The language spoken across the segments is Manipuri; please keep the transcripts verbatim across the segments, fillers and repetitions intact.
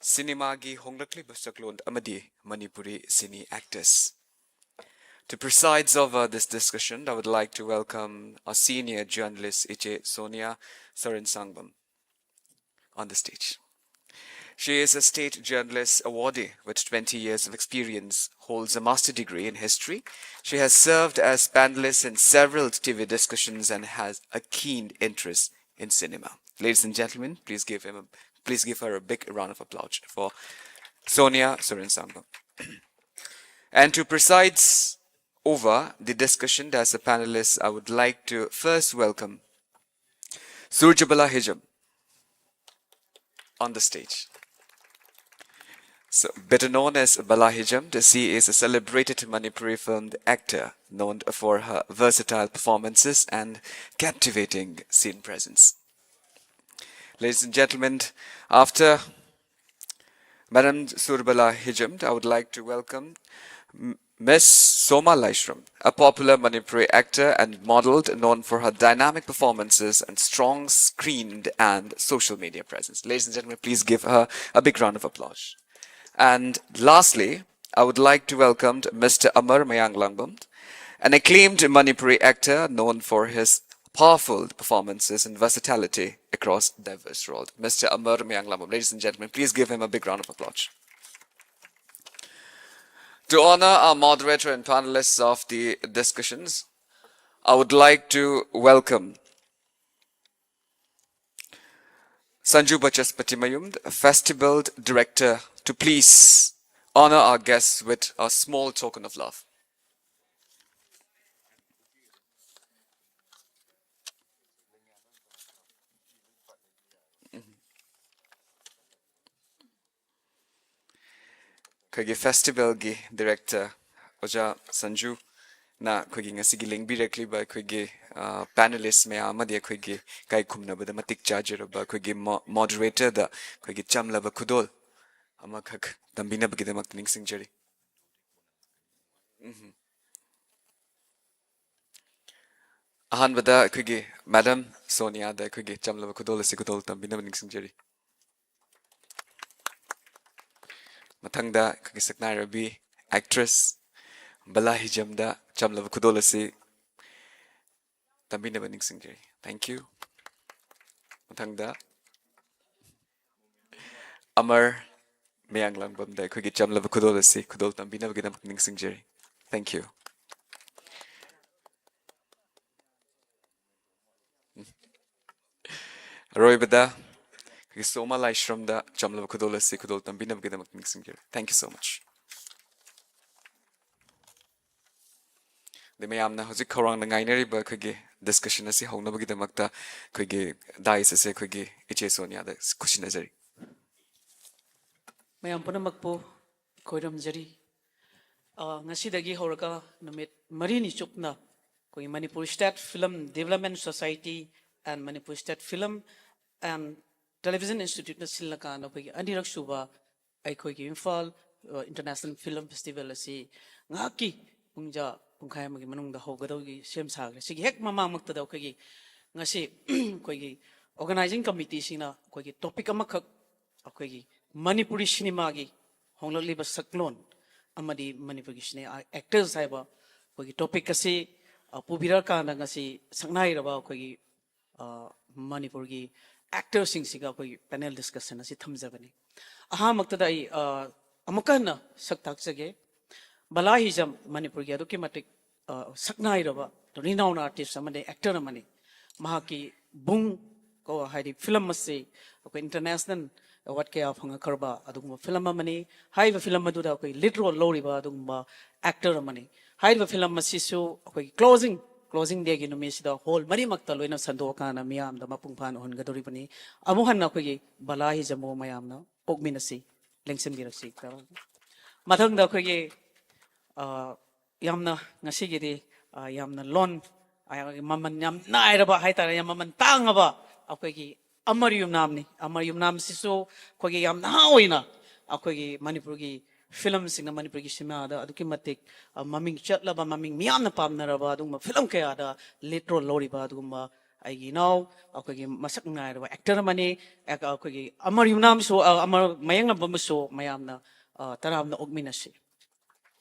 ꯁꯤꯅꯦꯃꯥꯒꯤ ꯍꯣꯡꯂꯛꯂꯤꯕ ꯁꯛꯂꯣꯟ ꯑꯃꯗꯤ ꯃꯅꯤꯄꯨꯔꯤ ꯁꯤꯅꯤ actors. To preside over this discussion, I would like to welcome our senior journalist Iche Sonia Saransangbam on the stage. She is a state journalist awardee with twenty years of experience, holds a master degree in history. She has served as panelist in several T V discussions and has a keen interest in cinema. Ladies and gentlemen, please give him a, please give her a big round of applause for Sonia Saransangbam. And to preside over the discussion as a panelist, I would like to first welcome Surjabala Hijam on the stage. So, better known as Bala Hijam, she is a celebrated Manipuri film actor known for her versatile performances and captivating scene presence. Ladies and gentlemen, after Madam Surbala Hijam, I would like to welcome M-, Miss Soma Laishram, a popular Manipuri actor and model known for her dynamic performances and strong screen and social media presence. Ladies and gentlemen, please give her a big round of applause. And lastly, I would like to welcome Mister Amar Mayang Langbam, an acclaimed Manipuri actor known for his powerful performances and versatility across diverse roles. Mister Amar Mayang Langbam, ladies and gentlemen, please give him a big round of applause. To honor our moderator and panelists of the discussions, I would like to welcome Sanju Bachaspati Mayum, Festival Director, to please honor our guests with a small token of love. ꯑꯩꯈꯣꯏꯒꯤ ꯐꯦꯁꯇꯤꯚꯦꯜꯒꯤ ꯗꯤꯔꯦꯛꯇꯔ ꯑꯣꯖꯥ ꯁꯟꯖꯨꯅ ꯑꯩꯈꯣꯏꯒꯤ ꯉꯁꯤꯒꯤ ꯂꯦꯡꯕꯤꯔꯛꯂꯤꯕ ꯑꯩꯈꯣꯏꯒꯤ, ꯑ, ꯄꯦꯅꯦꯂꯤꯁ ꯃꯌꯥꯝ ꯑꯃꯗꯤ ꯑꯩꯈꯣꯏꯒꯤ ꯏꯀꯥꯏ ꯈꯨꯝꯅꯕꯗ ꯃꯇꯤꯛ ꯆꯥꯖꯔꯕ ꯑꯩꯈꯣꯏꯒꯤ ꯃꯣ-, ꯃꯣꯗꯔꯦꯇꯔꯗ ꯑꯩꯈꯣꯏꯒꯤ ꯆꯝꯂꯕ ꯈꯨꯗꯣꯜ ꯑꯃꯈꯛ ꯇꯝꯕꯤꯅꯕꯒꯤꯗꯃꯛꯇ ꯅꯤꯡꯁꯤꯡꯖꯔꯤ꯫ ꯎꯝ꯫ ꯑꯍꯥꯟꯕꯗ ꯑꯩꯈꯣꯏꯒꯤ ꯃꯦꯗꯥꯝ ꯁꯣꯅꯤꯌꯥꯗ ꯑꯩꯈꯣꯏꯒꯤ ꯆꯝꯂꯕ ꯈꯨꯗꯣꯜ ꯑꯁꯤ ꯈꯨꯗꯣꯜ ꯇꯝꯕꯤꯅꯕ ꯅꯤꯡꯁꯤꯡꯖꯔꯤ꯫ ꯃꯊꯪꯗ ꯑꯩꯈꯣꯏꯒꯤ ꯁꯛꯅꯥꯏꯔꯕꯤ actress ꯕꯂꯥ ꯍꯤꯖꯝꯗ ꯆꯝꯂꯕ ꯈꯨꯗꯣꯜ ꯑꯁꯤ ꯇꯝꯕꯤꯅꯕ ꯅꯤꯡꯁꯤꯡꯖꯔꯤ꯫ Thank you. ꯃꯊꯪꯗ ꯑꯃꯔ ꯃꯌꯥꯡꯂꯥꯡꯕꯝꯗ ꯑꯩꯈꯣꯏꯒꯤ ꯆꯝꯂꯕ ꯈꯨꯗꯣꯜ ꯑꯁꯤ ꯈꯨꯗꯣꯜ ꯇꯝꯕꯤꯅꯕꯒꯤꯗꯃꯛ ꯅꯤꯡꯁꯤꯡꯖꯔꯤ꯫ Thank you. ꯑꯔꯣꯏꯕꯗ ꯑꯩꯈꯣꯏꯒꯤ ꯁꯣꯃꯥ ꯂꯥꯏꯁ꯭ꯔꯝꯗ ꯆꯝꯂꯕ ꯈꯨꯗꯣꯜ ꯑꯁꯤ ꯈꯨꯗꯣꯜ ꯇꯝꯕꯤꯅꯕꯒꯤꯗꯃꯛ ꯅꯤꯡꯁꯤꯡꯖꯔꯤ꯫ Thank you so much. ꯑꯗꯩ ꯃꯌꯥꯝꯅ ꯍꯧꯖꯤꯛ ꯈꯧꯔꯥꯡꯅ ꯉꯥꯏꯅꯔꯤꯕ ꯑꯩꯈꯣꯏꯒꯤ discussion ꯑꯁꯤ ꯍꯧꯅꯕꯒꯤꯗꯃꯛꯇ ꯑꯩꯈꯣꯏꯒꯤ dais ꯑꯁꯦ ꯑꯩꯈꯣꯏꯒꯤ ꯏꯆꯦ ꯁꯣꯅꯤꯌꯥꯗ ꯈꯨꯠꯁꯤꯟꯅꯖꯔꯤ꯫ ꯃꯌꯥꯝ ꯄꯨꯝꯅꯃꯛꯄꯨ ꯈꯣꯏꯔꯝꯖꯔꯤ꯫ ꯑ, ꯉꯁꯤꯗꯒꯤ ꯍꯧꯔꯒ ꯅꯨꯃꯤꯠ ꯃꯔꯤꯅꯤ ꯆꯨꯞꯅ ꯑꯩꯈꯣꯏꯒꯤ Manipur State Film Development Society and Manipur State Film and Television Instituteꯅ ꯁꯤꯜꯂꯀꯥꯟꯗ ꯑꯩꯈꯣꯏꯒꯤ ꯑꯅꯤꯔꯛ ꯁꯨꯕ ꯑꯩꯈꯣꯏꯒꯤ ꯏꯝꯐꯥꯜ, ꯑ, International Film Festival ꯑꯁꯤ ꯉꯥꯏꯍꯥꯛꯀꯤ ꯄꯨꯡꯖꯥ ꯄꯨꯡꯈꯥꯏ ꯑꯃꯒꯤ ꯃꯅꯨꯡꯗ ꯍꯧꯒꯗꯧꯒꯤ ꯁꯦꯝ ꯁꯥꯈ꯭ꯔꯦ꯫ ꯁꯤꯒꯤ ꯍꯦꯛ ꯃꯃꯥꯡꯃꯛꯇꯗ ꯑꯩꯈꯣꯏꯒꯤ ꯉꯁꯤ ꯑꯩꯈꯣꯏꯒꯤ organizing committeeꯁꯤꯡꯅ ꯑꯩꯈꯣꯏꯒꯤ topic ꯑꯃꯈꯛ, ꯑꯩꯈꯣꯏꯒꯤ ꯃꯅꯤꯄꯨꯔꯤ ꯁꯤꯅꯦꯃꯥꯒꯤ ꯍꯣꯡꯂꯛꯂꯤꯕ ꯁꯛꯂꯣꯟ ꯑꯃꯗꯤ ꯃꯅꯤꯄꯨꯔꯒꯤ ꯁꯤꯅꯦ actors ꯍꯥꯏꯕ ꯑꯩꯈꯣꯏꯒꯤ topic ꯑꯁꯤ, ꯑ, ꯄꯨꯕꯤꯔꯛꯑꯀꯥꯟꯗ ꯉꯁꯤ ꯁꯛꯅꯥꯏꯔꯕ ꯑꯩꯈꯣꯏꯒꯤ, ꯑ, ꯃꯅꯤꯄꯨꯔꯒꯤ actorꯁꯤꯡꯁꯤꯒ ꯑꯩꯈꯣꯏꯒꯤ panel discussion ꯑꯁꯤ ꯊꯝꯖꯕꯅꯤ꯫ ꯑꯍꯥꯟꯕꯃꯛꯇꯗ ꯑꯩ, ꯑ, ꯑꯃꯨꯛꯀ ꯍꯟꯅ ꯁꯛ ꯇꯥꯛꯆꯒꯦ꯫ ꯕꯂꯥ ꯍꯤꯖꯝ ꯃꯅꯤꯄꯨꯔꯒꯤ ꯑꯗꯨꯛꯀꯤ ꯃꯇꯤꯛ, ꯑ, ꯁꯛꯅꯥꯏꯔꯕ renowned artist ꯑꯃꯗꯤ actor ꯑꯃꯅꯤ꯫ ꯃꯍꯥꯛꯀꯤ ꯕꯨꯡ ꯀꯣ ꯍꯥꯏꯗꯤ film ꯑꯁꯤ ꯑꯩꯈꯣꯏ international award ꯀꯌꯥ ꯐꯪꯉꯛꯈ꯭ꯔꯕ ꯑꯗꯨꯒꯨꯝꯕ film ꯑꯃꯅꯤ꯫ ꯍꯥꯏꯔꯤꯕ film ꯑꯗꯨꯗ ꯑꯩꯈꯣꯏ lead role ꯂꯧꯔꯤꯕ ꯑꯗꯨꯒꯨꯝꯕ actor ꯑꯃꯅꯤ꯫ ꯍꯥꯏꯔꯤꯕ film ꯑꯁꯤꯁꯨ ꯑꯩꯈꯣꯏꯒꯤ closing, closing dayꯒꯤ ꯅꯨꯃꯤꯠꯁꯤꯗ hall ꯃꯔꯤꯃꯛꯇ ꯂꯣꯏꯅ ꯁꯟꯗꯣꯛꯑꯀꯥꯟꯗ ꯃꯤꯌꯥꯝꯗ ꯃꯄꯨꯡ ꯐꯥꯅ ꯎꯍꯟꯒꯗꯧꯔꯤꯕꯅꯤ꯫ ꯑꯃꯨꯛ ꯍꯟꯅ ꯑꯩꯈꯣꯏꯒꯤ ꯕꯂꯥ ꯍꯤꯖꯝꯕꯨ ꯃꯌꯥꯝꯅ ꯑꯣꯛꯃꯤꯟꯅꯁꯤ, ꯂꯦꯡꯁꯤꯟꯕꯤꯔꯛꯁꯤ꯫ ꯃꯊꯪꯗ ꯑꯩꯈꯣꯏꯒꯤ, ꯑ, ꯌꯥꯝꯅ ꯉꯁꯤꯒꯤꯗꯤ, ꯑ, ꯌꯥꯝꯅ ꯂꯣꯟ, ꯑ, ꯃꯃꯜ ꯌꯥꯝ ꯅꯥꯏꯔꯕ ꯍꯥꯏꯇꯥꯔꯦ, ꯌꯥꯝ ꯃꯃꯜ ꯇꯥꯡꯉꯕ ꯑꯩꯈꯣꯏꯒꯤ ꯑꯃꯔ ꯌꯨꯝꯅꯥꯝꯅꯤ꯫ ꯑꯃꯔ ꯌꯨꯝꯅꯥꯝꯁꯤꯁꯨ ꯑꯩꯈꯣꯏꯒꯤ ꯌꯥꯝ ꯅꯍꯥ ꯑꯣꯏꯅ ꯑꯩꯈꯣꯏꯒꯤ ꯃꯅꯤꯄꯨꯔꯒꯤ filmꯁꯤꯡꯅ, ꯃꯅꯤꯄꯨꯔꯒꯤ ꯁꯤꯅꯦꯃꯥꯗ ꯑꯗꯨꯛꯀꯤ ꯃꯇꯤꯛ, ꯑ, ꯃꯃꯤꯡ ꯆꯠꯂꯕ, ꯃꯃꯤꯡ ꯃꯤꯌꯥꯝꯅ ꯄꯥꯝꯅꯔꯕ ꯑꯗꯨꯒꯨꯝꯕ film ꯀꯌꯥꯗ lead role ꯂꯧꯔꯤꯕ ꯑꯗꯨꯒꯨꯝꯕ ꯑꯩꯒꯤ ꯏꯅꯥꯎ, ꯑꯩꯈꯣꯏꯒꯤ ꯃꯁꯛ ꯅꯥꯏꯔꯕ actor ꯑꯃꯅꯤ꯫ ꯑꯩꯈꯣꯏꯒꯤ ꯑꯃꯔ ꯌꯨꯝꯅꯥꯝꯁꯨ, ꯑ, ꯑꯃꯔ ꯃꯌꯦꯛꯅꯕ ꯑꯃꯁꯨ ꯃꯌꯥꯝꯅ ꯑ, ꯇꯔꯥꯝꯅ ꯑꯣꯛꯃꯤꯟꯅꯁꯤ꯫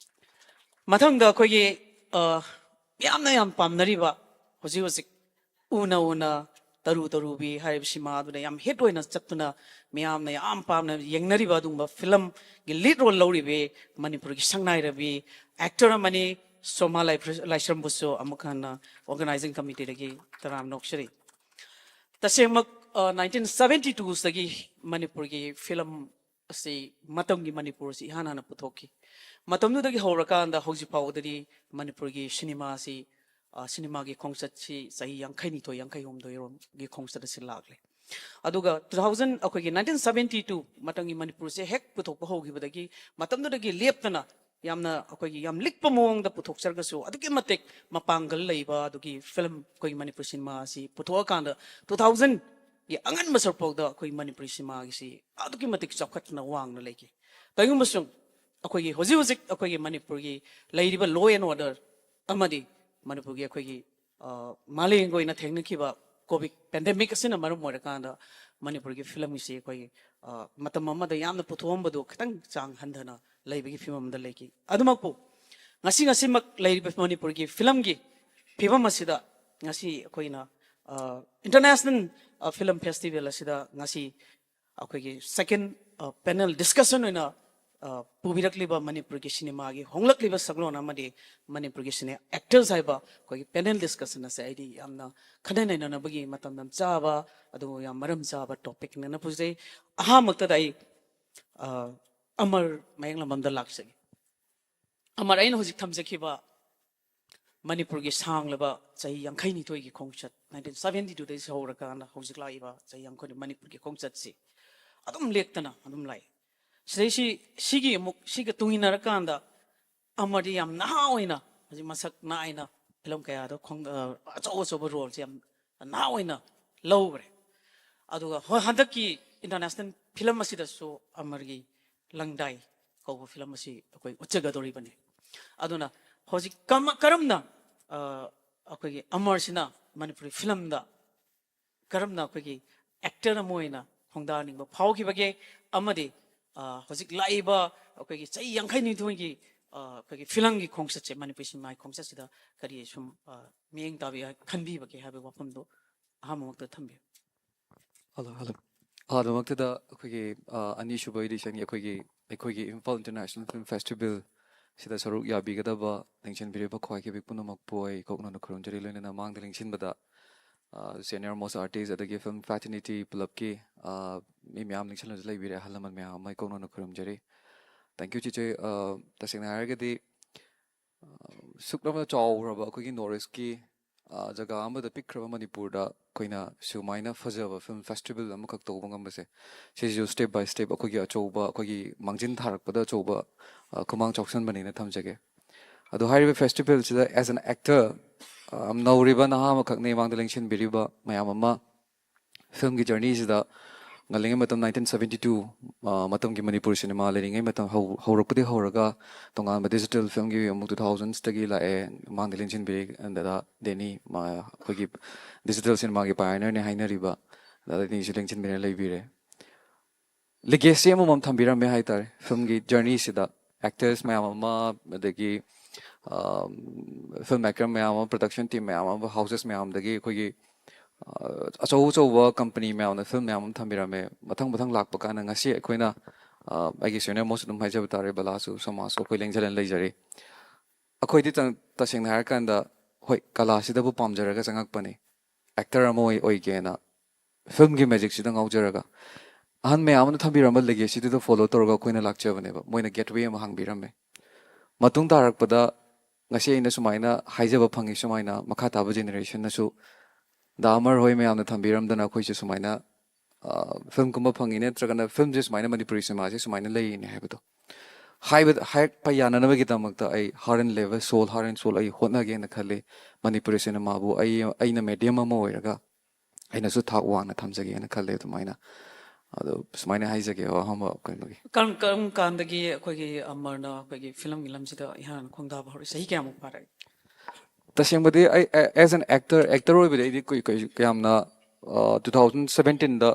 ꯃꯊꯪꯗ ꯑꯩꯈꯣꯏꯒꯤ, ꯑ, ꯃꯤꯌꯥꯝꯅ ꯌꯥꯝ ꯄꯥꯝꯅꯔꯤꯕ, ꯍꯧꯖꯤꯛ ꯍꯧꯖꯤꯛ ꯎꯅ ꯎꯅ ꯇꯔꯨ ꯇꯔꯨꯕꯤ ꯍꯥꯏꯔꯤꯕ ꯁꯤꯃꯥ ꯑꯗꯨꯅ ꯌꯥꯝ ꯍꯤꯠ ꯑꯣꯏꯅ ꯆꯠꯇꯨꯅ ꯃꯤꯌꯥꯝꯅ ꯌꯥꯝ ꯄꯥꯝꯅ ꯌꯦꯡꯅꯔꯤꯕ ꯑꯗꯨꯒꯨꯝꯕ ꯐꯤꯂꯝꯒꯤ ꯂꯤꯗ ꯔꯣꯜ ꯂꯧꯔꯤꯕꯤ ꯃꯅꯤꯄꯨꯔꯒꯤ ꯁꯛꯅꯥꯏꯔꯕꯤ ꯑꯦꯛꯇꯔ ꯑꯃꯅꯤ, ꯁꯣꯃꯥ ꯂꯥꯏꯐ꯭ꯔ-, ꯂꯥꯏꯁ꯭ꯔꯝꯕꯨꯁꯨ ꯑꯃꯨꯛ ꯍꯟꯅ ꯑꯣꯔꯒꯅꯥꯏꯖꯤꯡ ꯀꯃꯤꯇꯤꯗꯒꯤ ꯇꯔꯥꯝꯅ ꯑꯣꯛꯆꯔꯤ꯫ ꯇꯁꯦꯡꯃꯛ, ꯑ, ꯅꯥꯏꯟꯇꯤꯟ ꯁꯕꯦꯟꯇꯤ ꯇꯨꯗꯒꯤ ꯃꯅꯤꯄꯨꯔꯒꯤ ꯐꯤꯂꯝ ꯑꯁꯤ ꯃꯇꯝꯒꯤ ꯃꯅꯤꯄꯨꯔ ꯑꯁꯤ ꯏꯍꯥꯟ ꯍꯥꯟꯅ ꯄꯨꯊꯣꯛꯈꯤ꯫ ꯃꯇꯝꯗꯨꯗꯒꯤ ꯍꯧꯔꯀꯥꯟꯗ ꯍꯧꯖꯤꯛ ꯐꯥꯎꯕꯗꯗꯤ ꯃꯅꯤꯄꯨꯔꯒꯤ ꯁꯤꯅꯦꯃꯥ ꯑꯁꯤ, ꯑ, ꯁꯤꯅꯦꯃꯥꯒꯤ ꯈꯣꯡꯆꯠꯁꯤ ꯆꯍꯤ ꯌꯥꯡꯈꯩꯅꯤꯊꯣꯏ, ꯌꯥꯡꯈꯩꯍꯨꯝꯗꯣꯏꯔꯣꯝꯒꯤ ꯈꯣꯡꯆꯠ ꯑꯁꯤ ꯂꯥꯛꯂꯦ꯫ ꯑꯗꯨꯒ two thousand, ꯑꯩꯈꯣꯏꯒꯤ ꯅꯥꯏꯟꯇꯤꯟ ꯁꯕꯦꯟꯇꯤ ꯇꯨ ꯃꯇꯝꯒꯤ ꯃꯅꯤꯄꯨꯔꯁꯦ ꯍꯦꯛ ꯄꯨꯊꯣꯛꯄ ꯍꯧꯈꯤꯕꯗꯒꯤ ꯃꯇꯝꯗꯨꯗꯒꯤ ꯂꯦꯞꯇꯅ ꯌꯥꯝꯅ ꯑꯩꯈꯣꯏꯒꯤ ꯌꯥꯝ ꯂꯤꯛꯄ ꯃꯑꯣꯡꯗ ꯄꯨꯊꯣꯛꯆꯔꯒꯁꯨ ꯑꯗꯨꯛꯀꯤ ꯃꯇꯤꯛ ꯃꯄꯥꯡꯒꯜ ꯂꯩꯕ ꯑꯗꯨꯒꯤ ꯐꯤꯂꯝ ꯑꯩꯈꯣꯏꯒꯤ ꯃꯅꯤꯄꯨꯔ ꯁꯤꯅꯦꯃꯥ ꯑꯁꯤ ꯄꯨꯊꯣꯛꯑꯀꯥꯟꯗ two thousand ꯒꯤ ꯑꯉꯟꯕ ꯁꯔꯨꯛꯐꯥꯎꯗ ꯑꯩꯈꯣꯏ ꯃꯅꯤꯄꯨꯔꯤ ꯁꯤꯅꯦꯃꯥꯒꯤꯁꯤ ꯑꯗꯨꯛꯀꯤ ꯃꯇꯤꯛ ꯆꯥꯎꯈꯠꯇꯅ ꯋꯥꯡꯅ ꯂꯩꯈꯤ꯫ ꯀꯔꯤꯒꯨꯝꯕꯁꯨ ꯑꯩꯈꯣꯏꯒꯤ ꯍꯧꯖꯤꯛ ꯍꯧꯖꯤꯛ ꯑꯩꯈꯣꯏꯒꯤ ꯃꯅꯤꯄꯨꯔꯒꯤ ꯂꯩꯔꯤꯕ law and order ꯑꯃꯗꯤ ꯃꯅꯤꯄꯨꯔꯒꯤ ꯑꯩꯈꯣꯏꯒꯤ, ꯑ, ꯃꯥꯂꯦꯝꯒꯤ ꯑꯣꯏꯅ ꯊꯦꯡꯅꯈꯤꯕ ꯀꯣꯚꯤꯗ ꯄꯦꯟꯗꯦꯃꯤꯛ ꯑꯁꯤꯅ ꯃꯔꯝ ꯑꯣꯏꯔꯀꯥꯟꯗ ꯃꯅꯤꯄꯨꯔꯒꯤ ꯐꯤꯂꯝꯒꯤꯁꯤ ꯑꯩꯈꯣꯏꯒꯤ, ꯑ, ꯃꯇꯝ ꯑꯃꯗ ꯌꯥꯝꯅ ꯄꯨꯊꯣꯛꯑꯝꯕꯗꯨ ꯈꯤꯇꯪ ꯆꯥꯡ ꯍꯟꯊꯅ ꯂꯩꯕꯒꯤ ꯐꯤꯕꯝ ꯑꯃꯗ ꯂꯩꯈꯤ꯫ ꯑꯗꯨꯃꯛꯄꯨ ꯉꯁꯤ ꯉꯁꯤꯃꯛ ꯂꯩꯔꯤꯕ ꯃꯅꯤꯄꯨꯔꯒꯤ ꯐꯤꯂꯝꯒꯤ ꯐꯤꯕꯝ ꯑꯁꯤꯗ ꯉꯁꯤ ꯑꯩꯈꯣꯏꯅ, ꯑ, ꯏꯟꯇꯔꯅꯦꯁꯅꯦꯜ, ꯑ, ꯐꯤꯂꯝ ꯐꯦꯁꯇꯤꯚꯦꯜ ꯑꯁꯤꯗ ꯉꯁꯤ ꯑꯩꯈꯣꯏꯒꯤ ꯁꯦꯀꯦꯟ, ꯑ, ꯄꯦꯅꯦꯜ ꯗꯤꯁꯀꯁꯟ ꯑꯣꯏꯅ, ꯑ, ꯄꯨꯕꯤꯔꯛꯂꯤꯕ ꯃꯅꯤꯄꯨꯔꯒꯤ ꯁꯤꯅꯦꯃꯥꯒꯤ ꯍꯣꯡꯂꯛꯂꯤꯕ ꯁꯛꯂꯣꯟ ꯑꯃꯗꯤ ꯃꯅꯤꯄꯨꯔꯒꯤ ꯁꯤꯅꯦ ꯑꯦꯛꯇꯔꯁ ꯍꯥꯏꯕ ꯑꯩꯈꯣꯏꯒꯤ ꯄꯦꯅꯦꯜ ꯗꯤꯁꯀꯁꯟ ꯑꯁꯦ ꯑꯩꯗꯤ ꯌꯥꯝꯅ ꯈꯟꯅ ꯅꯩꯅꯅꯕꯒꯤ ꯃꯇꯝ ꯌꯥꯝ ꯆꯥꯕ, ꯑꯗꯨꯒ ꯌꯥꯝ ꯃꯔꯝ ꯆꯥꯕ ꯇꯣꯄꯤꯛꯅꯦꯅ ꯄꯨꯖꯩ꯫ ꯑꯍꯥꯟꯕꯃꯛꯇꯗ ꯑꯩ, ꯑ, ꯑꯃꯔ ꯃꯌꯦꯛꯂꯝꯕꯝꯗ ꯂꯥꯛꯆꯒꯦ꯫ ꯑꯃꯔ, ꯑꯩꯅ ꯍꯧꯖꯤꯛ ꯊꯝꯖꯈꯤꯕ ꯃꯅꯤꯄꯨꯔꯒꯤ ꯁꯥꯡꯂꯕ ꯆꯍꯤ ꯌꯥꯡꯈꯩꯅꯤꯊꯣꯏꯒꯤ ꯈꯣꯡꯆꯠ, ꯅꯥꯏꯟꯇꯤꯟ ꯁꯕꯦꯟꯇꯤ ꯇꯨꯗꯒꯤ ꯍꯧꯔꯀꯥꯟꯗ ꯍꯧꯖꯤꯛ ꯂꯥꯛꯏꯕ ꯆꯍꯤ ꯌꯥꯡꯈꯩ ꯃꯅꯤꯄꯨꯔꯒꯤ ꯈꯣꯡꯆꯠꯁꯤ ꯑꯗꯨꯝ ꯂꯦꯞꯇꯅ ꯑꯗꯨꯝ ꯂꯥꯛꯏ꯫ ꯁꯤꯗꯩꯁꯤ, ꯁꯤꯒꯤ ꯑꯃꯨꯛ, ꯁꯤꯒ ꯇꯨꯡꯏꯟꯅꯔꯀꯥꯟꯗ ꯑꯃꯔꯗꯤ ꯌꯥꯝ ꯅꯍꯥ ꯑꯣꯏꯅ ꯍꯧꯖꯤꯛ ꯃꯁꯛ ꯅꯥꯏꯅ ꯐꯤꯂꯝ ꯀꯌꯥꯗ ꯈꯣꯡ-, ꯑ, ꯑꯆꯧ ꯑꯆꯧꯕ ꯔꯣꯜꯁꯦ ꯌꯥꯝ ꯅꯍꯥ ꯑꯣꯏꯅ ꯂꯧꯈ꯭ꯔꯦ꯫ ꯑꯗꯨꯒ ꯍꯣꯏ, ꯍꯟꯗꯛꯀꯤ ꯏꯟꯇꯔꯅꯦꯁꯅꯦꯜ ꯐꯤꯂꯝ ꯑꯁꯤꯗꯁꯨ ꯑꯃꯔꯒꯤ ꯂꯪꯗꯥꯏ ꯀꯧꯕ ꯐꯤꯂꯝ ꯑꯁꯤ ꯑꯩꯈꯣꯏ ꯎꯠꯆꯒꯗꯧꯔꯤꯕꯅꯤ꯫ ꯑꯗꯨꯅ ꯍꯧꯖꯤꯛ ꯀꯃ-, ꯀꯔꯝꯅ, ꯑ, ꯑꯩꯈꯣꯏꯒꯤ ꯑꯃꯔꯁꯤꯅ ꯃꯅꯤꯄꯨꯔꯤ ꯐꯤꯂꯝꯗ ꯀꯔꯝꯅ ꯑꯩꯈꯣꯏꯒꯤ ꯑꯦꯛꯇꯔ ꯑꯃ ꯑꯣꯏꯅ ꯈꯣꯡꯗꯥꯅꯤꯡꯕ ꯐꯥꯎꯈꯤꯕꯒꯦ ꯑꯃꯗꯤ ꯑ, ꯍꯧꯖꯤꯛ ꯂꯥꯛꯏꯕ ꯑꯩꯈꯣꯏꯒꯤ ꯆꯍꯤ ꯌꯥꯡꯈꯩꯅꯤꯊꯣꯏꯒꯤ, ꯑ, ꯑꯩꯈꯣꯏꯒꯤ ꯐꯤꯂꯝꯒꯤ ꯈꯣꯡꯆꯠꯁꯦ, ꯃꯅꯤꯄꯨꯔꯤ ꯁꯤꯅꯦꯃꯥꯒꯤ ꯈꯣꯡꯆꯠꯁꯤꯗ ꯀꯔꯤ ꯁꯨꯝ, ꯑ, ꯃꯤꯠꯌꯦꯡ ꯇꯥꯕꯤ ꯈꯟꯕꯤꯕꯒꯦ ꯍꯥꯏꯕ ꯋꯥꯐꯝꯗꯣ ꯑꯍꯥꯟꯕꯃꯛꯇ ꯊꯝꯕꯤꯌꯨ꯫ Hello, hello. ꯑꯍꯥꯟꯕꯃꯛꯇꯗ ꯑꯩꯈꯣꯏꯒꯤ, ꯑ, ꯑꯅꯤꯁꯨꯕ editionꯒꯤ ꯑꯩꯈꯣꯏꯒꯤ, ꯑꯩꯈꯣꯏꯒꯤ ꯏꯝꯐꯥꯜ International Film Festival ꯁꯤꯗ ꯁꯔꯨꯛ ꯌꯥꯕꯤꯒꯗꯕ, ꯂꯦꯡꯁꯤꯟꯕꯤꯔꯤꯕ ꯈ꯭ꯋꯥꯏꯈꯤꯕꯤ ꯄꯨꯝꯅꯃꯛꯄꯨ ꯑꯩ ꯀꯣꯛꯅꯅ ꯈꯨꯔꯨꯝꯖꯔꯤ꯫ ꯂꯣꯏꯅꯅ ꯃꯥꯡꯗ ꯂꯦꯡꯁꯤꯟꯕꯗ, ꯑ, senior most artist ꯑꯗꯒꯤ film fraternity ꯄꯨꯂꯞꯀꯤ, ꯑ, ꯃꯤ ꯃꯌꯥꯝ ꯂꯦꯡꯁꯤꯜꯂꯁꯨ ꯂꯩꯕꯤꯔꯦ, ꯑꯍꯜ ꯂꯃꯟ ꯃꯌꯥꯝ ꯑꯃ ꯑꯩ ꯀꯣꯛꯅꯅ ꯈꯨꯔꯨꯝꯖꯔꯤ꯫ Thank you, ꯆꯤꯆꯦ꯫ ꯑ, ꯇꯁꯦꯡꯅ ꯍꯥꯏꯔꯒꯗꯤ, ꯑ, ꯁꯨꯛ ꯌꯥꯝꯅ ꯆꯥꯎꯈ꯭ꯔꯕ ꯑꯩꯈꯣꯏꯒꯤ North Eastꯀꯤ, ꯑ, ꯖꯒꯥ ꯑꯃꯗ ꯄꯤꯛꯈ꯭ꯔꯕ ꯃꯅꯤꯄꯨꯔꯗ ꯑꯩꯈꯣꯏꯅ ꯁꯨꯃꯥꯏꯅ ꯐꯖꯕ film festival ꯑꯃꯈꯛ ꯇꯧꯕ ꯉꯝꯕꯁꯦ, ꯁꯤꯁꯨ step by step ꯑꯩꯈꯣꯏꯒꯤ ꯑꯆꯧꯕ, ꯑꯩꯈꯣꯏꯒꯤ ꯃꯥꯡꯖꯤꯟ ꯊꯥꯔꯛꯄꯗ ꯑꯆꯧꯕ, ꯑ, ꯈꯨꯃꯥꯡ ꯆꯥꯎꯁꯟꯕꯅꯦꯅ ꯊꯝꯖꯒꯦ꯫ ꯑꯗꯣ ꯍꯥꯏꯔꯤꯕ festivalꯁꯤꯗ as an actor, ꯑ, ꯅꯧꯔꯤꯕ ꯅꯍꯥ ꯑꯃꯈꯛꯅꯤ ꯃꯥꯡꯗ ꯂꯦꯡꯁꯤꯟꯕꯤꯔꯤꯕ ꯃꯌꯥꯝ ꯑꯃ꯫ Filmꯒꯤ journeyꯁꯤꯗ ꯉꯜꯂꯤꯉꯩ ꯃꯇꯝ nineteen seventy two, ꯑ, ꯃꯇꯝꯒꯤ ꯃꯅꯤꯄꯨꯔ ꯁꯤꯅꯦꯃꯥ ꯂꯩꯔꯤꯉꯩ ꯃꯇꯝ ꯍꯧ-, ꯍꯧꯔꯛꯄꯗꯒꯤ ꯍꯧꯔꯒ ꯇꯣꯉꯥꯟꯕ digital filmꯒꯤ ꯑꯃꯨꯛ two thousandsꯇꯒꯤ ꯂꯥꯛꯑꯦ꯫ ꯃꯥꯡꯗ ꯂꯦꯡꯁꯤꯟꯕꯤꯔꯤ ꯗꯗꯥ ꯗꯦꯅꯤ, ꯃꯥ-, ꯑꯩꯈꯣꯏꯒꯤ digital ꯁꯤꯅꯦꯃꯥꯒꯤ pioneerꯅꯦ ꯍꯥꯏꯅꯔꯤꯕ ꯗꯗꯥ ꯗꯦꯅꯤꯁꯨ ꯂꯦꯡꯁꯤꯟꯕꯤꯔ ꯂꯩꯕꯤꯔꯦ꯫ Legacy ꯑꯃꯃꯝ ꯊꯝꯕꯤꯔꯝꯃꯦ ꯍꯥꯏꯇꯥꯔꯦ filmꯒꯤ journeyꯁꯤꯗ꯫ Actors ꯃꯌꯥꯝ ꯑꯃ, ꯑꯗꯒꯤ, ꯑ, film maker ꯃꯌꯥꯝ ꯑꯃ, production team ꯃꯌꯥꯝ ꯑꯃ, houses ꯃꯌꯥꯝꯗꯒꯤ ꯑꯩꯈꯣꯏꯒꯤ, ꯑ, ꯑꯆꯧ ꯑꯆꯧꯕ company ꯃꯌꯥꯝꯅ film ꯃꯌꯥꯝ ꯑꯃ ꯊꯝꯕꯤꯔꯝꯃꯦ꯫ ꯃꯊꯪ ꯃꯊꯪ ꯂꯥꯛꯄ ꯀꯥꯟꯗ ꯉꯁꯤ ꯑꯩꯈꯣꯏꯅ, ꯑ, ꯑꯩꯒꯤ senior most ꯑꯗꯨꯝ ꯍꯥꯏꯖꯕ ꯇꯥꯔꯦ, ꯕꯂꯥꯁꯨ, ꯁꯣꯃꯥꯁꯨ, ꯑꯩꯈꯣꯏ ꯂꯦꯡꯖꯜꯂꯅ ꯂꯩꯖꯔꯤ꯫ ꯑꯩꯈꯣꯏꯗꯤ ꯇ-, ꯇꯁꯦꯡꯅ ꯍꯥꯏꯔꯀꯥꯟꯗ, ꯍꯣꯏ, ꯀꯂꯥꯁꯤꯗꯕꯨ ꯄꯥꯝꯖꯔꯒ ꯆꯪꯉꯛꯄꯅꯤ꯫ Actor ꯑꯃ ꯑꯣꯏ-, ꯑꯣꯏꯒꯦꯅ filmꯒꯤ magicꯁꯤꯗ ꯉꯥꯎꯖꯔꯒ ꯑꯍꯟ ꯃꯌꯥꯝ ꯑꯃꯅ ꯊꯝꯕꯤꯔꯝꯕ legacyꯗꯨꯗ follow ꯇꯧꯔꯒ ꯑꯩꯈꯣꯏꯅ ꯂꯥꯛꯆꯕꯅꯦꯕ꯫ ꯃꯣꯏꯅ gateway ꯑꯃ ꯍꯥꯡꯕꯤꯔꯝꯃꯦ꯫ ꯃꯇꯨꯡ ꯇꯥꯔꯛꯄꯗ ꯉꯁꯤ ꯑꯩꯅ ꯁꯨꯃꯥꯏꯅ ꯍꯥꯏꯖꯕ ꯐꯪꯉꯤ, ꯁꯨꯃꯥꯏꯅ ꯃꯈꯥ ꯇꯥꯕ generationꯅꯁꯨ ꯗꯥ ꯑꯃꯔ ꯍꯣꯏ ꯃꯌꯥꯝꯅ ꯊꯝꯕꯤꯔꯝꯗꯅ ꯑꯩꯈꯣꯏꯁꯨ ꯁꯨꯃꯥꯏꯅ, ꯑ, film ꯀꯨꯝꯕ ꯐꯪꯉꯤ, ꯅꯠꯇ꯭ꯔꯒꯅ filmꯁꯦ ꯁꯨꯃꯥꯏꯅ ꯃꯅꯤꯄꯨꯔꯤ ꯁꯤꯅꯦꯃꯥꯁꯦ ꯁꯨꯃꯥꯏꯅ ꯂꯩꯔꯤꯅꯦ ꯍꯥꯏꯕꯗꯣ ꯍꯥꯏꯕ, ꯍꯥꯏꯔꯛꯄ ꯌꯥꯅꯅꯕꯒꯤꯗꯃꯛꯇ ꯑꯩ heart and level, soul, heart and soul ꯑꯩ ꯍꯣꯠꯅꯒꯦꯅ ꯈꯜꯂꯤ꯫ ꯃꯅꯤꯄꯨꯔꯤ ꯁꯤꯅꯦꯃꯥꯕꯨ ꯑꯩ, ꯑꯩꯅ medium ꯑꯃ ꯑꯣꯏꯔꯒ ꯑꯩꯅꯁꯨ ꯊꯥꯛ ꯋꯥꯡꯅ ꯊꯝꯖꯒꯦꯅ ꯈꯜꯂꯦ ꯑꯗꯨꯃꯥꯏꯅ꯫ ꯑꯗꯣ ꯁꯨꯃꯥꯏꯅ ꯍꯥꯏꯖꯒꯦ ꯑꯍꯥꯟꯕ ꯀꯩꯅꯣꯒꯤ꯫ ꯀꯔꯝ, ꯀꯔꯝ ꯀꯥꯟꯗꯒꯤ ꯑꯩꯈꯣꯏꯒꯤ ꯑꯃꯔꯅ ꯑꯩꯈꯣꯏꯒꯤ filmꯒꯤ ꯂꯝꯁꯤꯗ ꯏꯍꯥꯟ ꯍꯥꯟꯅ ꯈꯣꯡꯗꯥꯕ ꯍꯧꯔꯛꯏ? ꯆꯍꯤ ꯀꯌꯥꯃꯨꯛ ꯐꯥꯔꯦ? ꯇꯁꯦꯡꯕꯗꯤ ꯑꯩ, ꯑ, as an actor, actor ꯑꯣꯏꯕꯗꯤ ꯑꯩꯗꯤ ꯀꯨꯏ-, ꯀꯨꯏ-, ꯌꯥꯝꯅ, ꯇꯨ ꯊꯥꯎꯖꯟ ꯁꯕꯦꯟꯇꯤꯟꯗ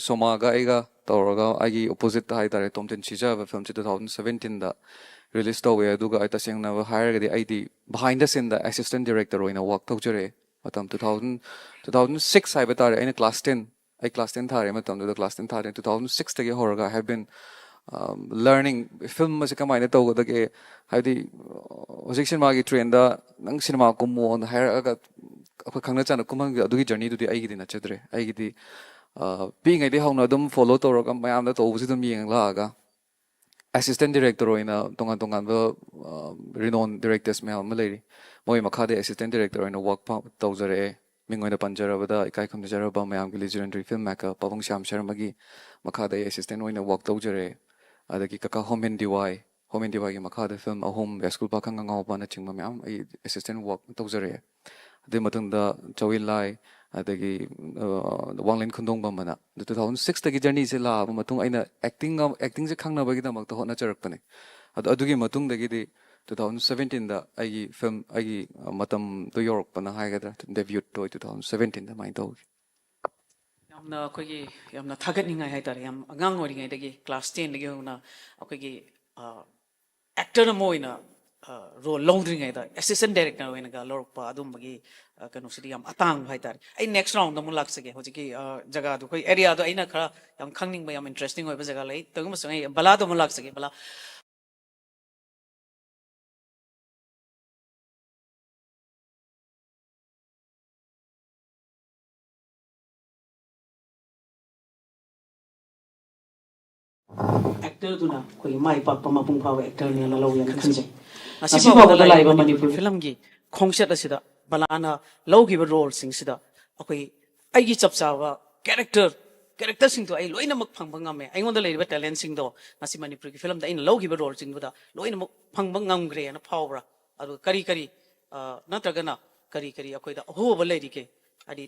ꯁꯣꯃꯥꯒ ꯑꯩꯒ ꯇꯧꯔꯒ ꯑꯩꯒꯤ ꯑꯣꯄꯣꯖꯤꯠꯇ ꯍꯥꯏꯇꯥꯔꯦ, ꯇꯣꯝꯊꯤꯟ ꯁꯤꯖ ꯍꯥꯏꯕ ꯐꯤꯂꯝꯁꯤ ꯇꯨ ꯊꯥꯎꯖꯟ ꯁꯕꯦꯟꯇꯤꯟꯗ ꯔꯤꯂꯤꯁ ꯇꯧꯋꯦ꯫ ꯑꯗꯨꯒ ꯑꯩ ꯇꯁꯦꯡꯅ ꯍꯥꯏꯔꯒꯗꯤ ꯑꯩꯗꯤ ꯕꯤꯍꯥꯏꯟ ꯗ ꯁꯤꯟꯗ ꯑꯦꯁꯤꯁꯇꯦꯟ ꯗꯤꯔꯦꯛꯇꯔ ꯑꯣꯏꯅ ꯋꯥꯛ ꯇꯧꯖꯔꯛꯑꯦ꯫ ꯃꯇꯝ two thousand two thousand six ꯍꯥꯏꯕ ꯇꯥꯔꯦ, ꯑꯩꯅ ꯀ꯭ꯂꯥꯁ ꯇꯦꯟ, ꯑꯩ ꯀ꯭ꯂꯥꯁ ꯇꯦꯟ ꯊꯥꯔꯦ ꯃꯇꯝꯗꯨꯗ꯫ ꯀ꯭ꯂꯥꯁ ꯇꯦꯟ ꯊꯥꯔꯦ ꯇꯨ ꯊꯥꯎꯖꯟ ꯁꯤꯛꯁꯇꯒꯤ ꯍꯧꯔꯒ I have been learning film ꯑꯁꯤ ꯀꯃꯥꯏꯅ ꯇꯧꯒꯗꯒꯦ, ꯍꯥꯏꯕꯗꯤ ꯍꯧꯖꯤꯛ ꯁꯤꯅꯦꯃꯥꯒꯤ ꯇ꯭ꯔꯦꯟꯗ ꯅꯪ ꯁꯤꯅꯦꯃꯥ ꯀꯨꯝꯃꯣꯅ ꯍꯥꯏꯔꯛꯑꯒ ꯑꯩꯈꯣꯏ ꯈꯪꯅ ꯆꯥꯟꯅ ꯀꯨꯝꯍꯟꯈꯤꯕ ꯑꯗꯨꯒꯤ ꯖꯔꯅꯤꯗꯨꯗꯤ ꯑꯩꯒꯤꯗꯤ ꯅꯠꯆꯗ꯭ꯔꯦ꯫ ꯑꯩꯒꯤꯗꯤ ꯄꯤꯛꯏꯉꯩꯗꯒꯤ ꯍꯧꯅ ꯑꯗꯨꯝ ꯐꯣꯂꯣ ꯇꯧꯔꯒ ꯃꯌꯥꯝꯅ ꯇꯧꯕꯁꯤ ꯑꯗꯨꯝ ꯌꯦꯡ ꯂꯥꯛꯑꯒ ꯑꯦꯁꯤꯁꯇꯦꯟ ꯗꯤꯔꯦꯛꯇꯔ ꯑꯣꯏꯅ ꯇꯣꯉꯥꯟ ꯇꯣꯉꯥꯟꯕ ꯔꯤꯅꯣꯟ ꯗꯤꯔꯦꯛꯇꯔꯁ ꯃꯌꯥꯝ ꯑꯃ ꯂꯩꯔꯤ꯫ ꯃꯣꯏ ꯃꯈꯥꯗ ꯑꯦꯁꯤꯁꯇꯦꯟ ꯗꯤꯔꯦꯛꯇꯔ ꯑꯣꯏꯅ ꯋꯥꯛ ꯇꯧꯖꯔꯛꯑꯦ꯫ ꯃꯤꯡ ꯑꯣꯏꯅ ꯄꯟꯖꯔꯕꯗ ꯏꯀꯥꯏ ꯈꯨꯝꯅꯖꯔꯕ ꯃꯌꯥꯝꯒꯤ ꯂꯤꯖꯦꯟꯗꯔꯤ ꯐꯤꯜꯝ ꯃꯦꯀꯔ ꯄꯥꯕꯨꯡ ꯁ꯭ꯌꯥꯝ ꯁꯔꯃꯒꯤ ꯃꯈꯥꯗ ꯑꯩ ꯑꯦꯁꯤꯁꯇꯦꯟ ꯑꯣꯏꯅ ꯋꯥꯛ ꯇꯧꯖꯔꯛꯑꯦ꯫ ꯑꯗꯒꯤ ꯀꯀꯥ ꯍꯣꯃꯤꯟ ꯗꯤꯋꯥꯏ, ꯍꯣꯃꯤꯟ ꯗꯤꯋꯥꯏꯒꯤ ꯃꯈꯥꯗ ꯐꯤꯂꯝ ꯑꯍꯨꯝ, ꯌꯥꯏꯁ꯭ꯀꯨꯜ ꯄꯥꯈꯪ ꯑꯉꯥꯎꯕꯅꯆꯤꯡꯕ ꯃꯌꯥꯝ ꯑꯩ ꯑꯦꯁꯤꯁꯇꯦꯟ ꯋꯥꯛ ꯇꯧꯖꯔꯛꯑꯦ꯫ ꯑꯗꯨꯒꯤ ꯃꯇꯨꯡꯗ ꯆꯧꯋꯤꯟ ꯂꯥꯏ, ꯑꯗꯒꯤ ꯋꯥꯡꯂꯦꯟ ꯈꯨꯟꯗꯣꯡꯕꯝ ꯑꯅ꯫ ꯑꯗꯨ ꯇꯨ ꯊꯥꯎꯖꯟ ꯁꯤꯛꯁꯇꯒꯤ ꯖꯔꯅꯤꯁꯦ ꯂꯥꯛꯑꯕ ꯃꯇꯨꯡ ꯑꯩꯅ ꯑꯦꯛꯇꯤꯡ ꯑꯦꯛꯇꯤꯡꯁꯦ ꯈꯪꯅꯕꯒꯤꯗꯃꯛꯇ ꯍꯣꯠꯅꯖꯔꯛꯄꯅꯦ꯫ ꯑꯗꯣ ꯑꯗꯨꯒꯤ ꯃꯇꯨꯡꯗꯒꯤꯗꯤ ꯇꯨ ꯊꯥꯎꯖꯟ ꯁꯕꯦꯟꯇꯤꯟꯗ ꯑꯩꯒꯤ ꯐꯤꯂꯝ, ꯑꯩꯒꯤ ꯃꯇꯝꯗꯣ ꯌꯧꯔꯛꯄꯅ ꯍꯥꯏꯒꯗ꯭ꯔꯥ, ꯗꯦꯕ꯭ꯌꯨꯠꯇꯣ ꯑꯩ ꯇꯨ ꯊꯥꯎꯖꯟ ꯁꯕꯦꯟꯇꯤꯟꯗ ꯑꯗꯨꯃꯥꯏꯅ ꯇꯧꯈꯤ꯫ ꯌꯥꯝꯅ ꯑꯩꯈꯣꯏꯒꯤ ꯌꯥꯝꯅ ꯊꯥꯒꯠꯅꯤꯡꯉꯥꯏ ꯍꯥꯏꯇꯥꯔꯦ꯫ ꯌꯥꯝ ꯑꯉꯥꯡ ꯑꯣꯏꯔꯤꯉꯩꯗꯒꯤ, ꯀ꯭ꯂꯥꯁ ꯇꯦꯟꯗꯒꯤ ꯍꯧꯅ ꯑꯩꯈꯣꯏꯒꯤ ꯑꯦꯛꯇꯔ ꯑꯃ ꯑꯣꯏꯅ ꯔꯣꯜ ꯂꯧꯗ꯭ꯔꯤꯉꯩꯗ ꯑꯦꯁꯤꯁꯇꯦꯟ ꯗꯥꯏꯔꯦꯛꯇꯔ ꯑꯣꯏꯅꯒ ꯂꯧꯔꯛꯄ ꯑꯗꯨꯝꯕꯒꯤ ꯀꯩꯅꯣꯁꯤꯗꯤ ꯌꯥꯝ ꯑꯇꯥꯡꯕ ꯍꯥꯏꯇꯥꯔꯦ꯫ ꯑꯩ ꯅꯦꯛꯁ ꯔꯥꯎꯟꯗ ꯑꯃꯨꯛ ꯂꯥꯛꯆꯒꯦ꯫ ꯍꯧꯖꯤꯛꯀꯤ ꯖꯒꯥꯗꯣ, ꯑꯩꯈꯣꯏ ꯑꯦꯔꯤꯌꯥꯗꯣ ꯑꯩꯅ ꯈꯔ ꯌꯥꯝ ꯈꯪꯅꯤꯡꯕ, ꯌꯥꯝ ꯏꯟꯇꯔꯦꯁꯇꯤꯡ ꯑꯣꯏꯕ ꯖꯒꯥ ꯂꯩ꯫ ꯇꯧꯕ ꯃꯁꯨꯡ ꯑꯩ ꯕꯂꯥꯗ ꯑꯃꯨꯛ ꯂꯥꯛꯆꯒꯦ꯫ ꯕꯂꯥ, ꯑꯦꯛꯇꯔꯗꯨꯅ ꯑꯩꯈꯣꯏꯒꯤ ꯃꯥꯏ ꯄꯥꯛꯄ, ꯃꯄꯨꯡ ꯐꯥꯕ ꯑꯦꯛꯇꯔꯅꯦꯅ ꯂꯧꯋꯦꯅ ꯈꯟꯖꯩ꯫ ꯉꯁꯤ ꯐꯥꯎꯕꯗ ꯂꯥꯛꯏꯕ ꯃꯅꯤꯄꯨꯔꯤ ꯐꯤꯂꯝꯒꯤ ꯈꯣꯡꯆꯠ ꯑꯁꯤꯗ ꯕꯂꯥꯅ ꯂꯧꯈꯤꯕ ꯔꯣꯜꯁꯤꯡꯁꯤꯗ ꯑꯩꯈꯣꯏ ꯑꯩꯒꯤ ꯆꯞ ꯆꯥꯕ ꯀꯦꯔꯦꯛꯇꯔ, ꯀꯦꯔꯦꯛꯇꯔꯁꯤꯡꯗꯣ ꯑꯩ ꯂꯣꯏꯅꯃꯛ ꯐꯪꯕ ꯉꯝꯃꯦ꯫ ꯑꯩꯉꯣꯟꯗ ꯂꯩꯔꯤꯕ ꯇꯦꯂꯦꯟꯁꯤꯡꯗꯣ ꯉꯁꯤ ꯃꯅꯤꯄꯨꯔꯒꯤ ꯐꯤꯂꯝꯗ ꯑꯩꯅ ꯂꯧꯈꯤꯕ ꯔꯣꯜꯁꯤꯡꯗꯨꯗ ꯂꯣꯏꯅꯃꯛ ꯐꯪꯕ ꯉꯝꯈ꯭ꯔꯦꯅ ꯐꯥꯎꯕ꯭ꯔꯥ? ꯑꯗꯨꯒ ꯀꯔꯤ ꯀꯔꯤ, ꯅꯠꯇ꯭ꯔꯒꯅ ꯀꯔꯤ ꯀꯔꯤ ꯑꯩꯈꯣꯏꯗ ꯑꯍꯣꯕ ꯂꯩꯔꯤꯒꯦ? ꯍꯥꯏꯗꯤ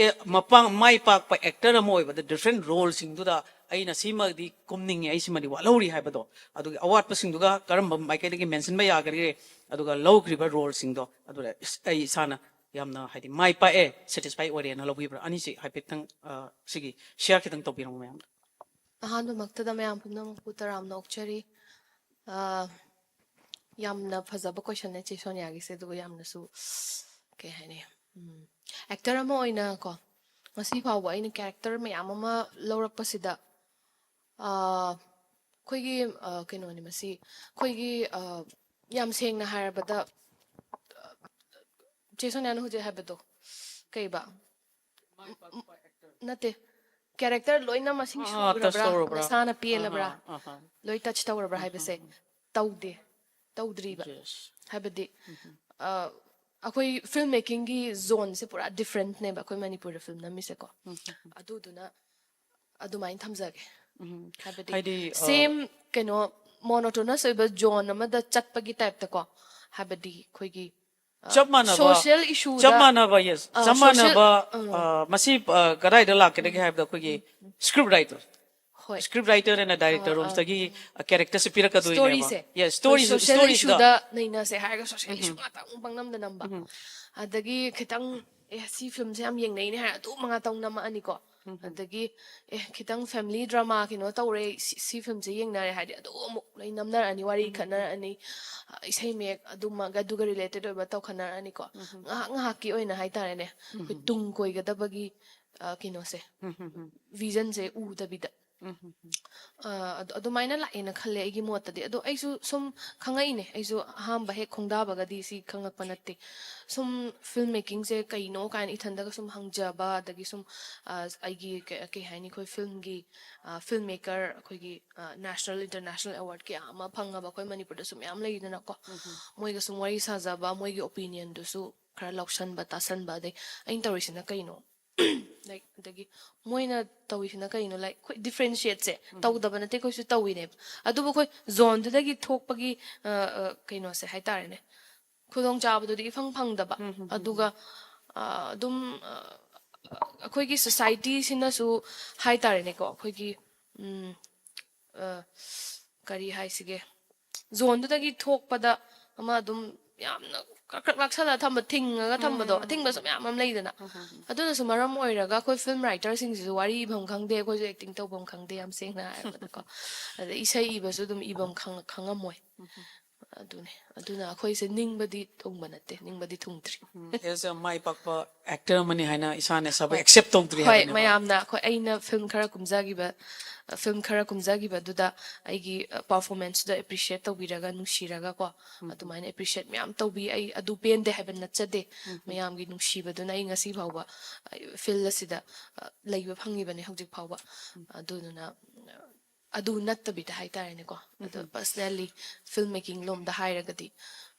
ꯑꯦ, ꯃꯄꯥꯡ ꯃꯥꯏ ꯄꯥꯛꯄ ꯑꯦꯛꯇꯔ ꯑꯃ ꯑꯣꯏꯕꯗ ꯗꯤꯐ꯭ꯔꯦꯟ ꯔꯣꯜꯁꯤꯡꯗꯨꯗ ꯑꯩꯅ ꯁꯤꯃꯗꯤ ꯀꯨꯝꯅꯤꯡꯉꯤ, ꯑꯩ ꯁꯤꯃꯗꯤ ꯋꯥꯠꯍꯧꯔꯤ ꯍꯥꯏꯕꯗꯣ, ꯑꯗꯨꯒꯤ ꯑꯋꯥꯠꯄꯁꯤꯡꯗꯨꯒ ꯀꯔꯝꯕ ꯃꯥꯏꯀꯩꯗꯒꯤ ꯃꯦꯟꯁꯤꯟꯕ ꯌꯥꯒꯗꯒꯦ? ꯑꯗꯨꯒ ꯂꯧꯈ꯭ꯔꯤꯕ ꯔꯣꯜꯁꯤꯡꯗꯣ ꯑꯗꯨꯗ ꯑꯩ ꯏꯁꯥꯅ ꯌꯥꯝꯅ ꯍꯥꯏꯗꯤ ꯃꯥꯏ ꯄꯥꯛꯑꯦ, ꯁꯦꯇꯤꯁꯐꯥꯏ ꯑꯣꯏꯔꯦꯅ ꯂꯧꯕꯤꯕ꯭ꯔꯥ? ꯑꯅꯤꯁꯤ ꯍꯥꯏꯐꯦꯠꯇꯪ ꯑ, ꯁꯤꯒꯤ ꯁꯤꯌꯥꯔ ꯈꯤꯇꯪ ꯇꯧꯕꯤꯔꯝꯃꯣ ꯃꯌꯥꯝꯗ꯫ ꯑꯍꯥꯟꯕꯃꯛꯇꯗ ꯃꯌꯥꯝ ꯄꯨꯝꯅꯃꯛꯄꯨ ꯇꯔꯥꯝꯅ ꯑꯣꯛꯆꯔꯤ꯫ ꯑ, ꯌꯥꯝꯅ ꯐꯖꯕ ꯀꯣꯏꯁꯟꯅꯦ ꯆꯦ ꯁꯣꯅꯤꯌꯥꯒꯤꯁꯦ, ꯑꯗꯨꯒ ꯌꯥꯝꯅꯁꯨ ꯀꯩ ꯍꯥꯏꯅꯤ, ꯑꯦꯛꯇꯔ ꯑꯃ ꯑꯣꯏꯅ ꯀꯣ, ꯉꯁꯤ ꯐꯥꯎꯕ ꯑꯩꯅ ꯀꯦꯔꯦꯛꯇꯔ ꯃꯌꯥꯝ ꯑꯃ ꯂꯧꯔꯛꯄꯁꯤꯗ ꯑ, ꯑꯩꯈꯣꯏꯒꯤ ꯑ, ꯀꯩꯅꯣꯅꯤ ꯃꯁꯤ, ꯑꯩꯈꯣꯏꯒꯤ ꯑ, ꯌꯥꯝ ꯁꯦꯡꯅ ꯍꯥꯏꯔꯕꯗ, ꯆꯦ ꯁꯣꯅꯤꯌꯥꯅ ꯍꯧꯖꯤꯛ ꯍꯥꯏꯕꯗꯣ ꯀꯩꯕ? ꯅꯠꯇꯦ, ꯀꯦꯔꯦꯛꯇꯔ ꯂꯣꯏꯅ ꯃꯁꯤꯡ ꯑꯥ, touch ꯁꯨꯈ꯭ꯔꯕ꯭ꯔꯥ, ꯇꯧꯔꯕ꯭ꯔꯥ? ꯅꯁꯥꯅ ꯄꯦꯜꯂꯕ꯭ꯔꯥ, ꯑꯍꯥ, ꯑꯍꯥ꯫ ꯂꯣꯏ ꯇꯆ ꯇꯧꯔꯕ꯭ꯔꯥ ꯍꯥꯏꯕꯁꯦ ꯇꯧꯗꯦ, ꯇꯧꯗ꯭ꯔꯤꯕ꯫ Yes. ꯍꯥꯏꯕꯗꯤ ꯑ, ꯑꯩꯈꯣꯏ ꯐꯤꯜꯝ ꯃꯦꯀꯤꯡꯒꯤ ꯖꯣꯟꯁꯦ ꯄꯨꯔꯥ ꯗꯤꯐ꯭ꯔꯦꯟꯠꯅꯦꯕ ꯑꯩꯈꯣꯏ ꯃꯅꯤꯄꯨꯔꯗ ꯐꯤꯜꯝ ꯅꯝꯃꯤꯁꯦꯀꯣ꯫ ꯑꯗꯨꯗꯨꯅ ꯑꯗꯨꯃꯥꯏꯅ ꯊꯝꯖꯒꯦ꯫ ꯍꯥꯏꯕꯗꯤ ꯍꯥꯏꯗꯤ, ꯑ, ꯁꯦꯝ ꯀꯩꯅꯣ ꯃꯣꯅꯣꯇꯣꯅꯁ ꯑꯣꯏꯕ ꯖꯣꯟ ꯑꯃꯗ ꯆꯠꯄꯒꯤ ꯇꯥꯏꯞꯇꯀꯣ, ꯍꯥꯏꯕꯗꯤ ꯑꯩꯈꯣꯏꯒꯤ ꯆꯞ ꯃꯥꯟꯅꯕ ꯁꯣꯁꯤꯌꯦꯜ ꯏꯁꯨꯗ ꯆꯞ ꯃꯥꯟꯅꯕ, ꯌꯦꯁ, ꯑ, ꯆꯞ social- ꯃꯥꯟꯅꯕ ꯑ. ꯑ, ꯃꯁꯤ ꯑ, ꯀꯗꯥꯏꯗ ꯂꯥꯛꯀꯗꯒꯦ ꯍꯥꯏꯕꯗ ꯑꯩꯈꯣꯏꯒꯤ ꯁ꯭ꯀ꯭ꯔꯤꯞ ꯔꯥꯏꯇꯔ, ꯍꯣꯏ ꯁ꯭ꯀ꯭ꯔꯤꯞ ꯔꯥꯏꯇꯔ ꯑꯦꯟ ꯗꯥꯏꯔꯦꯛꯇꯔ ꯔꯨꯝꯁꯇꯒꯤ ꯀꯦꯔꯦꯛꯇꯔꯁꯦ ꯄꯤꯔꯛꯀꯗꯣꯏꯅꯦꯕ꯫ ꯁ꯭ꯇꯣꯔꯤꯁꯦ ꯌꯦꯁ, ꯁ꯭ꯇꯣꯔꯤ ꯁꯣꯁꯤꯌꯦꯜ ꯁ꯭ꯇꯣꯔꯤꯁꯤꯗ ꯏꯁꯨꯗ ꯅꯩꯅꯁꯦ ꯍꯥꯏꯔꯒ ꯁꯣꯁꯤꯌꯦꯜ ꯏꯁꯨ ꯉꯥꯛꯇ ꯑꯃꯨꯛ ꯄꯪꯅꯝꯗ ꯅꯝꯕ꯫ ꯑꯗꯒꯤ ꯈꯤꯇꯪ ꯑꯦ ꯁꯤ ꯐꯤꯂꯝꯁꯦ ꯌꯥꯝ ꯌꯦꯡꯅꯩꯅꯦ ꯍꯥꯏꯔ ꯑꯗꯨ ꯉꯥꯛꯇ ꯑꯃꯨꯛ ꯅꯝꯃꯛꯑꯅꯤꯀꯣ꯫ ꯑꯗꯒꯤ ꯑꯦ ꯈꯤꯇꯪ ꯐꯦꯃꯤꯂꯤ ꯗ꯭ꯔꯃꯥ ꯀꯩꯅꯣ ꯇꯧꯔꯦ, ꯁꯤ, ꯁꯤ ꯐꯤꯂꯝꯁꯦ ꯌꯦꯡꯅꯔꯦ ꯍꯥꯏꯗꯤ ꯑꯗꯨ ꯑꯃꯨꯛ ꯂꯣꯏ ꯅꯝꯅꯔꯛꯑꯅꯤ, ꯋꯥꯔꯤ ꯈꯠꯅꯔꯛꯑꯅꯤ, ꯑ, ꯏꯁꯩ ꯃꯌꯦꯛ ꯑꯗꯨꯃꯒ ꯑꯗꯨꯒ ꯔꯤꯂꯦꯇꯦꯠ ꯑꯣꯏꯕ ꯇꯧꯈꯠꯅꯔꯛꯑꯅꯤꯀꯣ꯫ ꯉꯥꯏꯍꯥꯛ ꯉꯥꯏꯍꯥꯛꯀꯤ ꯑꯣꯏꯅ ꯍꯥꯏꯇꯥꯔꯦꯅꯦ, ꯑꯩꯈꯣꯏ ꯇꯨꯡ ꯀꯣꯏꯒꯗꯕꯒꯤ ꯑ, ꯀꯩꯅꯣꯁꯦ, ꯚꯤꯖꯟꯁꯦ ꯎꯗꯕꯤꯗ꯫ ꯑ, ꯑꯗꯨ- ꯑꯗꯨꯃꯥꯏꯅ ꯂꯥꯛꯑꯦꯅ ꯈꯜꯂꯦ ꯑꯩꯒꯤ ꯃꯣꯠꯇꯗꯤ꯫ ꯑꯗꯣ ꯑꯩꯁꯨ ꯁꯨꯝ ꯈꯪꯉꯛꯏꯅꯦ, ꯑꯩꯁꯨ ꯑꯍꯥꯟꯕ ꯍꯦꯛ ꯈꯣꯡꯗꯥꯕꯒꯗꯤ ꯁꯤ ꯈꯪꯉꯛꯄ ꯅꯠꯇꯦ꯫ ꯁꯨꯝ ꯐꯤꯜꯝ ꯃꯦꯀꯤꯡꯁꯦ ꯀꯩꯅꯣ ꯀꯥꯏꯅ ꯏꯊꯟꯗꯒ ꯁꯨꯝ ꯍꯪꯖꯕ, ꯑꯗꯒꯤ ꯁꯨꯝ ꯑ, ꯑꯩꯒꯤ ꯀꯩ ꯀꯩ ꯍꯥꯏꯅꯤ, ꯑꯩꯈꯣꯏ ꯐꯤꯜꯝꯒꯤ ꯐꯤꯜꯝ ꯃꯦꯀꯔ ꯑꯩꯈꯣꯏꯒꯤ ꯅꯦꯁꯅꯦꯜ ꯏꯟꯇꯔꯅꯦꯁꯅꯦꯜ ꯑꯦꯋꯥꯔꯗ ꯀꯌꯥ ꯑꯃ ꯐꯪꯉꯕ ꯑꯩꯈꯣꯏ ꯃꯅꯤꯄꯨꯔꯗꯁꯨ ꯃꯌꯥꯝ ꯂꯩꯗꯅꯀꯣ꯫ ꯃꯣꯏꯒ ꯁꯨꯝ ꯋꯥꯔꯤ ꯁꯥꯖꯕ, ꯃꯣꯏꯒꯤ ꯑꯣꯄꯤꯅꯤꯌꯟꯗꯨꯁꯨ ꯈꯔ ꯂꯧꯁꯟꯕ ꯇꯥꯁꯟꯕ, ꯑꯗꯩ ꯑꯩꯅ ꯇꯧꯔꯤꯁꯤꯅ ꯀꯩꯅꯣ, ꯂꯥꯏꯛ ꯑꯗꯒꯤ ꯃꯣꯏꯅ ꯇꯧꯔꯤꯁꯤꯅ ꯀꯩꯅꯣ, ꯂꯥꯏꯛ ꯑꯩꯈꯣꯏ ꯗꯤꯐ꯭ꯔꯦꯟꯁꯤꯌꯦꯠꯁꯦ ꯇꯧꯗꯕ ꯅꯠꯇꯦ, ꯑꯩꯈꯣꯏꯁꯨ ꯇꯧꯋꯤꯅꯦꯕ꯫ ꯑꯗꯨꯕꯨ ꯑꯩꯈꯣꯏ ꯖꯣꯟꯗꯨꯗꯒꯤ ꯊꯣꯛꯄꯒꯤ ꯑ, ꯑ, ꯀꯩꯅꯣꯁꯦ ꯍꯥꯏꯇꯥꯔꯦꯅꯦ, ꯈꯨꯗꯣꯡꯆꯥꯕꯗꯨꯗꯤ ꯏꯐꯪ ꯐꯪꯗꯕ꯫ ꯑꯗꯨꯒ ꯑ, ꯑꯗꯨꯝ ꯑ, ꯑꯩꯈꯣꯏꯒꯤ ꯁꯣꯁꯥꯏꯇꯤꯁꯤꯅꯁꯨ ꯍꯥꯏꯇꯥꯔꯦꯅꯦꯀꯣ, ꯑꯩꯈꯣꯏꯒꯤ ꯎꯝ, ꯑ, ꯀꯔꯤ ꯍꯥꯏꯁꯤꯒꯦ, ꯖꯣꯟꯗꯨꯗꯒꯤ ꯊꯣꯛꯄꯗ ꯑꯃ ꯑꯗꯨꯝ ꯌꯥꯝꯅ ꯀ꯭ꯔꯛ ꯀ꯭ꯔꯛ ꯂꯥꯛꯁꯜꯂꯒ ꯊꯝꯕ, ꯊꯤꯡꯉꯒ ꯊꯝꯕꯗꯣ, ꯑꯊꯤꯡꯕꯁꯨ ꯃꯌꯥꯝ ꯑꯃ ꯂꯩꯗꯅ꯫ ꯑꯗꯨꯅꯁꯨ ꯃꯔꯝ ꯑꯣꯏꯔꯒ ꯑꯩꯈꯣꯏ ꯐꯤꯜꯝ ꯔꯥꯏꯇꯔꯁꯤꯡꯁꯤꯁꯨ ꯋꯥꯔꯤ ꯏꯐꯝ ꯈꯪꯗꯦ, ꯑꯩꯈꯣꯏꯁꯨ ꯑꯦꯛꯇꯤꯡ ꯇꯧꯐꯝ ꯈꯪꯗꯦ, ꯌꯥꯝ ꯁꯦꯡꯅ ꯍꯥꯏꯔꯕꯗꯀꯣ꯫ ꯑꯗ ꯏꯁꯩ ꯏꯕꯁꯨ ꯑꯗꯨꯝ ꯏꯐꯝ ꯈꯪ- ꯈꯪꯉꯝꯃꯣꯏ꯫ ꯑꯗꯨꯅꯦ꯫ ꯑꯗꯨꯅ ꯑꯩꯈꯣꯏꯁꯦ ꯅꯤꯡꯕꯗꯤ ꯊꯨꯡꯕ ꯅꯠꯇꯦ, ꯅꯤꯡꯕꯗꯤ ꯊꯨꯡꯗ꯭ꯔꯤ꯫ ꯎꯝ, ꯑꯩꯁꯦ ꯌꯥꯝ ꯃꯥꯏ ꯄꯥꯛꯄ ꯑꯦꯛꯇꯔ ꯑꯃꯅꯤ ꯍꯥꯏꯅ ꯏꯁꯥꯅ ꯏꯁꯥꯕꯨ ꯑꯦꯛꯁꯦꯞ ꯇꯧꯗ꯭ꯔꯤ ꯍꯣꯏ, ꯍꯥꯏꯕꯅꯦꯕ꯫ ꯃꯌꯥꯝꯅ ꯑꯩꯈꯣꯏ, ꯑꯩꯅ ꯐꯤꯜꯝ ꯈꯔ ꯀꯨꯝꯖꯈꯤꯕ, ꯐꯤꯜꯝ ꯈꯔ ꯀꯨꯝꯖꯈꯤꯕꯗꯨꯗ ꯑꯩꯒꯤ ꯄꯔꯐꯣꯔꯃꯦꯟꯁꯇꯨꯗ ꯑꯦꯄ꯭ꯔꯤꯁꯤꯌꯦꯠ ꯇꯧꯕꯤꯔꯒ, ꯅꯨꯡꯁꯤꯔꯒꯀꯣ, ꯑꯗꯨꯃꯥꯏꯅ ꯑꯦꯄ꯭ꯔꯤꯁꯤꯌꯦꯠ ꯃꯌꯥꯝ ꯇꯧꯕꯤ꯫ ꯑꯩ ꯑꯗꯨ ꯄꯦꯟꯗꯦ ꯍꯥꯏꯕ ꯅꯠꯆꯗꯦ꯫ ꯃꯌꯥꯝꯒꯤ ꯅꯨꯡꯁꯤꯕꯗꯨꯅ ꯑꯩ ꯉꯁꯤ ꯐꯥꯎꯕ ꯐꯤꯜ ꯑꯁꯤꯗ, ꯑ, ꯂꯩꯕ ꯐꯪꯉꯤꯕꯅꯤ ꯍꯧꯖꯤꯛ ꯐꯥꯎꯕ꯫ ꯑꯗꯨꯗꯨꯅ, ꯑ, ꯑꯗꯨ ꯅꯠꯇꯕꯤꯗ ꯍꯥꯏꯇꯥꯔꯦꯅꯦꯀꯣ꯫ ꯑꯗꯣ ꯄꯔꯁꯅꯦꯜꯂꯤ ꯐꯤꯜꯝ ꯃꯦꯀꯤꯡ ꯂꯣꯝꯗ ꯍꯥꯏꯔꯒꯗꯤ,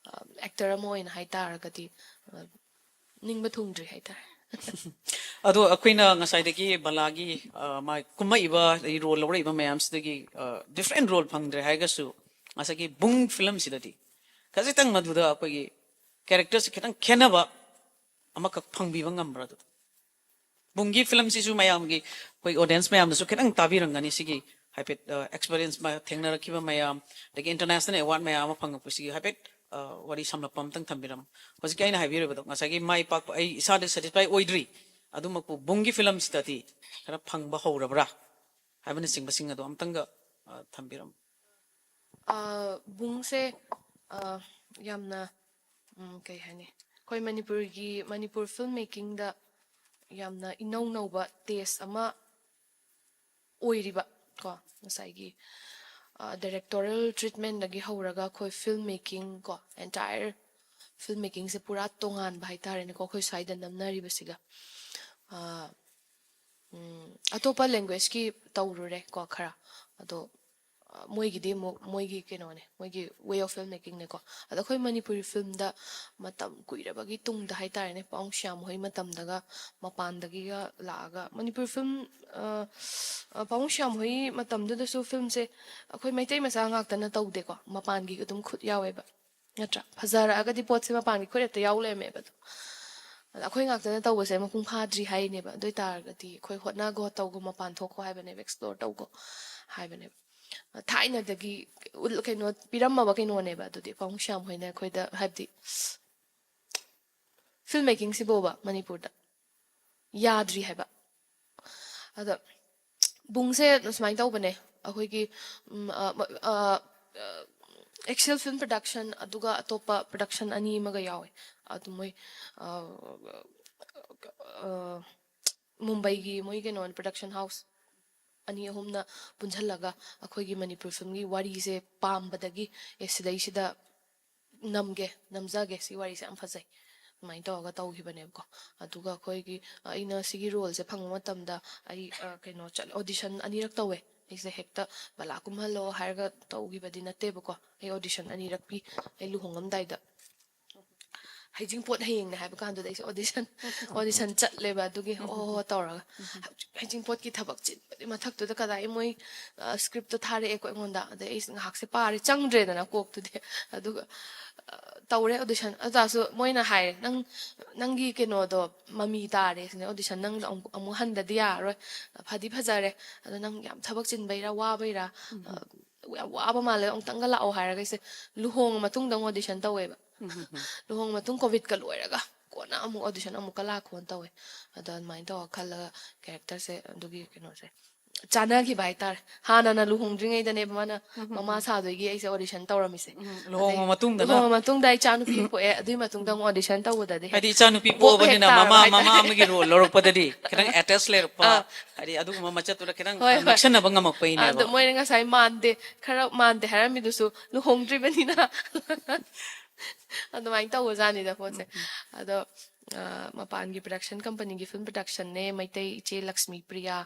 ꯑ, ꯑꯦꯛꯇꯔ ꯑꯃ ꯑꯣꯏꯅ ꯍꯥꯏꯇꯥꯔꯒꯗꯤ, ꯑ, ꯅꯤꯡꯕ ꯊꯨꯡꯗ꯭ꯔꯤ ꯍꯥꯏꯇꯥꯔꯦ꯫ ꯑꯗꯣ ꯑꯩꯈꯣꯏꯅ ꯉꯁꯥꯏꯗꯒꯤ ꯕꯂꯥꯒꯤ, ꯑ, ꯃꯥ ꯀꯨꯝꯃꯛꯏꯕ, ꯑꯗꯒꯤ ꯔꯣꯜ ꯂꯧꯔꯛꯏꯕ ꯃꯌꯥꯝꯁꯤꯗꯒꯤ, ꯑ, ꯗꯤꯐ꯭ꯔꯦꯟ ꯔꯣꯜ ꯐꯪꯗ꯭ꯔꯦ ꯍꯥꯏꯔꯒꯁꯨ, ꯉꯁꯥꯏꯒꯤ ꯕꯨꯡ ꯐꯤꯂꯝꯁꯤꯗꯗꯤ ꯈꯖꯤꯛꯇꯪ ꯃꯗꯨꯗ ꯑꯩꯈꯣꯏꯒꯤ ꯀꯦꯔꯦꯛꯇꯔꯁꯦ ꯈꯤꯇꯪ ꯈꯦꯠꯅꯕ ꯑꯃꯈꯛ ꯐꯪꯕꯤꯕ ꯉꯝꯕ꯭ꯔꯥ? ꯑꯗꯨꯗ ꯕꯨꯡꯒꯤ ꯐꯤꯂꯝꯁꯤꯁꯨ ꯃꯌꯥꯝꯒꯤ, ꯑꯩꯈꯣꯏ ꯑꯣꯗꯤꯌꯦꯟꯁ ꯃꯌꯥꯝꯅꯁꯨ ꯈꯤꯇꯪ ꯇꯥꯕꯤꯔꯝꯒꯅꯤ꯫ ꯁꯤꯒꯤ ꯍꯥꯏꯐꯦꯠ, ꯑ, ꯑꯦꯛꯁꯄꯤꯔꯤꯌꯦꯟꯁ ꯃ-, ꯊꯦꯡꯅꯔꯛꯈꯤꯕ ꯃꯌꯥꯝ, ꯑꯗꯒꯤ ꯏꯟꯇꯔꯅꯦꯁꯅꯦꯜ ꯑꯦꯋꯥꯔꯗ ꯃꯌꯥꯝ ꯑꯃ ꯐꯪꯉꯛꯄꯁꯤꯒꯤ ꯍꯥꯏꯐꯦꯠ, ꯑ, ꯋꯥꯔꯤ ꯁꯝꯂꯞꯄ ꯑꯃꯇꯪ ꯊꯝꯕꯤꯔꯝꯃꯨ꯫ ꯍꯧꯖꯤꯛꯀꯤ ꯑꯩꯅ ꯍꯥꯏꯕꯤꯔꯤꯕꯗꯣ, ꯉꯁꯥꯏꯒꯤ ꯃꯥꯏ ꯄꯥꯛꯄ, ꯑꯩ ꯏꯁꯥꯗ ꯁꯦꯇꯤꯁꯐꯥꯏ ꯑꯣꯏꯗ꯭ꯔꯤ, ꯑꯗꯨꯃꯛꯄꯨ ꯕꯨꯡꯒꯤ ꯐꯤꯂꯝꯁꯤꯗꯗꯤ ꯈꯔ ꯐꯪꯕ ꯍꯧꯔꯕ꯭ꯔꯥ ꯍꯥꯏꯕꯅꯆꯤꯡꯕꯁꯤꯡ ꯑꯗꯣ ꯑꯃꯇꯪꯒ, ꯑ, ꯊꯝꯕꯤꯔꯝꯃꯨ꯫ ꯑ, ꯕꯨꯡꯁꯦ, ꯑ, ꯌꯥꯝꯅ, ꯎꯝ, ꯀꯩ ꯍꯥꯏꯅꯤ, ꯑꯩꯈꯣꯏ ꯃꯅꯤꯄꯨꯔꯒꯤ, ꯃꯅꯤꯄꯨꯔ ꯐꯤꯜꯝ ꯃꯦꯀꯤꯡꯗ ꯌꯥꯝꯅ ꯏꯅꯧ ꯅꯧꯕ ꯇꯦꯁ ꯑꯃ ꯑꯣꯏꯔꯤꯕ ꯀꯣ, ꯉꯁꯥꯏꯒꯤ, ꯑ, ꯗꯥꯏꯔꯦꯛꯇꯣꯔꯦꯜ ꯇ꯭ꯔꯤꯠꯃꯦꯟꯗꯒꯤ ꯍꯧꯔꯒ ꯑꯩꯈꯣꯏ ꯐꯤꯜꯝ ꯃꯦꯀꯤꯡ ꯀꯣ, ꯑꯦꯟꯇꯥꯌꯔ ꯐꯤꯜꯝ ꯃꯦꯀꯤꯡꯁꯦ ꯄꯨꯔꯥ ꯇꯣꯉꯥꯟꯕ ꯍꯥꯏꯇꯥꯔꯦꯅꯦꯀꯣ, ꯑꯩꯈꯣꯏ ꯁ꯭ꯋꯥꯏꯗ ꯅꯝꯅꯔꯤꯕꯁꯤꯒ꯫ ꯑ, ꯎꯝ, ꯑꯇꯣꯞꯄ ꯂꯦꯡꯒ꯭ꯋꯦꯖꯀꯤ ꯇꯧꯔꯨꯔꯦ ꯀꯣ ꯈꯔ, ꯑꯗꯣ, ꯑ, ꯃꯣꯏꯒꯤꯗꯤ ꯑꯃꯨꯛ ꯃꯣꯏꯒꯤ ꯀꯩꯅꯣꯅꯦ, ꯃꯣꯏꯒꯤ ꯋꯦ ꯑꯣꯐ ꯐꯤꯜꯝ ꯃꯦꯀꯤꯡꯅꯦꯀꯣ꯫ ꯑꯗꯣ ꯑꯩꯈꯣꯏ ꯃꯅꯤꯄꯨꯔꯤ ꯐꯤꯜꯝꯗ ꯃꯇꯝ ꯀꯨꯏꯔꯕꯒꯤ ꯇꯨꯡꯗ ꯍꯥꯏꯇꯥꯔꯦꯅꯦ, ꯄꯥꯎꯡ ꯁ꯭ꯌꯥꯝ ꯍꯣꯏ ꯃꯇꯝꯗꯒ ꯃꯄꯥꯟꯗꯒꯤꯒ ꯂꯥꯛꯑꯒ ꯃꯅꯤꯄꯨꯔꯤ ꯐꯤꯜꯝ, ꯑ, ꯑ, ꯄꯥꯎꯡ ꯁ꯭ꯌꯥꯝ ꯍꯣꯏ ꯃꯇꯝꯗꯨꯗꯁꯨ ꯐꯤꯜꯝꯁꯦ ꯑꯩꯈꯣꯏ ꯃꯩꯇꯩ ꯃꯆꯥ ꯉꯥꯛꯇꯅ ꯇꯧꯗꯦꯀꯣ, ꯃꯄꯥꯟꯒꯤ ꯑꯗꯨꯝ ꯈꯨꯠ ꯌꯥꯎꯋꯦꯕ, ꯅꯠꯇ꯭ꯔꯥ? ꯐꯖꯔꯛꯑꯒꯗꯤ ꯄꯣꯠꯁꯦ ꯃꯄꯥꯟꯒꯤ ꯈꯨꯠ ꯍꯦꯛꯇ ꯌꯥꯎ ꯂꯩꯔꯝꯃꯦꯕ꯫ ꯑꯗꯣ ꯑꯗ ꯑꯩꯈꯣꯏ ꯉꯥꯛꯇꯅ ꯇꯧꯕꯁꯦ ꯃꯄꯨꯡ ꯐꯥꯗ꯭ꯔꯤ ꯍꯥꯏꯅꯦꯕ꯫ ꯑꯗꯨ ꯑꯣꯏ ꯇꯥꯔꯒꯗꯤ ꯑꯩꯈꯣꯏ ꯍꯣꯠꯅꯒꯣ, ꯇꯧꯒꯣ, ꯃꯄꯥꯟ ꯊꯣꯛꯈꯣ ꯍꯥꯏꯕꯅꯦꯕ, ꯑꯦꯛꯁꯄ꯭ꯂꯣꯔ ꯇꯧꯒꯣ ꯍꯥꯏꯕꯅꯦꯕ꯫ ꯊꯥꯏꯅꯗꯒꯤ ꯎꯠ-, ꯀꯩꯅꯣ ꯄꯤꯔꯝꯃꯕ ꯀꯩꯅꯣꯅꯦꯕ꯫ ꯑꯗꯨꯗꯤ ꯄꯥꯎꯡ ꯁ꯭ꯌꯥꯝ ꯍꯣꯏꯅ ꯑꯩꯈꯣꯏꯗ, ꯍꯥꯏꯕꯗꯤ, ꯐꯤꯜꯝ ꯃꯦꯀꯤꯡꯁꯤꯕꯣꯕ ꯃꯅꯤꯄꯨꯔꯗ ꯌꯥꯗ꯭ꯔꯤ ꯍꯥꯏꯕ꯫ ꯑꯗ ꯕꯨꯡꯁꯦ ꯁꯨꯃꯥꯏꯅ ꯇꯧꯕꯅꯦ, ꯑꯩꯈꯣꯏꯒꯤ ꯑꯦꯛꯁꯦꯜ ꯐꯤꯜꯝ ꯄ꯭ꯔꯗꯛꯁꯟ ꯑꯗꯨꯒ ꯑꯇꯣꯞꯄ ꯄ꯭ꯔꯗꯛꯁꯟ ꯑꯅꯤ ꯑꯃꯒ ꯌꯥꯎꯋꯦ꯫ ꯑꯗꯨ ꯃꯣꯏ ꯃꯨꯝꯕꯩꯒꯤ ꯃꯣꯏ ꯀꯩꯅꯣ ꯄ꯭ꯔꯗꯛꯁꯟ ꯍꯥꯎꯁ ꯑꯅꯤ ꯑꯍꯨꯝꯅ ꯄꯨꯟꯁꯤꯜꯂꯒ ꯑꯩꯈꯣꯏꯒꯤ ꯃꯅꯤꯄꯨꯔ ꯐꯤꯜꯝꯒꯤ ꯋꯥꯔꯤꯁꯦ ꯄꯥꯝꯕꯗꯒꯤ, ꯑꯦ, ꯁꯤꯗꯩꯁꯤꯗ ꯅꯝꯒꯦ, ꯅꯝꯖꯒꯦ, ꯁꯤ ꯋꯥꯔꯤꯁꯦ ꯌꯥꯝ ꯐꯖꯩ, ꯑꯗꯨꯃꯥꯏꯅ ꯇꯧꯔꯒ ꯇꯧꯈꯤꯕꯅꯦꯕꯀꯣ꯫ ꯑꯗꯨꯒ ꯑꯩꯈꯣꯏꯒꯤ ꯑꯩꯅ ꯁꯤꯒꯤ ꯔꯣꯜꯁꯦ ꯐꯪꯕ ꯃꯇꯝꯗ ꯑꯩ ꯀꯩꯅꯣ ꯆꯠꯂꯦ, ꯑꯣꯗꯤꯁꯟ ꯑꯅꯤꯔꯛ ꯇꯧꯋꯦ꯫ ꯑꯩꯁꯦ ꯍꯦꯛꯇ ꯕꯂꯥ ꯀꯨꯝꯍꯜꯂꯣ ꯍꯥꯏꯔꯒ ꯇꯧꯈꯤꯕꯗꯤ ꯅꯠꯇꯦꯕꯀꯣ꯫ ꯑꯩ ꯑꯣꯗꯤꯁꯟ ꯑꯅꯤꯔꯛ ꯄꯤ꯫ ꯑꯩ ꯂꯨꯍꯣꯡꯉꯝꯗꯥꯏꯗ, ꯍꯩꯖꯤꯡꯄꯣꯠ ꯍꯌꯦꯡꯅꯦ ꯍꯥꯏꯕ ꯀꯥꯟꯗꯨꯗ ꯑꯩꯁꯦ ꯑꯣꯗꯤꯁꯟ ꯑꯣꯗꯤꯁꯟ ꯆꯠꯂꯦꯕ꯫ ꯑꯗꯨꯒꯤ ꯑꯣ ꯍꯣ ꯍꯣ ꯇꯧꯔꯒ ꯍꯧꯖꯤꯛ ꯍꯩꯖꯤꯡꯄꯣꯠꯀꯤ ꯊꯕꯛ ꯆꯤꯟꯕꯗꯤ ꯃꯊꯛꯇꯨꯗ ꯀꯗꯥꯏ ꯃꯣꯏ ꯁ꯭ꯀ꯭ꯔꯤꯞꯇꯣ ꯊꯥꯔꯛꯑꯦꯀꯣ ꯑꯩꯉꯣꯟꯗ꯫ ꯑꯗꯩ ꯑꯩꯁꯦ ꯉꯥꯏꯍꯥꯛꯁꯦ ꯄꯥꯔꯦ, ꯆꯪꯗ꯭ꯔꯦꯗꯅ ꯀꯣꯛꯇꯨꯗꯤ꯫ ꯑꯗꯨꯒ ꯇꯧꯔꯦ ꯑꯣꯗꯤꯁꯟ꯫ ꯑꯗꯨ ꯇꯥꯔꯁꯨ ꯃꯣꯏꯅ ꯍꯥꯏꯔꯦ, "ꯅꯪ ꯅꯪꯒꯤ ꯀꯩꯅꯣꯗꯣ ꯃꯃꯤ ꯇꯥꯔꯦ ꯁꯤꯅꯦ, ꯑꯣꯗꯤꯁꯟ ꯅꯪ ꯑꯃꯨꯛ ꯑꯃꯨꯛ ꯍꯟꯗꯗꯤ ꯌꯥꯔꯔꯣꯏ꯫ ꯐꯗꯤ ꯐꯖꯔꯦ, ꯑꯗꯣ ꯅꯪ ꯌꯥꯝ ꯊꯕꯛ ꯆꯤꯟꯕꯩꯔꯥ, ꯋꯥꯕꯩꯔꯥ? ꯌꯥꯝ ꯋꯥꯕ ꯃꯥꯜꯂꯦ, ꯑꯃꯨꯛꯇꯪꯒ ꯂꯥꯛꯑꯣ" ꯍꯥꯏꯔꯒ ꯑꯩꯁꯦ ꯂꯨꯍꯣꯡꯉ ꯃꯇꯨꯡꯗ ꯑꯃꯨꯛ ꯑꯣꯗꯤꯁꯟ ꯇꯧꯋꯦꯕ꯫ ꯂꯨꯍꯣꯡꯉ ꯃꯇꯨꯡ ꯀꯣꯚꯤꯗꯀ ꯂꯣꯏꯔꯒ ꯀꯣꯟꯅ ꯑꯃꯨꯛ ꯑꯣꯗꯤꯁꯟ ꯑꯃꯨꯛꯀ ꯂꯥꯛꯈꯣꯅ ꯇꯧꯋꯦ꯫ ꯑꯗꯣ ꯑꯗꯨꯃꯥꯏꯅ ꯇꯧꯔ ꯈꯜꯂꯒ ꯀꯦꯔꯦꯛꯇꯔꯁꯦ, ꯑꯗꯨꯒꯤ ꯀꯩꯅꯣꯁꯦ ꯆꯥꯟꯅꯈꯤꯕ ꯍꯥꯏꯇꯥꯔꯦ꯫ ꯍꯥꯟꯅꯅ ꯂꯨꯍꯣꯡꯗ꯭ꯔꯤꯉꯩꯗꯅꯦꯕ ꯃꯥꯅ ꯃꯃꯥ ꯁꯥꯗꯣꯏꯒꯤ ꯑꯩꯁꯦ ꯑꯣꯗꯤꯁꯟ ꯇꯧꯔꯝꯃꯤꯁꯦ꯫ ꯎꯝ, ꯂꯨꯍꯣꯡꯉ ꯑꯗꯩ ꯃꯇꯨꯡꯗꯅ? ꯂꯨꯍꯣꯡꯉ ꯃꯇꯨꯡꯗ ꯑꯩ ꯏꯆꯥ ꯅꯨꯄꯤ ꯄꯣꯛꯑꯦ꯫ ꯑꯗꯨꯒꯤ ꯃꯇꯨꯡꯗ ꯑꯃꯨꯛ ꯑꯣꯗꯤꯁꯟ ꯇꯧꯕꯗꯗꯤ ꯍꯦꯛ ꯍꯥꯏꯗꯤ ꯏꯆꯥ ꯅꯨꯄꯤ ꯄꯣꯛ ꯍꯦꯛ ꯄꯣꯛꯑꯕꯅꯤꯅ ꯇꯥꯔꯕ ꯃꯃꯥ ꯍꯥꯏꯇꯥꯔꯦ꯫ ꯃꯃꯥ ꯑꯃꯒꯤ ꯔꯣꯜ ꯂꯧꯔꯛꯄꯗꯗꯤ ꯈꯤꯇꯪ ꯑꯦꯇꯦꯆ ꯂꯩꯔꯛꯄ, ꯑꯥ꯫ ꯍꯥꯏꯗꯤ ꯑꯗꯨꯒꯨꯝꯕ ꯃꯆꯠꯇꯨꯅ ꯈꯤꯇꯪ ꯍꯣꯏ, ꯍꯣꯏ꯫ ꯅꯛꯁꯟꯅꯕ ꯉꯝꯃꯛꯄꯩꯅꯦꯕ꯫ ꯑꯗꯣ ꯃꯣꯏꯅ ꯉꯁꯥꯏ ꯃꯥꯟꯗꯦ, ꯈꯔ ꯃꯥꯟꯗꯦ ꯍꯥꯏꯔꯝꯃꯤꯗꯨꯁꯨ ꯂꯨꯍꯣꯡꯗ꯭ꯔꯤꯕꯅꯤꯅ꯫ ꯑꯗꯨꯃꯥꯏꯅ ꯇꯧꯕꯖꯥꯠꯅꯤꯗ ꯄꯣꯠꯁꯦ꯫ ꯑꯗꯣ ꯑ, ꯃꯄꯥꯟꯒꯤ ꯄ꯭ꯔꯗꯛꯁꯟ ꯀꯝꯄꯅꯤꯒꯤ ꯐꯤꯜꯝ ꯄ꯭ꯔꯗꯛꯁꯟꯅꯦ, ꯃꯩꯇꯩ ꯏꯆꯦ ꯂꯛꯁꯃꯤ ꯄ꯭ꯔꯤꯌꯥ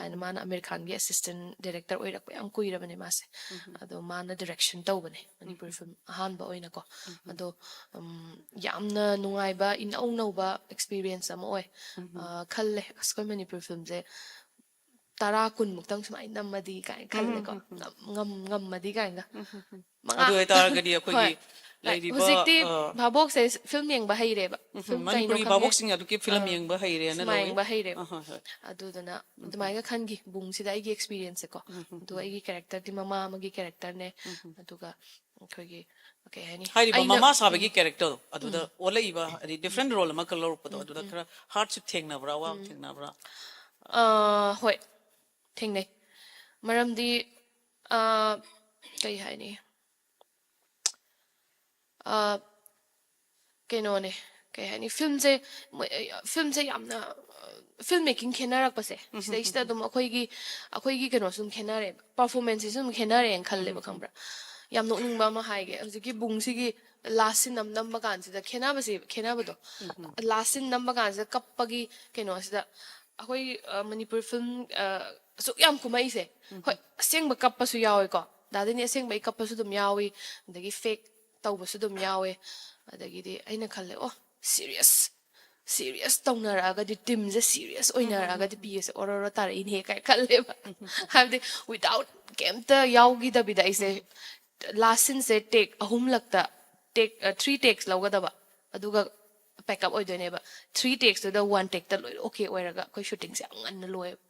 ꯍꯥꯏꯅ, ꯃꯥꯅ ꯑꯃꯤꯔ ꯈꯥꯟꯒꯤ ꯑꯦꯁꯤꯁꯇꯦꯟ ꯗꯥꯏꯔꯦꯛꯇꯔ ꯑꯣꯏꯔꯛꯄ ꯌꯥꯝ ꯀꯨꯏꯔꯕꯅꯦ ꯃꯥꯁꯦ꯫ ꯑꯗꯣ ꯃꯥꯅ ꯗꯥꯏꯔꯦꯛꯁꯟ ꯇꯧꯕꯅꯦ ꯃꯅꯤꯄꯨꯔꯤ ꯐꯤꯜꯝ ꯑꯍꯥꯟꯕ ꯑꯣꯏꯅꯀꯣ꯫ ꯑꯗꯣ ꯎꯝ, ꯌꯥꯝꯅ ꯅꯨꯡꯉꯥꯏꯕ, ꯏꯅꯧ ꯅꯧꯕ ꯑꯦꯛꯁꯄꯤꯔꯤꯌꯦꯟꯁ ꯑꯃ ꯑꯣꯏ꯫ ꯑ, ꯈꯜꯂꯦ, ꯑꯁ, ꯑꯩꯈꯣꯏ ꯃꯅꯤꯄꯨꯔꯤ ꯐꯤꯜꯝꯁꯦ ꯇꯔꯥ ꯀꯨꯟꯃꯨꯛꯇꯪ ꯁꯨꯃꯥꯏꯅ ꯅꯝꯃꯗꯤ ꯀꯥꯏꯅ ꯈꯜꯂꯦꯀꯣ꯫ ꯉꯝ- ꯉꯝ- ꯉꯝꯃꯗꯤ ꯀꯥꯏꯅꯒ꯫ ꯃꯉꯥ꯫ ꯑꯗꯨ ꯑꯣꯏꯇꯥꯔꯒꯗꯤ ꯑꯩꯈꯣꯏꯒꯤ ꯍꯣꯏ꯫ ꯂꯩꯔꯤꯕ, ꯍꯧꯖꯤꯛꯇꯤ ꯑ, ꯚꯥꯕꯣꯛꯁꯦ ꯐꯤꯂꯝ ꯌꯦꯡꯕ ꯍꯩꯔꯦꯕ꯫ ꯐꯤꯂꯝ ꯀꯩꯅꯣ ꯃꯅꯤꯄꯨꯔꯤ ꯈꯪꯗꯦ꯫ ꯚꯥꯕꯣꯛꯁꯤꯡ ꯑꯗꯨꯒꯤ ꯐꯤꯂꯝ ꯑꯥ, ꯌꯦꯡꯕ ꯍꯩꯔꯦꯅ ꯁꯤꯃꯥ ꯂꯧꯋꯤ꯫ ꯌꯦꯡꯕ ꯍꯩꯔꯦꯕ꯫ ꯑꯍꯣꯏ, ꯍꯣꯏ꯫ ꯑꯗꯨꯗꯨꯅ ꯑꯗꯨꯃꯥꯏꯅ ꯈꯟꯈꯤ ꯕꯨꯡꯁꯤꯗ ꯑꯩꯒꯤ experience ꯁꯦꯀꯣ꯫ ꯑꯗꯨꯒ ꯑꯩꯒꯤ character ꯗꯤ ꯃꯃꯥ ꯑꯃꯒꯤ character ꯅꯦ꯫ ꯑꯗꯨꯒ ꯑꯩꯈꯣꯏꯒꯤ ꯀꯩ ꯍꯥꯏꯅꯤ? ꯍꯥꯏꯔꯤꯕ ꯑꯩꯅ ꯃꯃꯥ ꯁꯥꯕꯒꯤ character ꯗꯣ ꯑꯗꯨꯗ ꯑꯣꯜꯂꯛꯏꯕ, ꯍꯥꯏꯗꯤ different role ꯑꯃꯈꯛ ꯂꯧꯔꯛꯄꯗꯣ, ꯑꯗꯨꯗ ꯈꯔ hardship ꯊꯦꯡꯅꯕ꯭ꯔꯥ, ꯑꯋꯥꯕ ꯊꯦꯡꯅꯕ꯭ꯔꯥ? ꯑꯥ, ꯍꯣꯏ, ꯊꯦꯡꯅꯩ꯫ ꯃꯔꯝꯗꯤ, ꯑꯥ, ꯀꯩ ꯍꯥꯏꯅꯤ? ꯑꯥ, ꯀꯩꯅꯣꯅꯦ, ꯀꯩ ꯍꯥꯏꯅꯤ? ꯐꯤꯂꯝꯁꯦ, ꯃꯣꯏ, ꯐꯤꯂꯝꯁꯦ ꯌꯥꯝꯅ, ꯐꯤꯂꯝ ꯃꯦꯀꯤꯡ ꯈꯦꯠꯅꯔꯛꯄꯁꯦ, ꯁꯤꯗꯩꯁꯤꯗ ꯑꯗꯨꯝ ꯑꯩꯈꯣꯏꯒꯤ, ꯑꯩꯈꯣꯏꯒꯤ ꯀꯩꯅꯣꯁꯨ ꯑꯗꯨꯝ ꯈꯦꯠꯅꯔꯦꯕ, performance ꯁꯤꯁꯨ ꯑꯗꯨꯝ ꯈꯦꯠꯅꯔꯦꯅ ꯈꯜꯂꯦꯕ, ꯈꯪꯕ꯭ꯔꯥ? ꯌꯥꯝ ꯅꯣꯛꯅꯤꯡꯕ ꯑꯃ ꯍꯥꯏꯒꯦ, ꯍꯧꯖꯤꯛꯀꯤ ꯕꯨꯡꯁꯤꯒꯤ last scene ꯑꯃ ꯅꯝꯕ ꯀꯥꯟꯁꯤꯗ ꯈꯦꯠꯅꯕꯁꯦ, ꯈꯦꯠꯅꯕꯗꯣ, last scene ꯅꯝꯕ ꯀꯥꯟꯁꯤꯗ ꯀꯞꯄꯒꯤ ꯀꯩꯅꯣꯁꯤꯗ, ꯑꯩꯈꯣꯏ, ꯑ, ꯃꯅꯤꯄꯨꯔ ꯐꯤꯂꯝ, ꯑ, ꯑꯁꯨꯛ ꯌꯥꯝ ꯀꯨꯝꯃꯛꯏꯁꯦ, ꯍꯣꯏ, ꯑꯁꯦꯡꯕ ꯀꯞꯄꯁꯨ ꯌꯥꯎꯋꯦꯀꯣ, ꯗꯥꯗꯤꯅꯤ ꯑꯁꯦꯡꯕꯩ ꯀꯞꯄꯁꯨ ꯑꯗꯨꯝ ꯌꯥꯎꯏ, ꯑꯗꯒꯤ fake ꯇꯧꯕꯁꯨ ꯑꯗꯨꯝ ꯌꯥꯎꯋꯦ꯫ ꯑꯗꯒꯤꯗꯤ ꯑꯩꯅ ꯈꯜꯂꯦ, ꯑꯣ, serious, serious ꯇꯧꯅꯔꯛꯑꯒꯗꯤ, team ꯁꯦ serious ꯑꯣꯏꯅꯔꯛꯑꯒꯗꯤ ꯄꯤꯒꯁꯦ ꯑꯣꯔꯣ ꯑꯣꯔꯣ ꯇꯥꯔꯛꯏꯅꯦ ꯀꯥꯏ ꯈꯜꯂꯦꯕ꯫ ꯍꯥꯏꯕꯗꯤ without ꯀꯩꯝꯇ ꯌꯥꯎꯈꯤꯗꯕꯤꯗ ꯑꯩꯁꯦ last scene ꯁꯦ take ꯑꯍꯨꯝꯂꯛꯇ, take, ꯑ, three takes ꯂꯧꯒꯗꯕ, ꯑꯗꯨꯒ pack up ꯑꯣꯏꯗꯣꯏꯅꯦꯕ꯫ Three takes ꯇꯨꯗ one take ꯇ ꯂꯣꯏ okay ꯑꯣꯏꯔꯒ ꯑꯩꯈꯣꯏ shooting ꯁꯦ ꯌꯥꯝ ꯉꯟꯅ ꯂꯣꯏꯌꯦꯕ꯫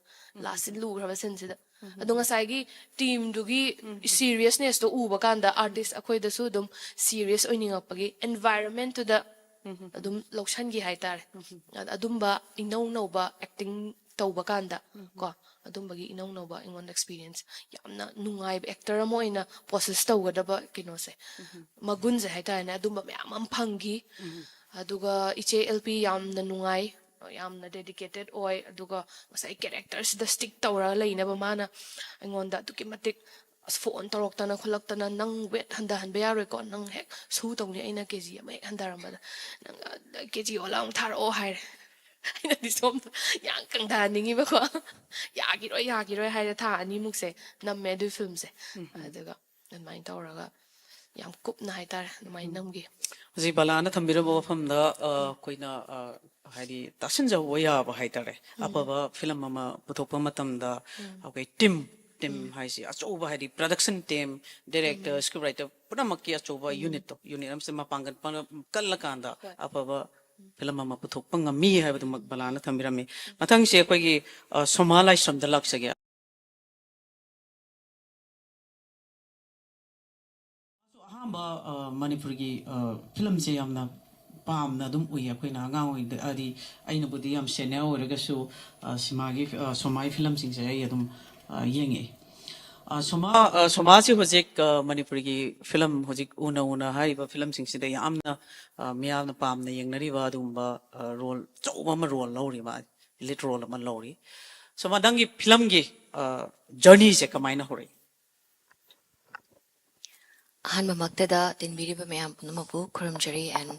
Last scene ꯂꯨꯈ꯭ꯔꯕ scene ꯁꯤꯗ꯫ ꯑꯗꯣ ꯉꯁꯥꯏꯒꯤ team ꯗꯨꯒꯤ seriousness ꯇꯣ ꯎꯕ ꯀꯥꯟꯗ artist ꯑꯩꯈꯣꯏꯗꯁꯨ ꯑꯗꯨꯝ serious ꯑꯣꯏꯅꯤꯡꯉꯛꯄꯒꯤ environment ꯇꯨꯗ ꯑꯗꯨꯝ ꯂꯧꯁꯟꯈꯤ ꯍꯥꯏꯇꯥꯔꯦ꯫ ꯑꯗ-, ꯑꯗꯨꯝꯕ ꯏꯅꯧ ꯅꯧꯕ acting ꯇꯧꯕ ꯀꯥꯟꯗ ꯀꯣ, ꯑꯗꯨꯝꯕꯒꯤ ꯏꯅꯧ ꯅꯧꯕ ꯑꯩꯉꯣꯟꯗ experience, ꯌꯥꯝꯅ ꯅꯨꯡꯉꯥꯏꯕ actor ꯑꯃ ꯑꯣꯏꯅ possess ꯇꯧꯒꯗꯕ ꯀꯩꯅꯣꯁꯦ, ꯃꯒꯨꯟꯁꯦ ꯍꯥꯏꯇꯥꯔꯦꯅꯦ, ꯑꯗꯨꯝꯕ ꯃꯌꯥꯝ ꯑꯃ ꯐꯪꯈꯤ꯫ ꯑꯗꯨꯒ ꯏꯆꯦ ꯑꯦꯜ ꯄꯤ ꯌꯥꯝꯅ ꯅꯨꯡꯉꯥꯏ, ꯌꯥꯝꯅ dedicated ꯑꯣꯏ, ꯑꯗꯨꯒ ꯉꯁꯥꯏ character ꯁꯤꯗ stick ꯇꯧꯔꯒ ꯂꯩꯅꯕ ꯃꯥꯅ ꯑꯩꯉꯣꯟꯗ ꯑꯗꯨꯛꯀꯤ ꯃꯇꯤꯛ ꯑꯁ phone ꯇꯧꯔꯛꯇꯅ ꯈꯣꯠꯂꯛꯇꯅ, "ꯅꯪ weight ꯍꯟꯊꯍꯟꯕ ꯌꯥꯔꯣꯏꯀꯣ, ꯅꯪ ꯍꯦꯛ ꯁꯨ ꯇꯧꯅꯤ, ꯑꯩꯅ ꯀꯦ ꯖꯤ ꯑꯃ ꯍꯦꯛ ꯍꯟꯊꯔꯝꯕꯗ ꯅꯪ ꯀꯦ ꯖꯤ ꯑꯣꯜꯂ ꯑꯃꯨꯛ ꯊꯥꯔꯛꯑꯣ" ꯍꯥꯏꯔꯦ꯫ ꯑꯩꯅꯗꯤ ꯁꯣꯝꯗ ꯌꯥꯝ ꯀꯪꯊꯍꯟꯅꯤꯡꯉꯤꯕꯀꯣ꯫ "ꯌꯥꯈꯤꯔꯣꯏ, ꯌꯥꯈꯤꯔꯣꯏ" ꯍꯥꯏꯔꯦ꯫ ꯊꯥ ꯑꯅꯤꯃꯨꯛꯁꯦ ꯅꯝꯃꯦ ꯑꯗꯨꯏ ꯐꯤꯂꯝꯁꯦ꯫ ꯑꯗꯨꯒ ꯑꯗꯨꯃꯥꯏꯅ ꯇꯧꯔꯒ ꯌꯥꯝ ꯀꯨꯞꯅ ꯍꯥꯏꯇꯥꯔꯦ ꯑꯗꯨꯃꯥꯏꯅ ꯅꯝꯈꯤ꯫ ꯍꯧꯖꯤꯛ ꯕꯂꯥꯅ ꯊꯝꯕꯤꯔꯝꯕ ꯋꯥꯐꯝꯗ, ꯑ, ꯑꯩꯈꯣꯏꯅ, ꯑ, ꯍꯥꯏꯗꯤ ꯇꯥꯁꯤꯟꯖꯍꯧꯕ ꯌꯥꯕ ꯍꯥꯏꯇꯥꯔꯦ, ꯑꯐꯕ ꯐꯤꯂꯝ ꯑꯃ ꯄꯨꯊꯣꯛꯄ ꯃꯇꯝꯗ ꯑꯩꯈꯣꯏ team ꯇꯤꯝ ꯍꯥꯏꯁꯤ ꯑꯆꯧꯕ, ꯍꯥꯏꯗꯤ production team, director, script writer ꯄꯨꯝꯅꯃꯛꯀꯤ ꯑꯆꯧꯕ unit ꯇꯣ, unit ꯑꯃꯁꯦ ꯃꯄꯥꯡꯒꯜ ꯄꯥꯡꯒꯜ ꯀꯜꯂꯀꯥꯟꯗ ꯑꯐꯕ ꯐꯤꯂꯝ ꯑꯃ ꯄꯨꯊꯣꯛꯄ ꯉꯝꯃꯤ ꯍꯥꯏꯕꯗꯨꯃꯛ ꯕꯂꯥꯅ ꯊꯝꯕꯤꯔꯝꯃꯤ꯫ ꯃꯊꯪꯁꯦ ꯑꯩꯈꯣꯏꯒꯤ, ꯑ, ꯁꯣꯃꯥ ꯂꯥꯏꯁ꯭ꯔꯝꯗ ꯂꯥꯛꯆꯒꯦ꯫ ꯑꯍꯥꯟꯕ, ꯑ, ꯃꯅꯤꯄꯨꯔꯒꯤ, ꯑ, ꯐꯤꯂꯝꯁꯦ ꯌꯥꯝꯅ ꯄꯥꯝꯅ ꯑꯗꯨꯝ ꯎꯏ꯫ ꯑꯩꯈꯣꯏꯅ ꯑꯉꯥꯡ ꯑꯣꯏꯔꯤꯉꯩꯗ, ꯍꯥꯏꯗꯤ ꯑꯩꯅꯕꯨꯗꯤ ꯌꯥꯝ senior ꯑꯣꯏꯔꯒꯁꯨ, ꯑ, ꯁꯤꯃꯥꯒꯤ, ꯑ, ꯁꯣꯃꯥꯒꯤ ꯐꯤꯂꯝꯁꯤꯡꯁꯦ ꯑꯩ ꯑꯗꯨꯝ, ꯑ, ꯌꯦꯡꯉꯛꯏ꯫ ꯑ, ꯁꯣꯃꯥ, ꯑ, ꯁꯣꯃꯥꯁꯤ ꯍꯧꯖꯤꯛ, ꯑ, ꯃꯅꯤꯄꯨꯔꯒꯤ ꯐꯤꯂꯝ ꯍꯧꯖꯤꯛ ꯎꯅ ꯎꯅ ꯍꯥꯏꯔꯤꯕ ꯐꯤꯂꯝꯁꯤꯡꯁꯤꯗ ꯌꯥꯝꯅ, ꯑ, ꯃꯤꯌꯥꯝꯅ ꯄꯥꯝꯅ ꯌꯦꯡꯅꯔꯤꯕ ꯑꯗꯨꯒꯨꯝꯕ, ꯑ, role ꯑꯆꯧꯕ ꯑꯃ role ꯂꯧꯔꯤ, ꯃꯥ lead role ꯑꯃ ꯂꯧꯔꯤ꯫ ꯁꯣꯃꯥ, ꯅꯪꯒꯤ ꯐꯤꯂꯝꯒꯤ, ꯑ, journey ꯁꯦ ꯀꯃꯥꯏꯅ ꯍꯧꯔꯛꯏ? ꯑꯍꯥꯟꯕꯃꯛꯇꯗ ꯇꯤꯟꯕꯤꯔꯤꯕ ꯃꯌꯥꯝ ꯄꯨꯝꯅꯃꯛꯄꯨ ꯈꯨꯔꯨꯝꯖꯔꯤ, and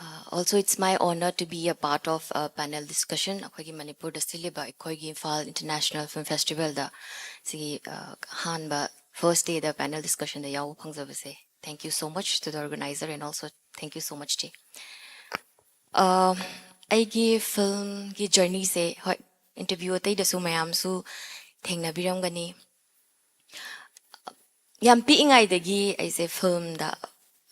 uh, also it's my honor to be a part of a panel discussion ꯑꯩꯈꯣꯏꯒꯤ ꯃꯅꯤꯄꯨꯔꯗ ꯁꯤꯜꯂꯤꯕ ꯑꯩꯈꯣꯏꯒꯤ ꯏꯝꯐꯥꯜ International Film Festival ꯗ꯫ ꯁꯤꯒꯤ ꯑ, ꯑꯍꯥꯟꯕ first day ꯗ panel discussion ꯗ ꯌꯥꯎꯕ ꯐꯪꯖꯕꯁꯦ, thank you so much to the organizer and also thank you so much ꯆꯦ꯫ ꯑ, ꯑꯩꯒꯤ ꯐꯤꯂꯝꯒꯤ journey ꯁꯦ, ꯍꯣꯏ, interview ꯑꯇꯩꯗꯁꯨ ꯃꯌꯥꯝꯁꯨ ꯊꯦꯡꯅꯕꯤꯔꯝꯒꯅꯤ꯫ ꯌꯥꯝ ꯄꯤꯛꯏꯉꯩꯗꯒꯤ ꯑꯩꯁꯦ ꯐꯤꯂꯝꯗ,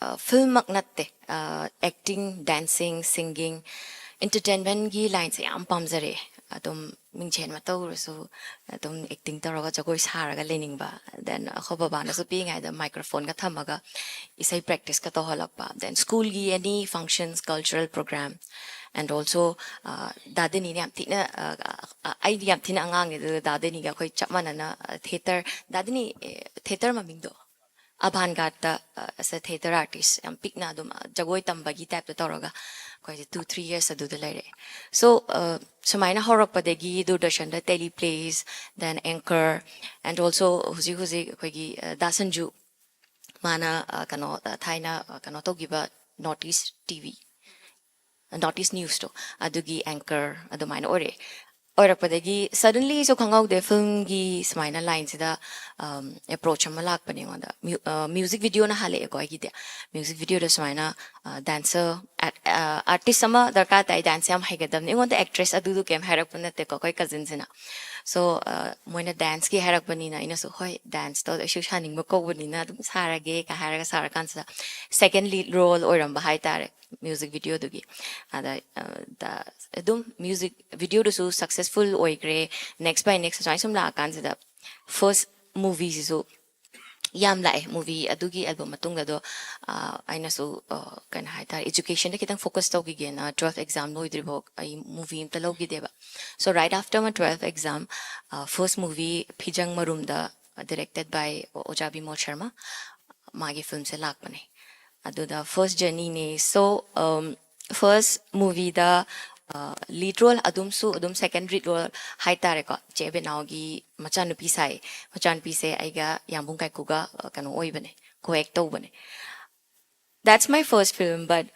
ꯑ, ꯐꯤꯂꯝꯃꯛ ꯅꯠꯇꯦ, ꯑ, acting, dancing, singing, entertainment ꯀꯤ line ꯁꯦ ꯌꯥꯝ ꯄꯥꯝꯖꯔꯛꯑꯦ꯫ ꯑꯗꯨꯝ ꯃꯤꯡꯁꯦꯟ ꯑꯃ ꯇꯧꯔꯁꯨ ꯑꯗꯨꯝ acting ꯇꯧꯔꯒ ꯖꯒꯣꯏ ꯁꯥꯔꯒ ꯂꯩꯅꯤꯡꯕ꯫ Then ꯑꯩꯈꯣꯏ ꯕꯕꯥꯅꯁꯨ ꯄꯤꯛꯏꯉꯩꯗ microphone ꯒ ꯊꯝꯃꯒ ꯏꯁꯩ practice ꯀ ꯇꯧꯍꯜꯂꯛꯄ꯫ Then school ꯒꯤ any functions, cultural program, and also, ꯑ, ꯗꯥ ꯗꯦꯅꯤꯅ ꯌꯥꯝ ꯊꯤꯅ, ꯑ, ꯑ, ꯑꯩꯗꯤ ꯌꯥꯝ ꯊꯤꯅ ꯑꯉꯥꯡꯅꯦ, ꯑꯗꯨꯗ ꯗꯥ ꯗꯦꯅꯤꯒ ꯑꯩꯈꯣꯏ ꯆꯞ ꯃꯥꯟꯅꯅ, ꯑ, theatre, ꯗꯥ ꯗꯦꯅꯤ, ꯑꯦ, theatre ꯃꯃꯤꯡꯗꯣ ꯑꯚꯥꯟꯒꯥꯔꯗꯇ, ꯑ, as a theatre artist ꯌꯥꯝ ꯄꯤꯛꯅ ꯑꯗꯨꯝ, ꯑ, ꯖꯒꯣꯏ ꯇꯝꯕꯒꯤ type ꯇ ꯇꯧꯔꯒ ꯑꯩꯈꯣꯏꯁꯦ two three years ꯑꯗꯨꯗ ꯂꯩꯔꯛꯑꯦ꯫ So, ꯑ, ꯁꯨꯃꯥꯏꯅ ꯍꯧꯔꯛꯄꯗꯒꯤ ꯗꯨꯔꯗꯔꯁꯟꯗ tele plays, then anchor, and also ꯍꯧꯖꯤꯛ ꯍꯧꯖꯤꯛ ꯑꯩꯈꯣꯏꯒꯤ, ꯑ, ꯗꯥ ꯁꯟꯖꯨ, ꯃꯥꯅ, ꯑ, ꯀꯩꯅꯣ, ꯑ, ꯊꯥꯏꯅ, ꯑ, ꯀꯩꯅꯣ ꯇꯧꯈꯤꯕ North East T V, North East News ꯇꯣ, ꯑꯗꯨꯒꯤ anchor ꯑꯗꯨꯃꯥꯏꯅ ꯑꯣꯏꯔꯛꯑꯦ꯫ ꯑꯣꯏꯔꯛꯄꯗꯒꯤ suddenly ꯁꯨ ꯈꯪꯍꯧꯗꯦ, ꯐꯤꯂꯝꯒꯤ ꯁꯨꯃꯥꯏꯅ line ꯁꯤꯗ, ꯑꯝ, approach ꯑꯃ ꯂꯥꯛꯄꯅꯦ ꯑꯩꯉꯣꯟꯗ꯫ ꯃ꯭ꯌꯨ-, ꯑ, music video ꯅ ꯍꯥꯜꯂꯛꯑꯦꯀꯣ ꯑꯩꯒꯤꯗꯤ꯫ Music video ꯗ ꯁꯨꯃꯥꯏꯅ, ꯑ, dancer, ꯑ, artist ꯑꯃ ꯗꯔꯀꯥꯔ ꯇꯥꯏ, dance ꯌꯥꯝ ꯍꯩꯒꯗꯕꯅꯤ꯫ ꯑꯩꯉꯣꯟꯗ actress ꯑꯗꯨꯗꯨ ꯀꯩꯝ ꯍꯥꯏꯔꯛꯄ ꯅꯠꯇꯦꯀꯣ, ꯑꯩꯈꯣꯏ cousin ꯁꯤꯅ꯫ So ꯃꯣꯏꯅ ꯗꯥꯟꯁꯀꯤ ꯍꯥꯏꯔꯛꯄꯅꯤꯅ ꯑꯩꯅꯁꯨ ꯍꯣꯏ ꯗꯥꯟꯁꯇꯣ ꯑꯩꯁꯨ ꯁꯥꯅꯤꯡꯕ ꯀꯧꯕꯅꯤꯅ ꯑꯗꯨꯝ ꯁꯥꯔꯒꯦ ꯀ ꯍꯥꯏꯔꯒ ꯁꯥꯔꯀꯥꯟꯁꯤꯗ second lead role ꯑꯣꯏꯔꯝꯕ ꯍꯥꯏꯇꯥꯔꯦ ꯃ꯭ꯌꯨꯖꯤꯛ ꯚꯤꯗꯤꯑꯣꯗꯨꯒꯤ꯫ ꯑꯗ ꯑꯗꯨꯝ ꯃ꯭ꯌꯨꯖꯤꯛ ꯚꯤꯗꯤꯑꯣꯗꯨꯁꯨ successful ꯑꯣꯏꯈ꯭ꯔꯦ꯫ Next by next ꯁꯨꯃꯥꯏꯅ ꯁꯨꯝ ꯂꯥꯛꯑꯀꯥꯟꯁꯤꯗ first movieꯁꯤꯁꯨ ꯌꯥꯝ ꯂꯥꯛꯑꯦ movie ꯑꯗꯨꯒꯤ album ꯃꯇꯨꯡꯗ꯫ ꯑꯗꯣ ꯑꯩꯅꯁꯨ ꯀꯩꯅꯣ ꯍꯥꯏꯇꯥꯔꯦ educationꯗ ꯈꯤꯇꯪ focus ꯇꯧꯈꯤꯒꯦꯅ twelfth exam ꯂꯣꯏꯗ꯭ꯔꯤꯐꯥꯎ ꯑꯩ movie ꯑꯝꯇ ꯂꯧꯈꯤꯗꯦꯕ꯫ So right after my twelfth exam first movie ꯐꯤꯖꯪ ꯃꯔꯨꯝꯗ directed by ꯑꯣꯖꯥ ꯕꯤꯃꯣꯜ ꯁꯔꯃ ꯃꯥꯒꯤ filmꯁꯦ ꯂꯥꯛꯄꯅꯦ꯫ ꯑꯗꯨꯗ first journeyꯅꯦ꯫ So first movieꯗ lead role ꯑꯗꯨꯝꯁꯨ ꯑꯗꯨꯝ second lead role ꯍꯥꯏꯇꯥꯔꯦꯀꯣ ꯆꯦ ꯕꯦꯅꯥꯎꯒꯤ ꯃꯆꯥꯅꯨꯄꯤ ꯁꯥꯏ꯫ ꯃꯆꯥꯅꯨꯄꯤꯁꯦ ꯑꯩꯒ ꯌꯥꯝꯕꯨꯡ ꯀꯥꯏꯀꯨꯒ ꯀꯩꯅꯣ ꯑꯣꯏꯕꯅꯦ co-act ꯇꯧꯕꯅꯦ꯫ That's my first film, but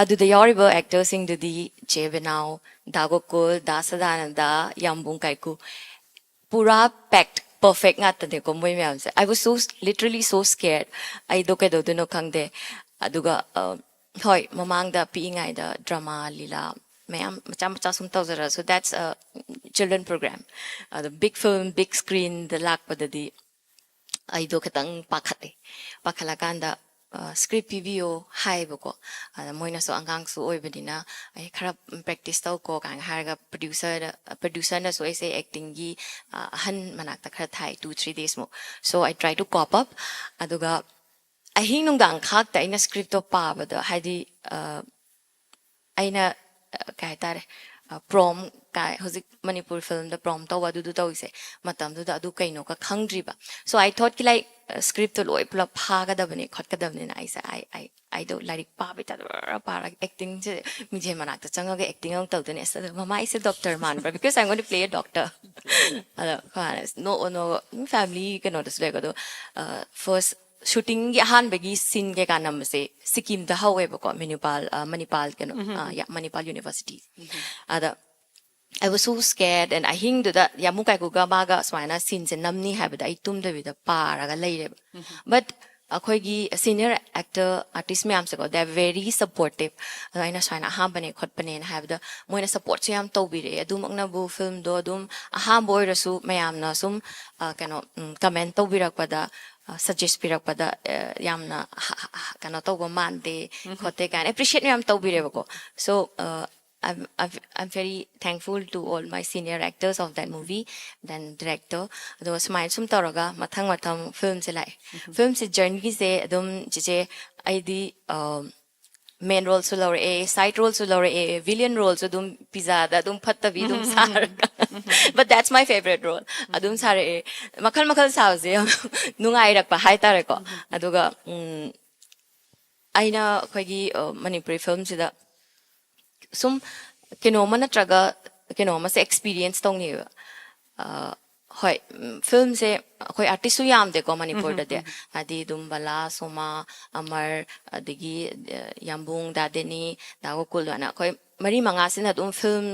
ꯑꯗꯨꯗ ꯌꯥꯎꯔꯤꯕ actorꯁꯤꯡꯗꯨꯗꯤ ꯆꯦ ꯕꯦꯅꯥꯎ, ꯗꯥ ꯒꯣꯀꯨꯜ, ꯗꯥ ꯁꯗꯥꯅꯟꯗ, ꯌꯥꯝꯕꯨꯡ ꯀꯥꯏꯀꯨ ꯄꯨꯔꯥ packed perfect ꯉꯥꯛꯇꯅꯦꯀꯣ ꯃꯣꯏ ꯃꯌꯥꯝꯁꯦ꯫ I was so literally so scared. ꯑꯩꯗꯣ ꯀꯩꯗꯧꯗꯣꯏꯅꯣ ꯈꯪꯗꯦ꯫ ꯑꯗꯨꯒ ꯍꯣꯏ ꯃꯃꯥꯡꯗ ꯄꯤꯛꯏꯉꯩꯗ drama ꯂꯤꯂꯥ ꯃꯌꯥꯝ ꯃꯆꯥ ꯃꯆꯥ ꯁꯨꯝ ꯇꯧꯖꯔꯁꯨ that's a children program꯫ ꯑꯗꯣ big film big screenꯗ ꯂꯥꯛꯄꯗꯗꯤ ꯑꯩꯗꯣ ꯈꯤꯇꯪ ꯄꯥꯈꯠꯂꯦ꯫ ꯄꯥꯈꯠꯂꯀꯥꯟꯗ script ꯄꯤꯕꯤꯌꯣ ꯍꯥꯏꯌꯦꯕꯀꯣ꯫ ꯑꯗ ꯃꯣꯏꯅꯁꯨ ꯑꯉꯥꯡꯁꯨ ꯑꯣꯏꯕꯅꯤꯅ ꯑꯩ ꯈꯔ practice ꯇꯧꯀꯣ ꯀꯥꯏꯅ ꯍꯥꯏꯔꯒ producer producerꯅꯁꯨ ꯑꯩꯁꯦ actingꯒꯤ ꯑꯍꯟ ꯃꯅꯥꯛꯇ ꯈꯔ ꯊꯥꯏ two three days ꯃꯨꯛ꯫ So I try to cope up꯫ ꯑꯗꯨꯒ ꯑꯍꯤꯡ ꯅꯨꯡꯗꯥꯡ ꯈꯥꯛꯇ ꯑꯩꯅ scriptꯇꯣ ꯄꯥꯕꯗꯣ ꯍꯥꯏꯗꯤ ꯑꯩꯅ ꯀꯩ ꯍꯥꯏꯇꯥꯔꯦ prompt ꯀꯥꯏ ꯍꯧꯖꯤꯛ ꯃꯅꯤꯄꯨꯔ filmꯗ prompt ꯇꯧꯕ ꯑꯗꯨꯗꯨ ꯇꯧꯔꯤꯁꯦ ꯃꯇꯝꯗꯨꯗ ꯑꯗꯨ ꯀꯩꯅꯣꯒ ꯈꯪꯗ꯭ꯔꯤꯕ꯫ So I thoughtꯀꯤ like scriptꯇꯣ ꯂꯣꯏ ꯄꯨꯂꯞ ꯐꯥꯒꯗꯕꯅꯤ ꯈꯣꯠꯀꯗꯕꯅꯤꯅ ꯑꯩꯁꯦ ꯑꯩ ꯑꯩ ꯑꯩꯗꯣ ꯂꯥꯏꯔꯤꯛ ꯄꯥꯕꯩ ꯇꯥꯏꯞꯇ ꯄꯥꯔꯒ actingꯁꯦ ꯃꯤꯡꯁꯦꯜ ꯃꯅꯥꯛꯇ ꯆꯪꯉꯒ acting ꯑꯃꯨꯛ ꯇꯧꯗꯣꯏꯅꯦ꯫ ꯑꯁ ꯑꯗꯣ ꯃꯃꯥ ꯑꯩꯁꯦ doctor ꯃꯥꯟꯕ꯭ꯔꯥ because I'm going to play a doctor꯫ ꯑꯗꯣ ꯈꯣꯏꯃꯥꯅ ꯅꯣꯛꯑꯣ ꯅꯣꯛꯑꯣ family ꯀꯩꯅꯣꯗꯁꯨ ꯂꯩꯀꯣ꯫ ꯑꯗꯣ first shootingꯒꯤ ꯑꯍꯥꯟꯕꯒꯤ scene ꯀꯩꯀꯥ ꯅꯝꯕꯁꯦ ꯁꯤꯀꯤꯝꯗ ꯍꯧꯋꯦꯕꯀꯣ ꯃꯅꯤꯄꯥꯜ ꯃꯅꯤꯄꯥꯜ ꯀꯩꯅꯣ ꯃꯅꯤꯄꯥꯜ university꯫ ꯑꯗ I was so scared and ꯑꯍꯤꯡꯗꯨꯗ ꯌꯥꯝꯕꯨꯡ ꯀꯥꯏꯀꯨꯒ ꯃꯥꯒ ꯁꯨꯃꯥꯏꯅ sceneꯁꯦ ꯅꯝꯅꯤ ꯍꯥꯏꯕꯗ ꯑꯩ ꯇꯨꯝꯗꯕꯤꯗ ꯄꯥꯔꯒ ꯂꯩꯔꯦꯕ꯫ But ꯑꯩꯈꯣꯏꯒꯤ senior actor artist ꯃꯌꯥꯝꯁꯦꯀꯣ, they are very supportive. ꯑꯗꯣ ꯑꯩꯅ ꯁꯨꯃꯥꯏꯅ ꯑꯍꯥꯟꯕꯅꯦ ꯈꯣꯠꯄꯅꯦꯅ ꯍꯥꯏꯕꯗ ꯃꯣꯏꯅ supportꯁꯨ ꯌꯥꯝ ꯇꯧꯕꯤꯔꯛꯑꯦ꯫ ꯑꯗꯨꯃꯛꯅꯕꯨ filmꯗꯣ ꯑꯗꯨꯝ ꯑꯍꯥꯟꯕ ꯑꯣꯏꯔꯁꯨ ꯃꯌꯥꯝꯅ ꯁꯨꯝ ꯑ, ꯀꯩꯅꯣ comment ꯇꯧꯕꯤꯔꯛꯄꯗ, suggest ꯄꯤꯔꯛꯄꯗ ꯑ, ꯌꯥꯝꯅ ꯍ- ꯍ- ꯍ- ꯀꯩꯅꯣ ꯇꯧꯕ ꯃꯥꯟꯗꯦ ꯈꯣꯠꯇꯦ ꯀꯥꯏꯅ appreciate ꯃꯌꯥꯝ ꯇꯧꯕꯤꯔꯦꯕꯀꯣ꯫ So uh, I'm, I'm I'm very thankful to all my senior actors of that movie, then director. ꯑꯗꯨꯒ ꯁꯨꯃꯥꯏꯅ ꯁꯨꯝ ꯇꯧꯔꯒ ꯃꯊꯪ ꯃꯊꯪ filmꯁꯦ ꯂꯥꯛꯑꯦ꯫ Filmꯁꯦ journeyꯒꯤꯁꯦ ꯑꯗꯨꯝ ꯆꯤꯆꯦ, ꯑꯩꯗꯤ ꯑ, main roleꯁꯨ ꯂꯧꯔꯛꯑꯦ, side roleꯁꯨ ꯂꯧꯔꯛꯑꯦ, villain roleꯁꯨ ꯑꯗꯨꯝ ꯄꯤꯖꯥꯗ ꯑꯗꯨꯝ ꯐꯠꯇꯕꯤ ꯑꯗꯨꯝ ꯁꯥꯔꯒ, but that's my favorite role. ꯑꯗꯨꯝ ꯁꯥꯔꯛꯑꯦ꯫ ꯃꯈꯜ ꯃꯈꯜ ꯁꯥꯕꯁꯦ ꯌꯥꯝ ꯅꯨꯡꯉꯥꯏꯔꯛꯄ ꯍꯥꯏꯇꯥꯔꯦꯀꯣ꯫ ꯑꯗꯨꯒ ꯎꯝ, ꯑꯩꯅ ꯑꯩꯈꯣꯏꯒꯤ ꯑ, ꯃꯅꯤꯄꯨꯔꯤ filmꯁꯤꯗ ꯁꯨꯝ ꯀꯩꯅꯣꯝꯃ ꯅꯠꯇ꯭ꯔꯒ ꯀꯩꯅꯣꯝꯃꯁꯦ experience ꯇꯧꯅꯤꯡꯉꯦꯕ꯫ ꯑ, ꯍꯣꯏ, ꯎꯝ, filmꯁꯦ ꯑꯩꯈꯣꯏ artistꯁꯨ ꯌꯥꯝꯗꯦꯀꯣ ꯃꯅꯤꯄꯨꯔꯗꯗꯤ꯫ ꯍꯥꯏꯗꯤ ꯑꯗꯨꯝ ꯕꯂꯥ, ꯁꯣꯃꯥ, ꯑꯃꯔ, ꯑꯗꯒꯤ ꯑ, ꯌꯥꯝꯕꯨꯡ, ꯗꯥ ꯗꯦꯅꯤ, ꯗꯥ ꯒꯣꯀꯨꯜ ꯑꯗꯨꯃꯥꯏꯅ ꯑꯩꯈꯣꯏ ꯃꯔꯤ ꯃꯉꯥꯁꯤꯅ ꯑꯗꯨꯝ film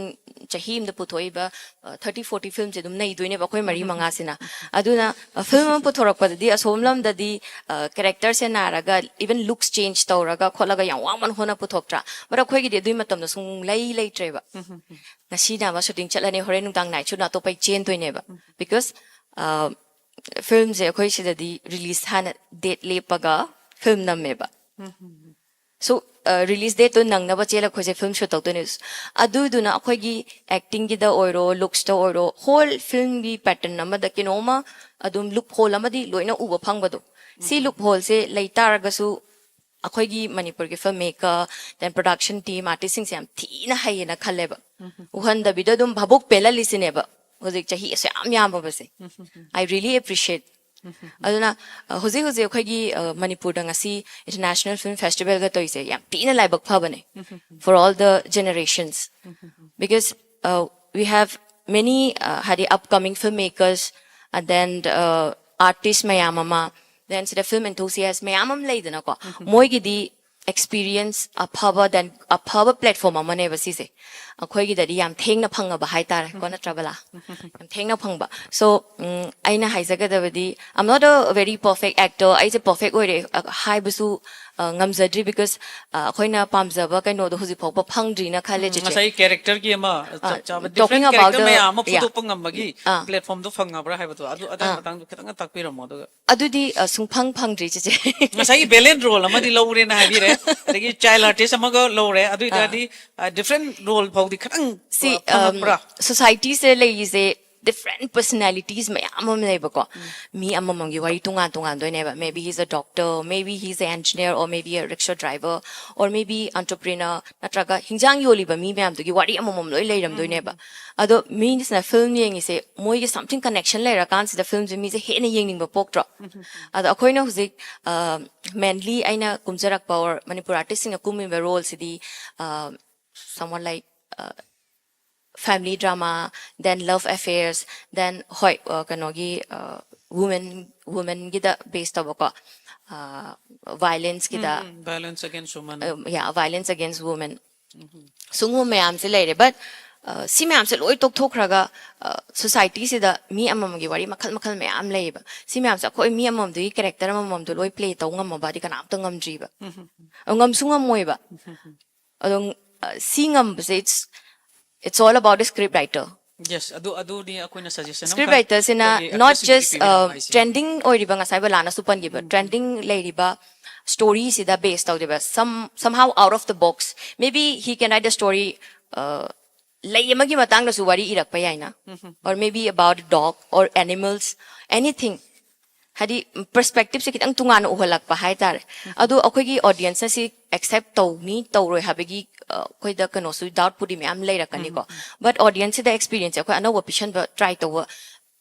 ꯆꯍꯤ ꯑꯃꯗ ꯄꯨꯊꯣꯛꯏꯕ ꯊꯥꯔꯇꯤ ꯐꯣꯔꯇꯤ filmꯁꯦ ꯑꯗꯨꯝ ꯅꯩꯗꯣꯏꯅꯦꯕ ꯑꯩꯈꯣꯏ ꯃꯔꯤ ꯃꯉꯥꯁꯤꯅ꯫ ꯑꯗꯨꯅ ꯑ, film ꯑꯃ ꯄꯨꯊꯣꯔꯛꯄꯗꯗꯤ ꯑꯁꯣꯝ ꯂꯝꯗꯗꯤ characterꯁꯦ ꯅꯥꯔꯒ even looks change ꯇꯧꯔꯒ ꯈꯣꯠꯂꯒ ꯌꯥꯝ ꯋꯥꯡ ꯋꯥꯡ ꯍꯣꯠꯅ ꯄꯨꯊꯣꯛꯇ꯭ꯔꯥ? But ꯑꯩꯈꯣꯏꯒꯤꯗꯤ ꯑꯗꯨꯒꯤ ꯃꯇꯝꯗꯣ ꯁꯨꯡꯂꯩ ꯂꯩꯇ꯭ꯔꯦꯕ꯫ ꯉꯁꯤꯅ ꯑꯃ shooting ꯆꯠꯂꯅꯤ, ꯍꯣꯔꯦꯟ ꯅꯨꯡꯗꯥꯡ night shootꯅ ꯑꯇꯣꯞꯄ ꯆꯦꯟꯗꯣꯏꯅꯦꯕ꯫ Because filmꯁꯦ ꯑꯩꯈꯣꯏ ꯁꯤꯗꯗꯤ release ꯍꯥꯟꯅ date ꯂꯦꯞꯄꯒ film ꯅꯝꯃꯦꯕ꯫ So release dateꯇꯣ ꯅꯪꯅꯕ ꯆꯦꯜꯂ ꯑꯩꯈꯣꯏꯁꯦ film shoot ꯇꯧꯗꯣꯏꯅꯦ꯫ ꯑꯗꯨꯗꯨꯅ ꯑꯩꯈꯣꯏꯒꯤ actingꯒꯤꯗ ꯑꯣꯏꯔꯣ, looksꯇ ꯑꯣꯏꯔꯣ, whole filmꯒꯤ pattern ꯑꯃꯗ ꯀꯩꯅꯣꯝꯃ ꯑꯗꯨꯝ loophole ꯑꯃꯗꯤ ꯂꯣꯏꯅ ꯎꯕ ꯐꯪꯕꯗꯣ꯫ ꯁꯤ loopholeꯁꯦ ꯂꯩ ꯇꯥꯔꯒꯁꯨ ꯑꯩꯈꯣꯏꯒꯤ ꯃꯅꯤꯄꯨꯔꯒꯤ film maker, then production team, artistꯁꯤꯡꯁꯦ ꯌꯥꯝ ꯊꯤꯅ ꯍꯩꯌꯦꯅ ꯈꯜꯂꯦꯕ꯫ ꯎꯍꯟꯗꯕꯤꯗ ꯑꯗꯨꯝ ꯚꯥꯕꯣꯛ ꯄꯦꯜꯍꯜꯂꯤꯁꯤꯅꯦꯕ ꯍꯧꯖꯤꯛ ꯆꯍꯤ ꯑꯁꯨꯛ ꯌꯥꯝ ꯌꯥꯝꯃꯕꯁꯦ꯫ I really appreciate. ꯑꯗꯨꯅ ꯑ, ꯍꯧꯖꯤꯛ ꯍꯧꯖꯤꯛ ꯑꯩꯈꯣꯏꯒꯤ ꯑ, ꯃꯅꯤꯄꯨꯔꯗ ꯉꯁꯤ International Film Festivalꯒ ꯇꯧꯔꯤꯁꯦ ꯌꯥꯝ ꯊꯤꯅ ꯂꯥꯏꯕꯛ ꯐꯕꯅꯦ, for all the generations. Because uh, we have many uh, ꯍꯥꯏꯗꯤ upcoming filmmakers, and then uh, artist ꯃꯌꯥꯝ ꯑꯃ, then ꯁꯤꯗ film enthusiast ꯃꯌꯥꯝ ꯑꯃ ꯂꯩꯗꯅꯀꯣ꯫ ꯃꯣꯏꯒꯤꯗꯤ experience ꯑꯐꯕ, then ꯑꯐꯕ platform ꯑꯃꯅꯦꯕ ꯁꯤꯁꯦ꯫ ꯑꯩꯈꯣꯏꯒꯤꯗꯗꯤ ꯌꯥꯝ ꯊꯦꯡꯅ ꯐꯪꯉꯕ ꯍꯥꯏꯇꯥꯔꯦ ꯀꯣ, ꯅꯠꯇ꯭ꯔꯥ ꯕꯂꯥ? ꯌꯥꯝ ꯊꯦꯡꯅ ꯐꯪꯕ꯫ So, ꯎꯝ, ꯑꯩꯅ ꯍꯥꯏꯖꯒꯗꯕꯗꯤ, I'm not a very perfect actor, ꯑꯩꯁꯦ perfect ꯑꯣꯏꯔꯦ, ꯑ, ꯍꯥꯏꯕꯁꯨ, ꯑ, ꯉꯝꯖꯗ꯭ꯔꯤ, because, ꯑ, ꯑꯩꯈꯣꯏꯅ ꯄꯥꯝꯖꯕ ꯀꯩꯅꯣꯗꯣ ꯍꯧꯖꯤꯛ ꯐꯥꯎꯕ ꯐꯪꯗ꯭ꯔꯤꯅ ꯈꯜꯂꯦ, ꯆꯦꯆꯦ꯫ ꯉꯁꯥꯏ characterꯒꯤ ꯑꯃ ꯆꯞ ꯆꯥꯕ Talking different about character the, ꯃꯌꯥꯝ ꯑꯃ yeah. ꯐꯨꯗꯣꯛꯄ ꯉꯝꯕꯒꯤ ꯑꯥ. platformꯗꯣ ꯐꯪꯉꯕ꯭ꯔꯥ ꯍꯥꯏꯕꯗꯣ, ꯑꯗꯨ ꯑꯗꯨꯒꯤ ꯃꯇꯥꯡꯗꯣ ꯈꯤꯇꯪ ꯇꯥꯛꯄꯤꯔꯝꯃꯣ꯫ ꯑꯗꯨꯒ ꯑꯗꯨꯗꯤ, ꯑ, ꯁꯨꯡꯐꯪ ꯐꯪꯗ꯭ꯔꯤ, ꯆꯦꯆꯦ꯫ ꯉꯁꯥꯏꯒꯤ valiant role ꯑꯃꯗꯤ ꯂꯧꯔꯦꯅ ꯍꯥꯏꯕꯤꯔꯦ, ꯑꯗꯒꯤ child artist ꯑꯃꯒ ꯂꯧꯔꯦ, ꯑꯗꯨ ꯑꯣꯏꯇꯥꯔꯗꯤ, ꯑ, different role ꯐꯥꯎꯗꯤ ꯈꯤꯇꯪ ꯁꯤ, ꯐꯪꯉꯛꯄ꯭ꯔꯥ? ꯁꯣꯁꯥꯏꯇꯤꯁꯦ ꯂꯩꯔꯤꯁꯦ different personalities ꯃꯌꯥꯝ ꯑꯃ ꯂꯩꯕꯀꯣ꯫ ꯃꯤ ꯑꯃꯃꯝꯒꯤ ꯋꯥꯔꯤ ꯇꯣꯉꯥꯟ ꯇꯣꯉꯥꯟꯗꯣꯏꯅꯦꯕ꯫ Maybe he's a doctor, maybe he's an engineer, or maybe a rickshaw driver, or maybe entrepreneur, ꯅꯠꯇ꯭ꯔꯒ ꯍꯤꯟꯖꯥꯡ ꯌꯣꯜꯂꯤꯕ ꯃꯤ ꯃꯌꯥꯝꯗꯨꯒꯤ ꯋꯥꯔꯤ ꯑꯃꯃꯝ ꯂꯣꯏ ꯂꯩꯔꯝꯗꯣꯏꯅꯦꯕ꯫ ꯑꯗꯣ ꯃꯤꯁꯤꯅ film ꯌꯦꯡꯉꯤꯁꯦ ꯃꯣꯏꯒꯤ something connection ꯂꯩꯔꯀꯥꯟꯁꯤꯗ filmꯁꯦ ꯃꯤꯁꯦ ꯍꯦꯟꯅ ꯌꯦꯡꯅꯤꯡꯕ ꯄꯣꯛꯇ꯭ꯔꯣ? ꯑꯗꯣ ꯑꯩꯈꯣꯏꯅ ꯍꯧꯖꯤꯛ, ꯑ, mainly ꯑꯩꯅ ꯀꯨꯝꯖꯔꯛꯄ or ꯃꯅꯤꯄꯨꯔ artistꯁꯤꯡꯅ ꯀꯨꯝꯃꯤꯕ roleꯁꯤꯗꯤ, ꯑ, somewhat like, ꯑ, family drama, then love affairs, then, ꯍꯣꯏ, ꯑ, ꯀꯩꯅꯣꯒꯤ, ꯑ, women, womenꯒꯤꯗ base ꯇꯧꯕꯀꯣ, ꯑ, violenceꯀꯤꯗ, Violence against women. ꯑ, yeah, violence against women, ꯁꯤꯒꯨꯝꯕ ꯃꯌꯥꯝꯁꯦ ꯂꯩꯔꯦ꯫ But, ꯑ, ꯁꯤ ꯃꯌꯥꯝꯁꯦ ꯂꯣꯏ ꯇꯣꯛꯊꯣꯛꯈ꯭ꯔꯒ, ꯑ, ꯁꯣꯁꯥꯏꯇꯤꯁꯤꯗ ꯃꯤ ꯑꯃꯃꯝꯒꯤ ꯋꯥꯔꯤ ꯃꯈꯜ ꯃꯈꯜ ꯃꯌꯥꯝ ꯂꯩꯌꯦꯕ꯫ ꯁꯤ ꯃꯌꯥꯝꯁꯦ ꯑꯩꯈꯣꯏ ꯃꯤ ꯑꯃꯃꯝꯗꯨꯒꯤ character ꯑꯃꯃꯝꯗꯣ ꯂꯣꯏ play ꯇꯧ ꯉꯝꯃꯕꯗꯤ ꯀꯅꯥꯝꯇ ꯉꯝꯗ꯭ꯔꯤꯕ꯫ ꯑ, ꯉꯝꯁꯨ ꯉꯝꯃꯣꯏꯕ꯫ ꯑꯗꯣ, ꯑ, ꯁꯤ ꯉꯝꯕꯁꯦ, it's, it's all about the script writer. Yes, ꯑꯗꯨ, ꯑꯗꯨꯅꯤ ꯑꯩꯈꯣꯏꯅ suggestion Script writerꯁꯤꯅ ꯑꯩꯈꯣꯏꯒꯤ not artistꯁꯤꯡꯗ just, ꯄꯤꯕꯤꯔꯝꯃꯣ ꯑ, ꯍꯥꯏꯁꯦ꯫ Trending ꯑꯣꯏꯔꯤꯕ, ꯉꯁꯥꯏ ꯕꯂꯥꯅꯁꯨ ꯄꯟꯈꯤꯕ, trending ꯂꯩꯔꯤꯕ storyꯁꯤꯗ base ꯇꯧꯗꯦꯕ, some, somehow out of the box, maybe he can write a story, ꯑ, ꯂꯩ ꯑꯃꯒꯤ ꯃꯇꯥꯡꯗꯁꯨ ꯋꯥꯔꯤ ꯏꯔꯛꯄ ꯌꯥꯏꯅ, or maybe about dog or animals, anything. ꯍꯥꯏꯗꯤ perspectiveꯁꯦ ꯈꯤꯇꯪ ꯇꯣꯉꯥꯟꯅ ꯎꯍꯜꯂꯛꯄ ꯍꯥꯏꯇꯥꯔꯦ꯫ ꯑꯗꯣ ꯑꯩꯈꯣꯏꯒꯤ audienceꯅ ꯁꯤ accept ꯇꯧꯅꯤ ꯇꯧꯔꯣꯏ ꯍꯥꯏꯕꯒꯤ, ꯑ, ꯑꯩꯈꯣꯏꯗ ꯀꯩꯅꯣꯁꯨ doubtꯄꯨꯗꯤ ꯃꯌꯥꯝ ꯂꯩꯔꯛꯀꯅꯤꯀꯣ꯫ But audienceꯁꯤꯗ experienceꯁꯦ ꯑꯩꯈꯣꯏ ꯑꯅꯧꯕ ꯄꯤꯁꯟꯕ try ꯇꯧꯕ,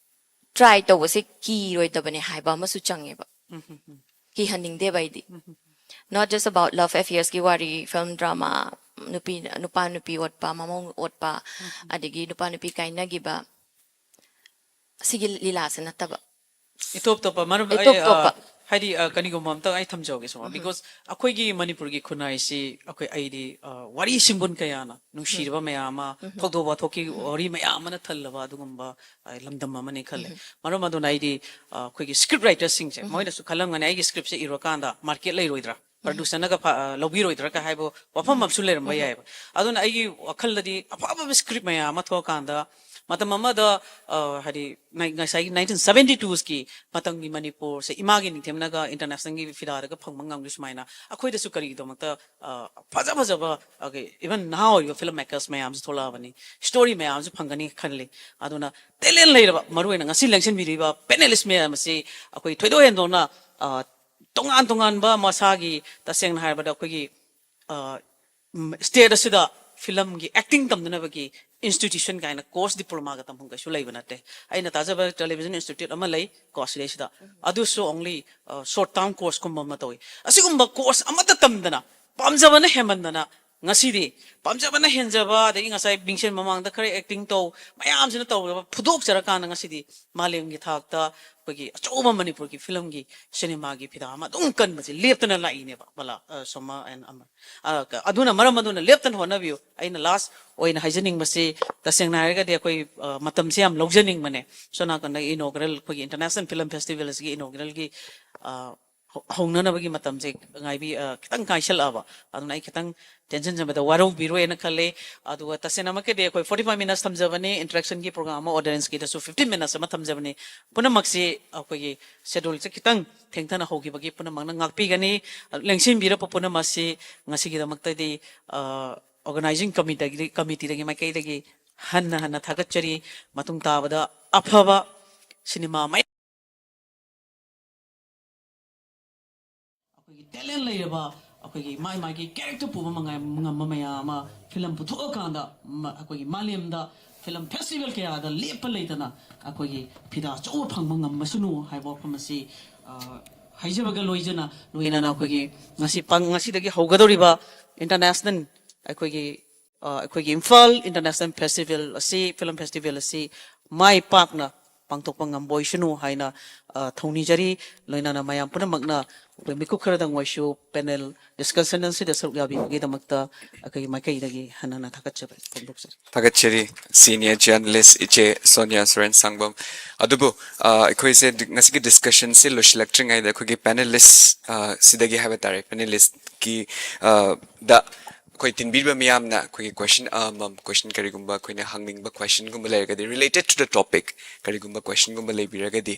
try ꯇꯧꯕꯁꯦ ꯀꯤꯔꯣꯏꯗꯕꯅꯦ ꯍꯥꯏꯕ ꯑꯃꯁꯨ ꯆꯪꯉꯦꯕ꯫ ꯀꯤꯍꯟꯅꯤꯡꯗꯦꯕ ꯑꯩꯗꯤ꯫ Not just about love affairsꯀꯤ ꯋꯥꯔꯤ, film drama, ꯅꯨꯄꯤ, ꯅꯨꯄꯥ ꯅꯨꯄꯤ ꯑꯣꯠꯄ, ꯃꯃꯧ ꯑꯣꯠꯄ, ꯑꯗꯒꯤ ꯅꯨꯄꯥ ꯅꯨꯄꯤ ꯀꯥꯏꯅꯈꯤꯕ, ꯁꯤꯒꯤ ꯂꯤꯂꯥꯁꯦ ꯅꯠꯇꯕ꯫ ꯏꯇꯣꯞ ꯇꯣꯞꯄ ꯃꯔꯨꯞ, ꯏꯇꯣꯞ ꯑꯩ, ꯑ, ꯇꯣꯞꯄ꯫ ꯍꯥꯏꯗꯤ ꯑ, ꯀꯔꯤꯒꯨꯝꯕ ꯑꯝꯇ ꯑꯩ ꯊꯝꯖꯍꯧꯒꯦ ꯁꯣꯃꯥ, because ꯑꯩꯈꯣꯏꯒꯤ ꯃꯅꯤꯄꯨꯔꯒꯤ ꯈꯨꯟꯅꯥꯏꯁꯤ ꯑꯩꯈꯣꯏ, ꯑꯩꯗꯤ ꯑ, ꯋꯥꯔꯤ ꯁꯤꯡꯕꯨꯟ ꯀꯌꯥꯅ ꯅꯨꯡꯁꯤꯔꯕ ꯃꯌꯥꯝ ꯑꯃ, ꯊꯧꯗꯣꯛ ꯋꯥꯊꯣꯛꯀꯤ ꯋꯥꯔꯤ ꯃꯌꯥꯝ ꯑꯃꯅ ꯊꯜꯂꯕ ꯑꯗꯨꯒꯨꯝꯕ ꯑ, ꯂꯝꯗꯝ ꯑꯃꯅꯤ ꯈꯜꯂꯦ꯫ ꯃꯔꯝ ꯑꯗꯨꯅ ꯑꯩꯗꯤ ꯑ, ꯑꯩꯈꯣꯏꯒꯤ script writer ꯁꯤꯡꯁꯦ ꯃꯣꯏꯅꯁꯨ ꯈꯜꯂꯝꯒꯅꯤ, ꯑꯩꯒꯤ script ꯁꯦ ꯏꯔꯀꯥꯟꯗ market ꯂꯩꯔꯣꯏꯗ꯭ꯔꯥ, producer ꯅꯒ ꯐ- ꯑ, ꯂꯧꯕꯤꯔꯣꯏꯗ꯭ꯔꯥ ꯀ ꯍꯥꯏꯕ ꯋꯥꯐꯝ ꯑꯃꯁꯨ ꯂꯩꯔꯝꯕ ꯌꯥꯏꯑꯕ꯫ ꯑꯗꯨꯅ ꯑꯩꯒꯤ ꯋꯥꯈꯜꯗꯗꯤ ꯑꯐ ꯑꯐꯕ script ꯃꯌꯥꯝ ꯑꯃ ꯊꯣꯛꯑꯀꯥꯟꯗ, ꯃꯇꯝ ꯑꯃꯗ ꯑ, ꯍꯥꯏꯗꯤ ꯅ- ꯉꯁꯥꯏꯒꯤ nineteen seventy twos ꯀꯤ ꯃꯇꯝꯒꯤ ꯃꯅꯤꯄꯨꯔꯁꯦ ꯏꯃꯥꯒꯤ ꯅꯤꯡꯊꯦꯝꯅꯒ international ꯒꯤ ꯐꯤꯗꯥꯗꯒ ꯐꯪꯕ ꯉꯝꯂꯤ ꯁꯨꯃꯥꯏꯅ, ꯑꯩꯈꯣꯏꯗꯁꯨ ꯀꯔꯤꯒꯤꯗꯃꯛꯇ ꯑ, ꯐꯖ ꯐꯖꯕ even ꯅꯍꯥ ꯑꯣꯏꯔꯤꯕ film makers ꯃꯌꯥꯝꯁꯨ ꯊꯣꯛꯂꯛꯑꯕꯅꯤ, story ꯃꯌꯥꯝꯁꯨ ꯐꯪꯒꯅꯤ ꯈꯜꯂꯤ꯫ ꯑꯗꯨꯅ talent ꯂꯩꯔꯕ, ꯃꯔꯨꯑꯣꯏꯅ ꯉꯁꯤ ꯂꯦꯡꯁꯤꯟꯕꯤꯔꯤꯕ panelist ꯃꯌꯥꯝ ꯑꯁꯤ ꯑꯩꯈꯣꯏ ꯊꯣꯏꯗꯣꯛ ꯍꯦꯟꯗꯣꯛꯅ ꯑ, ꯇꯣꯉꯥꯟ ꯇꯣꯉꯥꯟꯕ ꯃꯁꯥꯒꯤ, ꯇꯁꯦꯡꯅ ꯍꯥꯏꯔꯕꯗ ꯑꯩꯈꯣꯏꯒꯤ ꯑ, ꯎꯝ, state ꯑꯁꯤꯗ film ꯒꯤ acting ꯇꯝꯅꯅꯕꯒꯤ institution ꯀꯥꯏꯅ course diploma ꯒ ꯇꯝꯐꯝ ꯀꯩꯁꯨ ꯂꯩꯕ ꯅꯠꯇꯦ꯫ ꯑꯩꯅ ꯇꯥꯖꯕ television institute ꯑꯃ ꯂꯩ ꯀꯣ ꯁꯤꯗꯩꯁꯤꯗ, ꯑꯗꯨꯁꯨ only short term course ꯀꯨꯝꯕ ꯑꯃ ꯇꯧꯏ꯫ ꯑꯁꯤꯒꯨꯝꯕ course ꯑꯃꯠꯇ ꯇꯝꯗꯅ, ꯄꯥꯝꯖꯕꯅ ꯍꯦꯟꯃꯟꯗꯅ, ꯉꯁꯤꯗꯤ ꯄꯥꯝꯖꯕꯅ ꯍꯦꯟꯖꯕ, ꯑꯗꯒꯤ ꯉꯁꯥꯏ ꯃꯤꯡꯁꯦꯟ ꯃꯃꯥꯡꯗ ꯈꯔ acting ꯇꯧ, ꯃꯌꯥꯝꯁꯤꯅ ꯇꯧꯔꯒ ꯐꯨꯗꯣꯛꯆꯔꯀꯥꯟꯗ ꯉꯁꯤꯗꯤ ꯃꯥꯂꯦꯝꯒꯤ ꯊꯥꯛꯇ ꯑꯩꯈꯣꯏꯒꯤ ꯑꯆꯧꯕ ꯃꯅꯤꯄꯨꯔꯒꯤ film ꯒꯤ cinema ꯒꯤ ꯐꯤꯗꯥ ꯑꯃ ꯑꯗꯨꯝ ꯀꯟꯕꯁꯦ ꯂꯦꯞꯇꯅ ꯂꯥꯛꯏꯅꯦꯕ, ꯕꯂꯥ, ꯑ, ꯁꯣꯃꯥ and ꯑꯃꯔ꯫ ꯑ, ꯀ- ꯑꯗꯨꯅ ꯃꯔꯝ ꯑꯗꯨꯅ ꯂꯦꯞꯇꯅ ꯍꯣꯠꯅꯕꯤꯌꯨ꯫ ꯑꯩꯅ last ꯑꯣꯏꯅ ꯍꯥꯏꯖꯅꯤꯡꯕꯁꯤ, ꯇꯁꯦꯡꯅ ꯍꯥꯏꯔꯒꯗꯤ ꯑꯩꯈꯣꯏ ꯑ, ꯃꯇꯝꯁꯦ ꯌꯥꯝ ꯂꯧꯖꯅꯤꯡꯕꯅꯦ꯫ ꯁꯣꯝ ꯅꯥꯀꯟꯗ inaugural, ꯑꯩꯈꯣꯏꯒꯤ international film festival ꯑꯁꯤꯒꯤ inaugural ꯒꯤ ꯑ, ꯍꯧ- ꯍꯧꯅꯅꯕꯒꯤ ꯃꯇꯝꯁꯦ ꯉꯥꯏꯕꯤ ꯑ, ꯈꯤꯇꯪ ꯉꯥꯏꯁꯜꯂꯛꯑꯕ꯫ ꯑꯗꯨꯅ ꯑꯩ ꯈꯤꯇꯪ ꯇꯦꯟꯁꯤꯟꯖꯕꯗ ꯋꯥꯔꯧꯕꯤꯔꯣꯏꯅ ꯈꯜꯂꯦ꯫ ꯑꯗꯨꯒ ꯇꯁꯦꯡꯅꯃꯛꯀꯤꯗꯤ ꯑꯩꯈꯣꯏ forty five minutes ꯊꯝꯖꯕꯅꯤ interaction ꯒꯤ program ꯑꯃ, audience ꯀꯤꯗꯁꯨ fifteen minutes ꯑꯃ ꯊꯝꯖꯕꯅꯤ꯫ ꯄꯨꯝꯅꯃꯛꯁꯤ ꯑꯩꯈꯣꯏꯒꯤ schedule ꯁꯦ ꯈꯤꯇꯪ ꯊꯦꯡꯊꯅ ꯍꯧꯈꯤꯕꯒꯤ ꯄꯨꯝꯅꯃꯛꯅ ꯉꯥꯛꯄꯤꯒꯅꯤ꯫ ꯂꯦꯡꯁꯤꯟꯕꯤꯔꯛꯄ ꯄꯨꯝꯅꯃꯛ ꯑꯁꯤ ꯉꯁꯤꯒꯤꯗꯃꯛꯇꯗꯤ ꯑ, organizing committee ꯗꯒꯤ, committee ꯗꯒꯤ ꯃꯥꯏꯀꯩꯗꯒꯤ ꯍꯟꯅ ꯍꯟꯅ ꯊꯥꯒꯠꯆꯔꯤ꯫ ꯃꯇꯨꯡ ꯇꯥꯕꯗ ꯑꯐꯕ cinema ꯃꯌꯥꯝ ꯑꯩꯈꯣꯏꯒꯤ talent ꯂꯩꯔꯕ, ꯑꯩꯈꯣꯏꯒꯤ ꯃꯥꯏ ꯃꯥꯒꯤ character ꯄꯨꯕ ꯃꯉꯥꯏ-, ꯉꯝꯕ ꯃꯌꯥꯝ ꯑꯃ film ꯄꯨꯊꯣꯛꯑꯀꯥꯟꯗ ꯃ-, ꯑꯩꯈꯣꯏꯒꯤ ꯃꯥꯂꯦꯝꯗ film festival ꯀꯌꯥꯗ ꯂꯦꯞꯄ ꯂꯩꯇꯅ ꯑꯩꯈꯣꯏꯒꯤ ꯐꯤꯗꯥ ꯑꯆꯧꯕ ꯐꯪꯕ ꯉꯝꯃꯁꯅꯨ ꯍꯥꯏꯕ ꯋꯥꯐꯝ ꯑꯁꯤ, ꯑ, ꯍꯥꯏꯖꯕꯒ ꯂꯣꯏꯖꯅ, ꯂꯣꯏꯅꯅ ꯑꯩꯈꯣꯏꯒꯤ ꯉꯁꯤ ꯄꯥꯡ-, ꯉꯁꯤꯗꯒꯤ ꯍꯧꯒꯗꯧꯔꯤꯕ international ꯑꯩꯈꯣꯏꯒꯤ, ꯑ, ꯑꯩꯈꯣꯏꯒꯤ ꯏꯝꯐꯥꯜ International Festival ꯑꯁꯤ, film festival ꯑꯁꯤ ꯃꯥꯏ ꯄꯥꯛꯅ ꯄꯥꯡꯊꯣꯛꯄ ꯉꯝꯕ ꯑꯣꯏꯁꯅꯨ ꯍꯥꯏꯅ, ꯑ, ꯊꯧꯅꯤꯖꯔꯤ꯫ ꯂꯣꯏꯅꯅ ꯃꯌꯥꯝ ꯄꯨꯝꯅꯃꯛꯅ ꯑꯩꯈꯣꯏ ꯃꯤꯀꯨꯞ ꯈꯔꯗꯪ ꯑꯣꯏꯁꯨ ꯄꯦꯅꯦꯜ ꯗꯤꯁꯀꯁꯟ ꯑꯁꯤꯗ ꯁꯔꯨꯛ ꯌꯥꯕꯤꯕꯒꯤꯗꯃꯛꯇ ꯑꯩꯈꯣꯏꯒꯤ ꯃꯥꯏꯀꯩꯗꯒꯤ ꯍꯟꯅ ꯍꯟꯅ ꯊꯥꯒꯠꯆꯕ ꯐꯣꯡꯗꯣꯛꯆꯔꯤ꯫ ꯊꯥꯒꯠꯆꯔꯤ, ꯁꯤꯅꯤꯌꯔ ꯖꯔꯅꯦꯂꯤꯁ ꯏꯆꯦ ꯁꯣꯅꯤꯌꯥ ꯁꯣꯔꯦꯟ ꯁꯥꯡꯕꯝ꯫ ꯑꯗꯨꯕꯨ, ꯑ, ꯑꯩꯈꯣꯏꯁꯦ ꯗꯤ-, ꯉꯁꯤꯒꯤ ꯗꯤꯁꯀꯁꯟꯁꯦ ꯂꯣꯏꯁꯤꯜꯂꯛꯇ꯭ꯔꯤꯉꯩꯗ ꯑꯩꯈꯣꯏꯒꯤ ꯄꯦꯅꯦꯂꯤꯁ, ꯑ, ꯁꯤꯗꯒꯤ ꯍꯥꯏꯕ ꯇꯥꯔꯦ, ꯄꯦꯅꯦꯂꯤꯁꯀꯤ, ꯑ, ꯗ ꯑꯩꯈꯣꯏ ꯇꯤꯟꯕꯤꯔꯤꯕ ꯃꯤꯌꯥꯝꯅ ꯑꯩꯈꯣꯏꯒꯤ ꯀꯣꯏꯁꯟ ꯑꯃꯃꯝ, ꯀꯣꯏꯁꯟ ꯀꯔꯤꯒꯨꯝꯕ ꯑꯩꯈꯣꯏꯅ ꯍꯪꯅꯤꯡꯕ ꯀꯣꯏꯁꯟꯒꯨꯝꯕ ꯂꯩꯔꯒꯗꯤ, related to the topic, ꯀꯔꯤꯒꯨꯝꯕ ꯀꯣꯏꯁꯟꯒꯨꯝꯕ ꯂꯩꯕꯤꯔꯒꯗꯤ,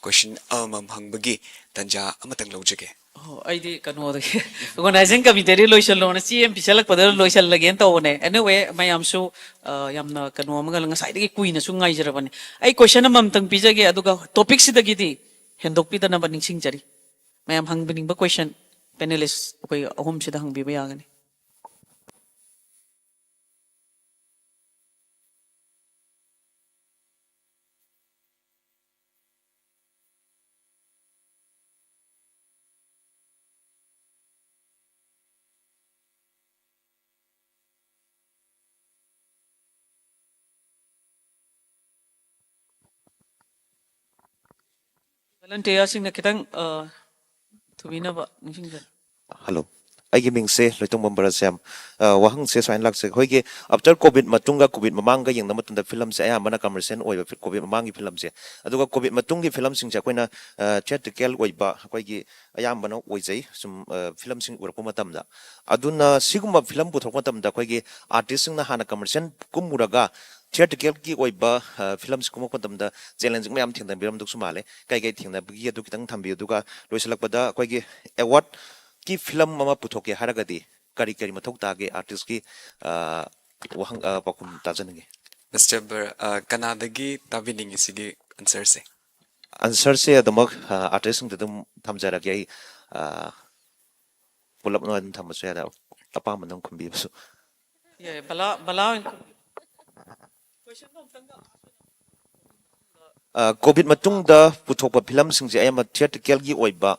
ꯀꯣꯏꯁꯟ ꯑꯃꯃꯝ ꯍꯪꯕꯒꯤ ꯇꯥꯟꯖꯥ ꯑꯃꯇꯪ ꯂꯧꯖꯒꯦ꯫ ꯑꯣ, ꯑꯩꯗꯤ ꯀꯩꯅꯣꯗꯒꯤ, ꯑꯣꯔꯒꯅꯥꯏꯖꯤꯡ ꯀꯃꯤꯇꯤꯗꯒꯤ ꯂꯣꯏꯁꯜꯂꯣꯅ ꯆꯦ ꯑꯃ ꯄꯤꯁꯜꯂꯛꯄꯗ ꯂꯣꯏꯁꯜꯂꯒꯦꯅ ꯇꯧꯕꯅꯦ꯫ Anyway, ꯃꯌꯥꯝꯁꯨ, ꯑ, ꯌꯥꯝꯅ ꯀꯩꯅꯣ ꯑꯃꯒ ꯉꯁꯥꯏꯗꯒꯤ ꯀꯨꯏꯅꯁꯨ ꯉꯥꯏꯖꯔꯕꯅꯤ꯫ ꯑꯩ ꯀꯣꯏꯁꯟ ꯑꯃꯃꯝꯇꯪ ꯄꯤꯖꯒꯦ, ꯑꯗꯨꯒ ꯇꯣꯄꯤꯛꯁꯤꯗꯒꯤꯗꯤ ꯍꯦꯟꯗꯣꯛꯄꯤꯗꯅꯕ ꯅꯤꯡꯁꯤꯡꯖꯔꯤ꯫ ꯃꯌꯥꯝ ꯍꯪꯕꯤꯅꯤꯡꯕ ꯀꯣꯏꯁꯟ ꯄꯦꯅꯦꯂꯤꯁ ꯑꯩꯈꯣꯏ ꯑꯍꯨꯝꯁꯤꯗ ꯍꯪꯕꯤꯕ ꯌꯥꯒꯅꯤ꯫ ꯚꯣꯂꯟꯇꯤꯌꯔꯁꯤꯡꯅ ꯈꯤꯇꯪ, ꯑ, ꯊꯨꯕꯤꯅꯕ ꯅꯤꯡꯁꯤꯡꯖꯔꯤ꯫ ꯍꯜꯂꯣ, ꯑꯩꯒꯤ ꯃꯤꯡꯁꯦ ꯂꯣꯏꯇꯣꯡꯕꯝ ꯚꯔꯠꯁ꯭ꯌꯥꯝ꯫ ꯑ, ꯋꯥꯍꯪꯁꯦ ꯁꯨꯃꯥꯏꯅ ꯂꯥꯛꯆꯩ, ꯑꯩꯈꯣꯏꯒꯤ ꯑꯥꯐꯇꯔ ꯀꯣꯚꯤꯗ ꯃꯇꯨꯡꯒ ꯀꯣꯚꯤꯗ ꯃꯃꯥꯡꯒ ꯌꯦꯡꯅꯕ ꯃꯇꯝꯗ ꯐꯤꯂꯝꯁꯦ ꯑꯌꯥꯝꯕꯅ ꯀꯃꯔꯁꯤꯌꯦꯜ ꯑꯣꯏꯕ ꯐꯤ-, ꯀꯣꯚꯤꯗ ꯃꯃꯥꯡꯒꯤ ꯐꯤꯂꯝꯁꯦ꯫ ꯑꯗꯨꯒ ꯀꯣꯚꯤꯗ ꯃꯇꯨꯡꯒꯤ ꯐꯤꯂꯝꯁꯤꯡꯁꯦ ꯑꯩꯈꯣꯏꯅ, ꯑ, ꯊꯤꯌꯦꯇ꯭ꯔꯤꯀꯦꯜ ꯑꯣꯏꯕ ꯑꯩꯈꯣꯏꯒꯤ ꯑꯌꯥꯝꯕꯅ ꯑꯣꯏꯖꯩ, ꯁꯨꯝ, ꯑ, ꯐꯤꯂꯝꯁꯤꯡ ꯎꯔꯛꯄ ꯃꯇꯝꯗ꯫ ꯑꯗꯨꯅ ꯁꯤꯒꯨꯝꯕ ꯐꯤꯂꯝ ꯄꯨꯊꯣꯔꯛꯄ ꯃꯇꯝꯗ ꯑꯩꯈꯣꯏꯒꯤ ꯑꯥꯔꯇꯤꯁꯁꯤꯡꯅ ꯍꯥꯟꯅ ꯀꯃꯔꯁꯤꯌꯦꯜ ꯀꯨꯝꯃꯨꯔꯒ ꯊꯤꯌꯦꯇ꯭ꯔꯤꯀꯦꯜꯒꯤ ꯑꯣꯏꯕ, ꯑ, ꯐꯤꯂꯝꯁꯤ ꯀꯨꯝꯃꯛꯄ ꯃꯇꯝꯗ ꯆꯦꯂꯦꯟꯖꯤꯡ ꯃꯌꯥꯝ ꯊꯦꯡꯅꯕꯤꯔꯝꯗꯧꯁꯨ ꯃꯥꯜꯂꯦ꯫ ꯀꯩ ꯀꯩ ꯊꯦꯡꯅꯕꯒꯦ ꯑꯗꯨ ꯈꯤꯇꯪ ꯊꯝꯕꯤꯌꯨ꯫ ꯑꯗꯨꯒ ꯂꯣꯏꯁꯤꯜꯂꯛꯄꯗ ꯑꯩꯈꯣꯏꯒꯤ ꯑꯦꯋꯥꯔꯗꯀꯤ ꯐꯤꯂꯝ ꯑꯃ ꯄꯨꯊꯣꯛꯀꯦ ꯍꯥꯏꯔꯒꯗꯤ ꯀꯔꯤ ꯀꯔꯤ ꯃꯊꯧ ꯇꯥꯒꯦ ꯑꯥꯔꯇꯤꯁꯀꯤ, ꯑ, ꯋꯥꯍꯪ, ꯑ, ꯄꯥꯎꯈꯨꯝ ꯇꯥꯖꯅꯤꯡꯉꯤ꯫ ꯃꯤꯁꯇꯔ ꯕꯔ-, ꯑ, ꯀꯅꯥꯗꯒꯤ ꯇꯥꯕꯤꯅꯤꯡꯉꯤ ꯁꯤꯒꯤ ꯑꯟꯁꯔꯁꯦ? ꯑꯟꯁꯔꯁꯦ ꯑꯗꯨꯃꯛ, ꯑ, ꯑꯥꯔꯇꯤꯁꯁꯤꯡꯗ ꯑꯗꯨꯝ ꯊꯝꯖꯔꯒꯦ ꯑꯩ, ꯑ, ꯄꯨꯂꯞꯅ ꯑꯗꯨꯝ ꯊꯝꯕꯁꯨ ꯌꯥꯔꯦ, ꯑꯄꯥꯝꯕ ꯑꯗꯨꯝ ꯈꯨꯝꯕꯤꯕꯁꯨ꯫ ꯌꯥꯏ, ꯕꯂꯥ, ꯕꯂꯥ ꯑꯣꯏꯅ ꯈꯨꯝꯕꯤꯌꯨ꯫ ꯑ, ꯀꯣꯚꯤꯗ ꯃꯇꯨꯡꯗ ꯄꯨꯊꯣꯛꯄ ꯐꯤꯂꯝꯁꯤꯡꯁꯦ ꯑꯌꯥꯝꯕ ꯊꯤꯌꯦꯇ꯭ꯔꯤꯀꯦꯜꯒꯤ ꯑꯣꯏꯕ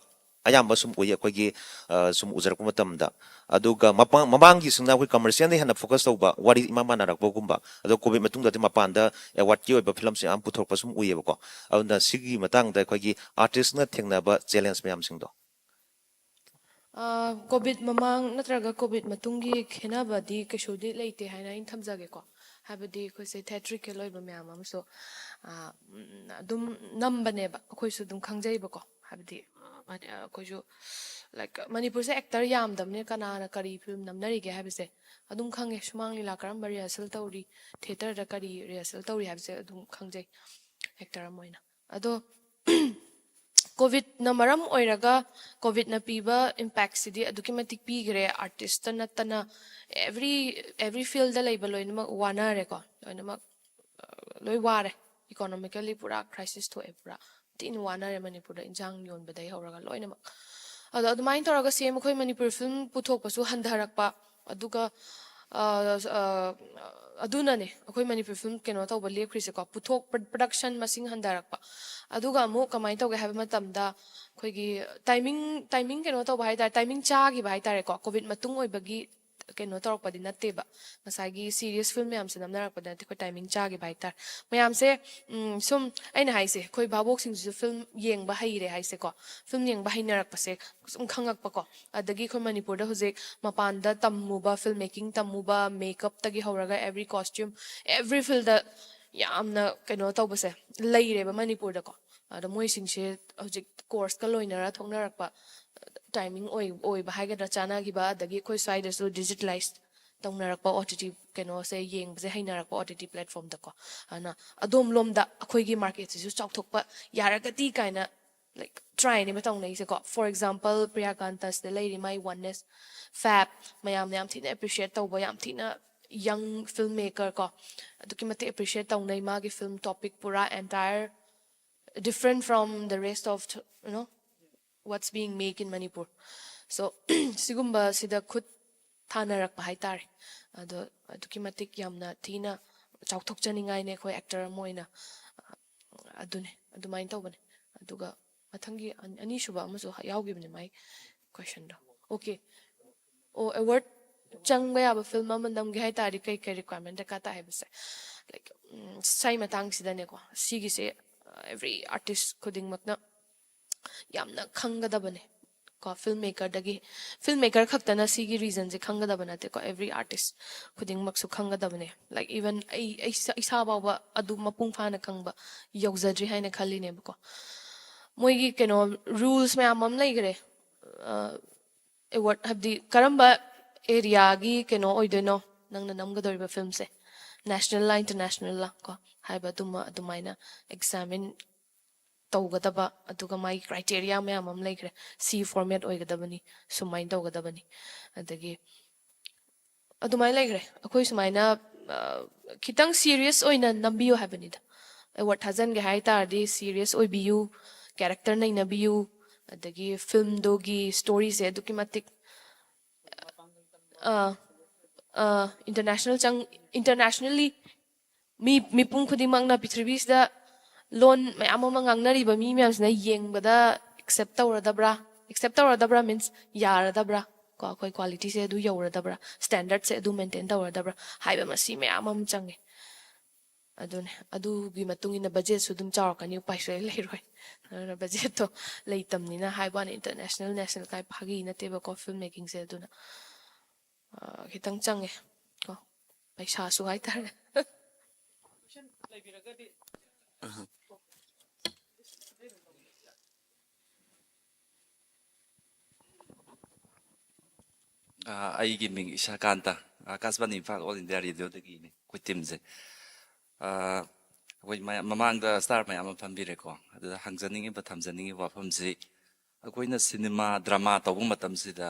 ꯑꯌꯥꯝꯕ ꯁꯨꯝ ꯎꯏ ꯑꯩꯈꯣꯏꯒꯤ, ꯑ, ꯁꯨꯝ ꯎꯖꯔꯛꯄ ꯃꯇꯝꯗ꯫ ꯑꯗꯨꯒ ꯃꯄꯥꯡ-, ꯃꯃꯥꯡꯒꯤꯁꯤꯡꯅ ꯑꯩꯈꯣꯏ commercialꯗ ꯍꯦꯟꯅ focus ꯇꯧꯕ, ꯋꯥꯔꯤ ꯏꯃꯥ ꯃꯥꯟꯅꯔꯛꯄꯒꯨꯝꯕ, ꯑꯗꯣ COVID ꯃꯇꯨꯡꯗꯗꯤ ꯃꯄꯥꯟꯗ awardꯀꯤ ꯑꯣꯏꯕ filmꯁꯦ ꯌꯥꯝ ꯄꯨꯊꯣꯔꯛꯄ ꯁꯨꯝ ꯎꯏꯌꯦꯕꯀꯣ꯫ ꯑꯗꯨꯅ ꯁꯤꯒꯤ ꯃꯇꯥꯡꯗ ꯑꯩꯈꯣꯏꯒꯤ artistꯅ ꯊꯦꯡꯅꯕ challenge ꯃꯌꯥꯝꯁꯤꯡꯗꯣ꯫ ꯑ, COVID ꯃꯃꯥꯡ ꯅꯠꯇ꯭ꯔꯒ COVID ꯃꯇꯨꯡꯒꯤ ꯈꯦꯠꯅꯕꯗꯤ ꯀꯩꯁꯨꯗꯤ ꯂꯩꯇꯦ ꯍꯥꯏꯅ ꯑꯩꯅ ꯊꯝꯖꯒꯦꯀꯣ꯫ ꯍꯥꯏꯕꯗꯤ ꯑꯩꯈꯣꯏꯁꯦ theatrical ꯑꯣꯏꯕ ꯃꯌꯥꯝ ꯑꯃꯁꯨ, ꯑ, ꯎꯝ, ꯑꯗꯨꯝ ꯅꯝꯕꯅꯦꯕ, ꯑꯩꯈꯣꯏꯁꯨ ꯑꯗꯨꯝ ꯈꯪꯖꯩꯕꯀꯣ꯫ ꯍꯥꯏꯕꯗꯤ, ꯑ, ꯃꯅꯤ-, ꯑ, ꯑꯩꯈꯣꯏꯁꯨ, like, ꯃꯅꯤꯄꯨꯔꯁꯦ actor ꯌꯥꯝꯗꯕꯅꯤꯅ ꯀꯅꯥꯅ ꯀꯔꯤ film ꯅꯝꯅꯔꯤꯒꯦ ꯍꯥꯏꯕꯁꯦ ꯑꯗꯨꯝ ꯈꯪꯉꯦ꯫ ꯁꯨꯃꯥꯡ ꯂꯤꯂꯥ ꯀꯔꯝꯕ rehearsal ꯇꯧꯔꯤ, theatreꯗ ꯀꯔꯤ rehearsal ꯇꯧꯔꯤ ꯍꯥꯏꯕꯁꯦ ꯑꯗꯨꯝ ꯈꯪꯖꯩ, actor ꯑꯃ ꯑꯣꯏꯅ꯫ ꯑꯗꯣ COVIDꯅ ꯃꯔꯝ ꯑꯣꯏꯔꯒ, COVIDꯅ ꯄꯤꯕ impactꯁꯤꯗꯤ ꯑꯗꯨꯛꯀꯤ ꯃꯇꯤꯛ ꯄꯤꯈ꯭ꯔꯦ꯫ Artistꯇ ꯅꯠꯇꯅ every, every fieldꯗ ꯂꯩꯕ ꯂꯣꯏꯅꯃꯛ ꯋꯥꯅꯔꯦꯀꯣ꯫ ꯂꯣꯏꯅꯃꯛ, ꯑ, ꯂꯣꯏ ꯋꯥꯔꯦ꯫ Economically ꯄꯨꯔꯥ crisis ꯊꯣꯛꯑꯦ, ꯄꯨꯔꯥ ꯊꯤꯅ ꯋꯥꯅꯔꯦ ꯃꯅꯤꯄꯨꯔꯗ, ꯏꯟꯖꯥꯡ ꯌꯣꯟꯕꯗꯒꯤ ꯍꯧꯔꯒ ꯂꯣꯏꯅꯃꯛ꯫ ꯑꯗꯣ ꯑꯗꯨꯃꯥꯏꯅ ꯇꯧꯔꯒ same ꯑꯩꯈꯣꯏ ꯃꯅꯤꯄꯨꯔ film ꯄꯨꯊꯣꯛꯄꯁꯨ ꯍꯟꯊꯔꯛꯄ, ꯑꯗꯨꯒ, ꯑ, ꯑ, ꯑꯗꯨꯅꯅꯦ ꯑꯩꯈꯣꯏ ꯃꯅꯤꯄꯨꯔ film ꯀꯩꯅꯣ ꯇꯧꯕ ꯂꯦꯞꯈ꯭ꯔꯤꯁꯦꯀꯣ, ꯄꯨꯊꯣꯛ-, production ꯃꯁꯤꯡ ꯍꯟꯊꯔꯛꯄ꯫ ꯑꯗꯨꯒ ꯑꯃꯨꯛ ꯀꯃꯥꯏꯅ ꯇꯧꯒꯦ ꯍꯥꯏꯕ ꯃꯇꯝꯗ, ꯑꯩꯈꯣꯏꯒꯤ timing, timing ꯀꯩꯅꯣ ꯇꯧꯕ ꯍꯥꯏ ꯇꯥꯔꯦ, timing ꯆꯥꯈꯤꯕ ꯍꯥꯏ ꯇꯥꯔꯦꯀꯣ꯫ COVID ꯃꯇꯨꯡ ꯑꯣꯏꯕꯒꯤ ꯀꯩꯅꯣ ꯇꯧꯔꯛꯄꯗꯤ ꯅꯠꯇꯦꯕ, ꯉꯁꯥꯏꯒꯤ serious film ꯃꯌꯥꯝꯁꯦ ꯅꯝꯅꯔꯛꯄꯗ ꯅꯠꯇꯦ, ꯑꯩꯈꯣꯏ timing ꯆꯥꯈꯤꯕ ꯍꯥꯏ ꯇꯥꯔꯦ꯫ ꯃꯌꯥꯝꯁꯦ, ꯎꯝ, ꯁꯨꯝ ꯑꯩꯅ ꯍꯥꯏꯁꯦ, ꯑꯩꯈꯣꯏ ꯚꯥꯕꯣꯛꯁꯤꯡꯁꯤꯁꯨ film ꯌꯦꯡꯕ ꯍꯩꯔꯦ ꯍꯥꯏꯁꯦꯀꯣ꯫ Film ꯌꯦꯡꯕ ꯍꯩꯅꯔꯛꯄꯁꯦ ꯁꯨꯝ ꯈꯪꯉꯛꯄꯀꯣ꯫ ꯑꯗꯒꯤ ꯑꯩꯈꯣꯏ ꯃꯅꯤꯄꯨꯔꯗ ꯍꯧꯖꯤꯛ ꯃꯄꯥꯟꯗ ꯇꯝꯃꯨꯕ, film making ꯇꯝꯃꯨꯕ, makeupꯇꯒꯤ ꯍꯧꯔꯒ every costume, every fieldꯗ ꯌꯥꯝꯅ ꯀꯩꯅꯣ ꯇꯧꯕꯁꯦ ꯂꯩꯔꯦꯕ ꯃꯅꯤꯄꯨꯔꯗꯀꯣ꯫ ꯑꯗꯣ ꯃꯣꯏꯁꯤꯡꯁꯦ ꯍꯧꯖꯤꯛ courseꯀ ꯂꯣꯏꯅꯔ ꯊꯣꯛꯅꯔꯛꯄ, timing ꯑꯣꯏ-, ꯑꯣꯏꯕ ꯍꯥꯏꯒꯗ꯭ꯔꯥ, ꯆꯥꯟꯅꯈꯤꯕ, ꯑꯗꯒꯤ ꯑꯩꯈꯣꯏ ꯁ꯭ꯋꯥꯏꯗꯁꯨ digitalize ꯇꯧꯅꯔꯛꯄ, OTT ꯀꯩꯅꯣꯁꯦ ꯌꯦꯡꯕꯁꯦ ꯍꯩꯅꯔꯛꯄ, OTT platformꯗꯀꯣ꯫ ꯑꯗꯨꯅ ꯑꯗꯣꯝꯂꯣꯝꯗ ꯑꯩꯈꯣꯏꯒꯤ marketꯁꯤꯁꯨ ꯆꯥꯎꯊꯣꯛꯄ ꯌꯥꯔꯒꯗꯤ ꯀꯥꯏꯅ, like, tryꯅꯦꯕ ꯇꯧꯅꯩꯁꯦꯀꯣ꯫ For example, ꯄ꯭ꯔꯤꯌꯥꯀꯥꯟꯇꯁꯤꯗ ꯂꯩꯔꯤ ꯃꯥꯏ oneness, Fab, ꯃꯌꯥꯝꯅ ꯌꯥꯝ ꯊꯤꯅ appreciate ꯇꯧꯕ, ꯌꯥꯝ ꯊꯤꯅ young film maker ꯀꯣ, ꯑꯗꯨꯛꯀꯤ ꯃꯇꯤꯛ appreciate ꯇꯧꯅꯩ꯫ ꯃꯥꯒꯤ film topic ꯄꯨꯔꯥ entire different from the rest of, you know, what's being made in Manipur. So, ꯁꯤꯒꯨꯝꯕꯁꯤꯗ ꯈꯨꯠ ꯊꯥꯅꯔꯛꯄ ꯍꯥꯏꯇꯥꯔꯦ꯫ ꯑꯗꯣ ꯑꯗꯨꯛꯀꯤ ꯃꯇꯤꯛ ꯌꯥꯝꯅ ꯊꯤꯅ ꯆꯥꯎꯊꯣꯛꯆꯅꯤꯡꯉꯥꯏꯅꯦ ꯑꯩꯈꯣꯏ actor ꯑꯃ ꯑꯣꯏꯅ꯫ ꯑꯗꯨꯅꯦ, ꯑꯗꯨꯃꯥꯏꯅ ꯇꯧꯕꯅꯦ꯫ ꯑꯗꯨꯒ ꯃꯊꯪꯒꯤ ꯑꯅꯤꯁꯨꯕ ꯑꯃꯁꯨ ꯌꯥꯎꯈꯤꯕꯅꯦ ꯃꯥꯏ ꯀꯣꯏꯁꯟꯗꯣ꯫ ꯑꯣꯀꯦ꯫ ꯑꯣ, ꯑꯦꯋꯥꯔꯗ ꯆꯪꯕ ꯌꯥꯕ ꯐꯤꯂꯝ ꯑꯃ ꯅꯝꯒꯦ ꯍꯥꯏ ꯇꯥꯔꯗꯤ ꯀꯩ ꯀꯩ ꯔꯤꯀ꯭ꯋꯥꯏꯔꯃꯦꯟ ꯗꯔꯀꯥꯔ ꯇꯥꯏ ꯍꯥꯏꯕꯁꯦ, ꯂꯥꯏꯛ, ꯁꯥꯏ ꯃꯇꯥꯡꯁꯤꯗꯅꯦꯀꯣ, ꯁꯤꯒꯤꯁꯦ ꯑꯦꯕ꯭ꯔꯤ ꯑꯥꯔꯇꯤꯁ ꯈꯨꯗꯤꯡꯃꯛꯅ ꯌꯥꯝꯅ ꯈꯪꯒꯗꯕꯅꯦ꯫ ꯀꯣ, ꯐꯤꯜꯝ ꯃꯦꯀꯔꯗꯒꯤ, ꯐꯤꯜꯝ ꯃꯦꯀꯔ ꯈꯛꯇꯅ ꯁꯤꯒꯤ ꯔꯤꯖꯟꯁꯦ ꯈꯪꯒꯗꯕ ꯅꯠꯇꯦꯀꯣ, ꯑꯦꯕ꯭ꯔꯤ ꯑꯥꯔꯇꯤꯁ ꯈꯨꯗꯤꯡꯃꯛꯁꯨ ꯈꯪꯒꯗꯕꯅꯦ꯫ ꯂꯥꯏꯛ, ꯏꯚꯟ ꯑꯩ ꯑꯩ ꯏꯁꯥ ꯐꯥꯎꯕ ꯑꯗꯨ ꯃꯄꯨꯡ ꯐꯥꯅ ꯈꯪꯕ ꯌꯧꯖꯗ꯭ꯔꯤ ꯍꯥꯏꯅ ꯈꯜꯂꯤꯅꯦꯕꯀꯣ꯫ ꯃꯣꯏꯒꯤ ꯀꯩꯅꯣ, ꯔꯨꯜꯁ ꯃꯌꯥꯝ ꯑꯃ ꯂꯩꯈ꯭ꯔꯦ꯫ ꯑꯦꯋꯥꯔꯗ ꯍꯥꯏꯕꯗꯤ ꯀꯔꯝꯕ ꯑꯦꯔꯤꯌꯥꯒꯤ ꯀꯩꯅꯣ ꯑꯣꯏꯗꯣꯏꯅꯣ ꯅꯪꯅ ꯅꯝꯒꯗꯧꯔꯤꯕ ꯐꯤꯂꯝꯁꯦ, ꯅꯦꯁꯅꯦꯜꯂ ꯏꯟꯇꯔꯅꯦꯁꯅꯦꯜꯂ ꯀꯣ ꯍꯥꯏꯕ ꯑꯗꯨꯃ ꯑꯗꯨꯃꯥꯏꯅ ꯑꯦꯛꯖꯥꯃꯤꯟ ꯇꯧꯒꯗꯕ, ꯑꯗꯨꯒ ꯃꯥꯒꯤ ꯀ꯭ꯔꯥꯏꯇꯦꯔꯤꯌꯥ ꯃꯌꯥꯝ ꯑꯃ ꯂꯩꯈ꯭ꯔꯦ꯫ ꯁꯤ ꯐꯣꯔꯃꯦꯠ ꯑꯣꯏꯒꯗꯕꯅꯤ, ꯁꯨꯃꯥꯏꯅ ꯇꯧꯒꯗꯕꯅꯤ, ꯑꯗꯒꯤ ꯑꯗꯨꯃꯥꯏꯅ ꯂꯩꯈ꯭ꯔꯦ꯫ ꯑꯩꯈꯣꯏ ꯁꯨꯃꯥꯏꯅ ꯈꯤꯇꯪ ꯁꯤꯔꯤꯌꯁ ꯑꯣꯏꯅ ꯅꯝꯕꯤꯌꯨ ꯍꯥꯏꯕꯅꯤꯗ꯫ ꯑꯦꯋꯥꯔꯗ ꯊꯥꯖꯤꯟꯒꯦ ꯍꯥꯏ ꯇꯥꯔꯗꯤ ꯁꯤꯔꯤꯌꯁ ꯑꯣꯏꯕꯤꯌꯨ, ꯀꯦꯔꯦꯛꯇꯔ ꯅꯩꯅꯕꯤꯌꯨ, ꯑꯗꯒꯤ ꯐꯤꯂꯝꯗꯨꯒꯤ ꯁ꯭ꯇꯣꯔꯤꯁꯦ ꯑꯗꯨꯛꯀꯤ ꯃꯇꯤꯛ ꯏꯟꯇꯔꯅꯦꯁꯅꯦꯜ ꯆꯪ ꯏꯟꯇꯔꯅꯦꯁꯅꯦꯜꯂꯤ ꯃꯤ ꯃꯤꯄꯨꯝ ꯈꯨꯗꯤꯡꯃꯛꯅ, ꯄ꯭ꯔꯤꯊꯤꯕꯤꯁꯤꯗ ꯂꯣꯟ ꯃꯌꯥꯝ ꯑꯃ ꯉꯥꯡꯅꯔꯤꯕ ꯃꯤ ꯃꯌꯥꯝꯁꯤꯅ ꯌꯦꯡꯕꯗ ꯑꯦꯛꯁꯦꯞ ꯇꯧꯔꯗꯕ꯭ꯔꯥ? ꯑꯦꯛꯁꯦꯞ ꯇꯧꯔꯗꯕ꯭ꯔꯥ ꯃꯤꯟꯁ ꯌꯥꯔꯗꯕ꯭ꯔꯥ? ꯀꯣ, ꯑꯩꯈꯣꯏ ꯀ꯭ꯋꯥꯂꯤꯇꯤꯁꯦ ꯑꯗꯨ ꯌꯧꯔꯗꯕ꯭ꯔꯥ, ꯁ꯭ꯇꯦꯟꯗꯔꯠꯁꯦ ꯑꯗꯨ ꯃꯦꯟꯇꯦꯟ ꯇꯧꯔꯗꯕ꯭ꯔꯥ ꯍꯥꯏꯕ, ꯃꯁꯤ ꯃꯌꯥꯝ ꯑꯃ ꯆꯪꯉꯦ꯫ ꯑꯗꯨꯅꯦ, ꯑꯗꯨꯒꯤ ꯃꯇꯨꯡ ꯏꯟꯅ ꯕꯖꯦꯠꯁꯨ ꯑꯗꯨꯝ ꯆꯥꯎꯔꯛꯀꯅꯤ, ꯎꯄꯥꯏ ꯁꯨꯡꯂꯩ ꯂꯩꯔꯣꯏ꯫ ꯑꯗꯨꯅ ꯕꯖꯦꯠꯇꯣ ꯂꯩꯇꯕꯅꯤꯅ ꯍꯥꯏꯕ ꯋꯥꯅꯤ, ꯏꯟꯇꯔꯅꯦꯁꯅꯦꯜ ꯅꯦꯁꯅꯦꯜ ꯀꯥꯏ ꯐꯥꯒꯤ ꯅꯠꯇꯦꯕꯀꯣ, ꯐꯤꯜꯝ ꯃꯦꯀꯤꯡꯁꯦ꯫ ꯑꯗꯨꯅ ꯈꯤꯇꯪ ꯆꯪꯉꯦ ꯀꯣ, ꯄꯩꯁꯥꯁꯨ ꯍꯥꯏꯇꯥꯔꯦ꯫ ꯑꯩꯒꯤ ꯃꯤꯡ ꯏꯁꯥꯀꯥꯟꯇ, ꯑꯀꯥꯁꯕꯥꯅꯤ ꯏꯝꯐꯥꯜ ꯑꯣꯜ ꯏꯟꯗꯤꯌꯥ ꯔꯦꯗꯤꯑꯣꯗꯒꯤꯅꯤ, ꯑꯩꯈꯣꯏ ꯇꯤꯝꯁꯦ꯫ ꯑꯩꯈꯣꯏ ꯃꯃꯥꯡꯗ ꯁ꯭ꯇꯥꯔ ꯃꯌꯥꯝ ꯑꯃ ꯐꯝꯕꯤꯔꯦꯀꯣ, ꯑꯗꯨꯗ ꯍꯪꯖꯅꯤꯡꯉꯤꯕ, ꯊꯝꯖꯅꯤꯡꯉꯤꯕ ꯋꯥꯐꯝꯁꯤ, ꯑꯩꯈꯣꯏꯅ ꯁꯤꯅꯦꯃꯥ ꯗ꯭ꯔꯃꯥ ꯇꯧꯕ ꯃꯇꯝꯁꯤꯗ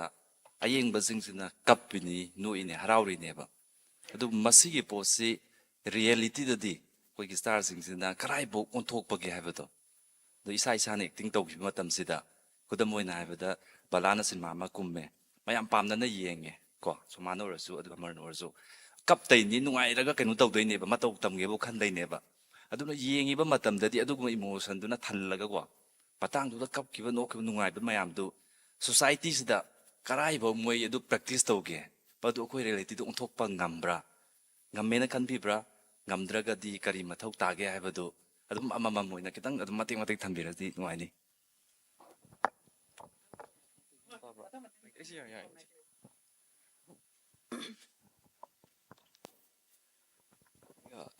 ꯑꯌꯦꯡꯕꯁꯤꯡꯁꯤꯅ ꯀꯞꯄꯤꯅꯤ, ꯅꯣꯛꯏꯅꯦ, ꯍꯔꯥꯎꯔꯤꯅꯦꯕ꯫ ꯑꯗꯨꯕꯨ ꯃꯁꯤꯒꯤ ꯄꯣꯠꯁꯤ ꯔꯤꯌꯦꯂꯤꯇꯤꯗꯗꯤ ꯑꯩꯈꯣꯏꯒꯤ ꯁ꯭ꯇꯥꯔꯁꯤꯡꯁꯤꯅ ꯀꯔꯥꯏꯐꯥꯎ ꯑꯣꯟꯊꯣꯛꯄꯒꯦ ꯍꯥꯏꯕꯗꯣ, ꯑꯗꯣ ꯏꯁꯥ ꯏꯁꯥꯅ ꯑꯦꯛꯇꯤꯡ ꯇꯧꯈꯤꯕ ꯃꯇꯝꯁꯤꯗ, ꯈꯨꯗꯝ ꯑꯣꯏꯅ ꯍꯥꯏꯕꯗ, ꯕꯂꯥꯅ ꯁꯤꯅꯦꯃꯥ ꯑꯃ ꯀꯨꯝꯃꯦ, ꯃꯌꯥꯝ ꯄꯥꯝꯅꯅ ꯌꯦꯡꯉꯦ ꯀꯣ, ꯁꯣꯃꯥꯅ ꯑꯣꯏꯔꯁꯨ ꯑꯗꯨꯒ ꯑꯃꯔꯅ ꯑꯣꯏꯔꯁꯨ, ꯀꯞꯇꯩꯅꯤ, ꯅꯨꯡꯉꯥꯏꯔꯒ ꯀꯩꯅꯣ ꯇꯧꯗꯣꯏꯅꯦꯕ, ꯃꯇꯧ ꯇꯝꯒꯦꯕꯨ ꯈꯟꯗꯣꯏꯅꯦꯕ꯫ ꯑꯗꯨꯅ ꯌꯦꯡꯉꯤꯕ ꯃꯇꯝꯗꯗꯤ ꯑꯗꯨꯒꯨꯝꯕ ꯏꯃꯣꯁꯟꯗꯨꯅ ꯊꯜꯂꯒꯀꯣ, ꯃꯇꯥꯡꯗꯨꯗ ꯀꯞꯈꯤꯕ, ꯅꯣꯛꯈꯤꯕ, ꯅꯨꯡꯉꯥꯏꯕ ꯃꯌꯥꯝꯗꯨ ꯁꯣꯁꯥꯏꯇꯤꯁꯤꯗ ꯀꯔꯥꯏꯐꯥꯎ ꯃꯣꯏ ꯑꯗꯨ ꯄ꯭ꯔꯦꯛꯇꯤꯁ ꯇꯧꯒꯦ? ꯃꯗꯨ ꯑꯩꯈꯣꯏ ꯔꯤꯌꯦꯂꯤꯇꯤꯗ ꯑꯣꯟꯊꯣꯛꯄ ꯉꯝꯕ꯭ꯔꯥ? ꯉꯝꯃꯦꯅ ꯈꯟꯕꯤꯕ꯭ꯔꯥ? ꯉꯝꯗ꯭ꯔꯒꯗꯤ ꯀꯔꯤ ꯃꯊꯧ ꯇꯥꯒꯦ ꯍꯥꯏꯕꯗꯨ ꯑꯗꯨꯝ ꯑꯃꯃꯝ ꯑꯣꯏꯅ ꯈꯤꯇꯪ ꯑꯗꯨꯝ ꯃꯇꯦꯛ ꯃꯇꯦꯛ ꯊꯝꯕꯤꯔꯗꯤ ꯅꯨꯡꯉꯥꯏꯅꯤ꯫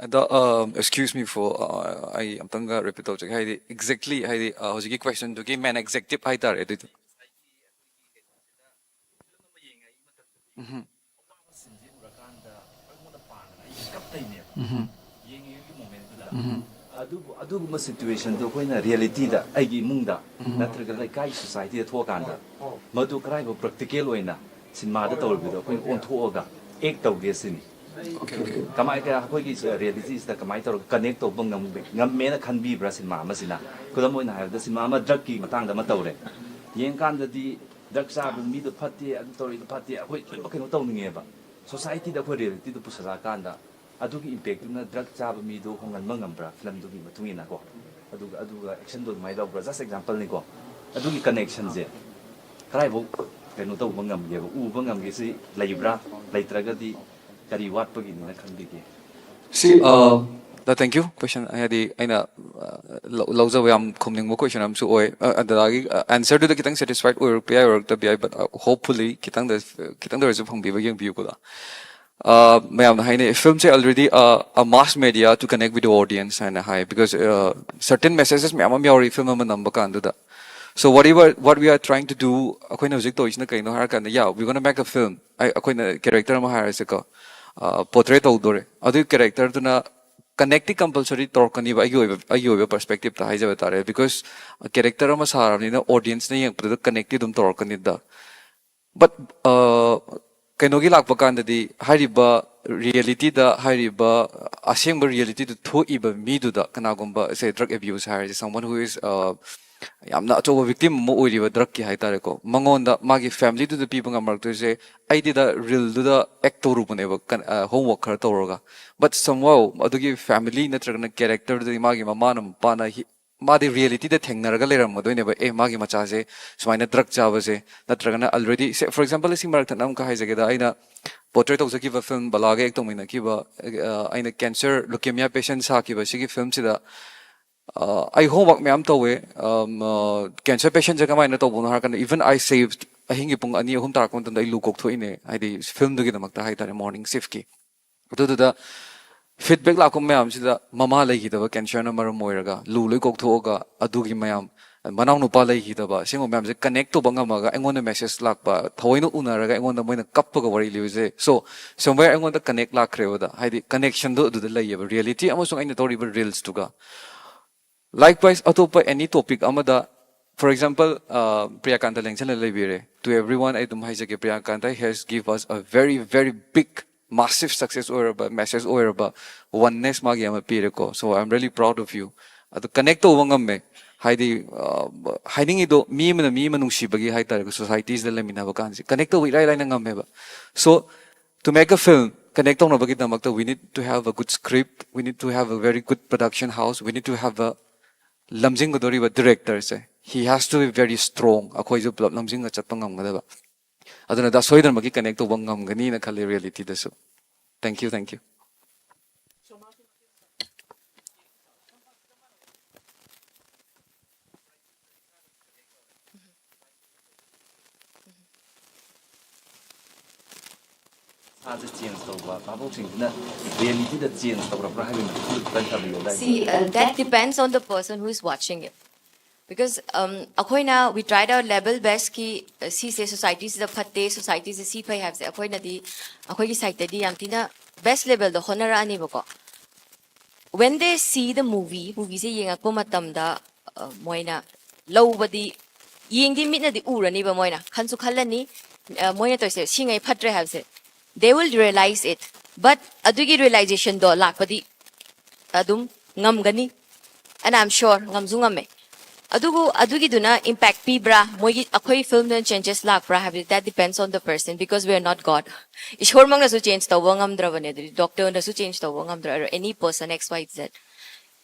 ꯑꯗꯣ, ꯑꯦꯛꯁꯀ꯭ꯌꯨꯁ ꯃꯤ ꯐꯣꯔ, ꯑꯩ ꯑꯝꯇꯪꯒ ꯔꯤꯄꯤꯠ ꯇꯧꯖꯒꯦ꯫ ꯍꯥꯏꯗꯤ, ꯑꯦꯛꯖꯦꯛꯂꯤ, ꯍꯥꯏꯗꯤ, ꯑ, ꯍꯧꯖꯤꯛꯀꯤ ꯀ꯭ꯋꯦꯁꯟꯗꯨꯒꯤ ꯃꯦꯟ ꯑꯦꯛꯖꯦꯛꯇꯤꯞ ꯍꯥꯏꯇꯥꯔꯦ ꯑꯗꯨꯏꯗꯣ꯫ ꯎꯝ꯫ ꯎꯝ꯫ ꯎꯝ꯫ ꯑꯗꯨꯕꯨ ꯑꯗꯨꯒꯨꯝꯕ ꯁꯤꯆꯨꯋꯦꯁꯟꯗꯣ ꯑꯩꯈꯣꯏꯅ ꯔꯤꯌꯦꯂꯤꯇꯤꯗ, ꯑꯩꯒꯤ ꯏꯃꯨꯡꯗ, ꯅꯠꯇ꯭ꯔꯒ ꯂꯩꯀꯥꯏ ꯁꯣꯁꯥꯏꯇꯤꯗ ꯊꯣꯛꯑꯀꯥꯟꯗ, ꯃꯗꯨ ꯀꯔꯥꯏꯐꯥꯎ ꯄ꯭ꯔꯦꯛꯇꯤꯀꯦꯜ ꯑꯣꯏꯅ ꯁꯤꯅꯦꯃꯥꯗ ꯇꯧꯔꯤꯕꯗꯣ ꯑꯩꯈꯣꯏꯅ ꯑꯣꯟꯊꯣꯛꯑꯒ ꯑꯦꯛ ꯇꯧꯒꯦ ꯁꯤꯅꯤ꯫ Okay, okay. ꯀꯃꯥꯏꯅ, ꯑꯩꯈꯣꯏꯒꯤ ꯔꯤꯌꯦꯂꯤꯇꯤꯁꯤꯗ ꯀꯃꯥꯏꯅ ꯇꯧꯔꯒ ꯀꯅꯦꯛ ꯇꯧꯕ ꯉꯝꯒꯦ, ꯉꯝꯃꯦꯅ ꯈꯟꯕꯤꯕ꯭ꯔꯥ ꯁꯤꯅꯦꯃꯥ ꯑꯃꯁꯤꯅ? ꯈꯨꯗꯝ ꯑꯣꯏꯅ ꯍꯥꯏꯔꯕꯗ, ꯁꯤꯅꯦꯃꯥ ꯑꯃ ꯗ꯭ꯔꯛꯀꯤ ꯃꯇꯥꯡꯗ ꯑꯃ ꯇꯧꯔꯦ꯫ ꯌꯦꯡꯀꯥꯟꯗꯗꯤ ꯗ꯭ꯔꯛ ꯆꯥꯕ ꯃꯤꯗꯣ ꯐꯠꯇꯦ, ꯑꯗꯨ ꯇꯧꯔꯤꯗꯣ ꯐꯠꯇꯦ, ꯑꯩꯈꯣꯏ ꯂꯣꯏꯅꯃꯛ ꯀꯩꯅꯣ ꯇꯧꯅꯤꯡꯉꯦꯕ꯫ ꯁꯣꯁꯥꯏꯇꯤꯗ ꯑꯩꯈꯣꯏ ꯔꯤꯌꯦꯂꯤꯇꯤꯗꯣ ꯄꯨꯁꯜꯂꯛꯑꯀꯥꯟꯗ ꯑꯗꯨꯒꯤ ꯏꯝꯄꯦꯛꯇꯨꯅ ꯗ꯭ꯔꯛ ꯆꯥꯕ ꯃꯤꯗꯣ ꯍꯣꯡꯍꯟꯕ ꯉꯝꯕ꯭ꯔꯥ ꯐꯤꯂꯝꯗꯨꯒꯤ ꯃꯇꯨꯡ ꯏꯟꯅꯀꯣ? ꯑꯗꯨꯒ, ꯑꯗꯨꯒ ꯑꯦꯛꯁꯟꯗꯣ ꯑꯗꯨꯃꯥꯏꯅ ꯂꯧꯕ꯭ꯔꯥ? ꯖꯁ ꯑꯦꯛꯖꯥꯝꯄꯜꯅꯤꯀꯣ꯫ ꯑꯗꯨꯒꯤ ꯀꯅꯦꯛꯁꯟꯁꯦ ꯀꯗꯥꯏꯐꯥꯎ ꯀꯩꯅꯣ ꯇꯧꯕ ꯉꯝꯒꯦꯕ, ꯎꯕ ꯉꯝꯒꯦ? ꯁꯤ ꯂꯩꯕ꯭ꯔꯥ? ꯂꯩꯇ꯭ꯔꯒꯗꯤ ꯀꯔꯤ ꯋꯥꯠꯄꯒꯤꯅꯦꯅ ꯈꯟꯕꯤꯒꯦ? ꯁꯤ, ꯇꯦꯡ ꯌꯨ꯫ ꯀꯣꯏꯁꯟ ꯍꯥꯏꯗꯤ ꯑꯩꯅ, ꯑ, ꯂꯧ- ꯂꯧꯖꯕ ꯌꯥꯝ ꯈꯨꯝꯅꯤꯡꯕ ꯀꯣꯏꯁꯟ ꯑꯃꯁꯨ ꯑꯣꯏ꯫ ꯑ, ꯑꯗꯨꯗꯒꯤ ꯑꯦꯟꯁꯔꯗꯨꯗ ꯈꯤꯇꯪ ꯁꯦꯇꯤꯁꯐꯥꯏꯠ ꯑꯣꯏꯔꯛꯄ ꯌꯥꯏ, ꯑꯣꯏꯔꯛꯇꯕ ꯌꯥꯏ, ꯕꯠ ꯍꯣꯞꯐꯨꯜꯂꯤ ꯈꯤꯇꯪꯗ, ꯈꯤꯇꯪꯗ ꯑꯣꯏꯔꯁꯨ ꯐꯪꯕꯤꯕ ꯌꯦꯡꯕꯤꯌꯨꯀꯣ꯫ ꯑ, ꯃꯌꯥꯝꯅ ꯍꯥꯏꯅꯩ ꯐꯤꯂꯝꯁꯦ ꯑꯜꯔꯦꯗꯤ a mass media to connect with the audience ꯍꯥꯏꯅ ꯍꯥꯏ, because certain messages ꯃꯌꯥꯝ ꯑꯃ ꯌꯥꯎꯔꯤ ꯐꯤꯂꯝ ꯑꯃ ꯅꯝꯕ ꯀꯥꯟꯗꯨꯗ꯫ So what we are, what we are trying to do, ꯑꯩꯈꯣꯏꯅ ꯍꯧꯖꯤꯛ ꯇꯧꯔꯤꯁꯤꯅ ꯀꯩꯅꯣ ꯍꯥꯏꯔꯀꯥꯟꯗ, yeah, we gonna make a film, ꯑꯩ- ꯑꯩꯈꯣꯏꯅ ꯀꯦꯔꯦꯛꯇꯔ ꯑꯃ ꯍꯥꯏꯔꯁꯦꯀꯣ, ꯄꯣꯔꯇ꯭ꯔꯦ ꯇꯧꯗꯣꯔꯦ꯫ ꯑꯗꯨꯒꯤ ꯀꯦꯔꯦꯛꯇꯔꯗꯨꯅ ꯀꯅꯦꯛꯇꯤ ꯀꯝꯄꯜꯁꯔꯤ ꯇꯧꯔꯛꯀꯅꯤꯕ, ꯑꯩꯒꯤ ꯑꯣꯏꯕ, ꯑꯩꯒꯤ ꯑꯣꯏꯕ ꯄꯔꯁꯄꯦꯛꯇꯤꯞꯇ ꯍꯥꯏꯖꯕ ꯇꯥꯔꯦ, because ꯀꯦꯔꯦꯛꯇꯔ ꯑꯃ ꯁꯥꯔꯕꯅꯤꯅ ꯑꯣꯗꯤꯌꯦꯟꯁꯅ ꯌꯦꯡꯉꯛꯄꯗꯨꯗ ꯀꯅꯦꯛꯇꯤ ꯑꯗꯨꯝ ꯇꯧꯔꯛꯀꯅꯤꯗ꯫ ꯕꯠ ꯀꯩꯅꯣꯒꯤ ꯂꯥꯛꯄ ꯀꯥꯟꯗꯗꯤ, ꯍꯥꯏꯔꯤꯕ ꯔꯤꯌꯦꯂꯤꯇꯤꯗ, ꯍꯥꯏꯔꯤꯕ ꯑꯁꯦꯡꯕ ꯔꯤꯌꯦꯂꯤꯇꯤꯗ ꯊꯣꯛꯏꯕ ꯃꯤꯗꯨꯗ, ꯀꯅꯥꯒꯨꯝꯕ ꯁꯦ ꯗ꯭ꯔꯛ ꯑꯦꯕ꯭ꯌꯨꯁ ꯍꯥꯏꯔꯤꯁꯦ, someone who is, ꯑ, ꯌꯥꯝꯅ ꯑꯆꯧꯕ ꯚꯤꯛꯇꯤꯝ ꯑꯃ ꯑꯣꯏꯔꯤꯕ ꯗ꯭ꯔꯛꯀꯤ ꯍꯥꯏꯇꯥꯔꯦꯀꯣ, ꯃꯉꯣꯟꯗ ꯃꯥꯒꯤ ꯐꯦꯃꯤꯂꯤꯗꯨꯗ ꯄꯤꯕ ꯉꯝꯃꯛꯇꯣꯏꯁꯦ, ꯑꯩꯗꯤ ꯗ ꯔꯤꯜꯗꯨꯗ ꯑꯦꯛ ꯇꯧꯔꯨꯕꯅꯦꯕ, ꯀꯟ- ꯑ, ꯍꯣꯝꯋꯥꯔꯛ ꯈꯔ ꯇꯧꯔꯒ꯫ ꯕꯠ somehow ꯑꯗꯨꯒꯤ ꯐꯦꯃꯤꯂꯤ ꯅꯠꯇ꯭ꯔꯒꯅ ꯀꯦꯔꯦꯛꯇꯔꯗꯨꯗꯤ ꯃꯥꯒꯤ ꯃꯃꯥꯅ ꯃꯄꯥꯅ ꯍꯤ- ꯃꯥꯗꯤ ꯔꯤꯌꯦꯂꯤꯇꯤꯗ ꯊꯦꯡꯅꯔꯒ ꯂꯩꯔꯝꯒꯗꯣꯏꯅꯦꯕ꯫ ꯑꯦ, ꯃꯥꯒꯤ ꯃꯆꯥꯁꯦ ꯁꯨꯃꯥꯏꯅ ꯗ꯭ꯔꯒ ꯆꯥꯕꯁꯦ, ꯅꯠꯇ꯭ꯔꯒꯅ ꯑꯜꯔꯦꯗꯤ, ꯁꯦ, ꯐꯣꯔ ꯑꯦꯛꯖꯥꯝꯄꯜ, ꯁꯤ ꯃꯔꯛ ꯊꯠꯅ ꯑꯃꯈꯛ ꯍꯥꯏꯖꯒꯦꯗ, ꯑꯩꯅ ꯄꯣꯔꯇ꯭ꯔꯦꯠ ꯇꯧꯖꯈꯤꯕ ꯐꯤꯂꯝ ꯕꯂꯥꯒ ꯑꯦꯛ ꯇꯧꯃꯤꯟꯅꯈꯤꯕ, ꯑ, ꯑꯩꯅ ꯀꯦꯟꯁꯔ, ꯂꯨꯀꯦꯃꯤꯌꯥ ꯄꯦꯁꯦꯟ ꯁꯥꯈꯤꯕ ꯁꯤꯒꯤ ꯐꯤꯂꯝꯁꯤꯗ, ꯑ, ꯑꯩ ꯍꯣꯝꯋꯥꯛ ꯃꯌꯥꯝ ꯇꯧꯋꯦ꯫ ꯑꯝ, ꯑ, ꯀꯦꯟꯁꯔ ꯄꯦꯁꯦꯟꯁꯦ ꯀꯃꯥꯏꯅ ꯇꯧꯕꯅꯣ ꯍꯥꯏꯔꯀꯥꯟꯗ, even I saved, ꯑꯍꯤꯡꯒꯤ ꯄꯨꯡ ꯑꯅꯤ ꯑꯍꯨꯝ ꯇꯥꯔꯛꯄ ꯃꯇꯝꯗ ꯑꯩ ꯂꯨ ꯀꯣꯛꯊꯣꯛꯏꯅꯦ, ꯍꯥꯏꯗꯤ ꯐꯤꯂꯝꯗꯨꯒꯤꯗꯃꯛꯇ ꯍꯥꯏꯇꯥꯔꯦ, ꯃꯣꯔꯅꯤꯡ ꯁꯤꯐꯀꯤ꯫ ꯑꯗꯨꯗꯨꯗ ꯐꯤꯗꯕꯦꯛ ꯂꯥꯛꯄ ꯃꯌꯥꯝꯁꯤꯗ ꯃꯃꯥ ꯂꯩꯈꯤꯗꯕ, ꯀꯦꯟꯁꯔꯅ ꯃꯔꯝ ꯑꯣꯏꯔꯒ ꯂꯨ ꯂꯣꯏ ꯀꯣꯛꯊꯣꯛꯑꯒ, ꯑꯗꯨꯒꯤ ꯃꯌꯥꯝ, ꯃꯅꯥꯎꯅꯨꯄꯥ ꯂꯩꯈꯤꯗꯕ, ꯑꯁꯤꯒꯨꯝꯕ ꯃꯌꯥꯝꯁꯦ ꯀꯅꯦꯛ ꯇꯧꯕ ꯉꯝꯃꯒ, ꯑꯩꯉꯣꯟꯗ ꯃꯦꯁꯦꯖ ꯂꯥꯛꯄ, ꯊꯑꯣꯏꯅ ꯎꯅꯔꯒ ꯑꯩꯉꯣꯟꯗ ꯃꯣꯏꯅ ꯀꯞꯄꯒ ꯋꯥꯔꯤ ꯂꯤꯕꯁꯦ꯫ So, somewhere ꯑꯩꯉꯣꯟꯗ ꯀꯅꯦꯛ ꯂꯥꯛꯈ꯭ꯔꯦꯕꯗ, ꯍꯥꯏꯗꯤ ꯀꯅꯦꯛꯁꯟꯗꯣ ꯑꯗꯨꯗ ꯂꯩꯌꯦꯕ, ꯔꯤꯌꯦꯂꯤꯇꯤ ꯑꯃꯁꯨꯡ ꯑꯩꯅ ꯇꯧꯔꯤꯕ ꯔꯤꯜꯁꯇꯨꯒ꯫ Likewise, ꯑꯇꯣꯞꯄ ꯑꯦꯅꯤ ꯇꯣꯄꯤꯛ ꯑꯃꯗ, for example, ꯑ, ꯄ꯭ꯔꯤꯌꯥꯀꯥꯟꯇ ꯂꯦꯡꯁꯜꯂ ꯂꯩꯕꯤꯔꯦ꯫ To everyone, ꯑꯩ ꯑꯗꯨꯝ ꯍꯥꯏꯖꯒꯦ, ꯄ꯭ꯔꯤꯌꯥꯀꯥꯟꯇ has give us a very, very big, massive success ꯑꯣꯏꯔꯕ, ꯃꯦꯁꯦꯖ ꯑꯣꯏꯔꯕ, ꯋꯟꯅꯦꯁ ꯃꯥꯒꯤ ꯑꯃ ꯄꯤꯔꯦꯀꯣ꯫ So, I am really proud of you. ꯑꯗꯨ ꯀꯅꯦꯛ ꯇꯧꯕ ꯉꯝꯃꯦ, ꯍꯥꯏꯗꯤ, ꯑ, ꯍꯥꯏꯅꯤꯡꯉꯤꯗꯣ, ꯃꯤ ꯑꯃꯅ ꯃꯤ ꯑꯃ ꯅꯨꯡꯁꯤꯕꯒꯤ ꯍꯥꯏꯇꯥꯔꯦꯀꯣ, ꯁꯣꯁꯥꯏꯇꯤꯁꯤꯗ ꯂꯩꯃꯤꯟꯅꯕ ꯀꯥꯟꯁꯦ ꯀꯅꯦꯛ ꯇꯧꯕ ꯏꯔꯥꯏ ꯂꯥꯏꯅ ꯉꯝꯃꯦꯕ꯫ So, to make a film, connect ꯇꯧꯅꯕꯒꯤꯗꯃꯛꯇ, we need to have a good script, we need to have a very good production house, we need to have a, ꯂꯝꯖꯤꯡꯒꯗꯧꯔꯤꯕ ꯗꯤꯔꯦꯛꯇꯔꯁꯦ, he has to be very strong, ꯑꯩꯈꯣꯏꯁꯨ ꯄꯨꯂꯞ ꯂꯝꯖꯤꯡꯒ ꯆꯠꯄ ꯉꯝꯒꯗꯕ꯫ ꯑꯗꯨꯅ ꯗꯥ ꯁꯣꯏꯗꯅꯃꯛꯀꯤ ꯀꯅꯦꯛ ꯇꯧꯕ ꯉꯝꯒꯅꯤꯅ ꯈꯜꯂꯤ ꯔꯤꯌꯦꯂꯤꯇꯤꯗꯁꯨ꯫ Thank you, thank you. ꯁꯥꯁꯦ ꯆꯦꯟꯖ ꯇꯧꯕ, ꯚꯥꯕꯣꯛꯁꯤꯡꯁꯤꯅ ꯔꯤꯌꯦꯂꯤꯇꯤꯗ ꯆꯦꯟꯖ ꯇꯧꯔꯛꯄ꯭ꯔꯥ ꯍꯥꯏꯕꯒꯤ ꯃꯇꯥꯡꯗ ꯈꯤꯇꯪ ꯊꯝꯕꯤꯌꯨ꯫ See, uh, that depends on the person who is watching it. Because um, ꯑꯩꯈꯣꯏꯅ, we tried our level best ꯀꯤ, uh, ꯁꯤꯁꯦ ꯁꯣꯁꯥꯏꯇꯤꯁꯤꯗ ꯐꯠꯇꯦ, ꯁꯣꯁꯥꯏꯇꯤꯁꯦ ꯁꯤ ꯐꯩ ꯍꯥꯏꯕꯁꯦ ꯑꯩꯈꯣꯏꯅꯗꯤ, ꯑꯩꯈꯣꯏꯒꯤ ꯁꯥꯏꯠꯇꯗꯤ ꯌꯥꯝ ꯊꯤꯅ ꯕꯦꯁ ꯂꯦꯕꯦꯜꯗ ꯍꯣꯠꯅꯔꯛꯑꯅꯤꯕꯀꯣ꯫ When they see the movie, movieꯁꯦ ꯌꯦꯡꯉꯛꯄ ꯃꯇꯝꯗ, uh, ꯃꯣꯏꯅ ꯂꯧꯕꯗꯤ, ꯌꯦꯡꯗꯤ ꯃꯤꯠꯅꯗꯤ ꯎꯔꯅꯤꯕ, ꯃꯣꯏꯅ ꯈꯟꯁꯨ ꯈꯜꯂꯅꯤ, uh, ꯃꯣꯏꯅ ꯇꯧꯔꯤꯁꯦ ꯁꯤꯉꯩ ꯐꯠꯇ꯭ꯔꯦ ꯍꯥꯏꯕꯁꯦ, they will realize it. But ꯑꯗꯨꯒꯤ ꯔꯤꯌꯦꯂꯥꯏꯖꯦꯁꯟꯗꯣ ꯂꯥꯛꯄꯗꯤ ꯑꯗꯨꯝ ꯉꯝꯒꯅꯤ, and I am sure ꯉꯝꯁꯨ ꯉꯝꯃꯦ꯫ ꯑꯗꯨꯕꯨ ꯑꯗꯨꯒꯤꯗꯨꯅ ꯏꯝꯄꯦꯛ ꯄꯤꯕ꯭ꯔꯥ, ꯃꯣꯏꯒꯤ, ꯑꯩꯈꯣꯏ ꯐꯤꯂꯝꯗꯨꯅ ꯆꯦꯟꯖꯦꯁ ꯂꯥꯛꯄ꯭ꯔꯥ ꯍꯥꯏꯕꯗꯤ, that depends on the person, because we are not God. ꯏꯁꯣꯔꯃꯛꯅꯁꯨ ꯆꯦꯟꯖ ꯇꯧꯕ ꯉꯝꯗ꯭ꯔꯕꯅꯦ, ꯑꯗꯨꯗꯤ ꯗꯣꯛꯇꯔꯅꯁꯨ ꯆꯦꯟꯖ ꯇꯧꯕ ꯉꯝꯗ꯭ꯔꯕ, any person, X Y Z,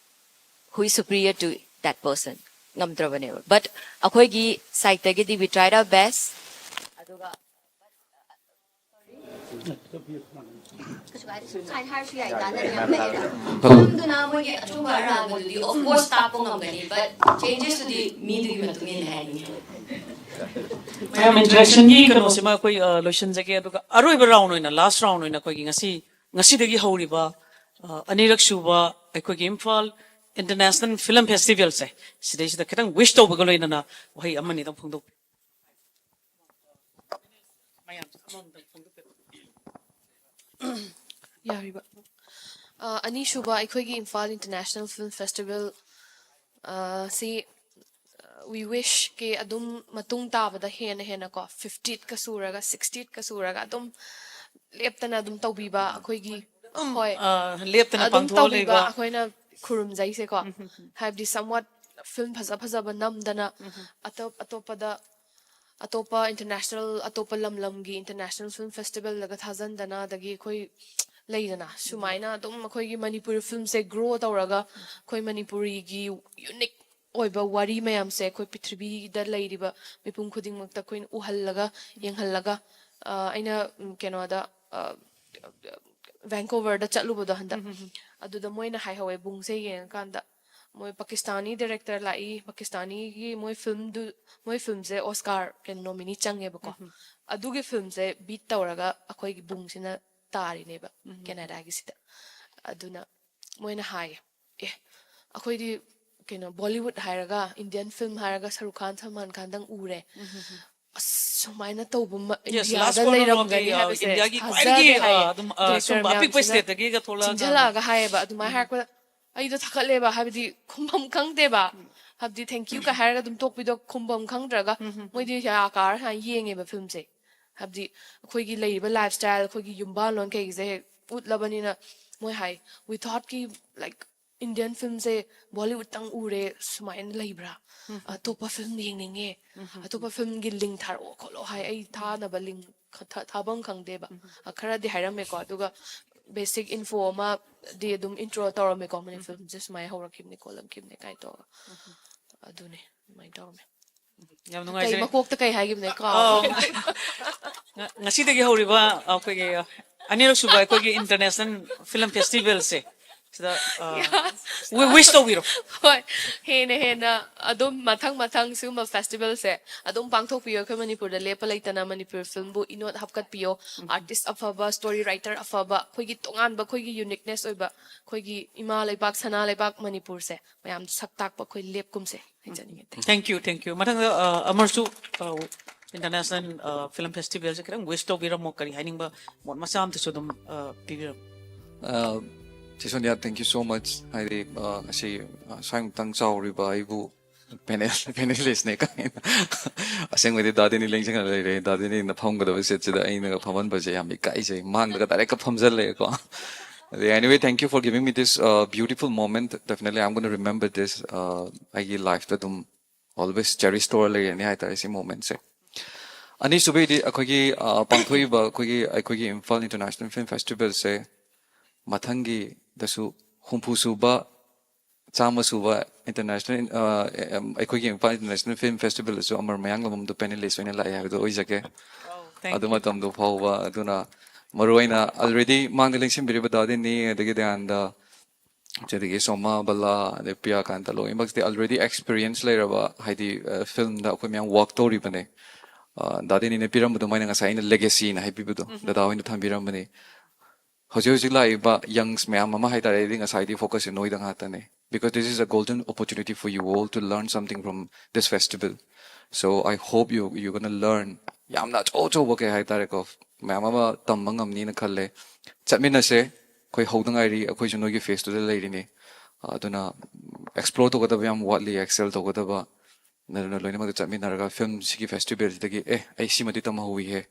who is superior to that person. ꯉꯝꯗ꯭ꯔꯕꯅꯦꯕ, but ꯑꯩꯈꯣꯏꯒꯤ side ꯇꯒꯤꯗꯤ we tried our best. ꯑꯗꯨꯒ ꯁꯨꯃꯥꯏꯅ ꯍꯥꯏꯔꯁꯨ ꯌꯥꯏ, ꯇꯥꯟꯅꯅꯤ ꯌꯥꯝ ꯂꯩꯌꯦꯕ꯫ ꯐꯤꯂꯝꯗꯨꯅ ꯃꯣꯏꯒꯤ ꯑꯆꯨꯝꯕ ꯑꯔꯥꯟꯕꯗꯨꯗꯤ of course ꯇꯥꯛꯄ ꯉꯝꯒꯅꯤ, but changes ꯇꯨꯗꯤ ꯃꯤꯗꯨꯒꯤ ꯃꯇꯨꯡ ꯏꯟꯅ ꯍꯥꯏꯅꯤꯡꯉꯤ꯫ ꯃꯌꯥꯝ interaction ꯒꯤ ꯀꯩꯅꯣꯁꯤꯃ ꯑꯩꯈꯣꯏ ꯑ, ꯂꯣꯏꯁꯤꯟꯖꯒꯦ, ꯑꯗꯨꯒ ꯑꯔꯣꯏꯕ round ꯑꯣꯏꯅ, last round ꯑꯣꯏꯅ ꯑꯩꯈꯣꯏꯒꯤ ꯉꯁꯤ, ꯉꯁꯤꯗꯒꯤ ꯍꯧꯔꯤꯕ ꯑ, ꯑꯅꯤꯔꯛ ꯁꯨꯕ ꯑꯩꯈꯣꯏꯒꯤ ꯏꯝꯐꯥꯜ International Film Festival ꯁꯦ, ꯁꯤꯗꯩꯁꯤꯗ ꯈꯤꯇꯪ wish ꯇꯧꯕꯒ ꯂꯣꯏꯅꯅ ꯋꯥꯍꯩ ꯑꯃꯅꯤꯗꯪ ꯐꯣꯡꯗꯣꯛꯄꯤꯌꯨ꯫ ꯃꯌꯥꯝ ꯑꯃꯃꯝꯇꯪ ꯐꯣꯡꯗꯣꯛꯄꯤꯔꯛꯑꯣ꯫ ꯌꯥꯔꯤꯕ꯫ ꯑ, ꯑꯅꯤꯁꯨꯕ ꯑꯩꯈꯣꯏꯒꯤ ꯏꯝꯐꯥꯜ International Film Festival, ꯑ, ꯁꯤ, ꯑ, we wish ꯀꯤ ꯑꯗꯨꯝ ꯃꯇꯨꯡ ꯇꯥꯕꯗ ꯍꯦꯟꯅ ꯍꯦꯟꯅ ꯀꯣ, fiftieth ꯀ ꯁꯨꯔꯒ, sixtieth ꯀ ꯁꯨꯔꯒ ꯑꯗꯨꯝ ꯂꯦꯞꯇꯅ ꯑꯗꯨꯝ ꯇꯧꯕꯤꯕ ꯑꯩꯈꯣꯏꯒꯤ, ꯍꯣꯏ, ꯑ, ꯂꯦꯞꯇꯅ ꯑꯗꯨꯝ ꯄꯥꯡꯊꯣꯛꯍꯜꯂꯤꯕ꯫ ꯇꯧꯕꯤꯕ ꯑꯩꯈꯣꯏꯅ ꯈꯨꯔꯨꯝꯖꯩꯁꯦꯀꯣ꯫ ꯎꯝ, ꯎꯝ, ꯎꯝ꯫ ꯍꯥꯏꯕꯗꯤ somewhat film ꯐꯖ ꯐꯖꯕ ꯅꯝꯗꯅ ꯎꯝ, ꯎꯝ꯫ ꯑꯇꯣꯞ-, ꯑꯇꯣꯞꯄꯗ, ꯑꯇꯣꯞꯄ international, ꯑꯇꯣꯞꯄ ꯂꯝ ꯂꯝꯒꯤ international film festival ꯗꯒ ꯊꯥꯖꯟꯗꯅ, ꯑꯗꯒꯤ ꯑꯩꯈꯣꯏ ꯂꯩꯗꯅ, ꯁꯨꯃꯥꯏꯅ ꯑꯗꯨꯝ ꯑꯩꯈꯣꯏꯒꯤ ꯃꯅꯤꯄꯨꯔꯤ film ꯁꯦ grow ꯇꯧꯔꯒ ꯑꯩꯈꯣꯏ ꯃꯅꯤꯄꯨꯔꯤꯒꯤ unique ꯑꯣꯏꯕ ꯋꯥꯔꯤ ꯃꯌꯥꯝꯁꯦ ꯑꯩꯈꯣꯏ ꯄ꯭ꯔꯤꯊꯤꯕꯤꯗ ꯂꯩꯔꯤꯕ ꯃꯤꯄꯨꯝ ꯈꯨꯗꯤꯡꯃꯛꯇ ꯑꯩꯈꯣꯏꯅ ꯎꯍꯜꯂꯒ, ꯌꯦꯡꯍꯜꯂꯒ, ꯑ, ꯑꯩꯅ, ꯎꯝ, ꯀꯩꯅꯣꯗ, ꯑ, Vancouver ꯗ ꯆꯠꯂꯨꯕꯗꯣ ꯍꯟꯗꯛ, ꯎꯝ, ꯎꯝ, ꯎꯝ꯫ ꯑꯗꯨꯗ ꯃꯣꯏꯅ ꯍꯥꯏꯍꯧꯋꯦ, ꯕꯨꯡꯁꯦ ꯌꯦꯡꯉꯀꯥꯟꯗ ꯃꯣꯏ ꯄꯥꯀꯤꯁꯇꯥꯅꯤ director ꯂꯥꯛꯏ, ꯄꯥꯀꯤꯁꯇꯥꯅꯤꯒꯤ ꯃꯣꯏ film ꯗꯨ, ꯃꯣꯏ film ꯁꯦ Oscar ꯀꯩꯅꯣ nominee ꯆꯪꯉꯦꯕꯀꯣ꯫ ꯎꯝ, ꯎꯝ꯫ ꯑꯗꯨꯒꯤ film ꯁꯦ beat ꯇꯧꯔꯒ ꯑꯩꯈꯣꯏꯒꯤ ꯕꯨꯡꯁꯤꯅ ꯇꯥꯔꯤꯅꯦꯕ, ꯎꯝ꯫ ꯀꯦꯅꯥꯗꯥꯒꯤꯁꯤꯗ꯫ ꯑꯗꯨꯅ ꯃꯣꯏꯅ ꯍꯥꯏꯌꯦ, "ꯑꯦ, ꯑꯩꯈꯣꯏꯗꯤ ꯀꯩꯅꯣ Bollywood ꯍꯥꯏꯔꯒ, Indian film ꯍꯥꯏꯔꯒ ꯁꯔꯨꯛ ꯈꯥꯟ, ꯁꯜꯃꯥꯟ ꯈꯥꯟꯗꯪ ꯎꯔꯦ꯫ ꯎꯝ, ꯎꯝ, ꯎꯝ꯫ ꯑꯁ, ꯁꯨꯃꯥꯏꯅ ꯇꯧꯕ ꯑꯃ Yes, ꯏꯟꯗꯤꯌꯥꯗ ꯂꯥꯁ ꯀꯣꯔꯅꯔ ꯂꯩꯔꯝꯒꯅꯤ ꯑꯣꯐ ꯍꯥꯏꯕꯁꯦ ꯏꯟꯗꯤꯌꯥꯒꯤ ꯊꯥꯖꯗꯦ" ꯈ꯭ꯋꯥꯏꯗꯒꯤ, ꯍꯥꯏꯌꯦ꯫ ꯑ, ꯑꯗꯨꯝ, ꯑ, ꯗꯤꯔꯦꯛꯇꯔ ꯁꯨꯝ ꯑꯄꯤꯛꯄ ꯃꯌꯥꯝꯁꯤꯅ ꯁ꯭ꯇꯦꯠꯇꯒꯤꯒ ꯊꯣꯛꯂꯛꯑꯒ꯫ ꯆꯤꯡꯁꯤꯜꯂꯛꯑꯒ ꯍꯥꯏꯌꯦꯕ꯫ ꯑꯗꯨꯃꯥꯏꯅ ꯎꯝ꯫ ꯍꯥꯏꯔꯛꯄꯗ ꯑꯩꯗꯣ ꯊꯛꯀꯠꯂꯦꯕ, ꯍꯥꯏꯕꯗꯤ ꯈꯨꯝꯐꯝ ꯈꯪꯗꯦꯕ꯫ ꯎꯝ꯫ ꯍꯥꯏꯕꯗꯤ thank you ꯀ ꯍꯥꯏꯔꯒ ꯑꯗꯨꯝ ꯇꯣꯛꯄꯤꯗꯣ ꯈꯨꯝꯐꯝ ꯈꯪꯗ꯭ꯔꯒ ꯎꯝ, ꯎꯝ, ꯎꯝ꯫ ꯃꯣꯏꯗꯤ ꯌꯥ ꯀꯥꯔ ꯁꯨꯃꯥꯏꯅ ꯌꯦꯡꯉꯦꯕ film ꯁꯦ꯫ ꯍꯥꯏꯕꯗꯤ ꯑꯩꯈꯣꯏꯒꯤ ꯂꯩꯔꯤꯕ lifestyle, ꯑꯩꯈꯣꯏꯒꯤ ꯌꯨꯝꯕꯥꯜꯂꯣꯟ ꯀꯩꯁꯦ ꯍꯦꯛ ꯎꯠꯂꯕꯅꯤꯅ ꯃꯣꯏ ꯍꯥꯏ, "We thought ꯀꯤ, like, Indian film ꯁꯦ Bollywood ꯇꯪ ꯎꯔꯦ, ꯁꯨꯃꯥꯏꯅ ꯂꯩꯕ꯭ꯔꯥ? ꯎꯝ, ꯎꯝ, ꯎꯝ꯫ ꯑꯇꯣꯞꯄ film ꯌꯦꯡꯅꯤꯡꯉꯦ, ꯎꯝ, ꯎꯝ, ꯎꯝ꯫ ꯑꯇꯣꯞꯄ film ꯒꯤ link ꯊꯥꯔꯛꯑꯣ ꯈꯣꯠꯂꯣ" ꯍꯥꯏ꯫ ꯑꯩ ꯊꯥꯅꯕ link ꯈ-, ꯊꯥ-, ꯊꯥꯐꯝ ꯈꯪꯗꯦꯕ꯫ ꯎꯝ, ꯎꯝ꯫ ꯑ, ꯈꯔꯗꯤ ꯍꯥꯏꯔꯝꯃꯦꯀꯣ, ꯑꯗꯨꯒ basic info ꯑꯃ ꯗꯤ ꯑꯗꯨꯝ ꯏꯟꯇ꯭ꯔꯣ ꯇꯧꯔꯝꯃꯦꯀꯣ, ꯃꯅꯤꯄꯨꯔ ꯐꯤꯂꯝꯁꯦ ꯁꯨꯃꯥꯏꯅ ꯍꯧꯔꯛꯈꯤꯕꯅꯦ ꯈꯣꯠꯂꯛꯈꯤꯕꯅꯦ ꯀꯥꯏꯅ ꯇꯧꯔꯒ꯫ ꯑꯗꯨꯅꯦ, ꯑꯗꯨꯃꯥꯏꯅ ꯇꯧꯔꯝꯃꯦ꯫ ꯌꯥꯝ ꯀꯩ ꯅꯨꯡꯉꯥꯏꯖꯔꯦ꯫ ꯃꯀꯣꯛꯇ ꯀꯩ ꯍꯥꯏꯈꯤꯕꯅꯦ ꯀꯥꯎ ꯑꯧ꯫ ꯉ- ꯉꯁꯤꯗꯒꯤ ꯍꯧꯔꯤꯕ ꯑꯩꯈꯣꯏꯒꯤ ꯑꯅꯤꯔꯛ ꯁꯨꯕ ꯑꯩꯈꯣꯏꯒꯤ ꯏꯟꯇꯔꯅꯦꯁꯅꯦꯜ ꯐꯤꯂꯝ ꯐꯦꯁꯇꯤꯚꯦꯜꯁꯦ ꯁꯤꯗ ꯋꯤꯁ ꯇꯧꯕꯤꯔꯣ꯫ ꯍꯣꯏ, ꯍꯦꯟꯅ ꯍꯦꯟꯅ ꯑꯗꯨꯝ ꯃꯊꯪ ꯃꯊꯪ ꯁꯤꯒꯨꯝꯕ ꯐꯦꯁꯇꯤꯚꯦꯜꯁꯦ ꯑꯗꯨꯝ ꯄꯥꯡꯊꯣꯛꯄꯤꯌꯣ꯫ ꯑꯩꯈꯣꯏ ꯃꯅꯤꯄꯨꯔꯗ ꯂꯦꯞꯄ ꯂꯩꯇꯅ ꯃꯅꯤꯄꯨꯔ ꯐꯤꯂꯝꯕꯨ ꯏꯅꯣꯠ ꯍꯥꯞꯀꯠꯄꯤꯌꯣ꯫ ꯑꯥꯔꯇꯤꯁ ꯑꯐꯕ, ꯁ꯭ꯇꯣꯔꯤ ꯔꯥꯏꯇꯔ ꯑꯐꯕ, ꯑꯩꯈꯣꯏꯒꯤ ꯇꯣꯉꯥꯟꯕ, ꯑꯩꯈꯣꯏꯒꯤ ꯌꯨꯅꯤꯛꯅꯦꯁ ꯑꯣꯏꯕ ꯑꯩꯈꯣꯏꯒꯤ ꯏꯃꯥ ꯂꯩꯕꯥꯛ, ꯁꯅꯥ ꯂꯩꯕꯥꯛ ꯃꯅꯤꯄꯨꯔꯁꯦ ꯃꯌꯥꯝ ꯁꯛ ꯇꯥꯛꯄ ꯑꯩꯈꯣꯏ ꯂꯦꯞꯀꯨꯝꯁꯦ ꯍꯥꯏꯖꯅꯤꯡꯉꯦ꯫ Thank you, thank you. ꯃꯊꯪꯗ ꯑ, ꯑꯃꯔꯁꯨ ꯏꯟꯇꯔꯅꯦꯁꯅꯦꯜ ꯐꯤꯂꯝ ꯐꯦꯁꯇꯤꯚꯦꯜꯁꯦ ꯈꯤꯇꯪ ꯋꯤꯁ ꯇꯧꯕꯤꯔꯝꯃꯣ, ꯀꯔꯤ ꯍꯥꯏꯅꯤꯡꯕ ꯃꯣꯠ ꯃꯆꯥ ꯑꯃꯇꯁꯨ ꯑꯗꯨꯝ ꯑ, ꯄꯤꯕꯤꯔꯝꯃꯣ꯫ ꯁꯤꯁꯣꯟꯌꯥ, thank you so much. ꯍꯥꯏꯗꯤ ꯑ, ꯉꯁꯤ ꯑ, ꯁ꯭ꯋꯥꯏꯃꯨꯛꯇꯪ ꯆꯥꯎꯔꯤꯕ ꯑꯩꯕꯨ ꯄꯦꯅꯦꯜ ꯄꯦꯅꯦꯂꯤꯁꯅꯦ ꯀꯥꯏꯅ꯫ ꯑꯁꯦꯡꯕꯗꯤ ꯗꯥꯗꯤꯅꯤ ꯂꯦꯡꯁꯤꯟꯅ ꯂꯩꯔꯦ꯫ ꯗꯥꯗꯤꯅꯤꯅ ꯐꯝꯒꯗꯕ ꯁꯤꯠꯁꯤꯗ ꯑꯩꯅꯒ ꯐꯝꯍꯟꯕꯁꯦ ꯌꯥꯝ ꯏꯀꯥꯏꯖꯩ, ꯃꯥꯡꯗꯒ ꯗꯥꯏꯔꯦꯛꯀ ꯐꯝꯖꯜꯂꯛꯑꯦꯀꯣ꯫ ꯑꯗꯩ anyway, thank you for giving me this uh, beautiful moment. Definitely, I'm going to remember this. Uh, ꯑꯩꯒꯤ ꯂꯥꯏꯐꯇ ꯑꯗꯨꯝ always cherish ꯇꯧꯔ ꯂꯩꯔꯅꯤ ꯍꯥꯏꯇꯥꯔꯦ ꯁꯤ ꯃꯣꯃꯦꯟꯁꯦ꯫ ꯑꯅꯤꯁꯨꯕꯩꯗꯤ ꯑꯩꯈꯣꯏꯒꯤ ꯑ, ꯄꯥꯡꯊꯣꯛꯏꯕ ꯑꯩꯈꯣꯏꯒꯤ ꯑꯩꯈꯣꯏꯒꯤ ꯏꯝꯐꯥꯜ ꯏꯟꯇꯔꯅꯦꯁꯅꯦꯜ ꯐꯤꯂꯝ ꯐꯦꯁꯇꯤꯚꯦꯜꯁꯦ ꯃꯊꯪꯒꯤꯗꯁꯨ ꯍꯨꯝꯐꯨ ꯁꯨꯕ, ꯆꯥꯝꯃ ꯁꯨꯕ ꯏꯟꯇꯔꯅꯦꯁꯅꯦꯜ ꯑꯩꯈꯣꯏꯒꯤ ꯏꯝꯐꯥꯜ ꯏꯟꯇꯔꯅꯦꯁꯅꯦꯜ ꯐꯤꯂꯝ ꯐꯦꯁꯇꯤꯚꯦꯜꯗꯁꯨ ꯑꯃꯔ ꯃꯌꯥꯡꯂꯝꯕꯝꯗ ꯄꯦꯅꯦꯂꯤꯁ ꯑꯣꯏꯅ ꯂꯥꯛꯑꯦ ꯍꯥꯏꯕꯗꯣ ꯑꯣꯏꯖꯒꯦ꯫ Thank ꯑꯗꯨ you. ꯃꯇꯝꯗꯨ ꯐꯥꯎꯕ ꯑꯗꯨꯅ ꯃꯔꯨꯑꯣꯏꯅ already ꯃꯥꯡꯗ ꯂꯦꯡꯁꯤꯟꯕꯤꯔꯤꯕ ꯗꯥꯗꯤꯅꯤ ꯑꯗꯒꯤ ꯗꯌꯥꯟꯗ ꯑꯗꯒꯤ ꯁꯣꯃꯥ ꯕꯂꯥ ꯑꯗꯩ ꯄ꯭ꯔꯤꯌꯥꯀꯥꯟꯇ ꯂꯣꯏꯅꯃꯛꯁꯤꯗꯤ already experience ꯂꯩꯔꯕ ꯍꯥꯏꯗꯤ ꯐꯤꯂꯝꯗ ꯑꯩꯈꯣꯏ ꯃꯌꯥꯝ ꯋꯥꯛ ꯇꯧꯔꯤꯕꯅꯦ꯫ ꯑ, ꯗꯥꯗꯤꯅꯤꯅ ꯄꯤꯔꯝꯕ ꯑꯗꯨꯃꯥꯏꯅ ꯉꯁꯥꯏ ꯑꯩꯅ ꯂꯦꯒꯦꯁꯤꯅ ꯍꯥꯏꯕꯤꯕꯗꯣ ꯗꯗꯥ ꯍꯣꯏꯅ ꯊꯝꯕꯤꯔꯝꯕꯅꯤ꯫ ꯍꯧꯖꯤꯛ ꯍꯧꯖꯤꯛ ꯂꯥꯛꯏꯕ ꯌꯪꯁ ꯃꯌꯥꯝ ꯑꯃ ꯍꯥꯏꯇꯥꯔꯦ, ꯑꯩꯗꯤ ꯉꯁꯥꯏꯗꯤ ꯐꯣꯀꯁꯁꯦ ꯅꯣꯏꯗ ꯉꯥꯛꯇꯅꯦ, because this is a golden opportunity for you all to learn something from this festival. So I hope you you gonna learn ꯌꯥꯝꯅ ꯑꯆꯧ ꯑꯆꯧꯕ ꯀꯩ ꯍꯥꯏꯇꯥꯔꯦꯀꯣ, ꯃꯌꯥꯝ ꯑꯃ ꯇꯝꯕ ꯉꯝꯅꯤꯅ ꯈꯜꯂꯦ꯫ ꯆꯠꯃꯤꯟꯅꯁꯦ, ꯑꯩꯈꯣꯏ ꯍꯧꯗ ꯉꯥꯏꯔꯤ, ꯑꯩꯈꯣꯏꯁꯨ ꯅꯣꯏꯒꯤ ꯐꯦꯁꯇꯨꯗ ꯂꯩꯔꯤꯅꯤ꯫ ꯑꯗꯨꯅ ꯑꯦꯛꯁꯄ꯭ꯂꯣꯔ ꯇꯧꯒꯗꯕ ꯌꯥꯝ ꯋꯥꯠꯂꯤ, ꯑꯦꯛꯁꯦꯜ ꯇꯧꯒꯗꯕ꯫ ꯑꯗꯨꯅ ꯂꯣꯏꯅꯃꯛꯇ ꯆꯠꯃꯤꯟꯅꯔꯒ ꯐꯤꯂꯝꯁꯤꯒꯤ ꯐꯦꯁꯇꯤꯚꯦꯜꯁꯤꯗꯒꯤ ꯑꯦ ꯑꯩ ꯁꯤꯃꯗꯤ ꯇꯝꯍꯧꯏꯍꯦ,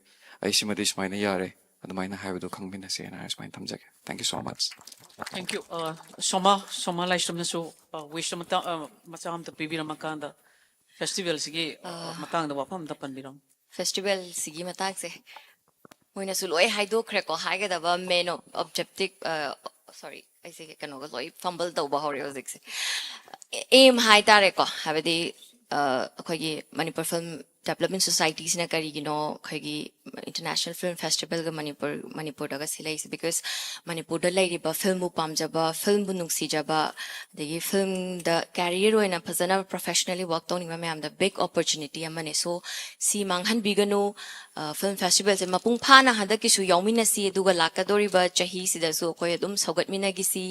ꯑꯩ ꯁꯤꯃꯗꯤ ꯁꯨꯃꯥꯏꯅ ꯌꯥꯔꯦ, ꯑꯗꯨꯃꯥꯏꯅ ꯍꯥꯏꯕꯗꯣ ꯈꯪꯃꯤꯟꯅꯁꯦꯅ ꯍꯥꯏꯔ ꯁꯨꯃꯥꯏꯅ ꯊꯝꯖꯒꯦ꯫ Thank you so much. Thank you. ꯑ, ꯁꯣꯃꯥ ꯁꯣꯃꯥ ꯂꯥꯏꯁ꯭ꯔꯝꯅꯁꯨ ꯋꯤꯁ ꯑꯃꯇ ꯑ, ꯃꯆꯥ ꯑꯃꯇ ꯄꯤꯕꯤꯔꯝꯃꯀꯥꯟꯗ ꯐꯦꯁꯇꯤꯚꯦꯜꯁꯤꯒꯤ ꯑ, ꯃꯇꯥꯡꯗ ꯋꯥꯐꯝ ꯑꯝꯇ ꯄꯟꯕꯤꯔꯝꯃꯨ꯫ ꯐꯦꯁꯇꯤꯚꯦꯜꯁꯤꯒꯤ ꯃꯇꯥꯡꯁꯦ ꯃꯣꯏꯅꯁꯨ ꯂꯣꯏ ꯍꯥꯏꯗꯣꯛꯈ꯭ꯔꯦꯀꯣ꯫ ꯍꯥꯏꯒꯗꯕ ꯃꯦꯟ ꯑꯣꯕꯖꯦꯛꯇꯤꯞ, ꯁꯣꯔꯤ, ꯑꯩꯁꯦ ꯀꯩꯅꯣꯒ ꯂꯣꯏ ꯐꯝꯕꯜ ꯇꯧꯕ ꯍꯧꯔꯦ ꯍꯧꯖꯤꯛꯁꯦ꯫ ꯑꯦꯝ ꯍꯥꯏꯇꯥꯔꯦꯀꯣ, ꯍꯥꯏꯕꯗꯤ ꯑ, ꯑꯩꯈꯣꯏꯒꯤ ꯃꯅꯤꯄꯨꯔ ꯐꯤꯂꯝ ꯗꯦꯕꯂꯞꯃꯦꯟ ꯁꯣꯁꯥꯏꯇꯤꯁꯤꯅ ꯀꯔꯤꯒꯤꯅꯣ ꯑꯩꯈꯣꯏꯒꯤ ꯏꯟꯇꯔꯅꯦꯁꯅꯦꯜ ꯐꯤꯂꯝ ꯐꯦꯁꯇꯤꯚꯦꯜꯒ ꯃꯅꯤꯄꯨꯔ ꯃꯅꯤꯄꯨꯔꯗꯒ ꯁꯤꯜꯂꯛꯏꯁꯦ? ꯕꯤꯀꯣꯁ ꯃꯅꯤꯄꯨꯔꯗ ꯂꯩꯔꯤꯕ ꯐꯤꯂꯝꯕꯨ ꯄꯥꯝꯖꯕ, ꯐꯤꯂꯝꯕꯨ ꯅꯨꯡꯁꯤꯖꯕ, ꯑꯗꯒꯤ ꯐꯤꯂꯝꯗ ꯀꯦꯔꯤꯌꯔ ꯑꯣꯏꯅ ꯐꯖꯅ ꯄ꯭ꯔꯣꯐꯦꯁꯅꯦꯜꯂꯤ ꯋꯥꯛ ꯇꯧꯅꯤꯡꯕ ꯃꯌꯥꯝꯗ ꯕꯤꯛ ꯑꯣꯄꯣꯔꯆꯨꯅꯤꯇꯤ ꯑꯃꯅꯦ꯫ ꯁꯣ ꯁꯤ ꯃꯥꯡꯍꯟꯕꯤꯒꯅꯨ꯫ ꯐꯤꯂꯝ ꯐꯦꯁꯇꯤꯚꯦꯜꯁꯦ ꯃꯄꯨꯡ ꯐꯥꯅ ꯍꯟꯗꯛꯀꯤꯁꯨ ꯌꯥꯎꯃꯤꯟꯅꯁꯤ, ꯑꯗꯨꯒ ꯂꯥꯛꯀꯗꯧꯔꯤꯕ ꯆꯍꯤꯁꯤꯗꯁꯨ ꯑꯩꯈꯣꯏ ꯑꯗꯨꯝ ꯁꯧꯒꯠꯃꯤꯟꯅꯈꯤꯁꯤ꯫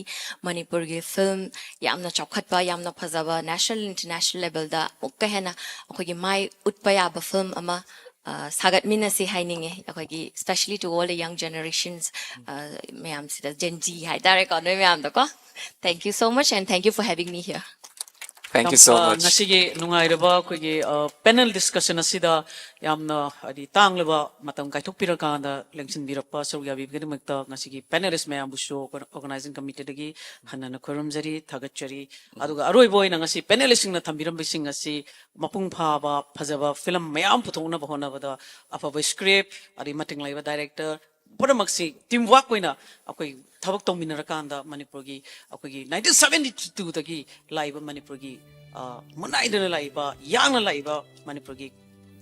ꯃꯅꯤꯄꯨꯔꯒꯤ ꯐꯤꯂꯝ ꯌꯥꯝꯅ ꯆꯥꯎꯈꯠꯄ, ꯌꯥꯝꯅ ꯐꯖꯕ, ꯅꯦꯁꯅꯦꯜ ꯏꯟꯇꯔꯅꯦꯁꯅꯦꯜ ꯂꯦꯚꯦꯜꯗ ꯑꯃꯨꯛꯀ ꯍꯦꯟꯅ ꯑꯩꯈꯣꯏꯒꯤ ꯃꯥꯏ ꯎꯠꯄ ꯌꯥꯕ ꯐꯤꯂꯝ ꯑꯃ ꯑ, ꯁꯥꯒꯠꯃꯤꯟꯅꯁꯤ ꯍꯥꯏꯅꯤꯡꯉꯦ ꯑꯩꯈꯣꯏꯒꯤ, especially to all the young generations, ꯃꯌꯥꯝꯁꯤꯗ, Gen Z ꯍꯥꯏꯇꯥꯔꯦꯀꯣ, ꯅꯣꯏ ꯃꯌꯥꯝꯗꯀꯣ꯫ Thank you so much and thank you for having me here. Thank you so much. ꯉꯁꯤꯒꯤ ꯅꯨꯡꯉꯥꯏꯔꯕ ꯑꯩꯈꯣꯏꯒꯤ ꯄꯦꯅꯦꯜ ꯗꯤꯁꯀꯁꯟ ꯑꯁꯤꯗ ꯌꯥꯝꯅ ꯍꯥꯏꯗꯤ ꯇꯥꯡꯂꯕ ꯃꯇꯝ ꯀꯥꯏꯊꯣꯛꯄꯤꯔꯀꯥꯟꯗ ꯂꯦꯡꯁꯤꯟꯕꯤꯔꯛꯄ, ꯁꯔꯨꯛ ꯌꯥꯕꯤꯕꯒꯤꯗꯃꯛꯇ ꯉꯁꯤꯒꯤ ꯄꯦꯅꯦꯂꯤꯁ ꯃꯌꯥꯝꯕꯨꯁꯨ, ꯑꯣꯔꯒꯅꯥꯏꯖꯤꯡ ꯀꯃꯤꯇꯤꯗꯒꯤ ꯍꯟꯅ ꯈꯣꯏꯔꯨꯝꯖꯔꯤ, ꯊꯥꯒꯠꯆꯔꯤ꯫ ꯑꯗꯨꯒ ꯑꯔꯣꯏꯕ ꯑꯣꯏꯅ ꯉꯁꯤ ꯄꯦꯅꯦꯂꯤꯁꯁꯤꯡꯅ ꯊꯝꯕꯤꯔꯝꯕꯁꯤꯡ ꯑꯁꯤ ꯃꯄꯨꯡ ꯐꯥꯕ ꯐꯖꯕ ꯐꯤꯂꯝ ꯃꯌꯥꯝ ꯄꯨꯊꯣꯛꯅꯕ ꯍꯣꯠꯅꯕꯗ ꯑꯐꯕ ꯁ꯭ꯀ꯭ꯔꯤꯞ, ꯑꯗꯩ ꯃꯇꯤꯡ ꯂꯩꯕ ꯗꯥꯏꯔꯦꯛꯇꯔ, ꯄꯨꯝꯅꯃꯛꯁꯤ ꯇꯤꯝ ꯋꯥꯔꯛ ꯑꯣꯏꯅ ꯑꯩꯈꯣꯏ ꯊꯕꯛ ꯇꯧꯃꯤꯟꯅꯔꯀꯥꯟꯗ ꯃꯅꯤꯄꯨꯔꯒꯤ ꯑꯩꯈꯣꯏꯒꯤ ꯅꯥꯏꯟꯇꯤꯟ ꯁꯕꯦꯟꯇꯤ ꯇꯨꯗꯒꯤ ꯂꯥꯛꯏꯕ ꯃꯅꯤꯄꯨꯔꯒꯤ ꯃꯨꯅꯥꯏꯗꯨꯅ ꯂꯥꯛꯏꯕ, ꯌꯥꯡꯅ ꯂꯥꯛꯏꯕ ꯃꯅꯤꯄꯨꯔꯒꯤ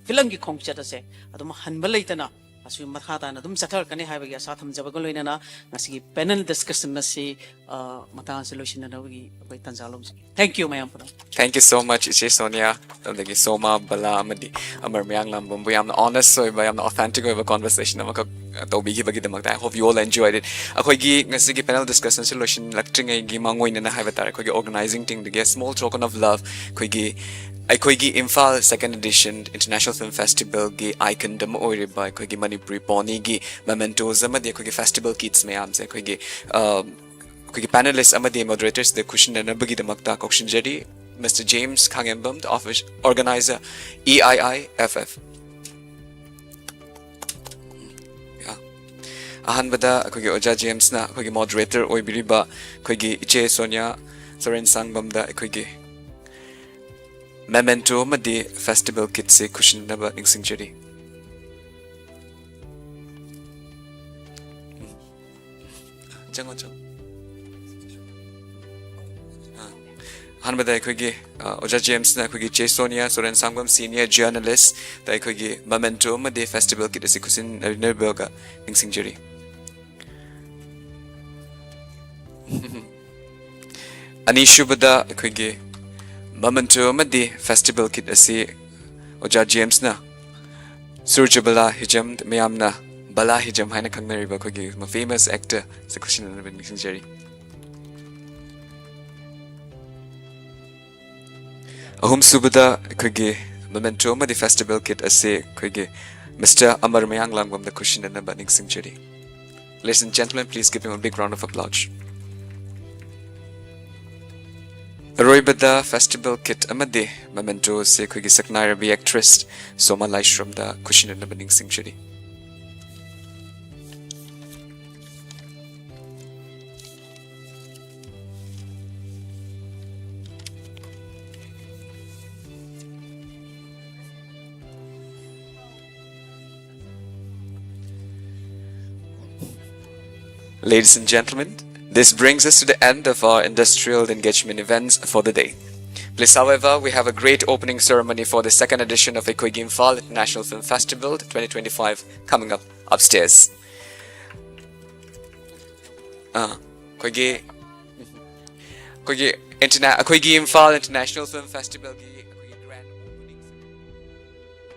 ꯐꯤꯂꯝꯒꯤ ꯈꯣꯡꯆꯠ ꯑꯁꯦ ꯑꯗꯨꯝ ꯍꯟꯕ ꯂꯩꯇꯅ ꯑꯁꯤ ꯃꯈꯥ ꯇꯥꯅ ꯑꯗꯨꯝ ꯆꯠꯊꯔꯛꯀꯅꯤ ꯍꯥꯏꯕꯒꯤ ꯑꯁꯥ ꯊꯝꯖꯕꯒ ꯂꯣꯏꯅꯅ ꯉꯁꯤꯒꯤ ꯄꯦꯅꯦꯜ ꯗꯤꯁꯀꯁꯟ ꯑꯁꯤ ꯃꯇꯥꯡ ꯑꯁꯤ ꯂꯣꯏꯁꯤꯟꯅꯅꯕꯒꯤ ꯑꯩꯈꯣꯏ ꯇꯥꯟꯖꯥ ꯂꯧꯖꯒꯦ꯫ Thank you ꯃꯌꯥꯝ ꯄꯨꯝꯅꯃꯛ꯫ Thank you so much, ꯏꯆꯦ ꯁꯣꯅꯤꯌꯥ, ꯑꯗꯒꯤ ꯁꯣꯃꯥ, ꯕꯂꯥ ꯑꯃꯗꯤ ꯑꯃꯔ ꯃꯌꯥꯡꯂꯥꯡꯕꯝꯕꯨ ꯌꯥꯝꯅ ꯑꯣꯅꯦꯁ ꯑꯣꯏꯕ, ꯌꯥꯝꯅ ꯑꯣꯊꯦꯟꯇꯤꯛ ꯑꯣꯏꯕ ꯀꯣꯟꯚꯔꯁꯦꯁꯟ ꯑꯃꯈꯛ ꯇꯧꯕꯤꯈꯤꯕꯒꯤꯗꯃꯛꯇ꯫ I hope you all enjoyed it. ꯑꯩꯈꯣꯏꯒꯤ ꯉꯁꯤꯒꯤ ꯄꯦꯅꯦꯜ ꯗꯤꯁꯀꯁꯟꯁꯤ ꯂꯣꯏꯁꯤꯜꯂꯛꯇ꯭ꯔꯤꯉꯩꯒꯤ ꯃꯥꯡꯑꯣꯏꯅꯅ ꯍꯥꯏꯕ ꯇꯥꯔꯦ, ꯑꯩꯈꯣꯏꯒꯤ organising ꯇꯤꯝꯗꯒꯤ small token of love, ꯑꯩꯈꯣꯏꯒꯤ ꯑꯩꯈꯣꯏꯒꯤ Imphal second edition International Film Festivalꯒꯤ icon ꯑꯃ ꯑꯣꯏꯔꯤꯕ ꯑꯩꯈꯣꯏꯒꯤ ꯃꯅꯤꯄꯨꯔꯤ ꯄꯣꯅꯤꯒꯤ mementos ꯑꯃꯗꯤ ꯑꯩꯈꯣꯏꯒꯤ festival kits ꯃꯌꯥꯝꯁꯦ ꯑꯩꯈꯣꯏꯒꯤ ꯑꯩꯈꯣꯏꯒꯤ ꯄꯦꯅꯦꯂꯤꯁ ꯑꯃꯗꯤ ꯃꯣꯗꯔꯦꯇꯔꯁꯤꯗ ꯈꯨꯠꯁꯤꯟꯅꯅꯕꯒꯤꯗꯃꯛꯇ ꯀꯧꯁꯤꯟꯖꯔꯤ꯫ Mister James Khangembam, the office organizer, E I I F F. ꯑꯍꯥꯟꯕꯗ ꯑꯩꯈꯣꯏꯒꯤ ꯑꯣꯖꯥ ꯖꯦꯝꯁꯅ ꯑꯩꯈꯣꯏꯒꯤ ꯃꯣꯗꯔꯦꯇꯔ ꯑꯣꯏꯕꯤꯔꯤꯕ ꯑꯩꯈꯣꯏꯒꯤ ꯏꯆꯦ ꯁꯣꯅꯤꯌꯥ ꯁꯣꯔꯦꯟ ꯁꯥꯡꯕꯝꯗ ꯑꯩꯈꯣꯏꯒꯤ memento ꯑꯃꯗꯤ festival kitꯁꯦ ꯈꯨꯠꯁꯤꯟꯅꯕ ꯅꯤꯡꯁꯤꯡꯖꯔꯤ꯫ ꯆꯪꯉꯣ, ꯆꯪꯉꯣ꯫ ꯑꯍꯥꯟꯕꯗ ꯑꯩꯈꯣꯏꯒꯤ ꯑ, ꯑꯣꯖꯥ ꯖꯦꯝꯁꯅ ꯑꯩꯈꯣꯏꯒꯤ ꯆꯦ ꯁꯣꯅꯤꯌꯥ ꯁꯣꯔꯦꯟ ꯁꯥꯡꯕꯝ ꯁꯤꯅꯤꯌꯔ ꯖꯔꯅꯦꯂꯤꯁꯇ ꯑꯩꯈꯣꯏꯒꯤ ꯃꯃꯦꯟꯇꯣ ꯑꯃꯗꯤ ꯐꯦꯁꯇꯤꯚꯦꯜ ꯀꯤꯠ ꯑꯁꯤ ꯈꯨꯠꯁꯤꯟꯅꯕꯤꯕꯒ ꯅꯤꯡꯁꯤꯡꯖꯔꯤ꯫ ꯑꯅꯤꯁꯨꯕꯗ ꯑꯩꯈꯣꯏꯒꯤ ꯃꯃꯦꯟꯇꯣ ꯑꯃꯗꯤ ꯐꯦꯁꯇꯤꯚꯦꯜ ꯀꯤꯠ ꯑꯁꯤ ꯑꯣꯖꯥ ꯖꯦꯝꯁꯅ ꯁꯨꯔꯖꯕꯂꯥ ꯍꯤꯖꯝ, ꯃꯌꯥꯝꯅ ꯕꯂꯥ ꯍꯤꯖꯝ ꯍꯥꯏꯅ ꯈꯪꯅꯔꯤꯕ ꯑꯩꯈꯣꯏꯒꯤ ꯐꯦꯃꯁ ꯑꯦꯛꯇꯔ ꯁꯤ ꯈꯨꯠꯁꯤꯟꯅꯅꯕ ꯅꯤꯡꯁꯤꯡꯖꯔꯤ꯫ ꯑꯍꯨꯝꯁꯨꯕꯗ ꯑꯩꯈꯣꯏꯒꯤ ꯃꯃꯦꯟꯇꯣ ꯑꯃꯗꯤ ꯐꯦꯁꯇꯤꯚꯦꯜ ꯀꯤꯠ ꯑꯁꯤ ꯑꯩꯈꯣꯏꯒꯤ ꯃꯤꯁꯇꯔ ꯑꯃꯔ ꯃꯌꯥꯡꯂꯥꯡꯕꯝꯗ ꯈꯨꯠꯁꯤꯟꯅꯅꯕ ꯅꯤꯡꯁꯤꯡꯖꯔꯤ꯫ Ladies and gentlemen, please give him a big round of applause. ꯑꯔꯣꯏꯕꯗ ꯐꯦꯁꯇꯤꯚꯦꯜ ꯀꯤꯠ ꯑꯃꯗꯤ ꯃꯃꯦꯟꯇꯣ ꯑꯁꯤ ꯑꯩꯈꯣꯏꯒꯤ ꯁꯛꯅꯥꯏꯔꯕꯤ ꯑꯦꯛꯇ꯭ꯔꯦꯁ ꯁꯣꯃꯥ ꯂꯥꯏꯁ꯭ꯔꯝꯗ ꯈꯨꯠꯁꯤꯟꯅꯅꯕ ꯅꯤꯡꯁꯤꯡꯖꯔꯤ꯫ Ladies and gentlemen, this brings us to the end of our industrial engagement events for the day. Please, however, we have a great opening ceremony for the second edition of ꯑꯩꯈꯣꯏꯒꯤ Imphal International Film Festival twenty twenty-five coming up upstairs. ꯑꯥ, ꯑꯩꯈꯣꯏꯒꯤ ꯑꯩꯈꯣꯏꯒꯤ interna- ꯑꯩꯈꯣꯏꯒꯤ Imphal International Film Festivalꯒꯤ ꯑꯩꯈꯣꯏꯒꯤ grand opening ceremony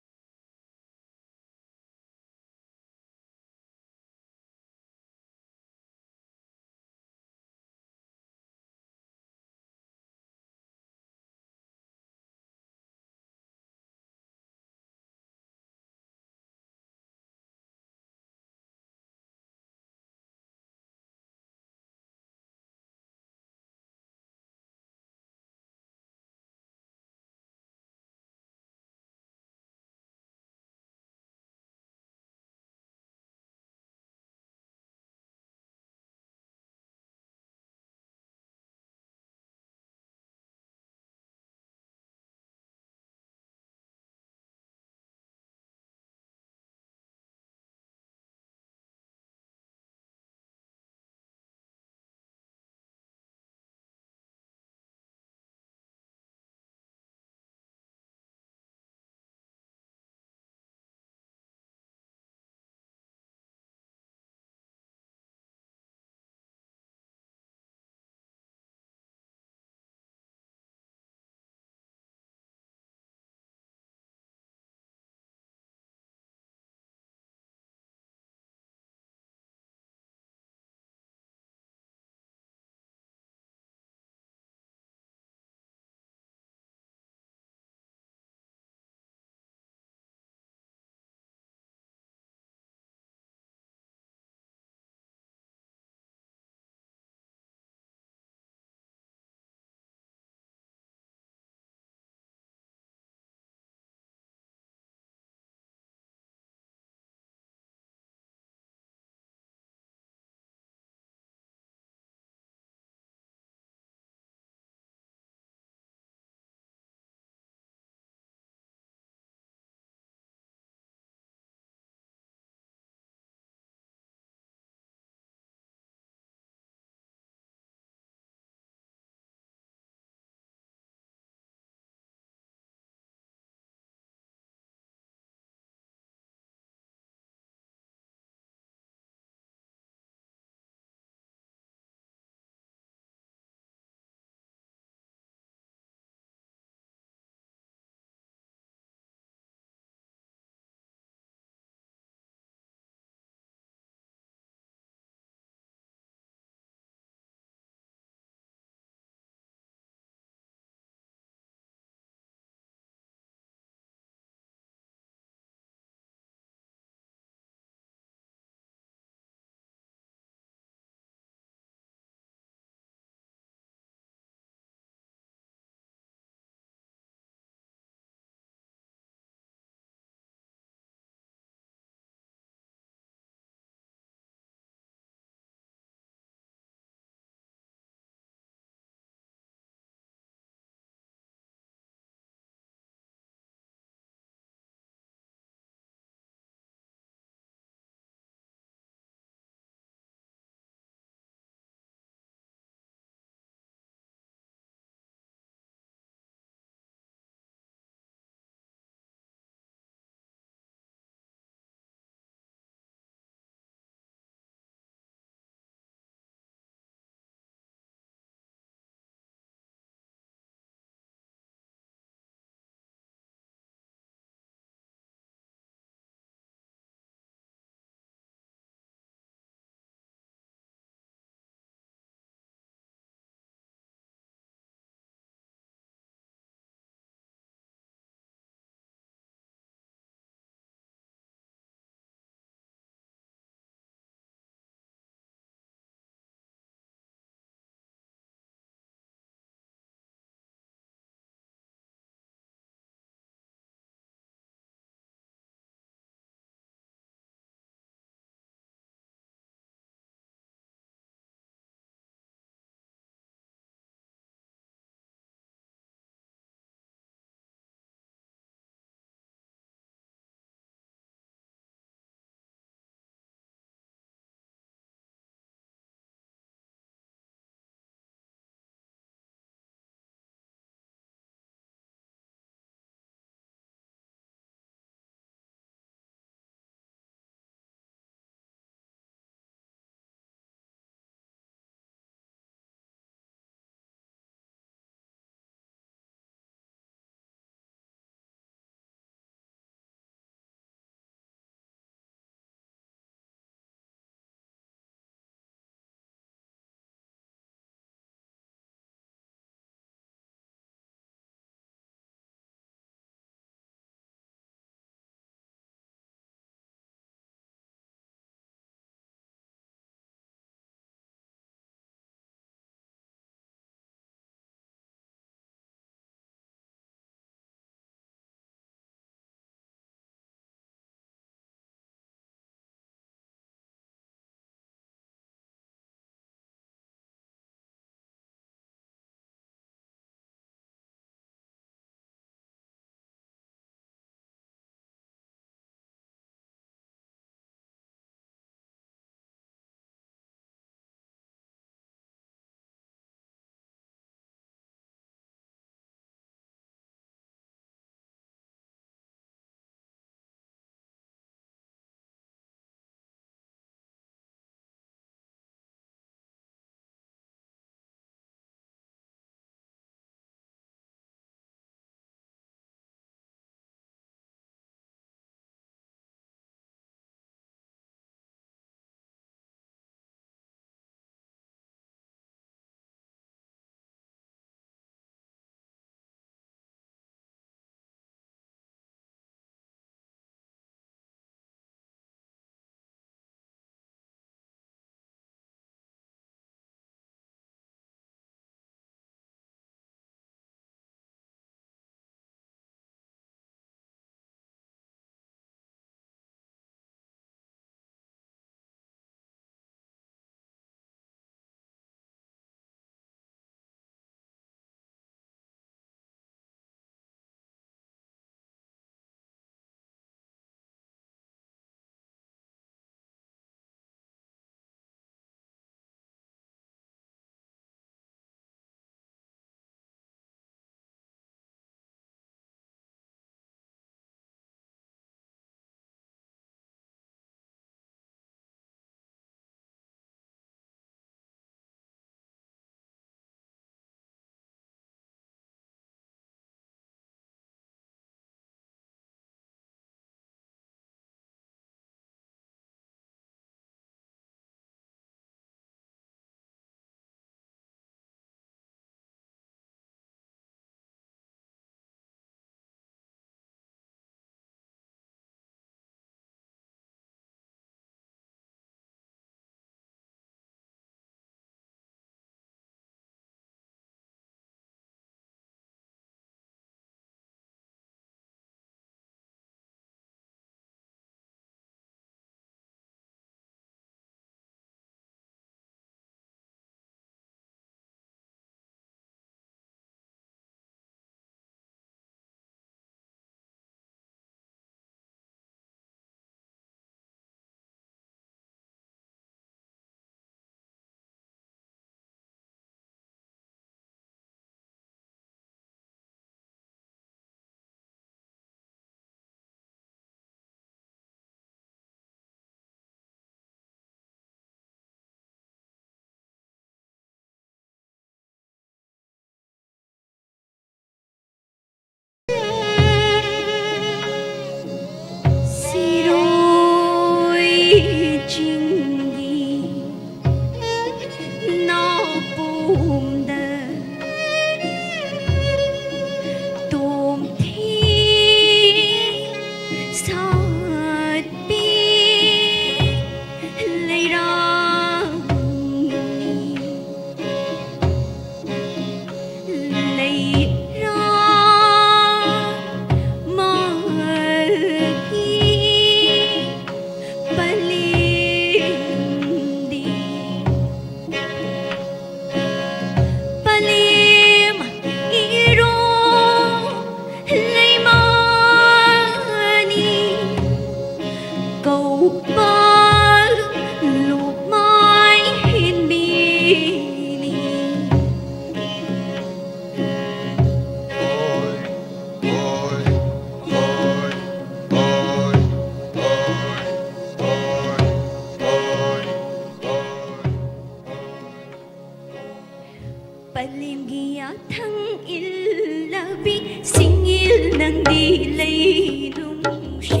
ꯑꯂꯦꯝꯒꯤ ꯌꯥꯊꯪ ꯏꯜꯂꯕꯤ ꯁꯤꯡꯏꯜ ꯅꯪꯗꯤ ꯂꯩ ꯅꯨꯡꯁꯤ,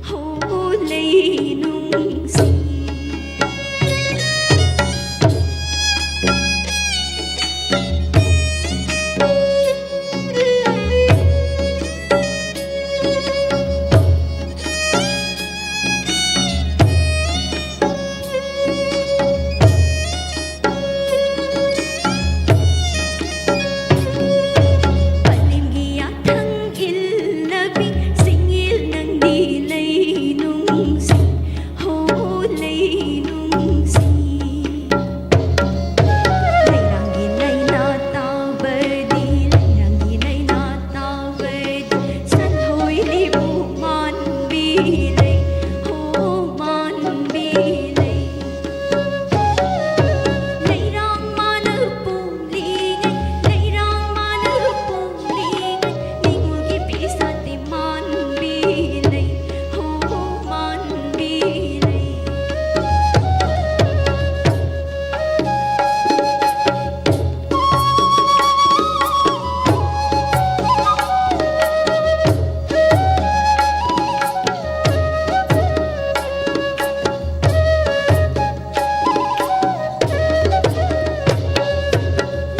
ꯍꯣ ꯂꯩ ꯅꯨꯡꯁꯤ꯫ ꯄꯂꯦꯝꯒꯤ ꯌꯥꯊꯪ ꯏꯜꯂꯕꯤ ꯁꯤꯡꯏꯜ ꯅꯪꯗꯤ ꯂꯩ ꯅꯨꯡꯁꯤ, ꯍꯣ ꯂꯩ ꯅꯨꯡꯁꯤ꯫ ꯂꯩꯔꯥꯡꯒꯤ ꯂꯩꯅꯥ ꯇꯥꯕꯗꯤ, ꯂꯩꯔꯥꯡꯒꯤ ꯂꯩꯅꯥ ꯇꯥꯕꯗꯤ, ꯁꯟꯍꯣꯏ ꯂꯤꯕꯨ ꯃꯥꯟꯕꯤ ꯂꯩ, ꯍꯣ ꯃꯥꯟꯕꯤ ꯂꯩ꯫ ꯂꯩꯔꯥꯡ ꯃꯥꯅ ꯄꯣꯝꯂꯤꯉꯩ, ꯂꯩꯔꯥꯡ ꯃꯥꯅ ꯄꯣꯝꯂꯤꯉꯩ, ꯅꯤꯉꯣꯜꯒꯤ ꯐꯤꯁꯥꯠꯇꯤ ꯃꯥꯟꯕꯤ ꯂꯩ, ꯍꯣ ꯃꯥꯟꯕꯤ ꯂꯩ꯫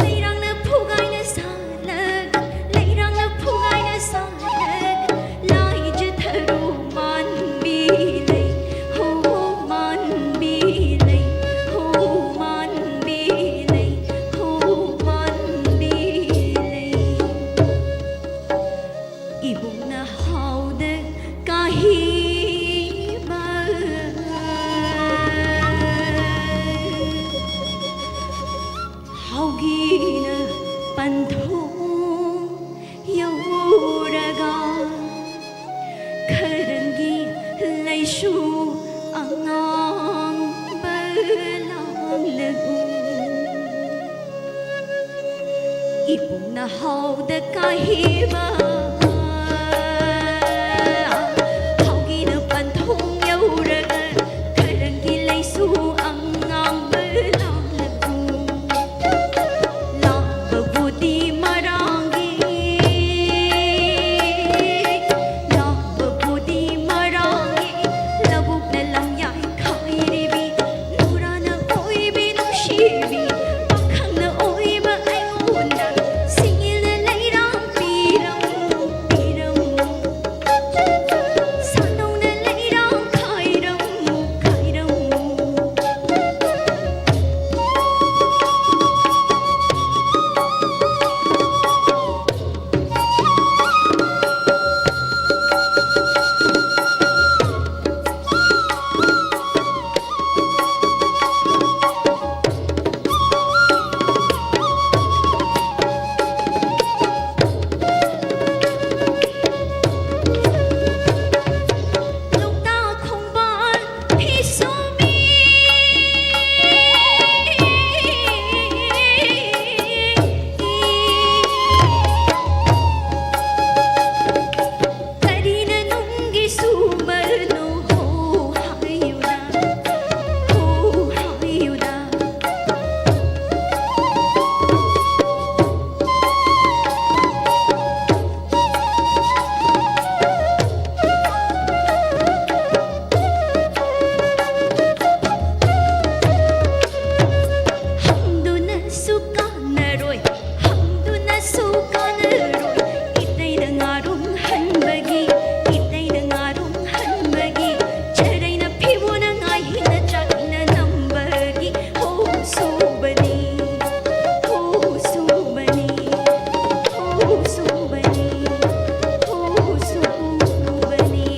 ꯂꯩꯔꯥꯡꯅ ꯐꯨꯒꯥꯏꯅ ꯁꯥ ꯂꯒ, ꯂꯩꯔꯥꯡꯅ ꯐꯨꯒꯥꯏꯅ ꯁꯥꯔꯒ, ꯂꯥꯏ ꯆꯤꯊꯔꯨ ꯃꯥꯟꯕꯤ ꯂꯩ, ꯍꯣ ꯃꯥꯟꯕꯤ ꯂꯩ, ꯍꯣ ꯃꯥꯟꯕꯤ ꯂꯩ, ꯍꯣ ꯃꯥꯟꯕꯤ ꯂꯩ꯫ ꯏꯕꯨꯡꯅ ꯍꯥꯎꯗ ꯀꯥꯍꯤꯕ ꯍꯥꯎꯒꯤꯅ ꯄꯟꯊꯨꯡ ꯌꯧꯔꯒ ꯈꯔꯪꯒꯤ ꯂꯩꯁꯨ ꯑꯉꯥꯡꯕ ꯂꯥꯡꯂꯒꯨꯝ ꯏꯕꯨꯡꯅ ꯍꯥꯎꯗ ꯀꯥꯍꯤꯕ ꯍꯥꯎꯒꯤꯅ ꯄꯟꯊꯨꯡ ꯌꯧꯔꯒ ꯈꯔꯪꯒꯤ ꯂꯩꯁꯨ ꯑꯉꯥꯡꯕ ꯂꯥꯡꯂꯒꯨꯝ ꯂꯥꯡ ꯔꯣꯏ, ꯍꯪꯗꯨꯅꯁꯨ ꯀꯥꯟꯅꯔꯣꯏ꯫ ꯏꯇꯩꯗ ꯉꯥꯔꯨꯝ ꯍꯟꯕꯒꯤ, ꯏꯇꯩꯗ ꯉꯥꯔꯨꯝ ꯍꯟꯕꯒꯤ, ꯆꯔꯩꯅ ꯐꯤꯕꯣꯅ ꯉꯥꯏꯍꯤꯡꯅ ꯆꯥꯛꯅ ꯅꯝꯕꯒꯤ ꯍꯧ ꯁꯨꯕꯅꯤ, ꯍꯧ ꯁꯨꯕꯅꯤ, ꯍꯧ ꯁꯨꯕꯅꯤ, ꯍꯧ ꯁꯨꯕꯅꯤ꯫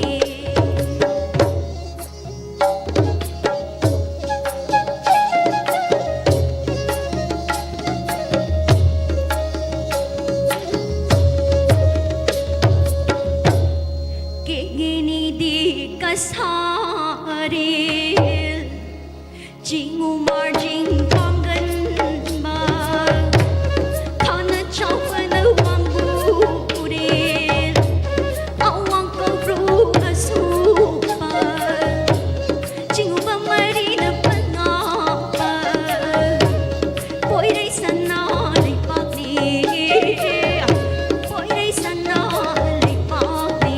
ꯀꯦꯒꯤꯅꯤꯗꯤ ꯀꯁꯥꯔꯦ, ꯆꯤꯡꯉꯨ ꯃꯥꯔꯖꯤꯡ ꯄꯥꯡꯒꯟꯕ, ꯊꯥꯅ ꯆꯥꯎꯕꯅ ꯋꯥꯡꯕꯨꯔꯦ, ꯑꯋꯥꯡ ꯀꯧꯕ꯭ꯔꯨ ꯑꯁꯨꯞꯄ, ꯆꯤꯡꯉꯨꯕ ꯃꯔꯤꯅ ꯄꯟꯉꯥꯛꯄ, ꯄꯣꯏꯔꯩ ꯁꯅꯥ ꯂꯩꯄꯥꯛꯅꯤ, ꯄꯣꯏꯔꯩ ꯁꯅꯥ ꯂꯩꯄꯥꯛꯅꯤ꯫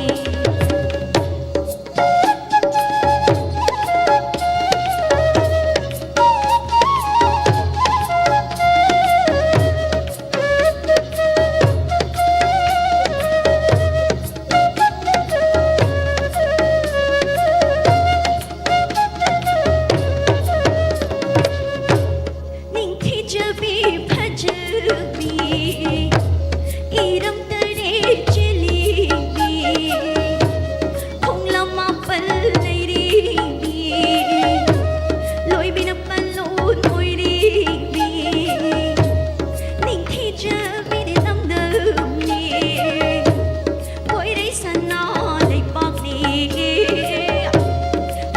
ꯅꯤꯡꯊꯤꯖꯕꯤ ꯐꯖꯕꯤ, ꯏꯔꯝ ꯇꯔꯦꯠ ꯆꯦꯜꯂꯤꯕꯤ, ꯈꯣꯡꯂꯝ ꯃꯥꯄꯜ ꯂꯩꯔꯤꯕꯤ, ꯂꯣꯏꯕꯤꯅ ꯄꯜꯂꯣꯟ ꯑꯣꯏꯔꯤꯕꯤ, ꯅꯤꯡꯊꯤꯖꯕꯤꯗꯤ ꯂꯝꯗꯝꯅꯤ, ꯄꯣꯏꯔꯩ ꯁꯅꯥ ꯂꯩꯄꯥꯛꯅꯤ,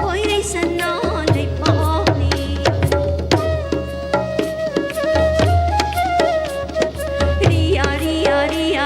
ꯄꯣꯏꯔꯩ ꯁꯅꯥ ꯂꯩꯄꯥꯛꯅꯤ꯫ ꯔꯤꯌꯥ, ꯔꯤꯌꯥ, ꯔꯤꯌꯥ,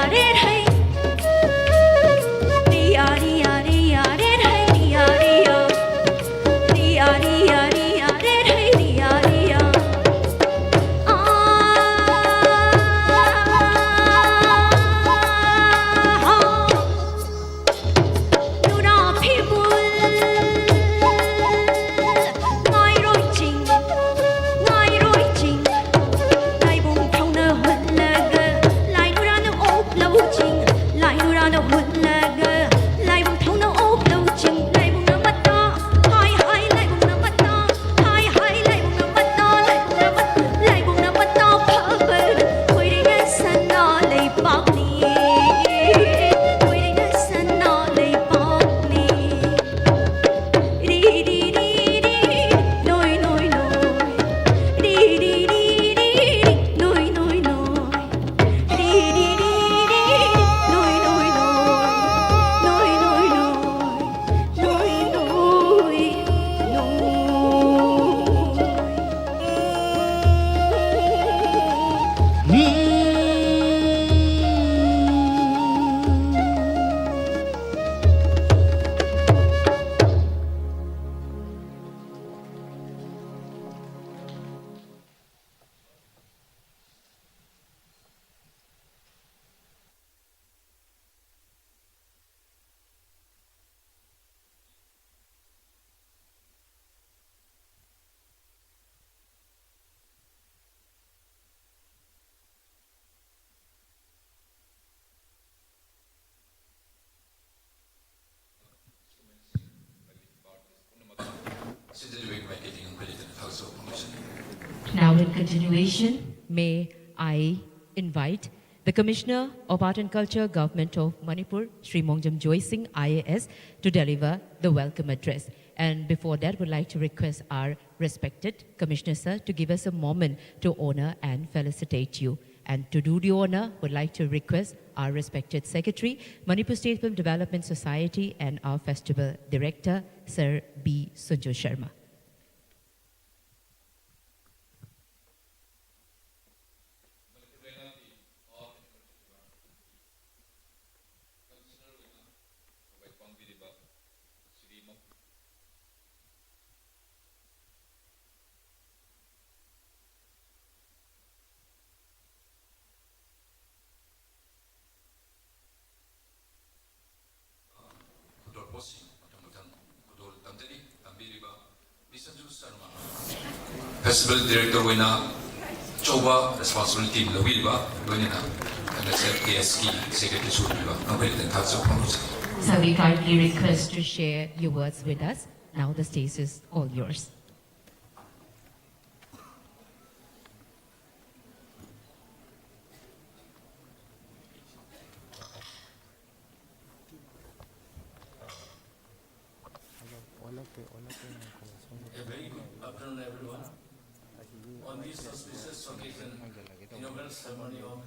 In continuation, may I invite the Commissioner of Art and Culture, Government of Manipur, Shri Mongjam Joysing, I A S, to deliver the welcome address. And before that, would like to request our respected Commissioner sir to give us a moment to honor and felicitate you. And to do the honor, would like to request our respected Secretary, Manipur State Film Development Society, and our Festival Director, Sir B Sunju Sharma. ꯈꯨꯗꯣꯜ ꯄꯣꯠꯁꯤꯡ ꯃꯊꯪ ꯃꯊꯪ ꯈꯨꯗꯣꯜ ꯇꯝꯖꯔꯤ꯫ ꯇꯝꯕꯤꯔꯤꯕ B Sanju Sharma, Festival Director ꯑꯣꯏꯅ ꯑꯆꯧꯕ responsibility ꯑꯃ ꯂꯧꯕꯤꯔꯤꯕ, ꯂꯣꯏꯅꯅ M S F K S ꯀꯤ Secretary ꯁꯨ ꯑꯣꯏꯕꯤꯕ, ꯃꯈꯣꯏꯗ ꯊꯥꯒꯠꯆꯕ ꯐꯣꯡꯗꯣꯛꯆꯔꯤ꯫ So we kindly request to share your words with us. Now the stage is all yours. A very good afternoon, everyone. On this auspicious occasion, inaugural ceremony of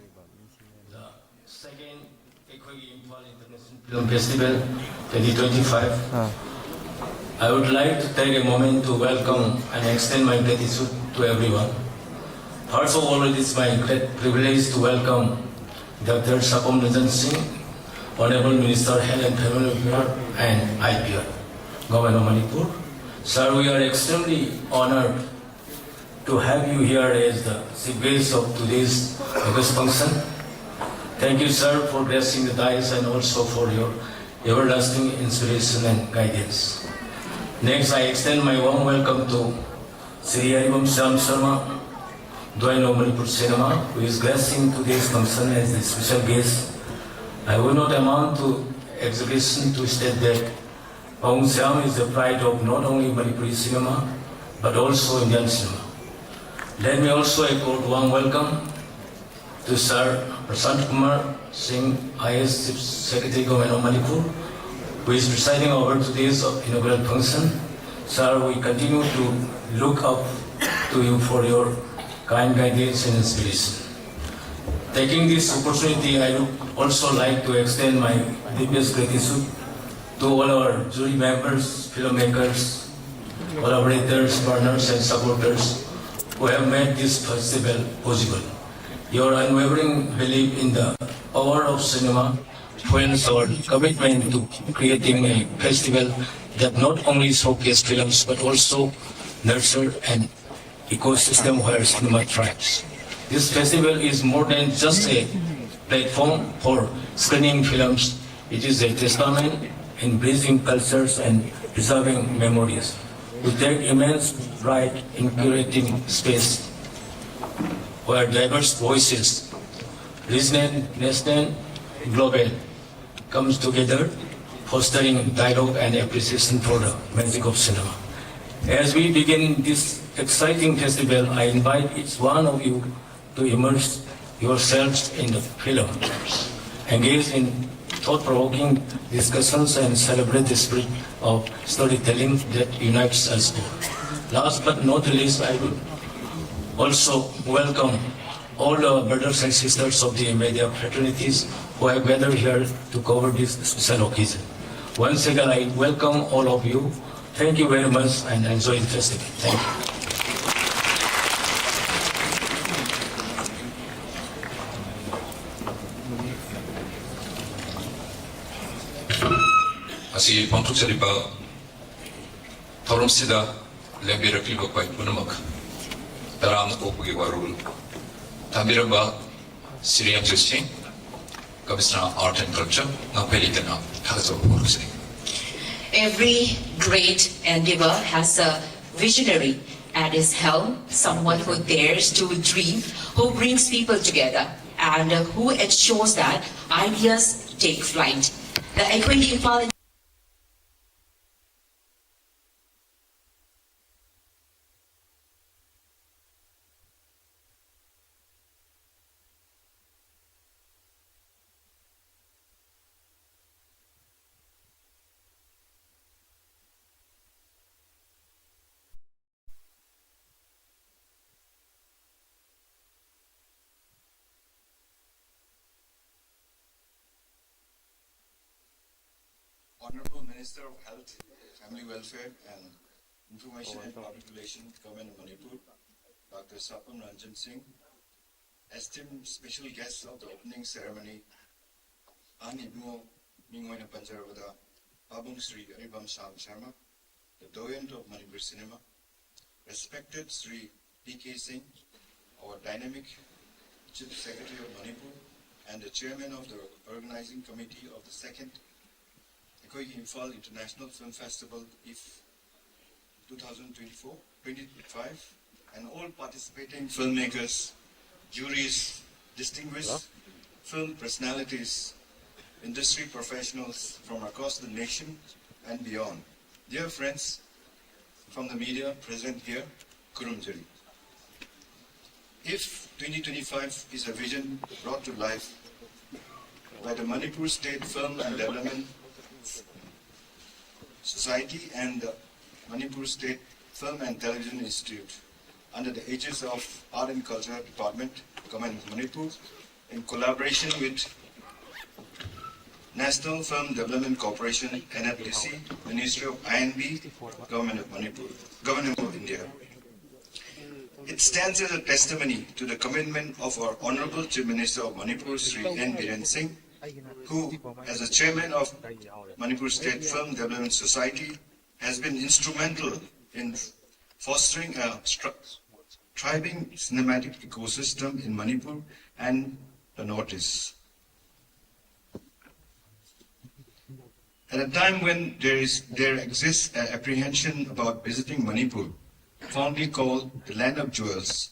the second ꯑꯩꯈꯣꯏꯒꯤ Imphal International Film Festival twenty twenty-five, I would like to take a moment to welcome and extend my gratitude to everyone. First of all, it is my great privilege to welcome Doctor Sapam Ranjan Singh, Honorable Minister Health and Family Welfare and I P R, Governor of Manipur. Sir, we are extremely honored to have you here as the chief guest of today's august function. Thank you, sir, for gracing the dais and also for your everlasting inspiration and guidance. Next, I extend my warm welcome to Shri Aribam Shyam Sharma, Doyen of Manipur Cinema, who is gracing today's function as the special guest. I will not amount to exaggeration to state that Pawung Shyam is the pride of not only Manipuri cinema, but also Indian cinema. Let me also accord warm welcome to Sir Prashant Kumar Singh, I A S Chief Secretary, Government of Manipur, who is presiding over today's inaugural function. Sir, we continue to look up to you for your kind guidance and inspiration. Taking this opportunity, I would also like to extend my deepest gratitude to all our jury members, filmmakers, collaborators, partners, and supporters who have made this festival possible. Your unwavering belief in the power of cinema fuels our commitment to creating a festival that not only showcases films but also nurture an ecosystem where cinema thrives. This festival is more than just a platform for screening films. It is a testament in bridging cultures and preserving memories. We take immense pride in curating space where diverse voices, regional, national, global, comes together, fostering dialogue and appreciation for the magic of cinema. As we begin this exciting festival, I invite each one of you to immerse yourselves in the film, engage in thought-provoking discussions, and celebrate the spirit of storytelling that unites us all. Last but not least, I would also welcome all our brothers and sisters of the media fraternities who have gathered here to cover this special occasion. Once again, I welcome all of you. Thank you very much and enjoy the festival. Thank you. ꯑꯁꯤ ꯄꯥꯡꯊꯣꯛꯆꯔꯤꯕ ꯊꯧꯔꯝꯁꯤꯗ ꯂꯦꯡꯕꯤꯔꯛꯂꯤꯕ ꯑꯩꯈꯣꯏ ꯄꯨꯝꯅꯃꯛ ꯇꯔꯥꯝꯅ ꯑꯣꯛꯄꯒꯤ ꯋꯥꯔꯣꯜ ꯊꯝꯕꯤꯔꯝꯕ ꯁ꯭ꯔꯤ ꯔꯟꯖꯤꯠ ꯁꯤꯡ, Commissioner Art and Culture, ꯉꯥꯡꯈꯩ ꯂꯩꯇꯅ ꯊꯥꯒꯠꯆꯕ ꯐꯣꯡꯗꯣꯛꯆꯔꯤ꯫ Every great endeavor has a visionary at his helm, someone who dares to dream, who brings people together, and who ensures that ideas take flight. The ꯑꯩꯈꯣꯏꯒꯤ Imphal Honorable Minister of Health, Family Welfare and Information and Public Relation, Government of Manipur, Doctor Sapam Ranjan Singh, esteemed special guests of the opening ceremony, ꯑꯍꯟ ꯏꯕꯨꯡꯉꯣ ꯃꯤꯡ ꯑꯣꯏꯅ ꯄꯟꯖꯔꯕꯗ ꯄꯥꯕꯨꯡ ꯁ꯭ꯔꯤ ꯑꯔꯤꯕꯝ ꯁꯥꯝ Sharma, the doyen of Manipur cinema, respected Sri P K Singh, our dynamic Chief Secretary of Manipur and the chairman of the organizing committee of the second ꯑꯩꯈꯣꯏꯒꯤ Imphal International Film Festival, IIFF, two thousand twenty-four, twenty twenty-five, and all participating filmmakers, juries, distinguished film personalities, industry professionals from across the nation and beyond. Dear friends from the media present here, ꯈꯨꯔꯨꯝꯖꯔꯤ. IIFF twenty twenty-five is a vision brought to life by the Manipur State Film and Development Society and the Manipur State Film and Television Institute under the aegis of Art and Culture Department, Government of Manipur, in collaboration with National Film Development Corporation, N F D C, Ministry of I and B, Government of Manipur, Government of India. It stands as a testimony to the commitment of our Honorable Chief Minister of Manipur, Sri N Biren Singh, who, as the chairman of Manipur State Film Development Society, has been instrumental in fostering a stru- thriving cinematic ecosystem in Manipur and the Northeast. At a time when there is there exists an apprehension about visiting Manipur, fondly called the land of jewels,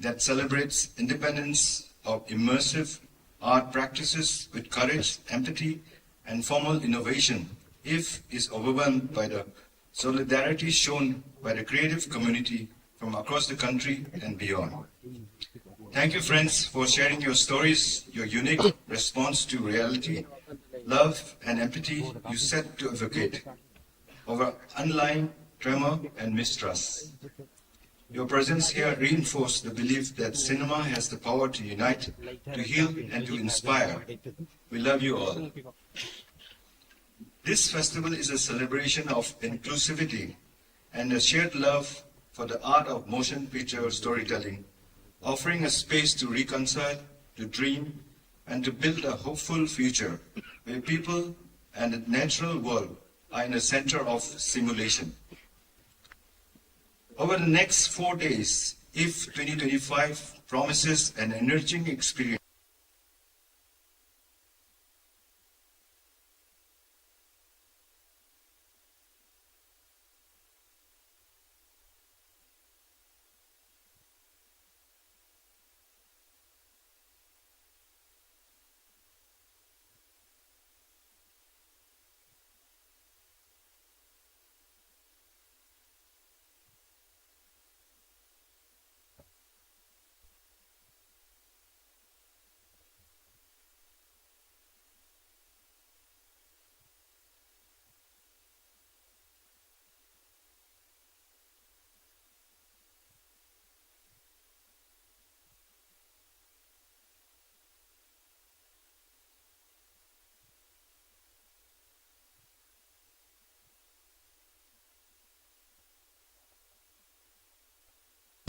that celebrates independence of immersive art practices with courage, empathy, and formal innovation, IIFF is overwhelmed by the solidarity shown by the creative community from across the country and beyond. Thank you, friends, for sharing your stories, your unique response to reality, love, and empathy you set to advocate over undying tremor and mistrust. Your presence here reinforced the belief that cinema has the power to unite, to heal, and to inspire. We love you all. This festival is a celebration of inclusivity and a shared love for the art of motion picture storytelling, offering a space to reconcile, to dream, and to build a hopeful future where people and the natural world are in the center of simulation. Over the next four days, if twenty twenty-five promises an enriching experience,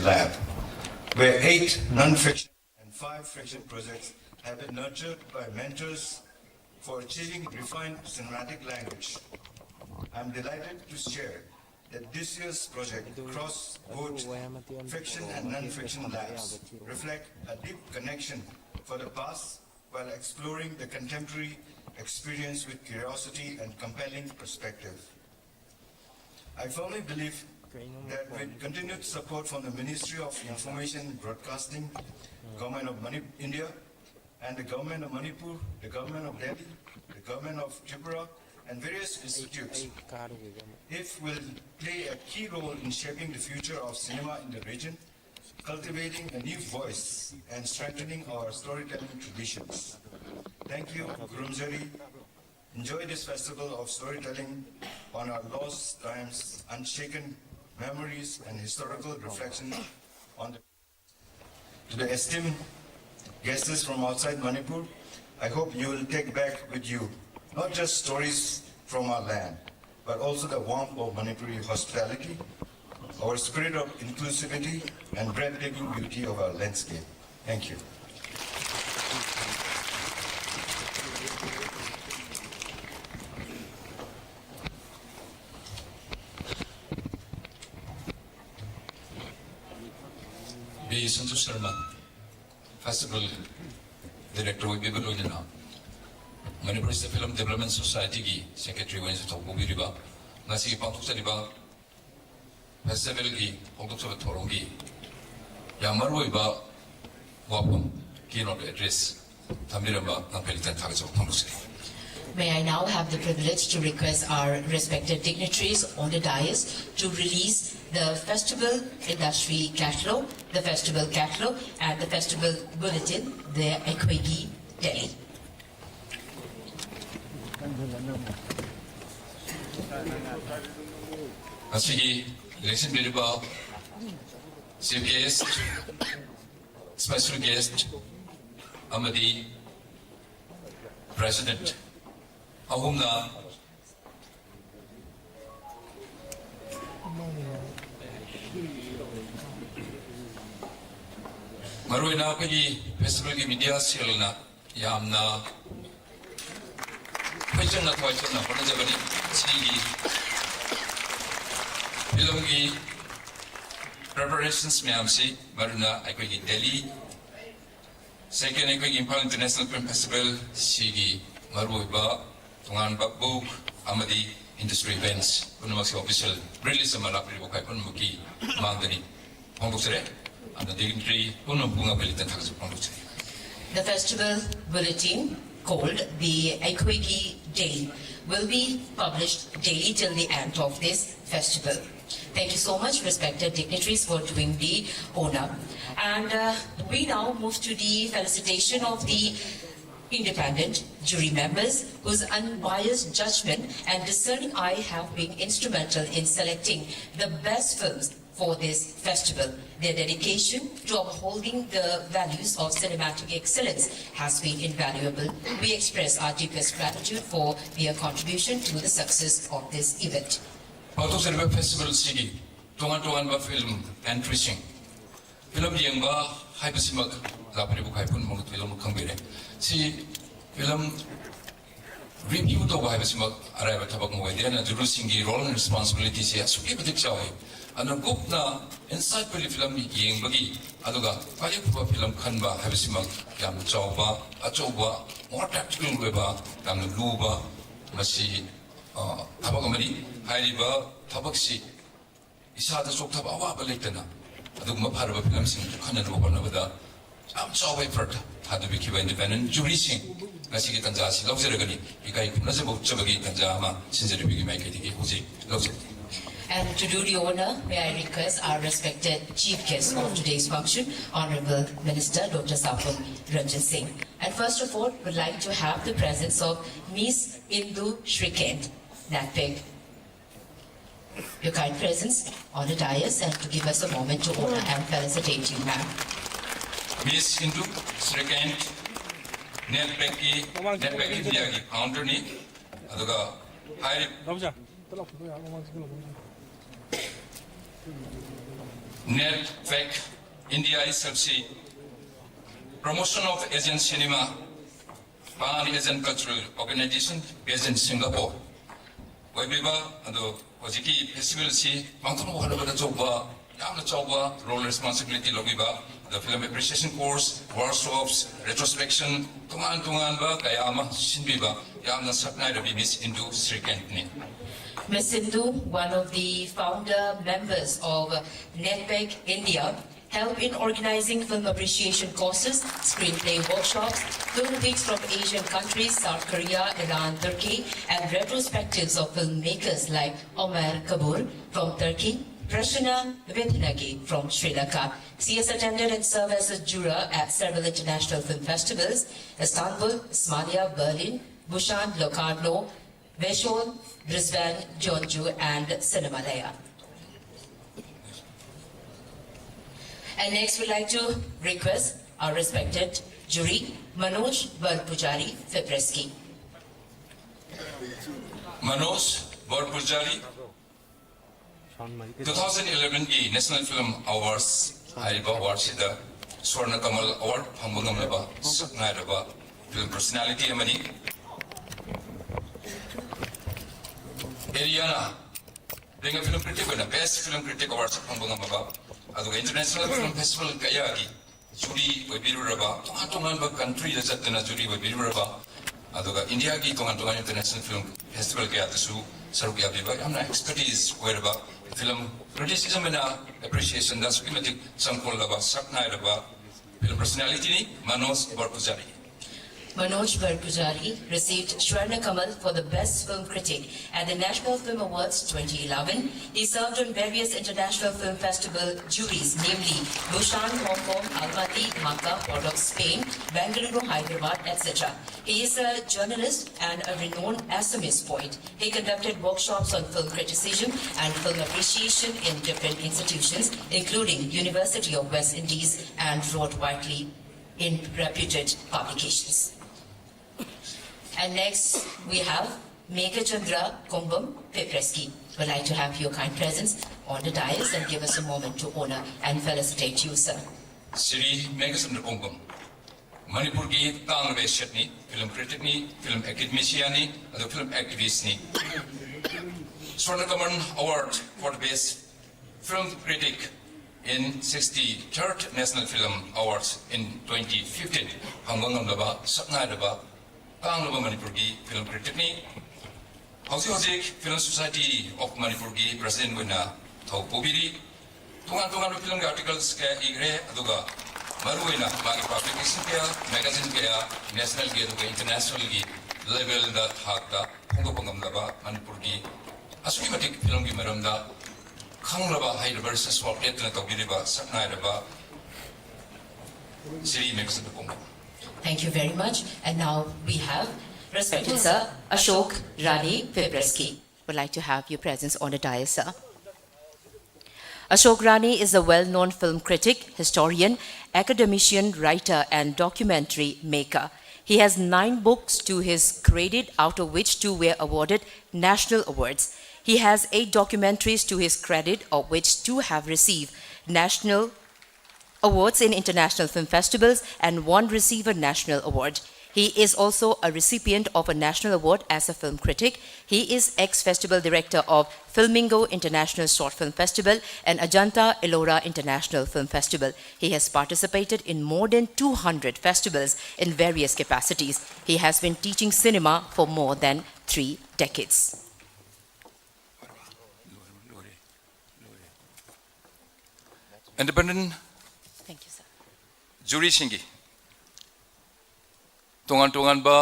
lab, where eight non-fiction and five fiction projects have been nurtured by mentors for achieving refined cinematic language. I'm delighted to share that this year's project crossed both fiction and non-fiction labs, reflect a deep connection for the past while exploring the contemporary experience with curiosity and compelling perspective. I firmly believe that with continued support from the Ministry of Information and Broadcasting, Government of Mani- India, and the Government of Manipur, the Government of Delhi, the Government of Tripura, and various institutes, if will play a key role in shaping the future of cinema in the region, cultivating a new voice and strengthening our storytelling traditions. Thank you, Kurumjari. Enjoy this festival of storytelling on our lost times, unshaken memories, and historical reflection on the, to the esteemed guests from outside Manipur. I hope you will take back with you not just stories from our land, but also the warmth of Manipuri hospitality, our spirit of inclusivity, and breathtaking beauty of our landscape. Thank you. B Santosh Sharma, festival director ꯑꯣꯏꯕꯤꯕ ꯂꯣꯏꯅꯅ ꯃꯅꯤꯄꯨꯔ ꯁ꯭ꯇꯦꯠ ꯐꯤꯂꯝ ꯗꯤꯕ꯭ꯂꯞꯃꯦꯟ ꯁꯣꯁꯥꯏꯇꯤꯒꯤ ꯁꯦꯀ꯭ꯔꯦꯇꯔꯤ ꯑꯣꯏꯅꯁꯨ ꯊꯧ ꯄꯨꯕꯤꯔꯤꯕ ꯉꯁꯤꯒꯤ ꯄꯥꯡꯊꯣꯛꯆꯔꯤꯕ ꯐꯦꯁꯇꯤꯚꯦꯜꯒꯤ ꯍꯧꯗꯣꯛꯆꯕ ꯊꯧꯔꯝꯒꯤ ꯌꯥꯝ ꯃꯔꯨꯑꯣꯏꯕ ꯋꯥꯐꯝ, ꯀꯤꯅꯣꯠ ꯑꯦꯗ꯭ꯔꯦꯁ ꯊꯝꯕꯤꯔꯝꯕ ꯉꯝꯈꯩ ꯂꯩꯇꯅ ꯊꯥꯒꯠꯆꯕ ꯐꯣꯡꯗꯣꯛꯆꯔꯤ꯫ May I now have the privilege to request our respected dignitaries on the dais to release the festival industry catalog, the festival catalog and the festival bulletin, the ꯑꯩꯈꯣꯏꯒꯤ ꯗꯦꯜꯂꯤ꯫ ꯉꯁꯤꯒꯤ ꯂꯦꯡꯁꯤꯟꯕꯤꯔꯤꯕ ꯆꯤꯐ ꯒꯦꯁ, ꯁ꯭ꯄꯦꯁꯦꯜ ꯒꯦꯁ ꯑꯃꯗꯤ ꯄ꯭ꯔꯦꯁꯤꯗꯦꯟꯠ ꯑꯍꯨꯝꯅ ꯃꯔꯨꯑꯣꯏꯅ ꯑꯩꯈꯣꯏꯒꯤ ꯐꯦꯁꯇꯤꯚꯦꯜꯒꯤ ꯃꯤꯗꯤꯌꯥ ꯁꯦꯜꯅ ꯌꯥꯝꯅ ꯈꯣꯏꯆꯪꯅ ꯊꯋꯥꯏ ꯆꯪꯅ ꯍꯣꯠꯅꯖꯕꯅꯤ꯫ ꯁꯤꯒꯤ ꯐꯤꯂꯝꯒꯤ ꯄ꯭ꯔꯤꯄꯦꯔꯦꯁꯟꯁ ꯃꯌꯥꯝꯁꯤ ꯃꯔꯨꯑꯣꯏꯅ ꯑꯩꯈꯣꯏꯒꯤ ꯗꯦꯜꯂꯤ ꯁꯦꯀꯦꯟ ꯑꯩꯈꯣꯏꯒꯤ ꯏꯝꯐꯥꯜ ꯏꯟꯇꯔꯅꯦꯁꯅꯦꯜ ꯐꯤꯂꯝ ꯐꯦꯁꯇꯤꯚꯦꯜ ꯁꯤꯒꯤ ꯃꯔꯨꯑꯣꯏꯕ ꯇꯣꯉꯥꯟꯕ ꯕꯨꯛ ꯑꯃꯗꯤ ꯏꯟꯗꯁꯇ꯭ꯔꯤ ꯏꯚꯦꯟꯠꯁ ꯄꯨꯝꯅꯃꯛꯁꯦ ꯑꯣꯐꯤꯁꯤꯌꯦꯜ ꯔꯤꯂꯤꯖ ꯑꯃ ꯂꯥꯛꯄꯤꯔꯤꯕ ꯑꯩꯈꯣꯏ ꯄꯨꯝꯅꯃꯛꯀꯤ ꯃꯥꯡꯗꯅꯤ ꯐꯣꯡꯗꯣꯛꯆꯔꯦ꯫ ꯑꯗꯨꯅ ꯗꯤꯒꯅꯤꯇꯔꯤ ꯄꯨꯝꯅꯃꯛꯄꯨ ꯉꯝꯈꯩ ꯂꯩꯇꯅ ꯊꯥꯒꯠꯆꯕ ꯐꯣꯡꯗꯣꯛꯆꯔꯤ꯫ The festival bulletin called the ꯑꯩꯈꯣꯏꯒꯤ Delhi will be published daily till the end of this festival. Thank you so much, respected dignitaries, for doing the honor. And uh, we now move to the felicitation of the independent jury members whose unbiased judgment and discerning eye have been instrumental in selecting the best films for this festival. Their dedication to upholding the values of cinematic excellence has been invaluable. We express our deepest gratitude for their contribution to the success of this event. ꯄꯥꯡꯊꯣꯛꯆꯔꯤꯕ ꯐꯦꯁꯇꯤꯚꯦꯜ ꯑꯁꯤꯒꯤ ꯇꯣꯉꯥꯟ ꯇꯣꯉꯥꯟꯕ ꯐꯤꯂꯝ ꯑꯦꯟꯇ꯭ꯔꯤꯁꯤꯡ, ꯐꯤꯂꯝ ꯌꯦꯡꯕ ꯍꯥꯏꯕꯁꯤꯃꯛ ꯂꯥꯛꯄꯤꯔꯤꯕ ꯈꯥꯏ ꯄꯨꯝꯅꯃꯛ ꯊꯣꯏꯗꯣꯛꯅ ꯈꯪꯕꯤꯔꯦ꯫ ꯁꯤ ꯐꯤꯂꯝ ꯔꯤꯚ꯭ꯌꯨ ꯇꯧꯕ ꯍꯥꯏꯕꯁꯤꯃꯛ ꯑꯔꯥꯏꯕ ꯊꯕꯛ ꯑꯃ ꯑꯣꯏꯗꯦ꯫ ꯑꯗꯨꯅ ꯖꯨꯔꯤꯁꯤꯡꯒꯤ ꯔꯣꯜ ꯑꯦꯟ ꯔꯦꯁꯄꯣꯟꯁꯤꯕꯤꯂꯤꯇꯤꯁꯦ ꯑꯁꯨꯛꯀꯤ ꯃꯇꯤꯛ ꯆꯥꯎꯏ꯫ ꯑꯗꯨꯅ ꯀꯨꯞꯅ ꯏꯟꯁꯥꯏꯠꯐꯨꯜꯂꯤ ꯐꯤꯂꯝ ꯌꯦꯡꯕꯒꯤ ꯑꯗꯨꯒ ꯈ꯭ꯋꯥꯏꯗꯒꯤ ꯐꯕ ꯐꯤꯂꯝ ꯈꯟꯕ ꯍꯥꯏꯕꯁꯤꯃꯛ ꯌꯥꯝꯅ ꯆꯥꯎꯕ, ꯑꯆꯧꯕ, ꯃꯣꯔ ꯄ꯭ꯔꯦꯛꯇꯤꯀꯦꯜ ꯑꯣꯏꯕ, ꯌꯥꯝꯅ ꯂꯨꯕ, ꯃꯁꯤ ꯑ, ꯊꯕꯛ ꯑꯃꯅꯤ꯫ ꯍꯥꯏꯔꯤꯕ ꯊꯕꯛꯁꯤ ꯏꯁꯥꯗ ꯆꯣꯛꯊꯕ ꯑꯋꯥꯕ ꯂꯩꯇꯅ ꯑꯗꯨꯒꯨꯝꯕ ꯐꯔꯕ ꯐꯤꯂꯝꯁꯤꯡ ꯑꯗꯨ ꯈꯟꯅꯅꯕ ꯍꯣꯠꯅꯕꯗ ꯌꯥꯝ ꯆꯥꯎꯕ ꯑꯦꯐꯔꯠ ꯊꯥꯗꯕꯤꯈꯤꯕ ꯏꯟꯗꯤꯄꯦꯟꯗꯦꯟ ꯖꯨꯔꯤꯁꯤꯡ ꯉꯁꯤꯒꯤ ꯇꯥꯟꯖꯥ ꯑꯁꯤ ꯂꯧꯖꯔꯒꯅꯤ꯫ ꯏꯀꯥꯏ ꯈꯨꯝꯅꯖꯕ ꯎꯠꯆꯕꯒꯤ ꯇꯥꯟꯖꯥ ꯑꯃ ꯁꯤꯟꯖꯔꯤꯕꯒꯤ ꯃꯥꯏꯀꯩꯗꯒꯤ ꯍꯧꯖꯤꯛ ꯂꯧꯖꯔꯤ꯫ And to do the honor, may I request our respected chief guest of today's function, Honorable Minister Doctor Sapam Ranjan Singh. And first of all, would like to have the presence of Miss Indu Shrikant, NATPEG. Your kind presence on the dais and to give us a moment to honor and felicitate you, ma'am. Miss Indu Shrikant, NATPEG ꯀꯤ, ꯅꯦꯠꯄꯦꯛ ꯏꯟꯗꯤꯌꯥꯒꯤ ꯐꯥꯎꯟꯗꯔꯅꯤ꯫ ꯑꯗꯨꯒ ꯍꯥꯏꯔꯤꯕ ꯂꯧꯖ꯫ ꯑꯝꯇ ꯂꯥꯎꯊꯣꯛꯄ ꯌꯥꯕ ꯃꯃꯥꯡ ꯆꯠꯀꯦ ꯂꯥꯎꯊꯣꯛꯄ ꯌꯥꯕ꯫ NATPEG India itself ꯁꯤ Promotion of Asian Cinema, Pan Asian Cultural Organization based in Singapore ꯑꯣꯏꯕꯤꯕ꯫ ꯑꯗꯣ ꯍꯧꯖꯤꯛꯀꯤ ꯐꯦꯁꯇꯤꯚꯦꯜꯁꯤ ꯄꯥꯡꯊꯣꯛꯅꯕ ꯍꯣꯠꯅꯕꯗ ꯑꯆꯧꯕ, ꯌꯥꯝꯅ ꯆꯥꯎꯕ ꯔꯣꯜ ꯔꯦꯁꯄꯣꯟꯁꯤꯕꯤꯂꯤꯇꯤ ꯂꯧꯕꯤꯕ꯫ ꯑꯗꯣ ꯐꯤꯂꯝ ꯑꯦꯄ꯭ꯔꯤꯁꯤꯌꯦꯁꯟ ꯀꯣꯔꯁ, ꯋꯥꯔꯛꯁꯣꯞꯁ, ꯔꯦꯇ꯭ꯔꯣꯁꯄꯦꯛꯁꯟ, ꯇꯣꯉꯥꯟ ꯇꯣꯉꯥꯟꯕ ꯀꯌꯥ ꯑꯃ ꯁꯤꯟꯕꯤꯕ ꯌꯥꯝꯅ ꯁꯛꯅꯥꯏꯔꯕꯤ ꯃꯤꯁ ꯏꯟꯗꯨ ꯁ꯭ꯔꯤꯀꯥꯟꯠꯅꯤ꯫ Miss Indu, one of the founder members of NETPEG India, help in organizing film appreciation courses, screenplay workshops, film picks from Asian countries, South Korea, Iran, Turkey, and retrospectives of filmmakers like Omar Kabur from Turkey, Prashna Vidhnagi from Sri Lanka. She has attended and served as a juror at several international film festivals, Istanbul, Ismailia, Berlin, Busan, Locarno, Veshon, Brisbane, Jeonju, and Cinemalaya. And next, we'd like to request our respected jury, Manoj Barpujari, Fipreski. Manoj Barpujari, two thousand eleven ꯒꯤ National Film Awards ꯍꯥꯏꯔꯤꯕ award ꯁꯤꯗ Swarna Kamal Award ꯐꯪꯕ ꯉꯝꯂꯕ ꯁꯛ ꯅꯥꯏꯔꯕ film personality ꯑꯃꯅꯤ꯫ Ariana Being a film critic ꯑꯣꯏꯅ Best Film Critic Award ꯐꯪꯕ ꯉꯝꯃꯕ, ꯑꯗꯨꯒ International Film Festival ꯀꯌꯥꯒꯤ jury ꯑꯣꯏꯕꯤꯔꯨꯔꯕ, ꯇꯣꯉꯥꯟ ꯇꯣꯉꯥꯟꯕ country ꯗ ꯆꯠꯇꯨꯅ jury ꯑꯣꯏꯕꯤꯔꯨꯔꯕ, ꯑꯗꯨꯒ India ꯒꯤ ꯇꯣꯉꯥꯟ ꯇꯣꯉꯥꯟꯕ International Film Festival ꯀꯌꯥꯗꯁꯨ ꯁꯔꯨꯛ ꯌꯥꯕꯤꯕ ꯌꯥꯝꯅ expertise ꯑꯣꯏꯔꯕ, film criticism ꯑꯣꯏꯅ appreciation ꯗ ꯑꯁꯨꯛꯀꯤ ꯃꯇꯤꯛ ꯆꯪꯈꯣꯜꯂꯕ ꯁꯛ ꯅꯥꯏꯔꯕ film personality ꯅꯤ Manoj Barpujari꯫ Manoj Barpujari received Swarna Kamal for the Best Film Critic at the National Film Awards twenty eleven. He served on various international film festival juries, namely Busan, Hong Kong, Almaty, Macau, Bordeaux, Spain, Bengaluru, Hyderabad, et cetera. He is a journalist and a renowned Assamese poet. He conducted workshops on film criticism and film appreciation in different institutions, including University of West Indies, and wrote widely in reputed publications. And next, we have Meghachandra Kumbam Fipreski. We'd like to have your kind presence on the dais and give us a moment to honor and felicitate you, sir. Shri Meghachandra Kumbam, ꯃꯅꯤꯄꯨꯔꯒꯤ ꯇꯥꯡꯂꯕ ꯑꯦꯁꯦꯠꯅꯤ, film criticꯅꯤ, film academicianꯅꯤ, ꯑꯗꯨꯒ film activistꯅꯤ꯫ Swarna Kamal Award for the Best Film Critic in sixty-third National Film Awards in twenty fifteen ꯐꯪꯕ ꯉꯝꯂꯕ ꯁꯛꯅꯥꯏꯔꯕ ꯇꯥꯡꯂꯕ ꯃꯅꯤꯄꯨꯔꯒꯤ film criticꯅꯤ꯫ ꯍꯧꯖꯤꯛ ꯍꯧꯖꯤꯛ Film Society of ꯃꯅꯤꯄꯨꯔꯒꯤ president ꯑꯣꯏꯅ ꯊꯧ ꯄꯨꯕꯤꯔꯤ꯫ ꯇꯣꯉꯥꯟ ꯇꯣꯉꯥꯟꯕ film ꯒꯤ articles ꯀꯌꯥ ꯏꯈ꯭ꯔꯦ, ꯑꯗꯨꯒ ꯃꯔꯨꯑꯣꯏꯅ ꯃꯥꯒꯤ publication ꯀꯌꯥ, magazine ꯀꯌꯥ national ꯒꯤ ꯑꯗꯨꯒ international ꯒꯤ level ꯗ ꯊꯥꯛꯇ ꯐꯣꯡꯗꯣꯛꯄ ꯉꯝꯂꯕ ꯃꯅꯤꯄꯨꯔꯒꯤ ꯑꯁꯨꯛꯀꯤ ꯃꯇꯤꯛ film ꯒꯤ ꯃꯔꯝꯗ ꯈꯪꯂꯕ ꯍꯩꯔꯕ research work ꯂꯦꯞꯇꯅ ꯇꯧꯕꯤꯔꯤꯕ ꯁꯛꯅꯥꯏꯔꯕ Shri Meghachandra ꯀꯨꯝꯕꯝ꯫ Thank you very much. And now we have respected sir Ashok Rani Fipreski. Would like to have your presence on the dais, sir. Ashok Rane is a well-known film critic, historian, academician, writer, and documentary maker. He has nine books to his credit, out of which two were awarded national awards. He has eight documentaries to his credit, of which two have received national awards in international film festivals and one receive a national award. He is also a recipient of a national award as a film critic. He is ex-festival director of Filmingo International Short Film Festival and Ajanta Ellora International Film Festival. He has participated in more than two hundred festivals in various capacities. He has been teaching cinema for more than three decades. Independent Thank you, sir. ꯖꯨꯔꯤꯁꯤꯡꯒꯤ ꯇꯣꯉꯥꯟ ꯇꯣꯉꯥꯟꯕ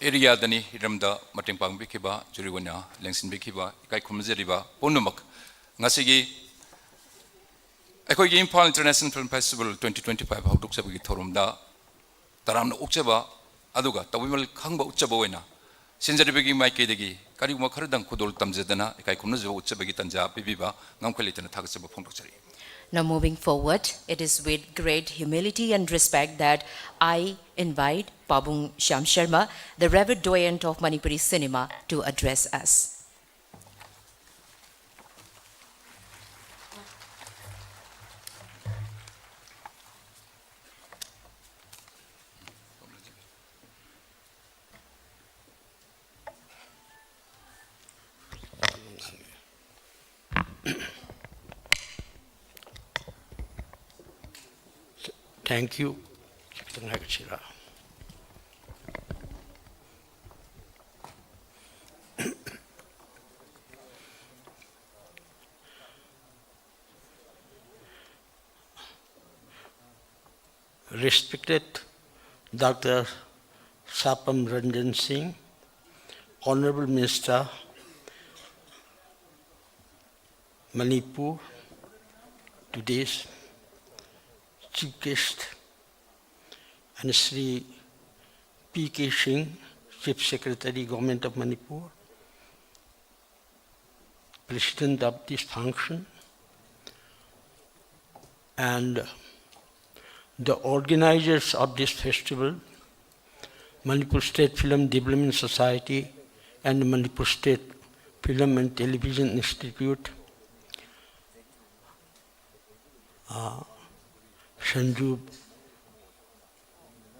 ꯑꯦꯔꯤꯌꯥꯗꯅꯤ ꯍꯤꯔꯝꯗ ꯃꯇꯦꯡ ꯄꯥꯡꯕꯤꯈꯤꯕ, ꯖꯨꯔꯤ ꯑꯣꯏꯅ ꯂꯦꯡꯁꯤꯟꯕꯤꯈꯤꯕ, ꯏꯀꯥꯏ ꯈꯨꯝꯅꯖꯔꯤꯕ ꯄꯨꯝꯅꯃꯛ, ꯉꯁꯤꯒꯤ ꯑꯩꯈꯣꯏꯒꯤ Imphal international film festival twenty twenty five ꯍꯧꯗꯣꯛꯆꯕꯒꯤ ꯊꯧꯔꯝꯗ ꯇꯔꯥꯝꯅ ꯑꯣꯛꯆꯕ, ꯑꯗꯨꯒ ꯇꯧꯕꯤꯃꯜ ꯈꯪꯕ ꯎꯠꯆꯕ ꯑꯣꯏꯅ ꯁꯤꯟꯖꯔꯤꯕꯒꯤ ꯃꯥꯏꯀꯩꯗꯒꯤ ꯀꯔꯤꯒꯨꯝꯕ ꯈꯔꯗꯪ ꯈꯨꯗꯣꯜ ꯇꯝꯖꯗꯅ ꯏꯀꯥꯏ ꯈꯨꯝꯅꯖꯕ ꯎꯠꯆꯕꯒꯤ ꯇꯥꯟꯖꯥ ꯄꯤꯕꯤꯕ ꯉꯝꯈꯩ ꯂꯩꯇꯅ ꯊꯥꯒꯠꯆꯕ ꯐꯣꯡꯗꯣꯛꯆꯔꯤ꯫ Now, moving forward, it is with great humility and respect that I invite Pabung Shyam Sharma, the revered doyen of Manipuri cinema, to address us. Thank you. ꯈꯤꯇꯪ ꯍꯥꯏꯒꯠꯁꯤꯔꯥ? Respected Doctor Sapam Ranjan Singh, Honorable Minister, Manipur, today's Chief Guest, and Shri P K Singh, Chief Secretary, Government of Manipur, President of this function, And the organizers of this festival, Manipur State Film Development Society and Manipur State Film and Television Institute, uh, Sanju,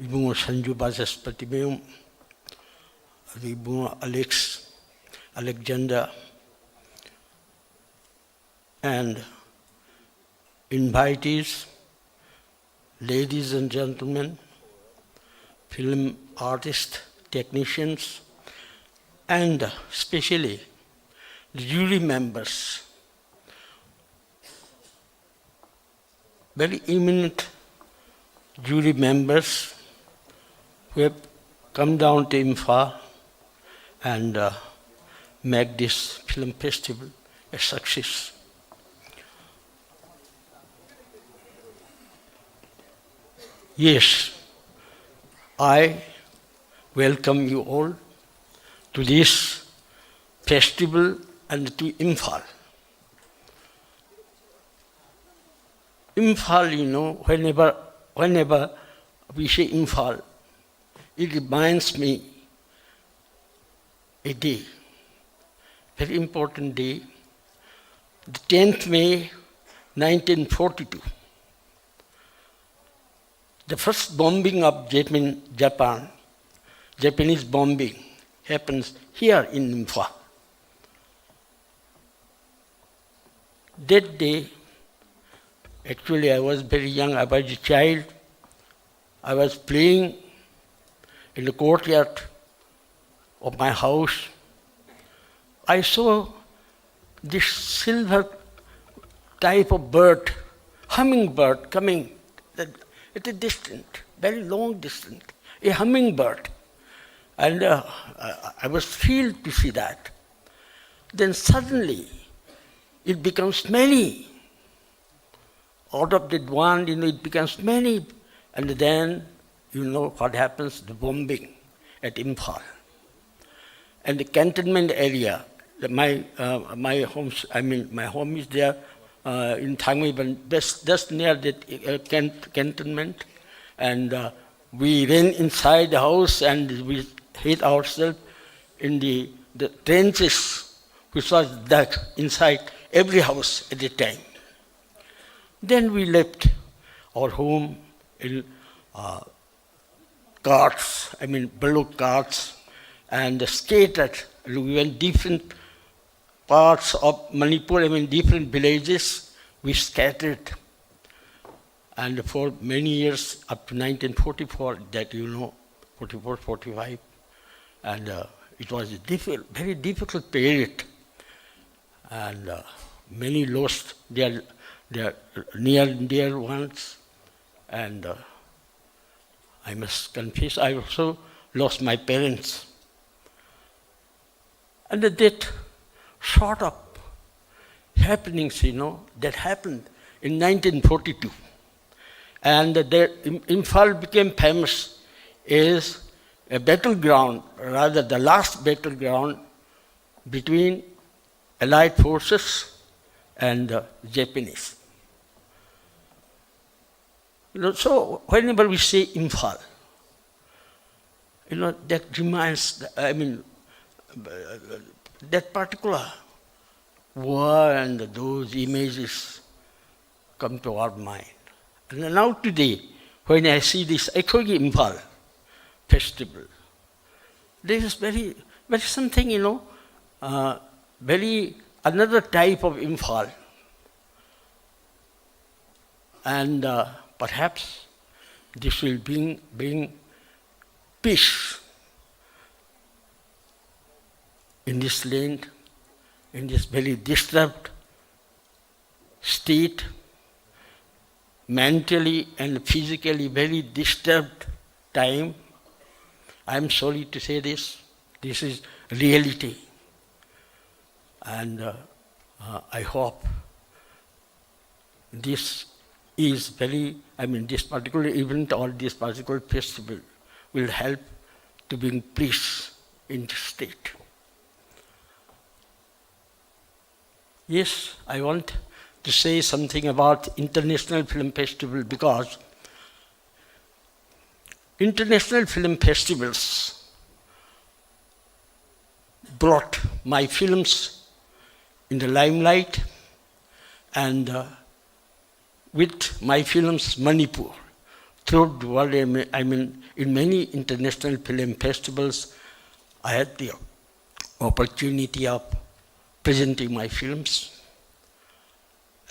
ꯏꯕꯨꯡꯉꯣ ꯁꯟꯖꯨ ꯕꯥꯆꯁꯄꯇꯤꯃꯌꯨꯝ, ꯑꯗꯒꯤ ꯏꯕꯨꯡꯉꯣ Alex, Alexander, and invitees, ladies and gentlemen, film artists, technicians, and especially the jury members, very eminent jury members who have come down to Imphal and, uh, make this film festival a success. Yes, I welcome you all to this festival and to Imphal. Imphal, you know, whenever, whenever we say Imphal, it reminds me a day, very important day, the tenth May nineteen forty-two. The first bombing of Japan, Japan, Japanese bombing happens here in Imphal. That day, actually, I was very young, I was a child. I was playing in the courtyard of my house. I saw this silver type of bird, hummingbird, coming at a distance, very long distance, a hummingbird. And, uh, I, I was thrilled to see that. Then suddenly, it becomes many. Out of that one, you know, it becomes many. And then, you know what happens? The bombing at Imphal. And the cantonment area, the, my, uh, my homes, I mean, my home is there, uh, in Thangmeiban, just, just near that uh, can- cantonment. And uh, we ran inside the house and we hid ourselves in the, the trenches, which was dug inside every house at the time. Then we left our home in uh, carts, I mean, bullock carts, and scattered. We went different parts of Manipur, I mean, different villages, we scattered. And for many years, up to nineteen forty-four, that you know, forty-four, forty-five, and uh, it was a difficult, very difficult period. And uh, many lost their, their near and dear ones. And uh, I must confess, I also lost my parents. And that sort of happenings, you know, that happened in nineteen forty-two. And that Im- Imphal became famous as a battleground, rather the last battleground between Allied forces and the Japanese. You know, so whenever we say Imphal, you know, that reminds, I mean, uh, that particular war and those images come to our mind. And now today, when I see this ꯑꯩꯈꯣꯏꯒꯤ Imphal festival, there is very, very something, you know, uh, very another type of Imphal. And uh, perhaps this will bring, bring peace in this land, in this very disturbed state, mentally and physically very disturbed time. I am sorry to say this. This is reality. And uh, uh, I hope this is very, I mean, this particular event or this particular festival will help to bring peace in the state. Yes, I want to say something about International Film Festival, because international film festivals brought my films in the limelight, and uh, with my films Manipur throughout the world. I mean, I mean, in many international film festivals, I had the opportunity of presenting my films.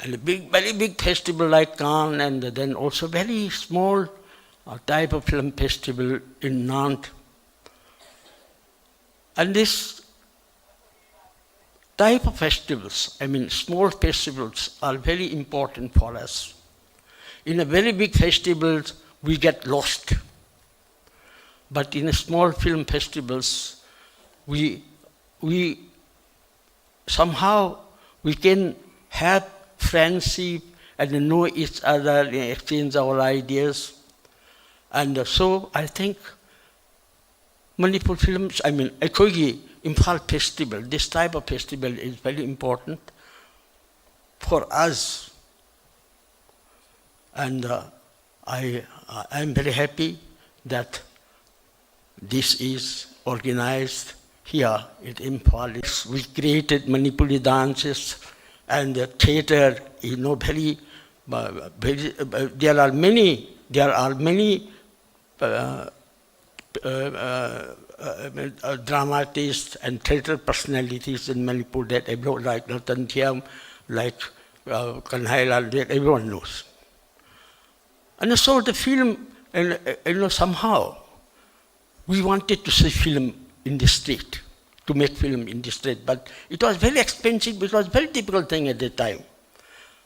And a big, very big festival like Cannes, and then also very small uh, type of film festival in Nantes. And this type of festivals, I mean, small festivals, are very important for us. In a very big festival, we get lost. But in a small film festivals, we, we somehow we can have friendship and know each other and exchange our ideas. And so I think Manipur films, I mean, ꯑꯩꯈꯣꯏꯒꯤ Imphal festival, this type of festival is very important for us. And uh, I, I am very happy that this is organized here in Imphal. We created Manipuri dances and the theater, you know, very, uh, very uh, there are many, there are many uh, uh, uh, uh, dramatists and theater personalities in Manipur that everyone, like Ratan Thiam, like uh, Kanhai Lal, that everyone knows. And so the film, and uh, you know, somehow we wanted to see film in the street, to make film in the street, but it was very expensive, it was very difficult thing at the time.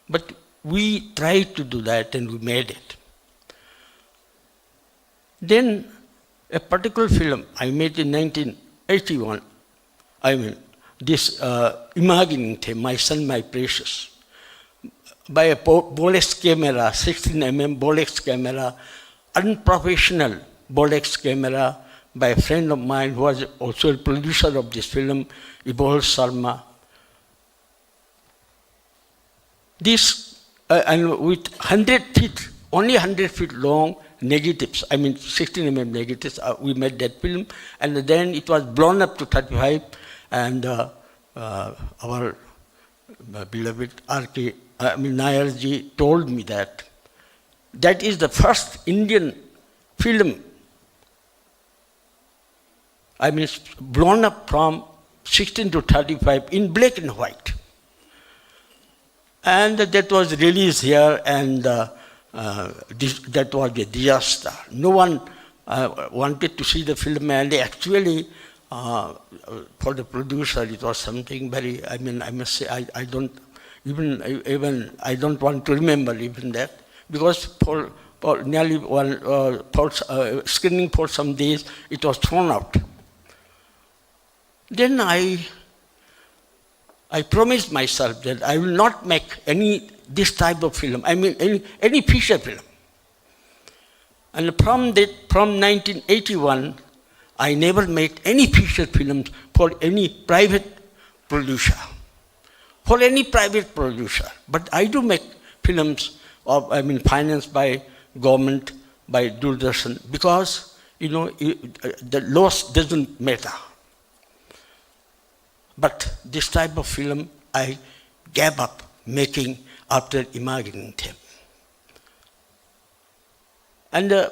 But we tried to do that and we made it. Then a particular film I made in nineteen eighty-one, I mean, this uh, Imagine, My Son, My Precious, by a Bolex camera, sixteen mm Bolex camera, unprofessional Bolex camera, by a friend of mine who was also a producer of this film, Ibol Sharma. This, uh, and with hundred feet, only hundred feet long negatives, I mean sixteen M M negatives, uh, we made that film, and then it was blown up to thirty-five, and uh, uh, our uh, beloved R K, I mean Nayar ji told me that that is the first Indian film, I mean, blown up from sixteen to thirty-five in black and white. And that was released here, and uh, uh, this, that was a disaster. No one uh, wanted to see the film, and actually, uh, for the producer, it was something very, I mean, I must say, I, I don't even, even, I don't want to remember even that, because for, for nearly one, uh, for, uh, screening for some days, it was thrown out. Then I, I promised myself that I will not make any this type of film, I mean any, any feature film. And from that, from nineteen eighty-one, I never made any feature films for any private producer, for any private producer. But I do make films of, I mean, financed by government, by Doordarshan, because, you know, it, uh, the loss doesn't matter. But this type of film I gave up making after Imaginary Them. And uh,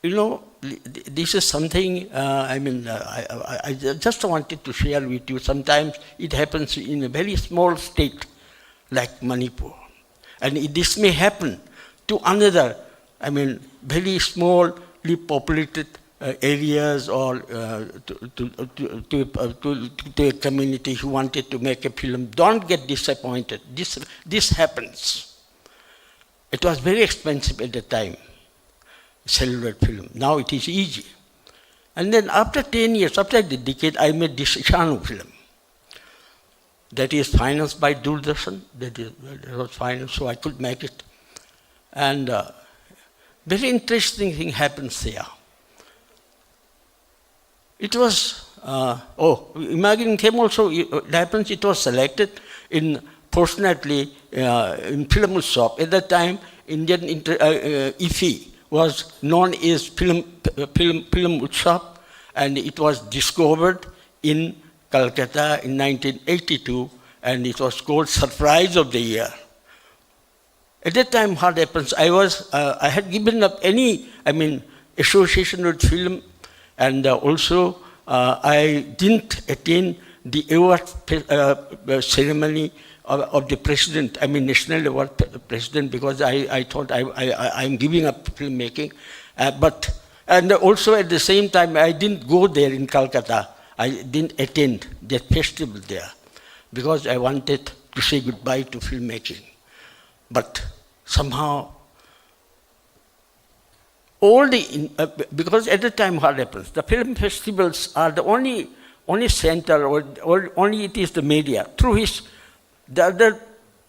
you know, this is something, uh, I mean, uh, I, I, I just wanted to share with you. Sometimes it happens in a very small state like Manipur. And it, this may happen to another, I mean, very smallly populated uh, areas or uh, to, to, to, to, uh, to, to a community who wanted to make a film. Don't get disappointed. This, this happens. It was very expensive at the time, celluloid film. Now it is easy. And then after ten years, after the decade, I made this Shanu film. That is financed by Doordarshan. That is, that was financed, so I could make it. And uh, very interesting thing happens there. It was, uh, oh, Imaginary Them also, it happens, it was selected in fortunately, uh, in Film Utsav, at that time, Indian Inter- uh, uh, IFFI was known as Film, Film, Film Utsav, and it was discovered in Calcutta in nineteen eighty-two, and it was called Surprise of the Year. At that time, what happens? I was, uh, I had given up any, I mean, association with film, and uh, also uh, I didn't attend the award uh, uh, ceremony of, of the president, I mean, national award president, because I, I thought I, I, I'm giving up filmmaking. Uh, but, and also at the same time, I didn't go there in Calcutta. I didn't attend that festival there because I wanted to say goodbye to filmmaking. But somehow, all the, in, uh, because at the time what happens, the film festivals are the only, only center, or, or only it is the media through which the other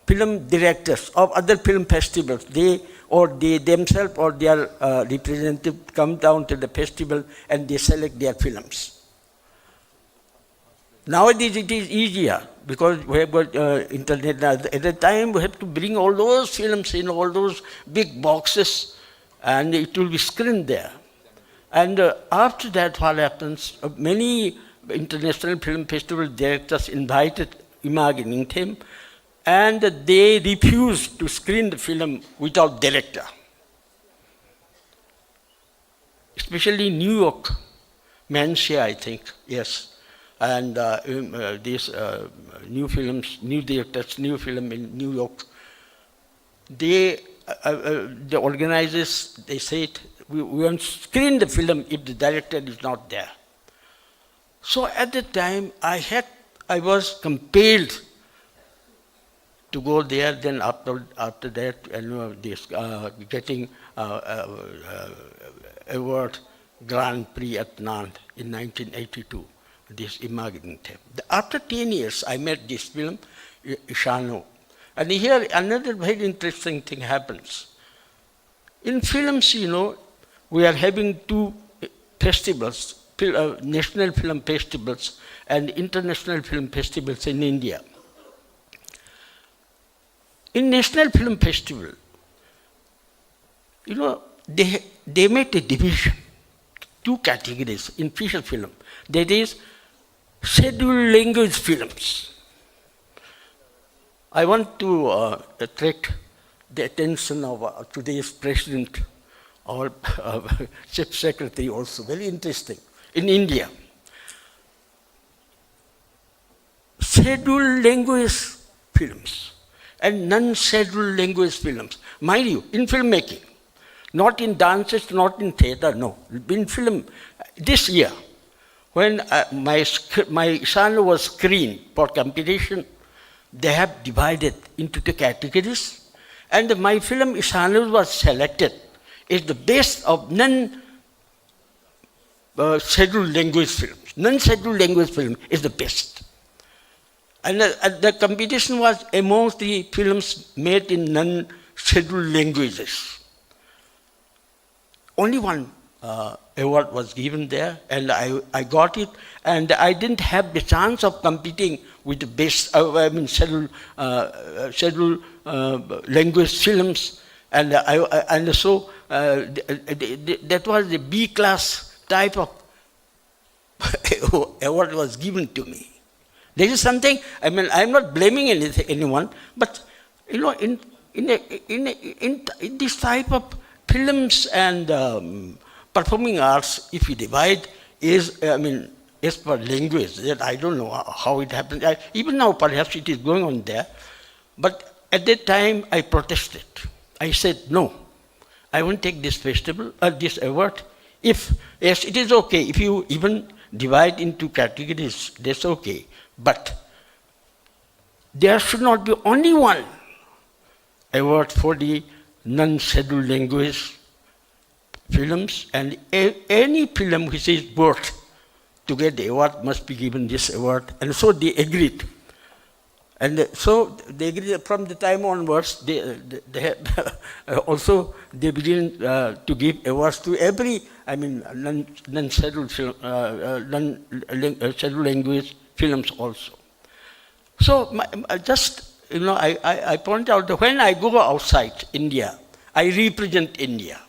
film directors of other film festivals, they or they themselves or their uh, representative come down to the festival and they select their films. Nowadays it is easier because we have got uh, internet now. At the time we have to bring all those films in all those big boxes and it will be screened there. And uh, after that, what happens? Uh, many international film festival directors invited Image Ningthem, and they refused to screen the film without director. Especially New York, Manchester, I think, yes. And uh, um, uh, these uh, new films, new directors, new film in New York, they, uh, uh, the organizers, they said, we, we won't screen the film if the director is not there. So at the time, I had, I was compelled to go there. Then after, after that, you know, this uh, getting uh, uh, uh, award Grand Prix at Nantes in nineteen eighty-two. This Image Ningthem. After ten years, I made this film, Ishano. And here another very interesting thing happens. In films, you know, we are having two festivals, uh, national film festivals and international film festivals in India. In National Film Festival, you know, they, they made a division, two categories in feature film. That is, scheduled language films. I want to uh, attract the attention of uh, today's president, our uh, chief secretary also, very interesting, in India. Scheduled language films and non-scheduled language films. Mind you, in filmmaking, not in dances, not in theater, no. In film, this year, when uh, my, sc- my Ishanu was screened for competition, they have divided into the categories, and my film Ishanu was selected. It's the best of non uh, scheduled language films. Non-scheduled language film is the best. And uh, uh, the competition was amongst the films made in non-scheduled languages. Only one uh, award was given there, and I, I got it. And I didn't have the chance of competing with the best, uh, I mean, scheduled, uh, uh, scheduled uh, language films. And, I, I- and so uh, th- th- th- that was the B class type of award was given to me. There is something, I mean, I'm not blaming anything, anyone, but you know, in in a, in, a, in, in this type of films and um, performing arts, if you divide, is, I mean, as per language, that I don't know how, how it happened. I, even now, perhaps it is going on there. But at that time, I protested. I said, "No, I won't take this festival, uh, this award. If, yes, it is okay. If you even divide into categories, that's okay. But there should not be only one award for the non-scheduled language films, and a- any film which is worth to get the award must be given this award." And so they agreed. And uh, so they agreed. From the time onwards, they, uh, they have also they begin uh, to give awards to every, I mean, non- non-scheduled film, uh, uh, non-scheduled language films also. So my, uh, just You know, I, I, I point out that when I go outside India, I represent India.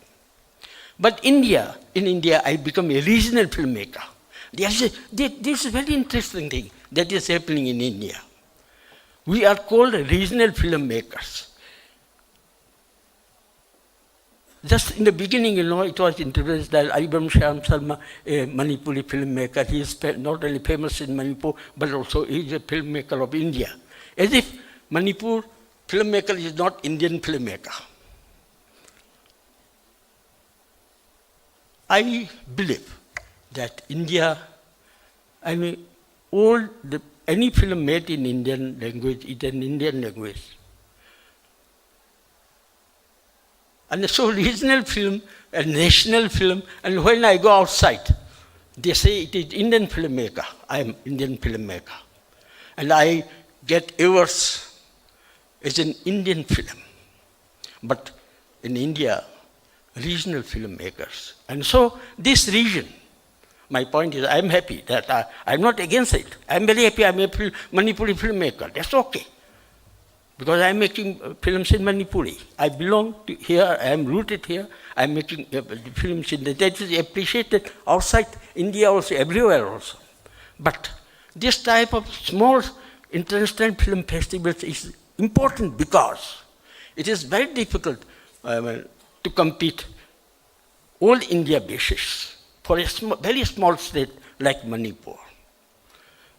But India, in India, I become a regional filmmaker. There's a, there- this is a very interesting thing that is happening in India. We are called regional filmmakers. Just in the beginning, you know, it was introduced that Ibram Shyam Sharma, a Manipuri filmmaker, he is fa- not only famous in Manipur, but also he is a filmmaker of India. As if Manipur filmmaker is not Indian filmmaker. I believe that India, I mean, all the, any film made in Indian language is an Indian language. And so regional film and national film, and when I go outside, they say it is Indian filmmaker. I am Indian filmmaker. And I get awards as an Indian film. But in India, regional filmmakers. And so this region, my point is, I'm happy that I, I'm not against it. I'm very happy I'm a fil- Manipuri filmmaker. That's okay. Because I'm making uh, films in Manipuri. I belong to here, I am rooted here. I'm making uh, films in the, that is appreciated outside India also, everywhere also. But this type of small international film festivals is important because it is very difficult, I mean, to compete all India basis for a sm- very small state like Manipur.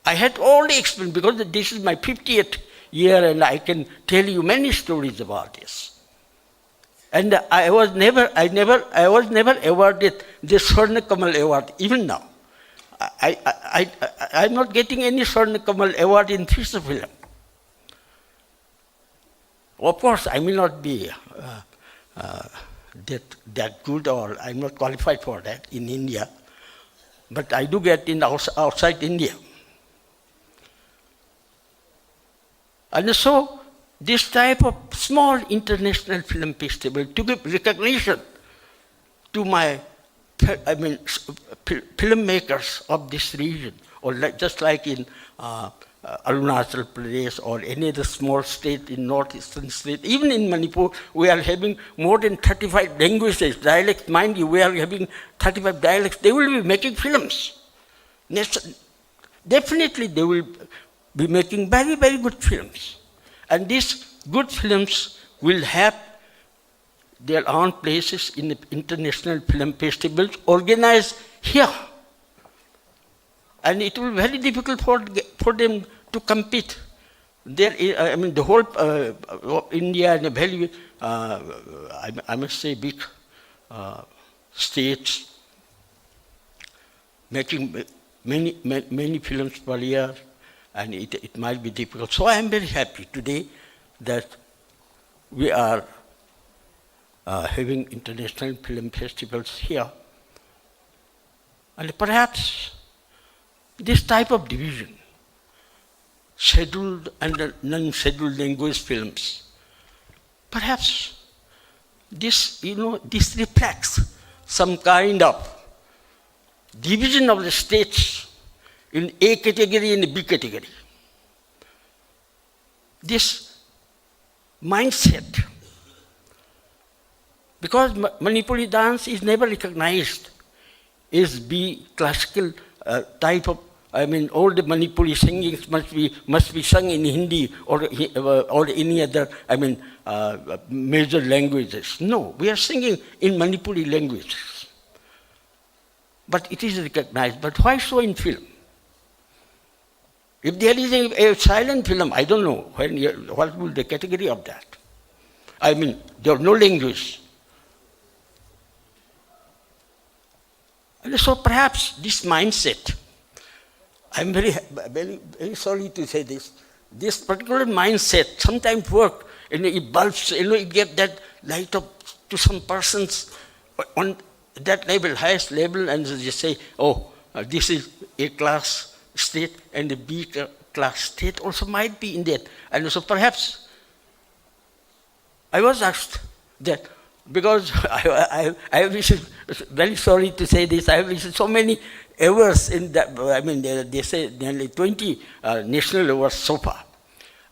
I had all the experience because this is my fiftieth year and I can tell you many stories about this. And I was never, I never, I was never awarded the Swarna Kamal Award, even now. I, I, I, I, I'm not getting any Swarna Kamal Award in feature film. Of course, I may not be uh, uh, that, that good, or I'm not qualified for that in India, but I do get in outs- outside India. And so, this type of small international film festival to give recognition to my, I mean, s- fil- filmmakers of this region, or like, just like in uh, uh, Arunachal Pradesh or any other small state in northeastern state, even in Manipur, we are having more than thirty-five languages, dialects. Mind you, we are having thirty-five dialects. They will be making films. Nation-, definitely, they will be making very, very good films. And these good films will have their own places in the international film festivals organized here. And it will be very difficult for, for them to compete. There, I mean, the whole uh, of India and a very, uh, I, I must say, big uh, states making many, many, many films per year, and it, it might be difficult. So I am very happy today that we are uh, having international film festivals here. And perhaps this type of division, scheduled and non-scheduled language films, perhaps this, you know, this reflects some kind of division of the states in A category and B category. This mindset, because Ma-, Manipuri dance is never recognized as B classical uh, type of, I mean, all the Manipuri singings must be, must be sung in Hindi or, Hi-, uh, or any other, I mean, uh, major languages. No, we are singing in Manipuri languages. But it is recognized. But why so in film? If there is a, a silent film, I don't know when you, what will the category of that. I mean, there are no language. And so perhaps this mindset, I'm very, very, very sorry to say this, this particular mindset sometimes work, and it bulbs, you know, it get that light up to some persons on that level, highest level, and they say, "Oh, uh, this is A class state, and the B cl-, class state also might be in that." And so perhaps I was asked that because I, I, I have received, very sorry to say this, I have received so many awards in that, I mean, they, they say nearly twenty uh, national awards so far.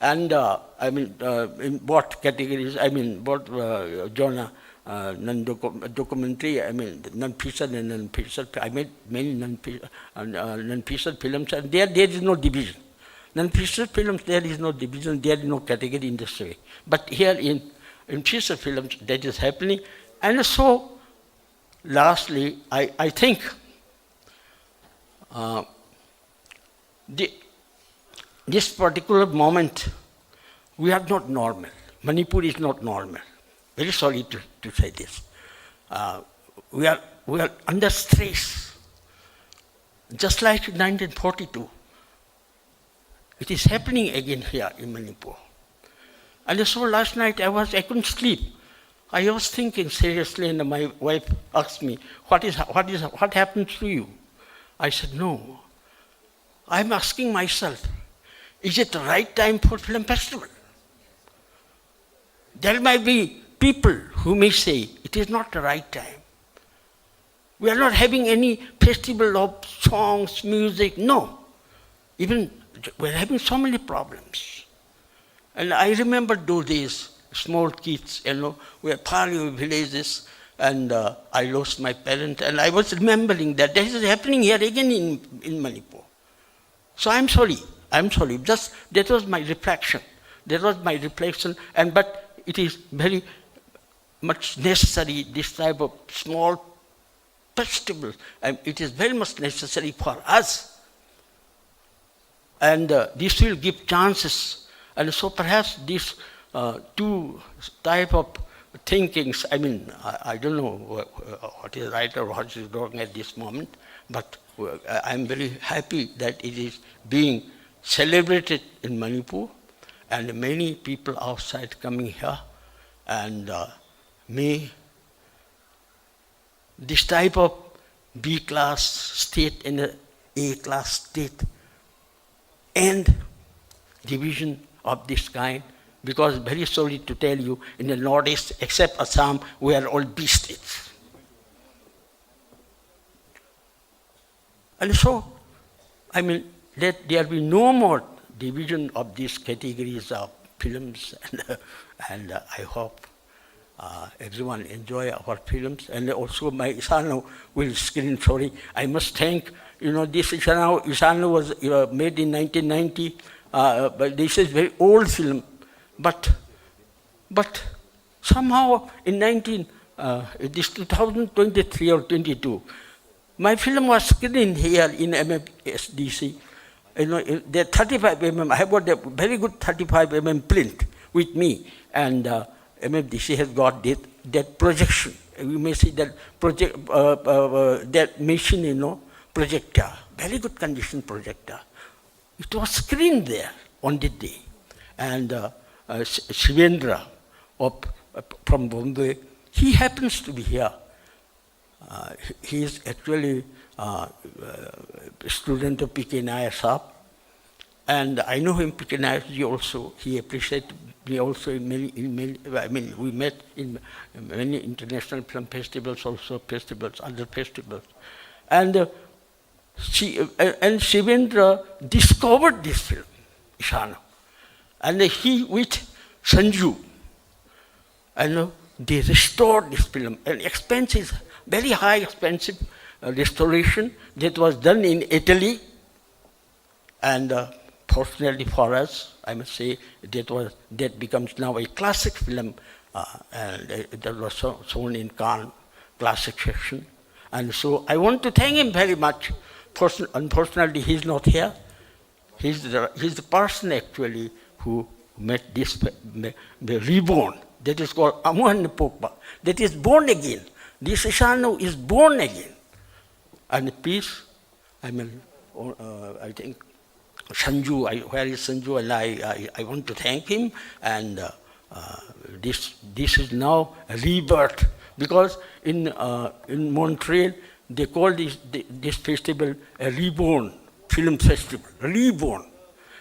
And uh, I mean, uh, in what categories, I mean, what uh, genre, uh, non-documentary, I mean, non-feature and non-feature, I made many non-feature, uh, non-feature films, and there, there is no division. Non-feature films, there is no division, there is no category in this way. But here in, in feature films, that is happening. And so, lastly, I, I think uh, the, this particular moment, we are not normal. Manipur is not normal. Very sorry to, to say this. Uh, we, are, we are under stress. Just like nineteen forty-two, it is happening again here in Manipur. And so last night I was, I couldn't sleep. I was thinking seriously, and my wife asked me, "What is, what is, what happened to you?" I said, "No. I'm asking myself, is it the right time for film festival?" There might be people who may say it is not the right time. We are not having any festival of songs, music, no. Even we're having so many problems. And I remember those days, small kids, you know, we are far away villages, and uh, I lost my parent, and I was remembering that this is happening here again in, in Manipur. So I'm sorry, I'm sorry. Just that was my reflection. That was my reflection, and but it is very much necessary, this type of small festival, and it is very much necessary for us. And uh, this will give chances. And so perhaps these uh, two type of thinkings, I mean, I, I don't know wha- wha- what is right or what is wrong at this moment, but uh, I- I'm very happy that it is being celebrated in Manipur, and many people outside coming here, and uh, may this type of B class state and a A class state end division of this kind, because very sorry to tell you, in the Northeast, except Assam, we are all B states. And so, I mean, let there be no more division of these categories of films, and, and I hope uh, everyone enjoy our films. And also my Isano will screen, sorry. I must thank, you know, this Isano, Isano was uh, made in nineteen ninety, uh, but this is very old film. But, but somehow in nineteen, uh, it is two thousand twenty-three or twenty-two, my film was screened here in M F S D C. You know, in the thirty-five M M, I have got a very good thirty-five M M plinth with me, and uh, M F D C has got that, that projection. You may see that project, uh, uh, uh, that machine, you know, projector, very good condition projector. It was screened there on the day, and uh, uh, Sh- Shivendra of, uh, from Bombay, he happens to be here. Uh, he- he is actually uh, a student of P K Nair Saab, and I know him, P K Nair ji also. He appreciated me also in many, in many. I mean, we met in many international film festivals, also festivals, other festivals, and uh, she uh, and Shivendra discovered this film, Ishana, and he with Sanju, and uh, they restored this film. An expensive, very high expensive uh, restoration that was done in Italy, and uh, fortunately for us, I must say that was that becomes now a classic film, uh, and uh, that was so, shown in Cannes classic section. And so I want to thank him very much. Fortun- unfortunately, he's not here. He's the, he's the person actually who made this pe- me- me reborn. That is called Amohan Pokpa. That is born again. This Ishanu is born again. And please, I mean, uh, I think Sanju, I, where is Sanju? And I, I, I want to thank him. And uh, uh, this, this is now a rebirth. Because in, uh, in Montreal, they call this, this festival a reborn film festival, reborn.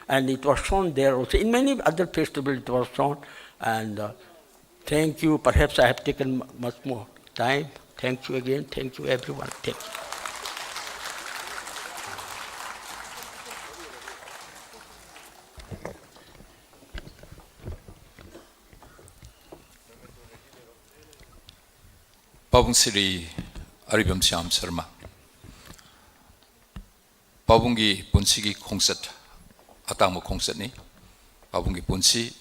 And it was shown there also. In many other festivals it was shown. And uh, thank you. Perhaps I have taken mu- much more time. Thank you again. Thank you, everyone. Thank you. ꯄꯥꯕꯨꯡ ꯁ꯭ꯔꯤ ꯑꯔꯤꯕꯝ ꯁ꯭ꯌꯥꯝ ꯁꯔꯃ꯫ ꯄꯥꯕꯨꯡꯒꯤ ꯄꯨꯟꯁꯤꯒꯤ ꯈꯣꯡꯆꯠ, ꯑꯇꯥꯡꯕ ꯈꯣꯡꯆꯠꯅꯤ꯫ ꯄꯥꯕꯨꯡꯒꯤ ꯄꯨꯟꯁꯤ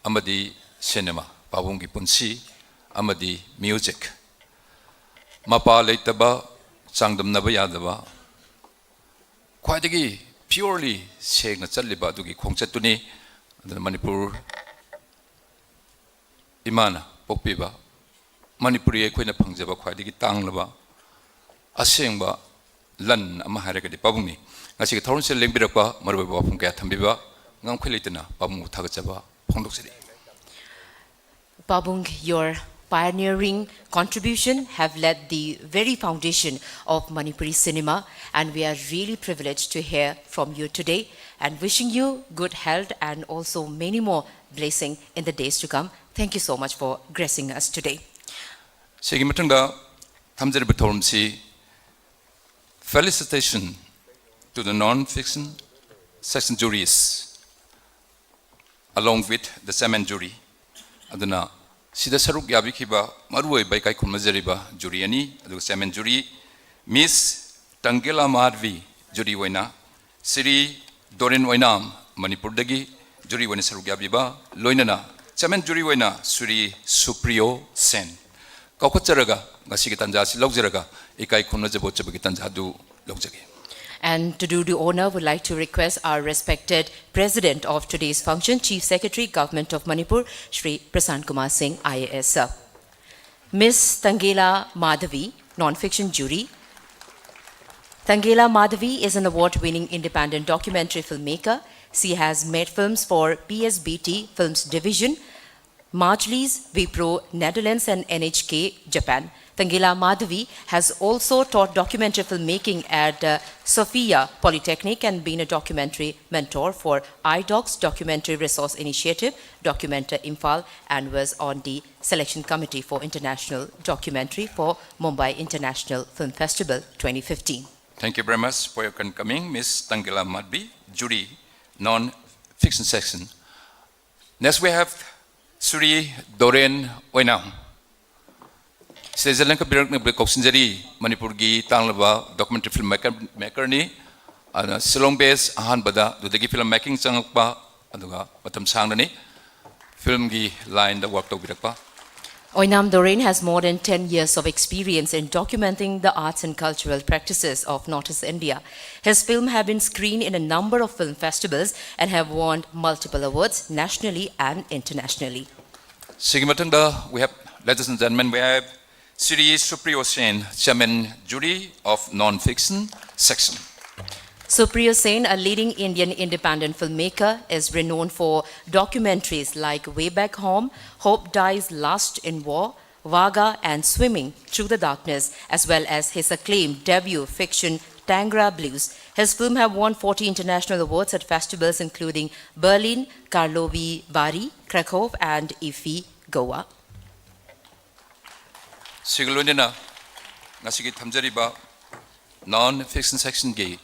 ꯑꯃꯗꯤ ꯁꯤꯅꯦꯃꯥ, ꯄꯥꯕꯨꯡꯒꯤ ꯄꯨꯟꯁꯤ ꯑꯃꯗꯤ ꯃ꯭ꯌꯨꯖꯤꯛ꯫ ꯃꯄꯥ ꯂꯩꯇꯕ, ꯆꯥꯡꯗꯝꯅꯕ ꯌꯥꯗꯕ, ꯈ꯭ꯋꯥꯏꯗꯒꯤ purely ꯁꯦꯡꯅ ꯆꯠꯂꯤꯕ ꯑꯗꯨꯒꯤ ꯈꯣꯡꯆꯠꯇꯨꯅꯤ꯫ ꯑꯗꯨꯅ ꯃꯅꯤꯄꯨꯔ ꯏꯃꯥꯅ ꯄꯣꯛꯄꯤꯕ, ꯃꯅꯤꯄꯨꯔꯤ ꯑꯩꯈꯣꯏꯅ ꯐꯪꯖꯕ ꯈ꯭ꯋꯥꯏꯗꯒꯤ ꯇꯥꯡꯂꯕ ꯑꯁꯦꯡꯕ ꯂꯟ ꯑꯃ ꯍꯥꯏꯔꯒꯗꯤ ꯄꯥꯕꯨꯡꯅꯤ꯫ ꯉꯁꯤꯒꯤ ꯊꯧꯔꯝꯁꯤꯗ ꯂꯦꯡꯕꯤꯔꯛꯄ ꯃꯔꯨꯑꯣꯏꯕ ꯋꯥꯐꯝ ꯀꯌꯥ ꯊꯝꯕꯤꯕ ꯉꯝꯈꯩ ꯂꯩꯇꯅ ꯄꯥꯕꯨꯡꯕꯨ ꯊꯥꯒꯠꯆꯕ ꯐꯣꯡꯗꯣꯛꯆꯔꯤ꯫ Pabung, your pioneering contribution have laid the very foundation of Manipuri cinema, and we are really privileged to hear from you today, and wishing you good health and also many more blessing in the days to come. Thank you so much for gracing us today. ꯁꯤꯒꯤ ꯃꯊꯪꯗ ꯊꯝꯖꯔꯤꯕ ꯊꯧꯔꯝꯁꯤ, Felicitation to the non-fiction section juries along with the chairman jury. ꯑꯗꯨꯅ ꯁꯤꯗ ꯁꯔꯨꯛ ꯌꯥꯕꯤꯈꯤꯕ ꯃꯔꯨꯑꯣꯏꯕ ꯏꯀꯥꯏ ꯈꯨꯝꯅꯖꯔꯤꯕ jury ꯑꯅꯤ, ꯑꯗꯨꯒ chairman jury, Miss ꯇꯪꯒꯦꯂꯥ ꯃꯥꯙꯕꯤ jury ꯑꯣꯏꯅ, ꯁ꯭ꯔꯤ ꯗꯣꯔꯦꯟ ꯑꯣꯏꯅꯥꯝ ꯃꯅꯤꯄꯨꯔꯗꯒꯤ jury ꯑꯣꯏꯅ ꯁꯔꯨꯛ ꯌꯥꯕꯤꯕ, ꯂꯣꯏꯅꯅ chairman jury ꯑꯣꯏꯅ ꯁ꯭ꯔꯤ ꯁꯨꯄ꯭ꯔꯤꯌꯣ ꯁꯦꯟ꯫ ꯀꯧꯈꯠꯆꯔꯒ ꯉꯁꯤꯒꯤ ꯇꯥꯟꯖꯥ ꯑꯁꯤ ꯂꯧꯖꯔꯒ ꯏꯀꯥꯏ ꯈꯨꯝꯅꯖꯕ ꯎꯠꯆꯕꯒꯤ ꯇꯥꯟꯖꯥ ꯑꯗꯨ ꯂꯧꯖꯒꯦ꯫ And to do the honor, would like to request our respected President of today's function, Chief Secretary, Government of Manipur, Shri Prasant Kumar Singh, I A S, sir. Miss Tangela Madhavi, non-fiction jury. Tangela Madhavi is an award-winning independent documentary filmmaker. She has made films for P S B T Films Division, Majlis, Wipro, Netherlands, and N H K, Japan. Tangela Madhavi has also taught documentary filmmaking at uh, Sofia Polytechnic and been a documentary mentor for iDocs Documentary Resource Initiative, Documenta Imphal, and was on the selection committee for international documentary for Mumbai International Film Festival twenty fifteen. Thank you very much for your welcoming, Miss Tangela Madhavi, jury, non-fiction section. Next we have Sri Doreen Oinam. ꯁꯤꯗꯩꯁꯤꯗ ꯂꯦꯡꯈꯠꯄꯤꯔꯛꯅꯕ ꯀꯧꯁꯤꯟꯖꯔꯤ ꯃꯅꯤꯄꯨꯔꯒꯤ ꯇꯥꯡꯂꯕ documentary film maker, makerꯅꯤ꯫ ꯑꯗꯨꯅ ꯁꯤꯂꯣꯡ base ꯑꯍꯥꯟꯕꯗ, ꯑꯗꯨꯗꯒꯤ film making ꯆꯪꯉꯛꯄ, ꯑꯗꯨꯒ ꯃꯇꯝ ꯁꯥꯡꯅꯅꯤ filmꯒꯤ lineꯗ work ꯇꯧꯕꯤꯔꯛꯄ꯫ Oinam Doreen has more than ten years of experience in documenting the arts and cultural practices of Northeast India. His films have been screened in a number of film festivals and have won multiple awards nationally and internationally. ꯁꯤꯒꯤ ꯃꯊꯪꯗ we have, ladies and gentlemen, we have Shri Supriyo Sen, Chairman Jury of Non-Fiction Section. Supriyo Sen, a leading Indian independent filmmaker, is renowned for documentaries like Way Back Home, Hope Dies Last in War, Vaga, and Swimming Through the Darkness, as well as his acclaimed debut fiction Tangra Blues. His films have won forty international awards at festivals including Berlin, Karlovy Vary, Krakow, and IFFI, Goa. ꯁꯤꯒ ꯂꯣꯏꯅꯅ ꯉꯁꯤꯒꯤ ꯊꯝꯖꯔꯤꯕ Non-Fiction Sectionꯒꯤ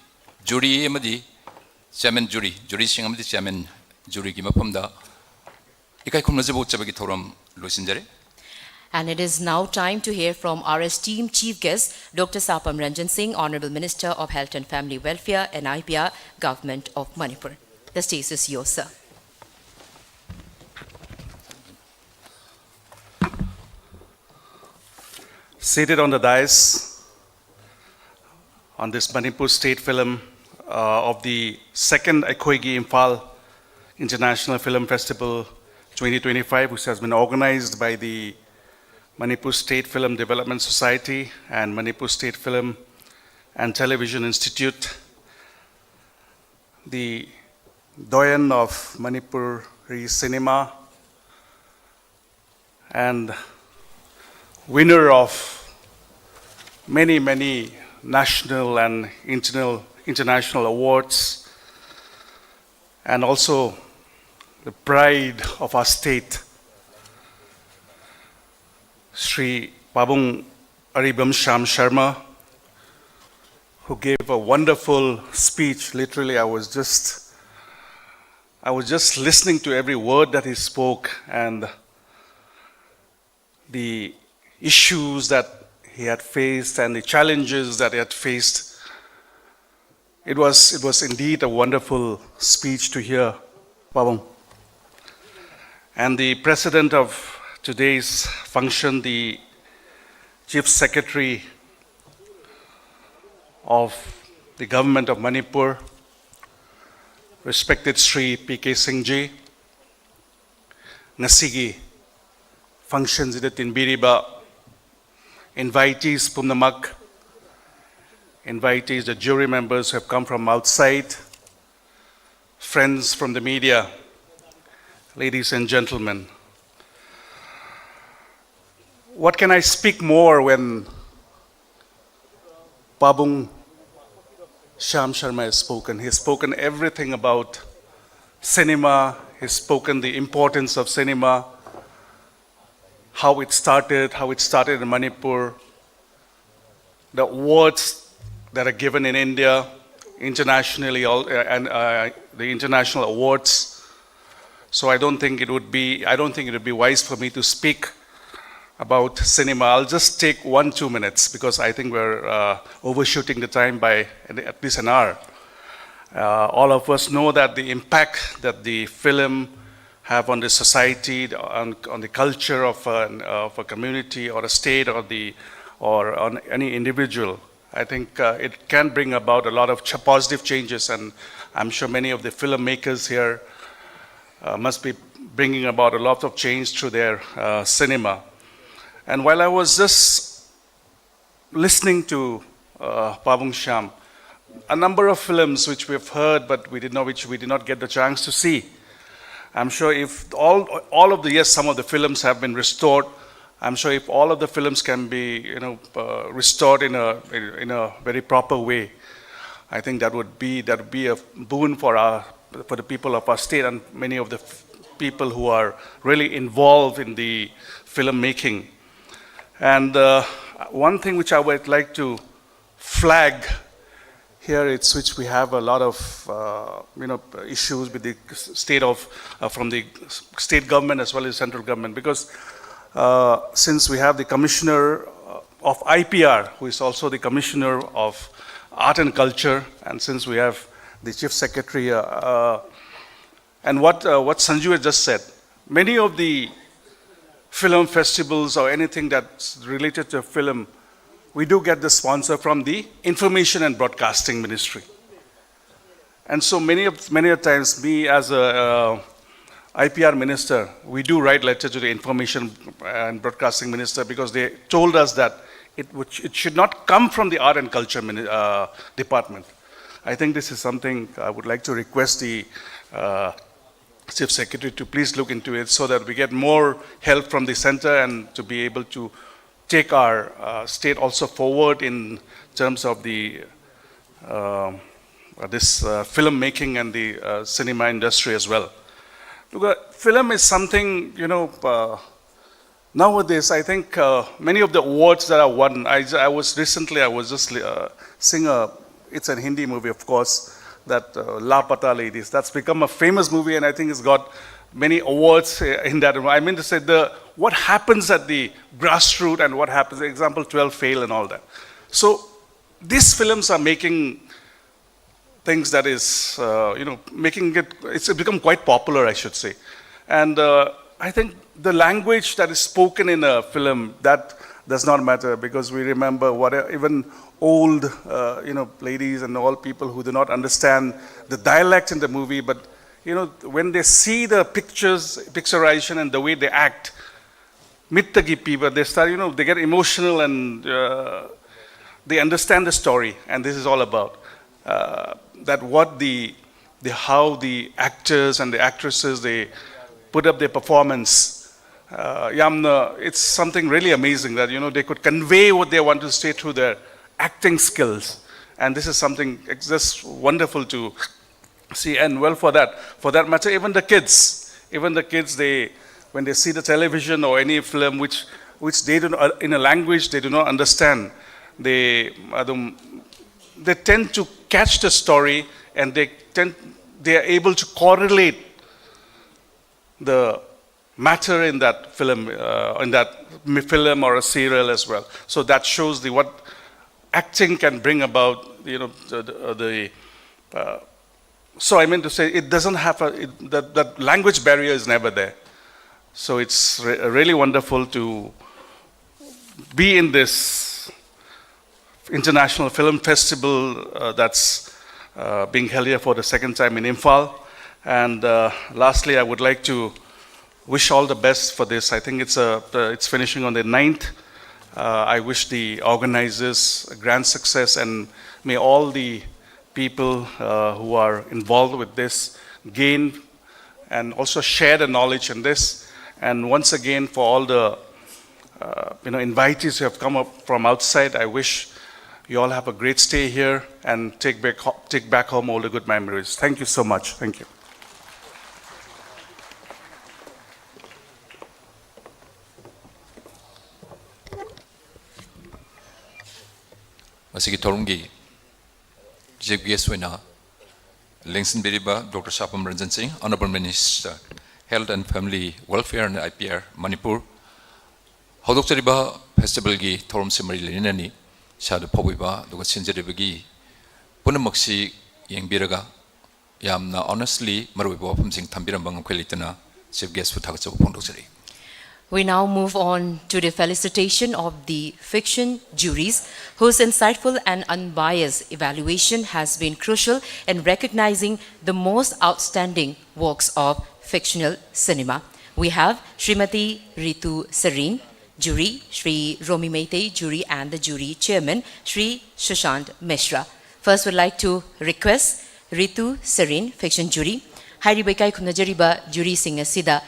jury ꯑꯃꯗꯤ chairman jury, juryꯁꯤꯡ ꯑꯃꯗꯤ chairman juryꯒꯤ ꯃꯐꯝꯗ ꯏꯀꯥꯏ ꯈꯨꯝꯅꯖꯕ ꯎꯠꯆꯕꯒꯤ ꯊꯧꯔꯝ ꯂꯣꯏꯁꯤꯟꯖꯔꯦ꯫ And it is now time to hear from our esteemed chief guest, Doctor Sapam Ranjan Singh, Honorable Minister of Health and Family Welfare, N I P R, Government of Manipur. The stage is yours, sir. Seated on the dais on this Manipur State Film uh, of the second Aikoigi Imphal International Film Festival twenty twenty-five, which has been organized by the Manipur State Film Development Society and Manipur State Film and Television Institute. The doyen of Manipuri cinema and winner of many, many national and internal, international awards, and also the pride of our state, Sri Pabung Aribam Shyam Sharma, who gave a wonderful speech. Literally, I was just, I was just listening to every word that he spoke, and the issues that he had faced and the challenges that he had faced. It was, it was indeed a wonderful speech to hear, Pabung. And the president of today's function, the Chief Secretary of the Government of Manipur, respected Shri P K Singh ji, ꯉꯁꯤꯒꯤ function ꯁꯤꯗ ꯇꯤꯟꯕꯤꯔꯤꯕ invitees ꯄꯨꯝꯅꯃꯛ, invitees, the jury members who have come from outside, friends from the media, ladies and gentlemen. What can I speak more when Pabung Shyam Sharma has spoken? He has spoken everything about cinema. He's spoken the importance of cinema, how it started, how it started in Manipur, the awards that are given in India, internationally, all, uh, and uh, the international awards. So I don't think it would be, I don't think it would be wise for me to speak about cinema. I'll just take one, two minutes because I think we're uh, overshooting the time by at least an hour. Uh, all of us know that the impact that the film have on the society, on, on the culture of, an, of a community or a state or, the, or on any individual. I think uh, it can bring about a lot of ch- positive changes, and I'm sure many of the filmmakers here uh, must be bringing about a lot of change through their uh, cinema. And while I was just listening to uh, Pabung Shyam, a number of films which we have heard, but we did not, which we did not get the chance to see. I'm sure if all, all of the, yes, some of the films have been restored. I'm sure if all of the films can be, you know, uh, restored in a, in a very proper way, I think that would be, that would be a boon for our, for the people of our state and many of the f- people who are really involved in the filmmaking. And uh, one thing which I would like to flag here, it's which we have a lot of uh, you know, issues with the state of uh, from the state government as well as central government, because Uh, since we have the commissioner uh, of I P R, who is also the commissioner of art and culture, and since we have the chief secretary, uh, uh, and what, uh, what Sanju has just said, many of the film festivals or anything that's related to film, we do get the sponsor from the Information and Broadcasting Ministry. And so many of, many of times, me as a uh, I P R minister, we do write letter to the Information and Broadcasting Minister because they told us that it, would, it should not come from the Art and Culture Mini- uh, Department. I think this is something I would like to request the uh, Chief Secretary to please look into it so that we get more help from the center and to be able to take our uh, state also forward in terms of the uh, this uh, filmmaking and the uh, cinema industry as well. Because film is something, you know, uh, nowadays I think uh, many of the awards that are won, I, I was recently, I was just uh, seeing a, it's a Hindi movie, of course, that uh, Laapata Ladies. That's become a famous movie, and I think it's got many awards uh, in that. I mean to say, the what happens at the grassroots and what happens, example, twelve Fail and all that. So these films are making things that is, uh, you know, making it, it's become quite popular, I should say. And uh, I think the language that is spoken in a film, that does not matter, because we remember what even old, uh, you know, ladies and all people who do not understand the dialect in the movie, but, you know, when they see the pictures, picturization and the way they act, mittagi people, they start, you know, they get emotional and uh, they understand the story, and this is all about uh, that what the, the, how the actors and the actresses, they put up their performance. Uh, yamna, it's something really amazing that, you know, they could convey what they want to say through their acting skills, and this is something just wonderful to see. And well, for that, for that matter, even the kids, even the kids, they, when they see the television or any film which, which they do not, in a language they do not understand, they, uh, they tend to catch the story, and they tend, they are able to correlate the matter in that film, uh, in that mi- film or a serial as well. So that shows the what acting can bring about. You know, the, the, the uh, so I mean to say, it doesn't have a it, that that language barrier is never there. So it's re- really wonderful to be in this international film festival uh, that's uh, being held here for the second time in Imphal. And uh, lastly, I would like to wish all the best for this. I think it's a uh, it's finishing on the ninth. Uh, I wish the organizers a grand success, and may all the people uh, who are involved with this gain and also share the knowledge in this. And once again, for all the uh, you know invitees who have come up from outside, I wish you all have a great stay here and take back ho- take back home all the good memories. Thank you so much. Thank you. ꯃꯁꯤꯒꯤ ꯊꯧꯔꯝꯒꯤ ꯆꯤꯐ ꯒꯦꯁ ꯑꯣꯏꯅ ꯂꯦꯡꯁꯤꯟꯕꯤꯔꯤꯕ ꯗꯣꯛꯇꯔ ꯁꯥꯄꯝ ꯔꯟꯖꯟ ꯁꯤꯡ, Honourable Minister, Health and Family Welfare and I P R, Manipur. ꯍꯧꯗꯣꯛꯆꯔꯤꯕ ꯐꯦꯁꯇꯤꯚꯦꯜꯒꯤ ꯊꯧꯔꯝꯁꯤ ꯃꯔꯤ ꯂꯩꯅꯅꯅꯤ ꯏꯁꯥꯗ ꯐꯥꯎꯕꯤꯕ ꯑꯗꯨꯒ ꯁꯤꯟꯖꯔꯤꯕꯒꯤ ꯄꯨꯝꯅꯃꯛꯁꯤ ꯌꯦꯡꯕꯤꯔꯒ ꯌꯥꯝꯅ ꯑꯣꯅꯦꯁꯂꯤ ꯃꯔꯨꯑꯣꯏꯕ ꯋꯥꯐꯝꯁꯤꯡ ꯊꯝꯕꯤꯔꯝꯕ ꯉꯝꯈꯩ ꯂꯩꯇꯅ ꯆꯤꯐ ꯒꯦꯁꯄꯨ ꯊꯥꯒꯠꯆꯕ ꯐꯣꯡꯗꯣꯛꯆꯔꯤ꯫ We now move on to the felicitation of the fiction juries, whose insightful and unbiased evaluation has been crucial in recognizing the most outstanding works of fictional cinema. We have Srimati Ritu Sarin, jury, Shri Romi Meitei, jury, and the jury chairman, Shri Sushant Mishra. First, would like to request Ritu Sarin, fiction jury, ꯍꯥꯏꯔꯤꯕ ꯏꯀꯥꯏ ꯈꯨꯝꯅꯖꯔꯤꯕ ꯖꯨꯔꯤꯁꯤꯡ ꯑꯁꯤꯗ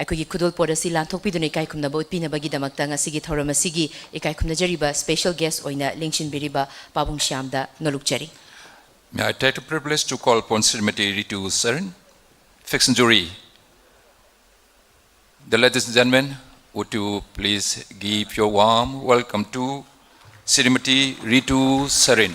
ꯑꯩꯈꯣꯏꯒꯤ ꯈꯨꯗꯣꯜꯄꯣꯠ ꯑꯁꯤ ꯂꯥꯟꯊꯣꯛꯄꯤꯗꯨꯅ ꯏꯀꯥꯏ ꯈꯨꯝꯅꯕ ꯎꯠꯄꯤꯅꯕꯒꯤꯗꯃꯛꯇ ꯉꯁꯤꯒꯤ ꯊꯧꯔꯝ ꯑꯁꯤꯒꯤ ꯏꯀꯥꯏ ꯈꯨꯝꯅꯖꯔꯤꯕ ꯁ꯭ꯄꯦꯁꯦꯜ ꯒꯦꯁ ꯑꯣꯏꯅ ꯂꯦꯡꯁꯤꯟꯕꯤꯔꯤꯕ ꯄꯥꯕꯨꯡ ꯁ꯭ꯌꯥꯝꯗ ꯅꯣꯂꯨꯛꯆꯔꯤ꯫ May I take the privilege to call upon Srimati Ritu Sarin, fiction jury. The ladies and gentlemen, would you please give your warm welcome to Srimati Ritu Sarin.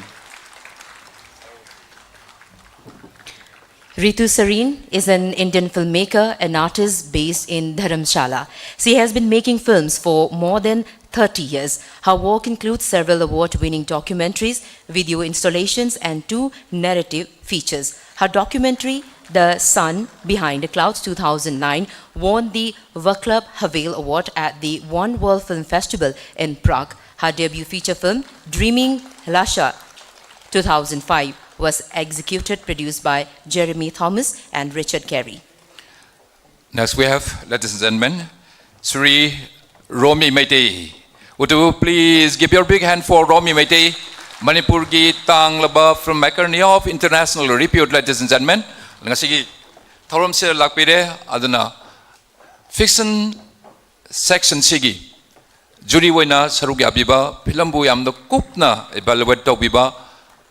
Ritu Sareen is an Indian filmmaker and artist based in Dharamshala. She has been making films for more than thirty years. Her work includes several award winning documentaries, video installations, and two narrative features. Her documentary, The Sun Behind the Clouds two thousand nine, won the Vaclav Havel Award at the One World Film Festival in Prague. Her debut feature film, Dreaming Lasha two thousand five, was executed produced by Jeremy Thomas and Richard Carey. Next we have, ladies and gentlemen, Shri Romi Meitei. Would you please give your big hand for Romi Meitei, ꯃꯅꯤꯄꯨꯔꯒꯤ ꯇꯥꯡꯂꯕ filmmakerꯅꯤ of international repute, ladies and gentlemen. ꯉꯁꯤꯒꯤ ꯊꯧꯔꯝꯁꯤꯗ ꯂꯥꯛꯄꯤꯔꯦ, ꯑꯗꯨꯅ fiction sectionꯁꯤꯒꯤ jury ꯑꯣꯏꯅ ꯁꯔꯨꯛ ꯌꯥꯕꯤꯕ, filmꯕꯨ ꯌꯥꯝꯅ ꯀꯨꯞꯅ evaluate ꯇꯧꯕꯤꯕ,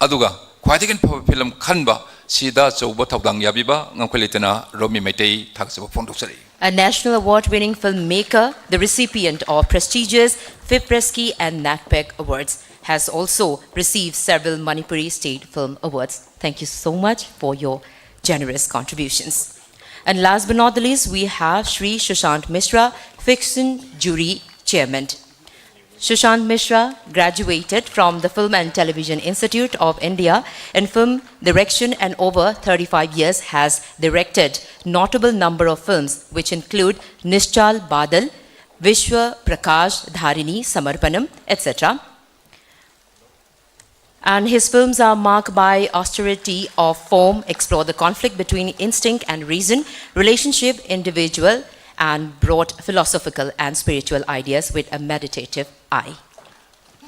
ꯑꯗꯨꯒ ꯈ꯭ꯋꯥꯏꯗꯒꯤ ꯐꯕ film ꯈꯟꯕ, ꯁꯤꯗ ꯑꯆꯧꯕ ꯊꯧꯗꯥꯡ ꯌꯥꯕꯤꯕ ꯉꯝꯈꯩ ꯂꯩꯇꯅ ꯔꯣꯃꯤ ꯃꯩꯇꯩ ꯊꯥꯒꯠꯆꯕ ꯐꯣꯡꯗꯣꯛꯆꯔꯤ꯫ A national award winning filmmaker, the recipient of prestigious FIPRESCI and NACPAC awards, has also received several Manipuri State Film Awards. Thank you so much for your generous contributions. And last but not the least, we have Shri Sushant Mishra, Fiction Jury Chairman. Sushant Mishra graduated from the Film and Television Institute of India in film direction and over thirty-five years has directed notable number of films, which include Nischal Badal, Vishwa Prakash Dharini Samarpanam, et cetera. And his films are marked by austerity of form, explore the conflict between instinct and reason, relationship, individual, and broad philosophical and spiritual ideas with a meditative eye.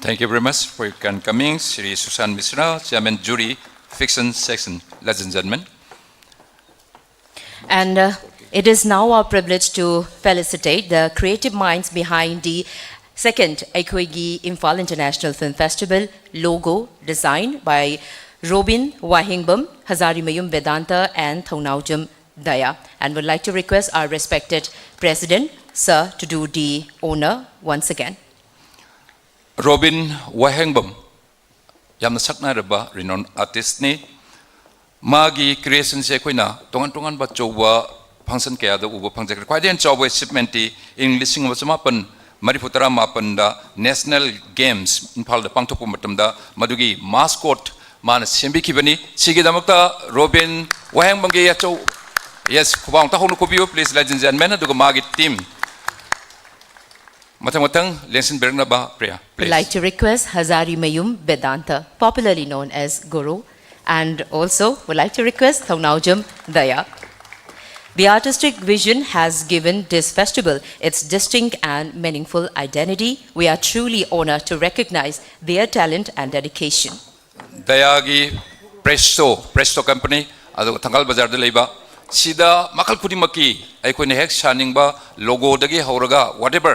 Thank you very much for your kind coming, Shri Sushant Mishra, Chairman Jury, Fiction Section, ladies and gentlemen. And uh, it is now our privilege to felicitate the creative minds behind the second ꯑꯩꯈꯣꯏꯒꯤ Imphal International Film Festival logo, designed by Robin Wahengbam, Hazarimayum Vedanta, and Thounaojam Daya. And would like to request our respected President, Sir, to do the honor once again. Robin Wahengbam, ꯌꯥꯝꯅ ꯁꯛꯅꯔꯕ renowned artistꯅꯤ꯫ ꯃꯥꯒꯤ ꯀ꯭ꯔꯤꯌꯦꯁꯟꯁꯦ ꯑꯩꯈꯣꯏꯅ ꯇꯣꯉꯥꯟ ꯇꯣꯉꯥꯟꯕ ꯑꯆꯧꯕ ꯐꯪꯁꯟ ꯀꯌꯥꯗ ꯎꯕ ꯐꯪꯖꯈ꯭ꯔꯦ꯫ ꯈ꯭ꯋꯥꯏꯗꯒꯤ ꯍꯦꯟꯅ ꯆꯥꯎꯕ ꯑꯦꯆꯤꯞꯃꯦꯟꯠꯇꯤ ꯏꯪ ꯂꯤꯁꯤꯡ ꯑꯃ ꯆꯃꯥꯄꯟ ꯃꯔꯤꯐꯨ ꯇꯔꯥ ꯃꯥꯄꯟꯗ ꯅꯦꯁꯅꯦꯜ ꯒꯦꯝꯁ ꯏꯝꯐꯥꯜꯗ ꯄꯥꯡꯊꯣꯛꯄ ꯃꯇꯝꯗ ꯃꯗꯨꯒꯤ ꯃꯥꯁꯀꯣꯠ ꯃꯥꯅ ꯁꯦꯝꯕꯤꯈꯤꯕꯅꯤ꯫ ꯁꯤꯒꯤꯗꯃꯛꯇ ꯔꯣꯕꯤꯟ ꯋꯥꯍꯦꯡꯕꯝꯒꯤ ꯑꯆꯧ-, ꯌꯦꯁ, ꯈꯨꯕꯥꯛ ꯑꯝꯇ ꯍꯧꯅ ꯈꯨꯕꯤꯌꯨ, please, ladies and gentlemen, ꯑꯗꯨꯒ ꯃꯥꯒꯤ ꯇꯤꯝ ꯃꯊꯪ ꯃꯊꯪ ꯂꯦꯡꯁꯤꯟꯕꯤꯔꯛꯅꯕ prayer, Would please. Like to request Hazari Mayum Vedanta, popularly known as Guru, and also would like to request Thongnaojam Daya. The artistic vision has given this festival its distinct and meaningful identity. We are truly honored to recognize their talent and dedication. ꯗꯌꯥꯒꯤ ꯄ꯭ꯔꯦꯁꯇꯣ, ꯄ꯭ꯔꯦꯁꯇꯣ ꯀꯝꯄꯅꯤ, ꯑꯗꯨꯒ ꯊꯪꯒꯥꯜ ꯕꯖꯥꯔꯗ ꯂꯩꯕ, ꯁꯤꯗ ꯃꯈꯜ ꯈꯨꯗꯤꯡꯃꯛꯀꯤ ꯑꯩꯈꯣꯏꯅ ꯍꯦꯛ ꯁꯥꯅꯤꯡꯕ ꯂꯣꯒꯣꯗꯒꯤ ꯍꯧꯔꯒ whatever,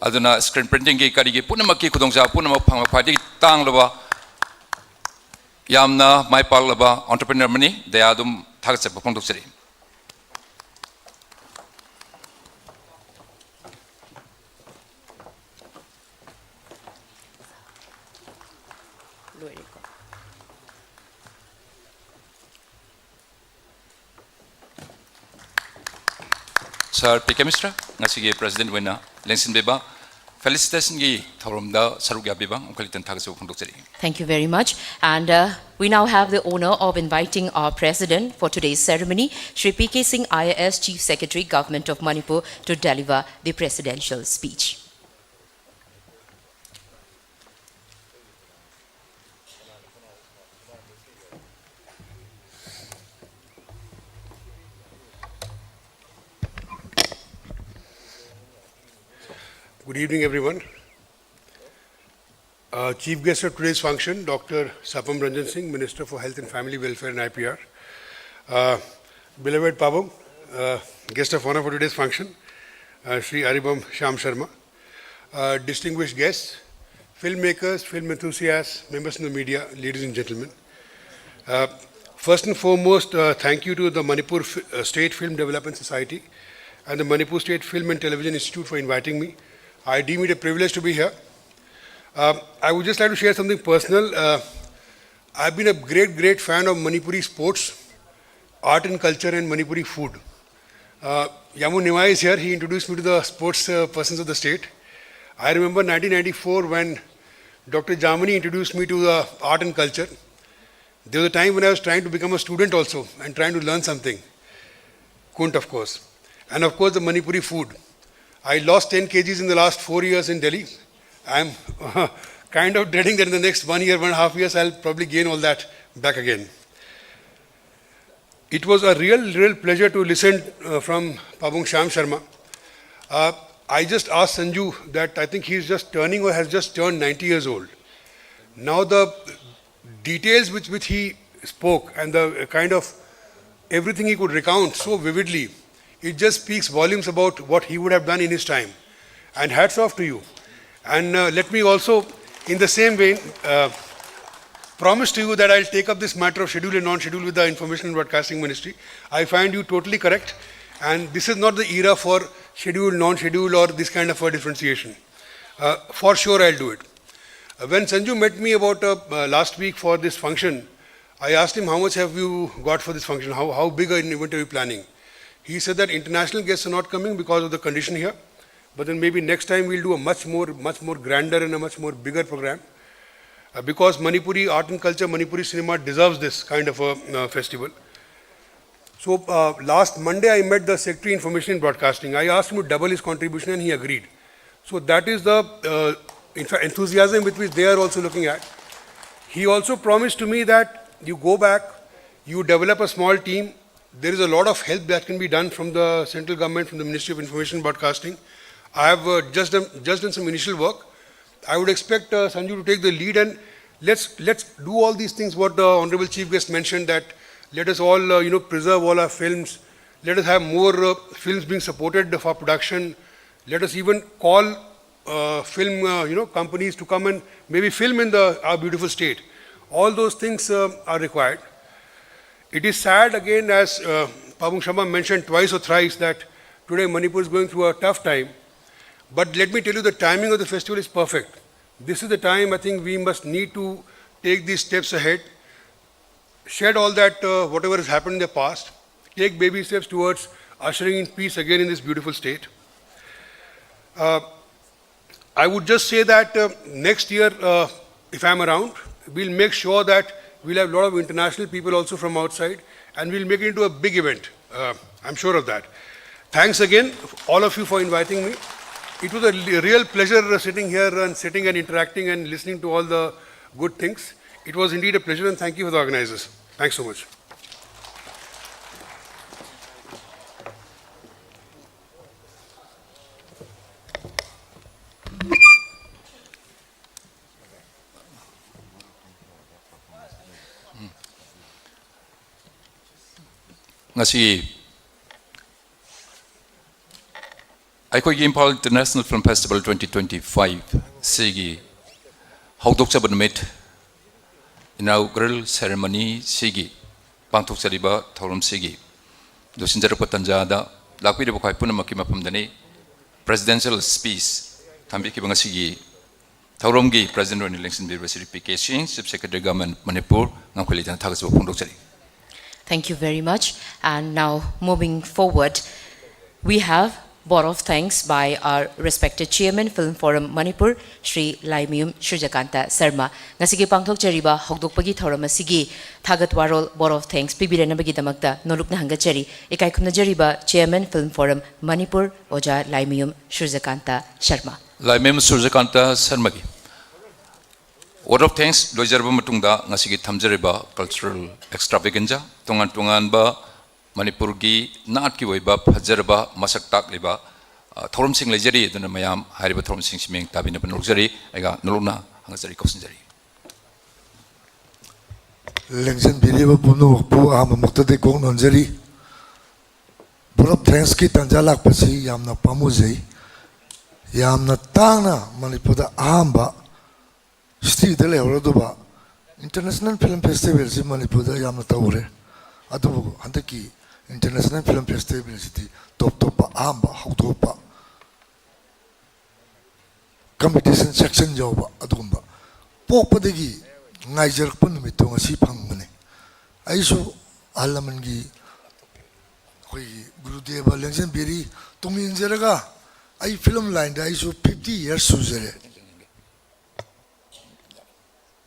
ꯑꯗꯨꯅ ꯁ꯭ꯀ꯭ꯔꯤꯟ ꯄ꯭ꯔꯤꯟꯇꯤꯡꯒꯤ ꯀꯔꯤꯒꯤ ꯄꯨꯝꯅꯃꯛꯀꯤ ꯈꯨꯗꯣꯡꯆꯥꯕ ꯄꯨꯝꯅꯃꯛ ꯐꯪꯕ ꯈ꯭ꯋꯥꯏꯗꯒꯤ ꯇꯥꯡꯂꯕ, ꯌꯥꯝꯅ ꯃꯥꯏ ꯄꯥꯛꯂꯕ ꯑꯣꯟꯇꯔꯄ꯭ꯔꯤꯅꯔ ꯑꯃꯅꯤ꯫ ꯗꯌꯥ ꯑꯗꯨꯝ ꯊꯥꯒꯠꯆꯕ ꯐꯣꯡꯗꯣꯛꯆꯔꯤ꯫ ꯁꯥꯔ ꯄꯤ ꯀꯦ ꯃꯤꯁ꯭ꯔ, ꯉꯁꯤꯒꯤ ꯄ꯭ꯔꯦꯁꯤꯗꯦꯟꯠ ꯑꯣꯏꯅ ꯂꯦꯡꯁꯤꯟꯕꯤꯕ, ꯐꯦꯂꯤꯁꯤꯇꯦꯁꯟꯒꯤ ꯊꯧꯔꯝꯗ ꯁꯔꯨꯛ ꯌꯥꯕꯤꯕ ꯑꯃꯨꯛ ꯍꯟꯅ ꯊꯥꯒꯠꯆꯕ ꯐꯣꯡꯗꯣꯛꯆꯔꯤ꯫ Thank you very much. And uh, we now have the honor of inviting our president for today's ceremony, Shri P K Singh, I A S, Chief Secretary, Government of Manipur, to deliver the presidential speech. Good evening, everyone. Uh, chief guest of today's function, Doctor Sapam Ranjan Singh, Minister for Health and Family Welfare and I P R. Uh, beloved Pabung, uh, guest of honor for today's function, uh, Shri Aribam Sham Sharma. Uh, distinguished guests, filmmakers, film enthusiasts, members of the media, ladies and gentlemen. Uh, first and foremost, uh, thank you to the Manipur F- uh, State Film Development Society and the Manipur State Film and Television Institute for inviting me. I deem it a privilege to be here. Um, I would just like to share something personal. Uh, I've been a great, great fan of Manipuri sports, art and culture, and Manipuri food. Uh, Yamun Nimai is here. He introduced me to the sports uh, persons of the state. I remember nineteen ninety-four when Doctor Jamani introduced me to the art and culture. There was a time when I was trying to become a student also and trying to learn something. Couldn't, of course. And of course, the Manipuri food. I lost ten kgs in the last four years in Delhi. I'm kind of dreading that in the next one year, one and a half years, I'll probably gain all that back again. It was a real, real pleasure to listen uh, from Pabung Shyam Sharma. Uh, I just asked Sanju that I think he's just turning or has just turned ninety years old. Now the details with which he spoke and the kind of everything he could recount so vividly, it just speaks volumes about what he would have done in his time. And hats off to you. And uh, let me also, in the same vein, uh, promise to you that I'll take up this matter of scheduled and non-scheduled with the Information and Broadcasting Ministry. I find you totally correct, and this is not the era for scheduled, non-scheduled, or this kind of a differentiation. Uh, for sure, I'll do it. Uh, when Sanju met me about uh, uh, last week for this function, I asked him, "How much have you got for this function? How, how big an event are you planning?" He said that international guests are not coming because of the condition here, but then maybe next time we'll do a much more, much more grander and a much more bigger program. Uh, because Manipuri art and culture, Manipuri cinema deserves this kind of a uh, festival. So uh, last Monday, I met the Secretary Information and Broadcasting. I asked him to double his contribution, and he agreed. So that is the uh, in fact, enthusiasm with which they are also looking at. He also promised to me that you go back, you develop a small team. There is a lot of help that can be done from the central government, from the Ministry of Information and Broadcasting. I have uh, just done, just done some initial work. I would expect uh, Sanju to take the lead, and let's let's do all these things what the honorable chief guest mentioned, that let us all uh, you know preserve all our films. Let us have more uh, films being supported for production. Let us even call uh, film uh, you know companies to come and maybe film in the our beautiful state. All those things uh, are required. It is sad again, as uh, Pabung Sharma mentioned twice or thrice, that today Manipur is going through a tough time. But let me tell you, the timing of the festival is perfect. This is the time I think we must need to take these steps ahead, shed all that, uh, whatever has happened in the past, take baby steps towards ushering in peace again in this beautiful state. Uh, I would just say that, uh, next year, uh, if I'm around, we'll make sure that we'll have a lot of international people also from outside, and we'll make it into a big event. Uh, I'm sure of that. Thanks again, all of you, for inviting me. It was a l- real pleasure, uh, sitting here and sitting and interacting and listening to all the good things. It was indeed a pleasure, and thank you for the organizers. Thanks so much. ꯉꯁꯤ ꯑꯩꯈꯣꯏꯒꯤ Imphal international film festival twenty twenty five ꯁꯤꯒꯤ ꯍꯧꯗꯣꯛꯆꯕ ꯅꯨꯃꯤꯠ, ꯏꯅꯥꯒꯨꯔꯦꯜ ꯁꯦꯔꯦꯃꯅꯤ ꯁꯤꯒꯤ ꯄꯥꯡꯊꯣꯛꯆꯔꯤꯕ ꯊꯧꯔꯝꯁꯤꯒꯤ ꯂꯣꯏꯁꯤꯟꯖꯔꯛꯄ ꯇꯥꯟꯖꯥꯗ ꯂꯥꯛꯄꯤꯔꯤꯕ ꯈ꯭ꯋꯥꯏ ꯄꯨꯝꯅꯃꯛꯀꯤ ꯃꯐꯝꯗꯅꯤ ꯄ꯭ꯔꯦꯁꯤꯗꯦꯟꯁꯤꯌꯦꯜ ꯁ꯭ꯄꯤꯆ ꯊꯝꯕꯤꯈꯤꯕ ꯉꯁꯤꯒꯤ ꯊꯧꯔꯝꯒꯤ ꯄ꯭ꯔꯦꯁꯤꯗꯦꯟꯠ ꯑꯣꯏꯅ ꯂꯦꯡꯁꯤꯟꯕꯤꯔꯤꯕ ꯁ꯭ꯔꯤ ꯄꯤ ꯀꯦ ꯁꯤꯡ, ꯆꯤꯐ ꯁꯦꯀ꯭ꯔꯦꯇꯔꯤ ꯒꯚꯔꯟꯃꯦꯟꯠ ꯃꯅꯤꯄꯨꯔ, ꯉꯝꯈꯩ ꯂꯩꯇꯅ ꯊꯥꯒꯠꯆꯕ ꯐꯣꯡꯗꯣꯛꯆꯔꯤ꯫ Thank you very much. And now, moving forward, we have vote of thanks by our respected chairman, Film Forum Manipur, Shri Laimiyum Surjakanta Sharma. ꯉꯁꯤꯒꯤ ꯄꯥꯡꯊꯣꯛꯆꯔꯤꯕ ꯍꯧꯗꯣꯛꯄꯒꯤ ꯊꯧꯔꯝ ꯑꯁꯤꯒꯤ ꯊꯥꯒꯠ ꯋꯥꯔꯣꯜ vote of thanks ꯄꯤꯕꯤꯔꯅꯕꯒꯤꯗꯃꯛꯇ ꯅꯣꯂꯨꯛꯅ ꯍꯪꯒꯠꯆꯔꯤ꯫ ꯏꯀꯥꯏ ꯈꯨꯝꯅꯖꯔꯤꯕ chairman, Film Forum Manipur, ꯑꯣꯖꯥ ꯂꯥꯏꯃꯌꯨꯝ ꯁꯨꯔꯖꯀꯥꯟꯇ ꯁꯔꯃ꯫ ꯂꯥꯏꯃꯌꯨꯝ ꯁꯨꯔꯖꯀꯥꯟꯇ ꯁꯔꯃꯒꯤ vote of thanks ꯂꯣꯏꯖꯔꯕ ꯃꯇꯨꯡꯗ, ꯉꯁꯤꯒꯤ ꯊꯝꯖꯔꯤꯕ cultural extravaganza, ꯇꯣꯉꯥꯟ ꯇꯣꯉꯥꯟꯕ ꯃꯅꯤꯄꯨꯔꯒꯤ ꯅꯥꯠꯀꯤ ꯑꯣꯏꯕ ꯐꯖꯔꯕ ꯃꯁꯛ ꯇꯥꯛꯂꯤꯕ, ꯑ, ꯊꯧꯔꯝꯁꯤꯡ ꯂꯩꯖꯔꯤ꯫ ꯑꯗꯨꯅ ꯃꯌꯥꯝ ꯍꯥꯏꯔꯤꯕ ꯊꯧꯔꯝꯁꯤꯡꯁꯤ ꯃꯤꯠꯌꯦꯡ ꯇꯥꯕꯤꯅꯕ ꯅꯣꯛꯆꯔꯤ꯫ ꯑꯩꯒ ꯅꯣꯂꯨꯛꯅ ꯍꯪꯒꯠꯆꯔꯤ, ꯀꯧꯁꯤꯟꯖꯔꯤ꯫ ꯂꯦꯡꯁꯤꯟꯕꯤꯔꯤꯕ ꯄꯨꯝꯅꯃꯛꯄꯨ ꯑꯍꯥꯟꯕꯃꯛꯇꯗ ꯀꯣꯛ ꯅꯣꯟꯖꯔꯤ꯫ Vote of thanksꯀꯤ ꯇꯥꯟꯖꯥ ꯂꯥꯛꯄꯁꯤ ꯌꯥꯝꯅ ꯄꯥꯝꯃꯨꯖꯩ꯫ ꯌꯥꯝꯅ ꯇꯥꯡꯅ ꯃꯅꯤꯄꯨꯔꯗ ꯑꯍꯥꯟꯕ historyꯗ ꯂꯩꯍꯧꯔꯗꯧꯕ international film festivalꯁꯤ ꯃꯅꯤꯄꯨꯔꯗ ꯌꯥꯝꯅ ꯇꯧꯈ꯭ꯔꯦ꯫ ꯑꯗꯨꯕꯨ ꯍꯟꯗꯛꯀꯤ international film festivalꯁꯤꯗꯤ top ꯇꯣꯞꯄ ꯑꯍꯥꯟꯕ ꯍꯧꯗꯣꯛꯄ, competition section ꯌꯥꯎꯕ ꯑꯗꯨꯒꯨꯝꯕ꯫ ꯄꯣꯛꯄꯗꯒꯤ ꯉꯥꯏꯖꯔꯛꯄ ꯅꯨꯃꯤꯠꯇꯣ ꯉꯁꯤ ꯐꯪꯕꯅꯤ꯫ ꯑꯩꯁꯨ ꯑꯍꯜ ꯂꯃꯟꯒꯤ, ꯑꯩꯈꯣꯏꯒꯤ ꯒꯨꯔꯨꯗꯦꯕ ꯂꯦꯡꯖꯟꯕꯤꯔꯤ ꯇꯨꯡ ꯏꯟꯖꯔꯒ ꯑꯩ ꯐꯤꯂꯝ ꯂꯥꯏꯟꯗ ꯑꯩꯁꯨ fifty years ꯁꯨꯖꯔꯦ꯫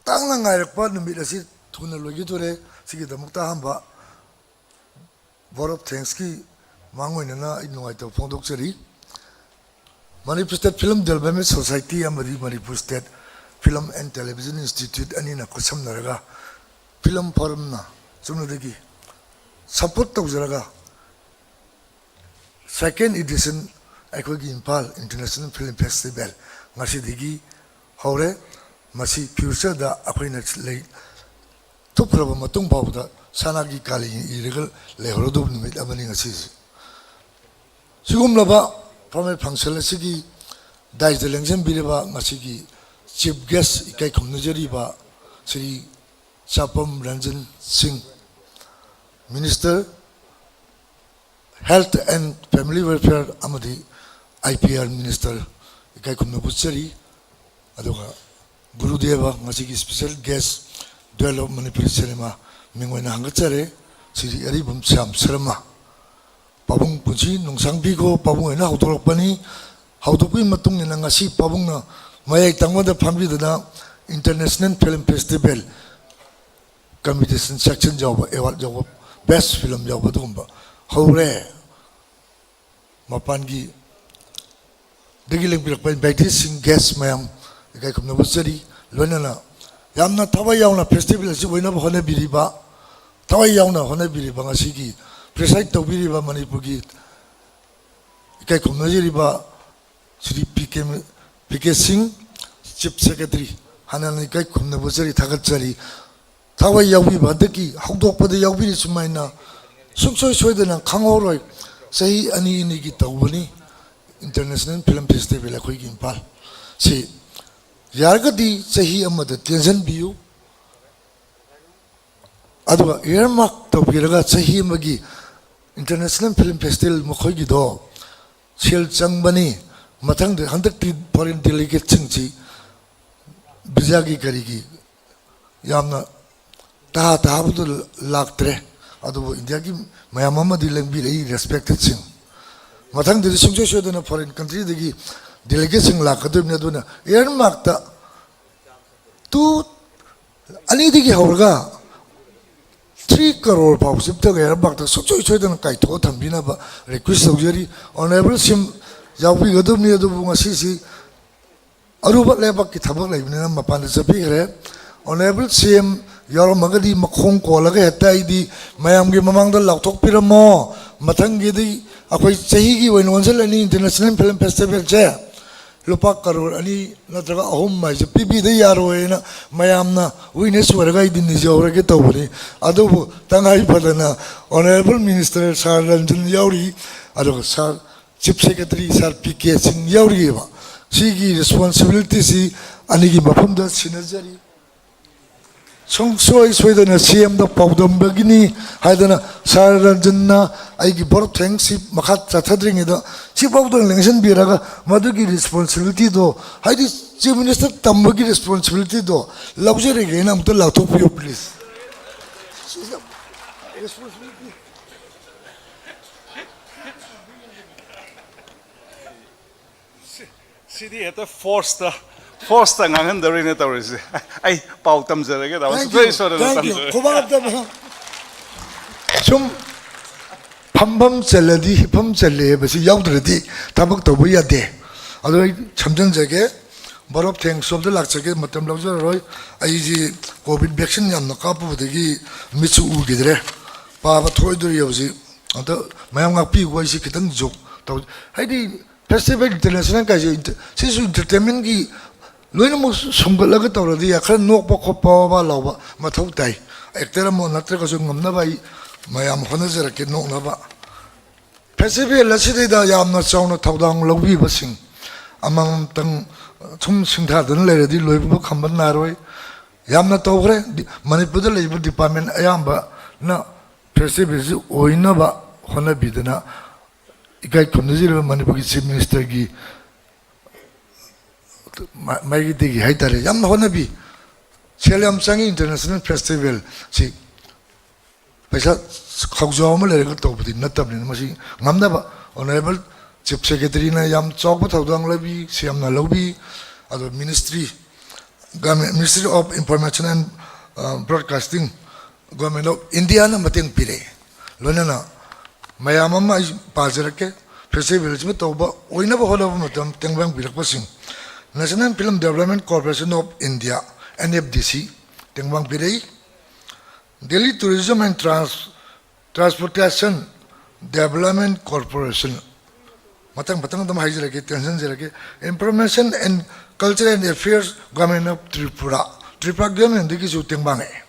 ꯇꯥꯡꯅ ꯉꯥꯏꯔꯛꯄ ꯅꯨꯃꯤꯠ ꯑꯁꯤ ꯊꯨꯅ ꯂꯣꯏꯒꯗꯣꯔꯦ꯫ ꯁꯤꯒꯤꯗꯃꯛꯇ ꯑꯍꯥꯟꯕ vote of thanksꯀꯤ ꯃꯥꯡ ꯑꯣꯏꯅꯅ ꯑꯩ ꯅꯨꯡꯉꯥꯏꯇꯕ ꯐꯣꯡꯗꯣꯛꯆꯔꯤ꯫ Manipur State Film Development Society ꯑꯃꯗꯤ Manipur State Film and Television Institute ꯑꯅꯤꯅ ꯈꯨꯠꯁꯝꯅꯔꯒ ꯐꯤꯂꯝ ꯐꯣꯔꯝꯅ ꯆꯨꯝꯅꯗꯒꯤ support ꯇꯧꯖꯔꯒ second edition ꯑꯩꯈꯣꯏꯒꯤ ꯏꯝꯐꯥꯜ International Film Festival ꯉꯁꯤꯗꯒꯤ ꯍꯧꯔꯦ꯫ ꯃꯁꯤ futureꯗ ꯑꯩꯈꯣꯏꯅ ꯂꯩ ꯊꯨꯞꯈ꯭ꯔꯕ ꯃꯇꯨꯡ ꯐꯥꯎꯕꯗ ꯁꯅꯥꯒꯤ ꯀꯥꯂꯤ ꯏꯔꯒ ꯂꯩꯍꯧꯔꯗꯧꯕ ꯅꯨꯃꯤꯠ ꯑꯃꯅꯤ ꯉꯁꯤꯁꯤ꯫ ꯁꯤꯒꯨꯝꯂꯕ formal function ꯑꯁꯤꯒꯤ daisꯗ ꯂꯦꯡꯁꯤꯟꯕꯤꯔꯤꯕ ꯉꯁꯤꯒꯤ chief guest ꯏꯀꯥꯏ ꯈꯨꯝꯅꯖꯔꯤꯕ ꯁ꯭ꯔꯤ ꯆꯥꯄꯝ ꯔꯟꯖꯟ ꯁꯤꯡ, Minister Health and Family Welfare ꯑꯃꯗꯤ IPR Minister ꯏꯀꯥꯏ ꯈꯨꯝꯅꯕ ꯎꯠꯆꯔꯤ꯫ ꯑꯗꯨꯒ ꯒꯨꯔꯨꯗꯦꯕ ꯉꯁꯤꯒꯤ special guest, Duel of Manipuri Cinema ꯃꯤꯡ ꯑꯣꯏꯅ ꯍꯪꯒꯠꯆꯔꯦ, ꯁ꯭ꯔꯤ ꯑꯔꯤꯕꯝ ꯁ꯭ꯌꯥꯝ ꯁꯔꯃ꯫ ꯄꯥꯕꯨꯡ ꯄꯨꯟꯁꯤ ꯅꯨꯡꯁꯥꯡꯕꯤꯈꯣ, ꯄꯥꯕꯨꯡ ꯑꯣꯏꯅ ꯍꯧꯗꯣꯔꯛꯄꯅꯤ꯫ ꯍꯧꯗꯣꯛꯄꯒꯤ ꯃꯇꯨꯡ ꯏꯟꯅ ꯉꯁꯤ ꯄꯥꯕꯨꯡꯅ ꯃꯌꯥꯏ ꯇꯪꯕꯗ ꯐꯝꯕꯤꯗꯨꯅ International Film Festival competition section ꯌꯥꯎꯕ, award ꯌꯥꯎꯕ, best film ꯌꯥꯎꯕ ꯑꯗꯨꯒꯨꯝꯕ ꯍꯧꯔꯦ꯫ ꯃꯄꯥꯟꯒꯤ ꯗꯒꯤ ꯂꯦꯡꯕꯤꯔꯛꯄ inviteeꯁꯤꯡ, guest ꯃꯌꯥꯝ ꯏꯀꯥꯏ ꯈꯨꯝꯅꯕ ꯎꯠꯆꯔꯤ꯫ ꯂꯣꯏꯅꯅ ꯌꯥꯝꯅ ꯊꯋꯥꯏ ꯌꯥꯎꯅ festival ꯑꯁꯤ ꯑꯣꯏꯅꯕ ꯍꯣꯠꯅꯕꯤꯔꯤꯕ, ꯊꯋꯥꯏ ꯌꯥꯎꯅ ꯍꯣꯠꯅꯕꯤꯔꯤꯕ ꯉꯁꯤꯒꯤ preside ꯇꯧꯕꯤꯔꯤꯕ ꯃꯅꯤꯄꯨꯔꯒꯤ ꯏꯀꯥꯏ ꯈꯨꯝꯅꯖꯔꯤꯕ Shri P K, P K ꯁꯤꯡ, Chief Secretary, ꯍꯥꯟꯅꯅ ꯏꯀꯥꯏ ꯈꯨꯝꯅꯕ ꯎꯠꯆꯔꯤ, ꯊꯥꯒꯠꯆꯔꯤ꯫ ꯊꯋꯥꯏ ꯌꯥꯎꯕꯤꯕ, ꯍꯟꯗꯛꯀꯤ ꯍꯧꯗꯣꯛꯄꯗ ꯌꯥꯎꯕꯤꯔꯤ ꯁꯨꯃꯥꯏꯅ ꯁꯨꯡꯁꯣꯏ ꯁꯣꯏꯗꯅ ꯈꯪꯍꯧꯔꯣꯏ꯫ ꯆꯍꯤ ꯑꯅꯤ ꯑꯅꯤꯒꯤ ꯇꯧꯕꯅꯤ International Film Festival ꯑꯩꯈꯣꯏꯒꯤ ꯏꯝꯐꯥꯜ ꯁꯤ꯫ ꯌꯥꯔꯒꯗꯤ ꯆꯍꯤ ꯑꯃꯗ ꯇꯦꯟꯁꯤꯟꯕꯤꯌꯨ꯫ ꯑꯗꯨꯒ earmark ꯇꯧꯕꯤꯔꯒ ꯆꯍꯤ ꯑꯃꯒꯤ International Film Festival ꯃꯈꯣꯏꯒꯤꯗꯣ ꯁꯦꯜ ꯆꯪꯕꯅꯤ꯫ ꯃꯊꯪꯗ ꯍꯟꯗꯛꯇꯤ foreign delegateꯁꯤꯡꯁꯤ ꯚꯤꯖꯥꯒꯤ ꯀꯔꯤꯒꯤ ꯌꯥꯝꯅ ꯇꯍꯥ ꯇꯍꯥꯕꯗꯨ ꯂꯥꯛꯇ꯭ꯔꯦ꯫ ꯑꯗꯨꯕꯨ ꯏꯟꯗꯤꯌꯥꯒꯤ ꯃꯌꯥꯝ ꯑꯃꯗꯤ ꯂꯦꯡꯕꯤꯔꯛꯏ, ꯔꯦꯁꯄꯦꯛꯇꯦꯠꯁꯤꯡ꯫ ꯃꯊꯪꯗꯗꯤ ꯁꯨꯡꯁꯣꯏ ꯁꯣꯏꯗꯅ ꯐꯣꯔꯦꯟ ꯀꯟꯇ꯭ꯔꯤꯗꯒꯤ ꯗꯦꯂꯤꯒꯦꯠꯁꯤꯡ ꯂꯥꯛꯀꯗꯣꯏꯕꯅꯤ꯫ ꯑꯗꯨꯅ ꯏꯌꯥꯔꯃꯥꯔꯛꯇ ꯇꯨ ꯑꯅꯤꯗꯒꯤ ꯍꯧꯔꯒ ꯊ꯭ꯔꯤ ꯀꯔꯣꯔ ꯐꯥꯎꯕꯁꯤꯝꯇꯒ ꯏꯌꯥꯔꯃꯥꯔꯛꯇ ꯁꯨꯡꯁꯣꯏ ꯁꯣꯏꯗꯅ ꯀꯥꯏꯊꯣꯛꯑ ꯊꯝꯕꯤꯅꯕ ꯔꯤꯀ꯭ꯋꯦꯁ ꯇꯧꯖꯔꯤ꯫ ꯑꯣꯅꯔꯦꯕꯜ ꯁꯤꯝ ꯌꯥꯎꯕꯤꯒꯗꯕꯅꯤ꯫ ꯑꯗꯨꯕꯨ ꯉꯁꯤꯁꯤ ꯑꯔꯨꯕ ꯂꯩꯕꯥꯛꯀꯤ ꯊꯕꯛ ꯂꯩꯕꯅꯤꯅ ꯃꯄꯥꯟꯗ ꯆꯠꯄꯤꯈ꯭ꯔꯦ꯫ ꯑꯣꯅꯔꯦꯕꯜ ꯁꯤ ꯑꯦꯝ ꯌꯥꯎꯔꯝꯃꯒꯗꯤ ꯃꯈꯣꯡ ꯀꯣꯜꯂꯒ ꯍꯦꯛꯇ ꯑꯩꯗꯤ ꯃꯌꯥꯝꯒꯤ ꯃꯃꯥꯡꯗ ꯂꯥꯎꯊꯣꯛꯄꯤꯔꯝꯃꯣ꯫ ꯃꯊꯪꯒꯤꯗꯤ ꯑꯩꯈꯣꯏ ꯆꯍꯤꯒꯤ ꯑꯣꯏꯅ ꯑꯣꯟꯁꯤꯜꯂꯅꯤ ꯏꯟꯇꯔꯅꯦꯁꯅꯦꯜ ꯐꯤꯂꯝ ꯐꯦꯁꯇꯤꯚꯦꯜꯁꯦ꯫ ꯂꯨꯄꯥ ꯀꯔꯣꯔ ꯑꯅꯤ ꯅꯠꯇ꯭ꯔꯒ ꯑꯍꯨꯝ ꯍꯥꯏꯁꯦ ꯄꯤꯕꯤꯗ ꯌꯥꯔꯣꯏꯅ ꯃꯌꯥꯝꯅ ꯋꯤꯛꯅꯦꯁ ꯑꯣꯏꯔꯒ ꯑꯩꯗꯤ ꯅꯤꯖꯍꯧꯔꯒꯦ ꯇꯧꯕꯅꯤ꯫ ꯑꯗꯨꯕꯨ ꯇꯉꯥꯏ ꯐꯗꯅ ꯑꯣꯅꯔꯦꯕꯜ ꯃꯤꯅꯤꯁꯇꯔ ꯁꯥꯔ ꯔꯟꯖꯟ ꯌꯥꯎꯔꯤ, ꯑꯗꯨꯒ ꯁꯥꯔ ꯆꯤꯐ ꯁꯦꯀ꯭ꯔꯦꯇꯔꯤ ꯁꯥꯔ ꯄꯤ ꯀꯦ ꯁꯤꯡ ꯌꯥꯎꯔꯤꯑꯕ꯫ ꯁꯤꯒꯤ ꯔꯦꯁꯄꯣꯟꯁꯤꯕꯤꯂꯤꯇꯤꯁꯤ ꯑꯅꯤꯒꯤ ꯃꯐꯝꯗ ꯁꯤꯟꯅꯖꯔꯤ꯫ ꯁꯨꯡꯁꯣꯏ ꯁꯣꯏꯗꯅ ꯁꯤ ꯑꯦꯝꯗ ꯄꯥꯎꯗꯝꯕꯒꯤꯅꯤ ꯍꯥꯏꯗꯅ ꯁꯥꯔ ꯔꯟꯖꯟꯅ ꯑꯩꯒꯤ ꯚꯣꯠ ꯑꯣꯐ ꯊꯦꯡꯁꯁꯤ ꯃꯈꯥ ꯆꯠꯊꯗ꯭ꯔꯤꯉꯩꯗ ꯁꯤꯐꯥꯎꯗ ꯂꯦꯡꯁꯤꯟꯕꯤꯔꯒ ꯃꯗꯨꯒꯤ ꯔꯦꯁꯄꯣꯟꯁꯤꯕꯤꯂꯤꯇꯤꯗꯣ, ꯍꯥꯏꯗꯤ ꯆꯤꯐ ꯃꯤꯅꯤꯁꯇꯔ ꯇꯝꯕꯒꯤ ꯔꯦꯁꯄꯣꯟꯁꯤꯕꯤꯂꯤꯇꯤꯗꯣ ꯂꯧꯖꯔꯒꯦꯅ ꯑꯃꯨꯛꯇ ꯂꯥꯎꯊꯣꯛꯄꯤꯌꯨ ꯄ꯭ꯂꯤꯖ꯫ ꯁꯤꯗꯤ ꯍꯦꯛꯇ ꯐꯣꯔꯁꯇ, ꯐꯣꯔꯁꯇ ꯉꯥꯡꯍꯟꯗꯧꯔꯤꯅꯦ ꯇꯧꯔꯤꯁꯦ꯫ ꯑꯩ ꯄꯥꯎ ꯇꯝꯖꯔꯒꯦ ꯇꯥꯃꯣ꯫ Thank you, ꯁꯨꯡꯁꯣꯏ ꯁꯣꯏꯗꯅ thank you꯫ ꯇꯝꯖꯔꯒꯦ꯫ ꯈꯨꯕꯥꯛ ꯑꯝꯇ ꯁꯨꯝ ꯐꯝꯐꯝ ꯆꯜꯂꯗꯤ ꯍꯤꯞꯐꯝ ꯆꯜꯂꯦ ꯍꯥꯏꯕꯁꯤ ꯌꯥꯎꯗ꯭ꯔꯗꯤ ꯊꯕꯛ ꯇꯧꯕ ꯌꯥꯗꯦ꯫ ꯑꯗꯣ ꯑꯩ ꯁꯝꯖꯟꯖꯒꯦ, ꯚꯣꯠ ꯑꯣꯐ ꯊꯦꯡꯁ ꯁꯣꯝꯗ ꯂꯥꯛꯆꯒꯦ, ꯃꯇꯝ ꯂꯧꯖꯔꯔꯣꯏ꯫ ꯑꯩꯁꯤ ꯀꯣꯚꯤꯗ ꯚꯦꯛꯁꯤꯟ ꯌꯥꯝꯅ ꯀꯥꯞꯄꯨꯕꯗꯒꯤ ꯃꯤꯠꯁꯨ ꯎꯈꯤꯗ꯭ꯔꯦ, ꯄꯥꯕ ꯊꯣꯛꯑꯣꯏꯗꯣꯔꯤ ꯍꯧꯖꯤꯛ꯫ ꯑꯝꯇ ꯃꯌꯥꯝ ꯉꯥꯛꯄꯤꯌꯨꯀꯣ, ꯑꯩꯁꯤ ꯈꯤꯇꯪ ꯖꯣꯛ ꯇꯧ꯫ ꯍꯥꯏꯗꯤ ꯐꯦꯁꯇꯤꯚꯦꯜ ꯏꯟꯇꯔꯅꯦꯁꯅꯦꯜ ꯀꯥꯏꯁꯦ ꯏꯟꯇ-, ꯁꯤꯁꯨ ꯏꯟꯇꯔꯇꯦꯟꯃꯦꯟꯒꯤ ꯂꯣꯏꯅꯃꯛ ꯁꯨꯝꯒꯠꯂꯒ ꯇꯧꯔꯗꯤ ꯈꯔ ꯅꯣꯛꯄ ꯈꯣꯠꯄ ꯋꯥ ꯋꯥ ꯂꯥꯎꯕ ꯃꯊꯧ ꯇꯥꯏ꯫ ꯑꯦꯛꯇꯔ ꯑꯃ ꯅꯠꯇ꯭ꯔꯒꯁꯨ ꯉꯝꯅꯕ ꯑꯩ ꯃꯌꯥꯝ ꯍꯣꯠꯅꯖꯔꯛꯀꯦ ꯅꯣꯛꯅꯕ꯫ ꯐꯦꯁꯇꯤꯚꯦꯜ ꯑꯁꯤꯗꯩꯗ ꯌꯥꯝꯅ ꯆꯥꯎꯅ ꯊꯧꯗꯥꯡ ꯂꯧꯕꯤꯕꯁꯤꯡ ꯑꯃꯃꯝꯇꯪ ꯁꯨꯝ ꯁꯤꯡꯊꯥꯗꯨꯅ ꯂꯩꯔꯗꯤ ꯂꯣꯏꯕ ꯈꯝꯕ ꯅꯥꯏꯔꯣꯏ꯫ ꯌꯥꯝꯅ ꯇꯧꯈ꯭ꯔꯦ꯫ ꯗꯤ-, ꯃꯅꯤꯄꯨꯔꯗ ꯂꯩꯔꯤꯕ ꯗꯤꯄꯥꯔꯠꯃꯦꯟ ꯑꯌꯥꯝꯕꯅ ꯐꯦꯁꯇꯤꯚꯦꯜꯁꯤ ꯑꯣꯏꯅꯕ ꯍꯣꯠꯅꯕꯤꯗꯅ ꯏꯀꯥꯏ ꯈꯨꯝꯅꯖꯔꯤꯕ ꯃꯅꯤꯄꯨꯔꯒꯤ ꯆꯤꯐ ꯃꯤꯅꯤꯁꯇꯔꯒꯤ ꯃꯥ-, ꯃꯥꯏꯀꯩꯗꯒꯤ ꯍꯥꯏꯇꯥꯔꯦ, ꯌꯥꯝꯅ ꯍꯣꯠꯅꯕꯤ꯫ ꯁꯦꯜ ꯌꯥꯝ ꯆꯪꯉꯤ ꯏꯟꯇꯔꯅꯦꯁꯅꯦꯜ ꯐꯦꯁꯇꯤꯚꯦꯜꯁꯤ꯫ ꯄꯩꯁꯥ ꯈꯧꯖꯥꯎ ꯑꯃ ꯂꯩꯔꯒ ꯇꯧꯕꯗꯤ ꯅꯠꯇꯕꯅꯤꯅ, ꯃꯁꯤ ꯉꯝꯅꯕ ꯑꯣꯅꯔꯦꯕꯜ ꯆꯤꯐ ꯁꯦꯀ꯭ꯔꯦꯇꯔꯤꯅ ꯌꯥꯝ ꯆꯥꯎꯕ ꯊꯧꯗꯥꯡ ꯂꯧꯕꯤ, ꯁꯤ ꯑꯦꯝꯅ ꯂꯧꯕꯤ꯫ ꯑꯗꯣ ministry, government, Ministry of Information and, ꯑ, Broadcasting, Government of Indiaꯅ ꯃꯇꯦꯡ ꯄꯤꯔꯛꯏ꯫ ꯂꯣꯏꯅꯅ ꯃꯌꯥꯝ ꯑꯃ ꯑꯩ ꯄꯥꯖꯔꯛꯀꯦ꯫ ꯐꯦꯁꯇꯤꯚꯦꯜꯁꯤꯃ ꯇꯧꯕ ꯑꯣꯏꯅꯕ ꯍꯣꯠꯅꯕ ꯃꯇꯝ ꯇꯦꯡꯕꯥꯡ ꯄꯤꯔꯛꯄꯁꯤꯡ: National Film Development Corporation of India, N F D C, ꯇꯦꯡꯕꯥꯡ ꯄꯤꯔꯛꯏ꯫ Delhi Tourism and Trans-, Transportation Development Corporation, ꯃꯊꯪ ꯃꯊꯪ ꯑꯗꯨꯝ ꯍꯥꯏꯖꯔꯛꯀꯦ, ꯇꯦꯟꯁꯤꯟꯖꯔꯛꯀꯦ꯫ Information and Culture and Affairs, Government of Tripura, Tripura ꯒꯚꯔꯟꯃꯦꯟꯗꯒꯤꯁꯨ ꯇꯦꯡꯕꯥꯡꯉꯛꯑꯦ꯫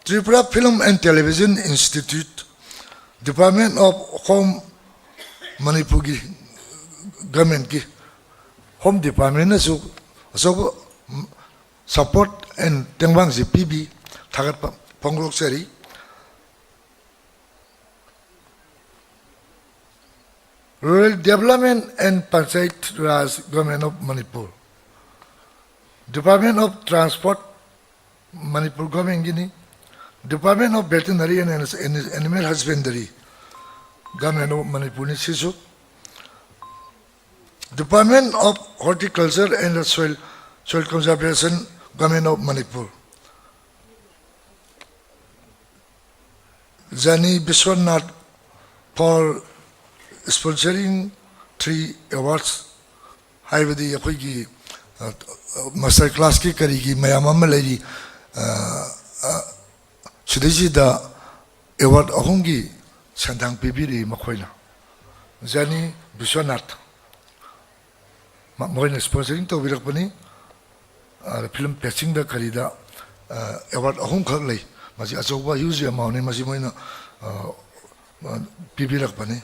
Tripura Film and Television Institute, Department of Home, ꯃꯅꯤꯄꯨꯔꯒꯤ ꯒꯚꯔꯟꯃꯦꯟꯀꯤ ꯍꯣꯝ ꯗꯤꯄꯥꯔꯠꯃꯦꯟꯅꯁꯨ ꯑꯆꯧꯕ support and ꯇꯦꯡꯕꯥꯡꯁꯤ ꯄꯤꯕꯤ, ꯊꯥꯒꯠꯄ ꯐꯣꯡꯗꯣꯛꯆꯔꯤ꯫ Rural Development and Panchayat Raj, Government of Manipur, Department of Transport, Manipur ꯒꯚꯔꯟꯃꯦꯟꯒꯤꯅꯤ꯫ Department of Veterinary and Animal Husbandry, Government of ꯃꯅꯤꯄꯨꯔꯅꯤ ꯁꯤꯁꯨ꯫ Department of Horticulture and Soil, Soil Conservation, Government of Manipur. Jani Biswanath for sponsoring three awards, ꯍꯥꯏꯕꯗꯤ ꯑꯩꯈꯣꯏꯒꯤ, ꯑ, ꯃꯥꯁꯇꯔ ꯀ꯭ꯂꯥꯁꯀꯤ ꯀꯔꯤꯒꯤ ꯃꯌꯥꯝ ꯑꯃ ꯂꯩꯔꯤ, ꯑ, ꯑ, ꯁꯤꯗꯩꯁꯤꯗ ꯑꯦꯋꯥꯔꯗ ꯑꯍꯨꯝꯒꯤ ꯁꯦꯟꯊꯥꯡ ꯄꯤꯕꯤꯔꯛꯏ ꯃꯈꯣꯏꯅ꯫ ꯖꯅꯤ ꯕꯤꯁ꯭ꯋꯅꯥꯊ, ꯃ-, ꯃꯈꯣꯏꯅ ꯁ꯭ꯄꯣꯟꯁꯔꯤꯡ ꯇꯧꯕꯤꯔꯛꯄꯅꯤ꯫ ꯑ, ꯐꯤꯂꯝ ꯄꯦꯆꯤꯡꯗ ꯀꯔꯤꯗ, ꯑ, ꯑꯦꯋꯥꯔꯗ ꯑꯍꯨꯝꯈꯛ ꯂꯩ꯫ ꯃꯁꯤ ꯑꯆꯧꯕ huge amountꯅꯤ, ꯃꯁꯤ ꯃꯣꯏꯅ, ꯑ, ꯑ, ꯄꯤꯕꯤꯔꯛꯄꯅꯤ꯫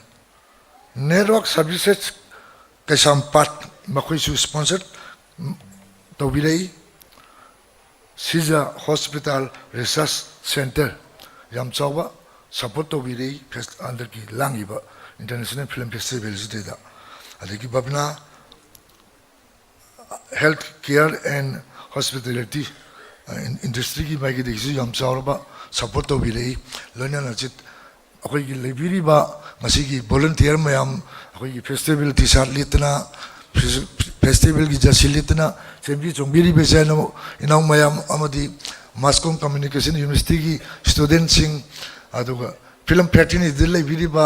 Network Services ꯀꯩꯁꯥꯝꯄꯥꯠ, ꯃꯈꯣꯏꯁꯨ ꯁ꯭ꯄꯣꯟꯁꯔ ꯇꯧꯕꯤꯔꯛꯏ꯫ ꯁꯤꯖ ꯍꯣꯁꯄꯤꯇꯥꯜ ꯔꯤꯁꯔꯁ ꯁꯦꯟꯇꯔ ꯌꯥꯝ ꯆꯥꯎꯕ ꯁꯄꯣꯔꯠ ꯇꯧꯕꯤꯔꯛꯏ ꯐꯦꯁ-, ꯍꯟꯗꯛꯀꯤ ꯂꯥꯡꯉꯤꯕ ꯏꯟꯇꯔꯅꯦꯁꯅꯦꯜ ꯐꯤꯂꯝ ꯐꯦꯁꯇꯤꯚꯦꯜꯁꯤꯗꯩꯗ꯫ ꯑꯗꯒꯤ ꯕꯕꯅꯥ health care and hospitality industryꯒꯤ ꯃꯥꯏꯀꯩꯗꯒꯤꯁꯨ ꯌꯥꯝ ꯆꯥꯎꯔꯕ support ꯇꯧꯕꯤꯔꯛꯏ꯫ ꯂꯣꯏꯅꯅ ꯆꯤꯠ ꯑꯩꯈꯣꯏꯒꯤ ꯂꯩꯕꯤꯔꯤꯕ ꯉꯁꯤꯒꯤ volunteer ꯃꯌꯥꯝ, ꯑꯩꯈꯣꯏꯒꯤ festival T-shirt ꯂꯤꯠꯇꯅ, festivalꯒꯤ jersey ꯂꯤꯠꯇꯅ ꯆꯦꯟꯕꯤ ꯆꯣꯡꯕꯤꯔꯤꯕ ꯏꯆꯥ ꯏꯅꯥꯎ, ꯏꯅꯥꯎ ꯃꯌꯥꯝ ꯑꯃꯗꯤ Mass Com Communication Universityꯒꯤ studentꯁꯤꯡ, ꯑꯗꯨꯒ film fraternity ꯂꯩꯕꯤꯔꯤꯕ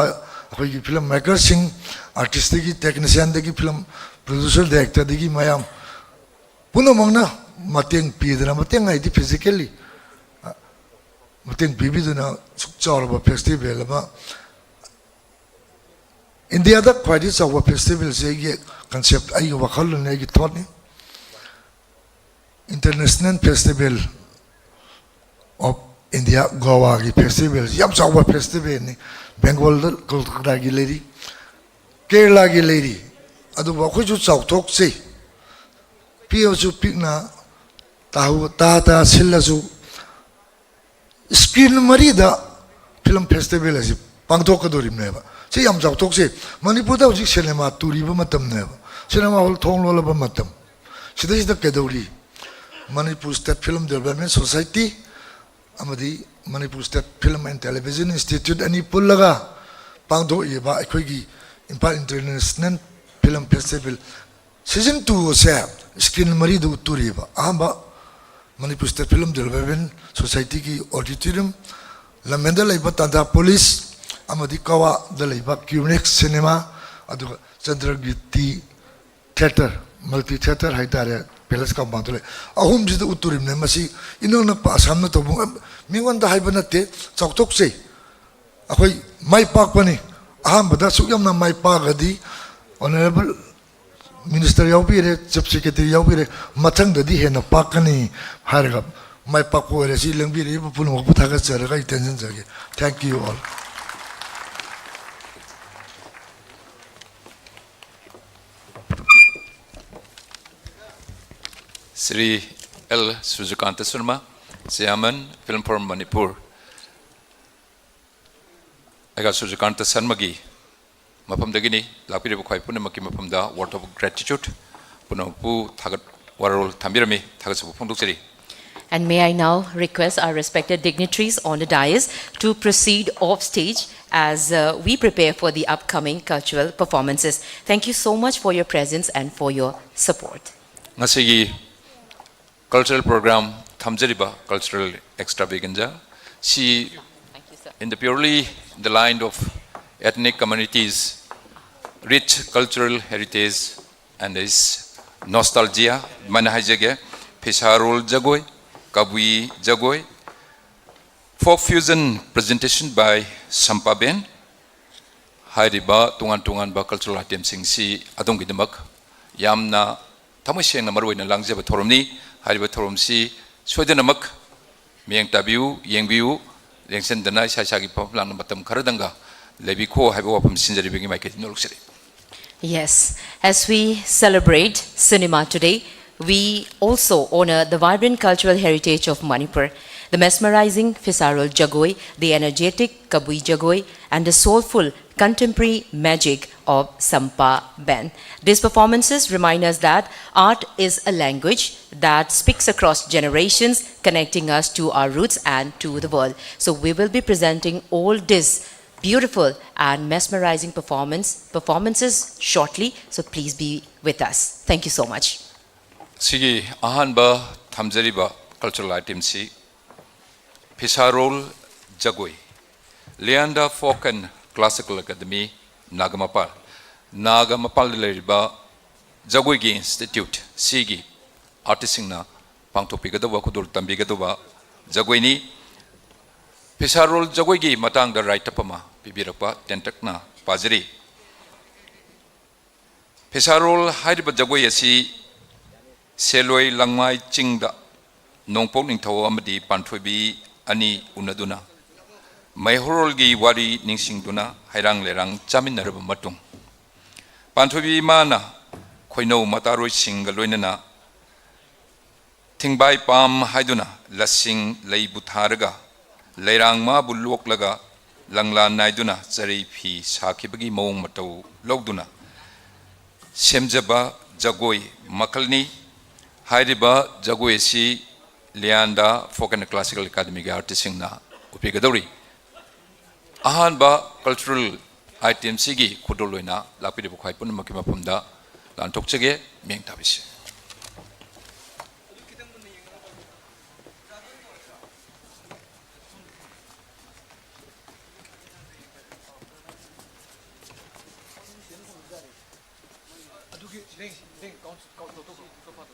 ꯑꯩꯈꯣꯏꯒꯤ film makerꯁꯤꯡ, artistꯇꯒꯤ technicianꯗꯒꯤ film producer directorꯗꯒꯤ ꯃꯌꯥꯝ ꯄꯨꯝꯅꯃꯛꯅ ꯃꯇꯦꯡ ꯄꯤꯗꯅ, ꯃꯇꯦꯡ ꯍꯥꯏꯗꯤ physically ꯃꯇꯦꯡ ꯄꯤꯕꯤꯗꯨꯅ ꯁꯨꯛ ꯆꯥꯎꯔꯕ festival ꯑꯃ, ꯏꯟꯗꯤꯌꯥꯗ ꯈ꯭ꯋꯥꯏꯗꯒꯤ ꯆꯥꯎꯕ festivalꯁꯦ ꯑꯩꯒꯤ concept, ꯑꯩꯒꯤ ꯋꯥꯈꯜꯂꯣꯟꯅꯤ, ꯑꯩꯒꯤ thoughtꯅꯤ꯫ International Festival of India, ꯒꯣꯋꯥꯒꯤ festivalꯁꯤ ꯌꯥꯝ ꯆꯥꯎꯕ festivalꯅꯤ꯫ ꯕꯦꯡꯒꯣꯜꯗ ꯀꯣꯜꯀꯇꯥꯒꯤ ꯂꯩꯔꯤ, ꯀꯦꯔꯂꯥꯒꯤ ꯂꯩꯔꯤ, ꯑꯗꯨꯕꯨ ꯑꯩꯈꯣꯏꯁꯨ ꯆꯥꯎꯊꯣꯛꯆꯩ꯫ ꯄꯤꯛꯑꯁꯨ ꯄꯤꯛꯅ ꯇꯥꯍꯧ-, ꯇꯥ ꯇꯥ ꯁꯤꯜꯂꯁꯨ screen ꯃꯔꯤꯗ film festival ꯑꯁꯤ ꯄꯥꯡꯊꯣꯛꯀꯗꯧꯔꯤꯕꯅꯦꯕ꯫ ꯁꯤ ꯌꯥꯝ ꯆꯥꯎꯊꯣꯛꯆꯩ꯫ ꯃꯅꯤꯄꯨꯔꯗ ꯍꯧꯖꯤꯛ cinema ꯇꯨꯔꯤꯕ ꯃꯇꯝꯅꯦꯕ, cinema hall ꯊꯣꯡ ꯂꯣꯜꯂꯕ ꯃꯇꯝ꯫ ꯁꯤꯗꯩꯁꯤꯗ ꯀꯩꯗꯧꯔꯤ? Manipur State Film Development Society ꯑꯃꯗꯤ Manipur State Film and Television Institute ꯑꯅꯤ ꯄꯨꯜꯂꯒ ꯄꯥꯡꯊꯣꯛꯏꯕ ꯑꯩꯈꯣꯏꯒꯤ Imphal International Film Festival season two ꯑꯁꯦ screen ꯃꯔꯤꯗ ꯎꯠꯇꯣꯔꯤꯕ꯫ ꯑꯍꯥꯟꯕ Manipur State Film Development Societyꯒꯤ auditorium, ꯂꯝꯍꯦꯟꯗ ꯂꯩꯕ ꯇꯥꯟꯗꯥ ꯄꯣꯂꯤꯁ ꯑꯃꯗꯤ ꯀꯋꯥꯗ ꯂꯩꯕ Cunex cinema, ꯑꯗꯨꯒ ꯆꯟꯗ꯭ꯔꯒꯤꯇꯤ theatre, multi theatre ꯍꯥꯏꯇꯥꯔꯦ, palace compoundꯗ ꯂꯩ꯫ ꯑꯍꯨꯝꯁꯤꯗ ꯎꯠꯇꯣꯔꯤꯕꯅꯦ꯫ ꯃꯁꯤ ꯏꯅꯛ ꯅꯛꯄ ꯑꯁꯥꯝꯅ ꯇꯧꯕ ꯉꯝ-, ꯃꯤꯉꯣꯟꯗ ꯍꯥꯏꯕ ꯅꯠꯇꯦ, ꯆꯥꯎꯊꯣꯛꯆꯩ꯫ ꯑꯩꯈꯣꯏ ꯃꯥꯏ ꯄꯥꯛꯄꯅꯤ꯫ ꯑꯍꯥꯟꯕꯗ ꯑꯁꯨꯛ ꯌꯥꯝꯅ ꯃꯥꯏ ꯄꯥꯛꯑꯒꯗꯤ honourable minister ꯌꯥꯎꯕꯤꯔꯦ, chief secretary ꯌꯥꯎꯕꯤꯔꯦ, ꯃꯊꯪꯗꯗꯤ ꯍꯦꯟꯅ ꯄꯥꯛꯀꯅꯤ ꯍꯥꯏꯔꯒ ꯃꯥꯏ ꯄꯥꯛꯄ ꯑꯣꯏꯔꯁꯤ꯫ ꯂꯦꯡꯕꯤꯔꯛꯏꯕ ꯄꯨꯝꯅꯃꯛꯄꯨ ꯊꯥꯒꯠꯆꯔꯒ ꯑꯩ ꯇꯦꯟꯁꯤꯟꯖꯒꯦ꯫ Thank you all. Shri L Surjikanta Sharma, Chairman, Film Forum Manipur꯫ ꯑꯩꯒ ꯁꯨꯔꯖꯀꯥꯟꯇ ꯁꯔꯃꯒꯤ ꯃꯐꯝꯗꯒꯤꯅꯤ꯫ ꯂꯥꯛꯄꯤꯔꯤꯕ ꯈ꯭ꯋꯥꯏ ꯄꯨꯝꯅꯃꯛꯀꯤ ꯃꯐꯝꯗ word of gratitude꯫ ꯄꯨꯝꯅꯃꯛꯄꯨ ꯊꯥꯒꯠ ꯋꯥꯔꯣꯜ ꯊꯝꯕꯤꯔꯝꯃꯤ꯫ ꯊꯥꯒꯠꯆꯕ ꯐꯣꯡꯗꯣꯛꯆꯔꯤ꯫ And may I now request our respected dignitaries on the dais to proceed off stage as uh, we prepare for the upcoming cultural performances. Thank you so much for your presence and for your support. ꯉꯁꯤꯒꯤ cultural program ꯊꯝꯖꯔꯤꯕ cultural extravaganza ꯁꯤ, in the purely the line of ethnic communities, rich cultural heritage and its nostalgia ꯑꯗꯨꯃꯥꯏꯅ ꯍꯥꯏꯖꯒꯦ꯫ ꯐꯤꯁꯥꯔꯣꯜ ꯖꯒꯣꯏ, ꯀꯕꯨꯏ ꯖꯒꯣꯏ, folk fusion presentation by ꯁꯝꯄꯥ ꯕꯦꯟ꯫ ꯍꯥꯏꯔꯤꯕ ꯇꯣꯉꯥꯟ ꯇꯣꯉꯥꯟꯕ cultural itemꯁꯤꯡꯁꯤ ꯑꯗꯣꯝꯒꯤꯗꯃꯛ ꯌꯥꯝꯅ ꯊꯃꯣꯏ ꯁꯦꯡꯅ ꯃꯔꯨ ꯑꯣꯏꯅ ꯂꯥꯡꯖꯕ ꯊꯧꯔꯝꯅꯤ꯫ ꯍꯥꯏꯔꯤꯕ ꯊꯧꯔꯝꯁꯤ ꯁꯣꯏꯗꯅꯃꯛ ꯃꯤꯠꯌꯦꯡ ꯇꯥꯕꯤꯌꯨ, ꯌꯦꯡꯕꯤꯌꯨ꯫ ꯂꯦꯡꯁꯤꯟꯗꯅ ꯏꯁꯥ ꯏꯁꯥꯒꯤ ꯐꯝꯐꯝ ꯂꯥꯡꯅ ꯃꯇꯝ ꯈꯔꯗꯪꯒ ꯂꯩꯕꯤꯈꯣ ꯍꯥꯏꯕ ꯋꯥꯐꯝ ꯁꯤꯟꯖꯔꯤꯕꯒꯤ ꯃꯥꯏꯀꯩꯗꯒꯤ ꯅꯣꯂꯨꯛꯆꯔꯤ꯫ Yes, as we celebrate cinema today, we also honor the vibrant cultural heritage of Manipur, the mesmerizing Fisarol Jagoi, the energetic Kabui Jagoi, and the soulful contemporary magic of Sampa Band. These performances remind us that art is a language that speaks across generations, connecting us to our roots and to the world. So we will be presenting all these beautiful and mesmerizing performance performances shortly. So please be with us. Thank you so much. ꯁꯤꯒꯤ ꯑꯍꯥꯟꯕ ꯊꯝꯖꯔꯤꯕ cultural itemꯁꯤ ꯐꯤꯁꯥꯔꯣꯜ ꯖꯒꯣꯏ, Lianda Folk and Classical Academy, Nagampal. ꯅꯥꯒꯥꯃꯄꯥꯜꯗ ꯂꯩꯔꯤꯕ ꯖꯒꯣꯏꯒꯤ institute ꯁꯤꯒꯤ artistꯁꯤꯡꯅ ꯄꯥꯡꯊꯣꯛꯄꯤꯒꯗꯧꯕ, ꯈꯨꯗꯣꯜ ꯇꯝꯕꯤꯒꯗꯧꯕ ꯖꯒꯣꯏꯅꯤ꯫ ꯐꯤꯁꯥꯔꯣꯜ ꯖꯒꯣꯏꯒꯤ ꯃꯇꯥꯡꯗ write-up ꯑꯃ ꯄꯤꯕꯤꯔꯛꯄ ꯇꯦꯟꯇꯛꯅ ꯄꯥꯖꯔꯤ꯫ ꯐꯤꯁꯥꯔꯣꯜ ꯍꯥꯏꯔꯤꯕ ꯖꯒꯣꯏ ꯑꯁꯤ ꯁꯦꯂꯣꯏ ꯂꯪꯃꯥꯏ ꯆꯤꯡꯗ ꯅꯣꯡꯄꯣꯛ ꯅꯤꯡꯊꯧ ꯑꯃꯗꯤ ꯄꯥꯟꯊꯣꯏꯕꯤ ꯑꯅꯤ ꯎꯅꯗꯨꯅ ꯃꯩꯍꯧꯔꯣꯜꯒꯤ ꯋꯥꯔꯤ ꯅꯤꯡꯁꯤꯡꯗꯨꯅ ꯍꯩꯔꯥꯡ ꯂꯩꯔꯥꯡ ꯆꯥꯃꯤꯟꯅꯔꯕ ꯃꯇꯨꯡ, ꯄꯥꯟꯊꯣꯏꯕꯤ ꯏꯃꯥꯅ ꯈꯣꯏꯅꯧ ꯃꯇꯥꯔꯣꯏꯁꯤꯡꯒ ꯂꯣꯏꯅꯅ ꯊꯤꯡꯕꯥꯏ ꯄꯥꯝ ꯍꯥꯏꯗꯨꯅ ꯂꯁꯤꯡ ꯂꯩꯕꯨ ꯊꯥꯔꯒ ꯂꯩꯔꯥꯡ ꯃꯥꯕꯨ ꯂꯣꯛꯂꯒ ꯂꯪꯂꯥ ꯅꯥꯏꯗꯨꯅ ꯆꯔꯩ ꯐꯤ ꯁꯥꯈꯤꯕꯒꯤ ꯃꯑꯣꯡ ꯃꯇꯧ ꯂꯧꯗꯨꯅ ꯁꯦꯝꯖꯕ ꯖꯒꯣꯏ ꯃꯈꯜꯅꯤ꯫ ꯍꯥꯏꯔꯤꯕ ꯖꯒꯣꯏ ꯑꯁꯤ ꯂꯤꯌꯥꯟꯗ Folk and Classical Academyꯒꯤ artistꯁꯤꯡꯅ ꯎꯠꯄꯤꯒꯗꯧꯔꯤ꯫ ꯑꯍꯥꯟꯕ cultural itemꯁꯤꯒꯤ ꯈꯨꯗꯣꯜ ꯑꯣꯏꯅ ꯂꯥꯛꯄꯤꯔꯤꯕ ꯈ꯭ꯋꯥꯏ ꯄꯨꯝꯅꯃꯛꯀꯤ ꯃꯐꯝꯗ ꯂꯥꯟꯊꯣꯛꯆꯒꯦ꯫ ꯃꯤꯠꯌꯦꯡ ꯇꯥꯕꯤꯁꯤ꯫ ꯑꯗꯨꯒꯤ ꯂꯦꯡ-, ꯂꯦꯡ-, ꯀꯥꯎꯟ-, ꯀꯥꯎꯟ-, ꯂꯧꯊꯣꯛꯈꯣ, ꯁꯣꯐꯥꯗꯣ꯫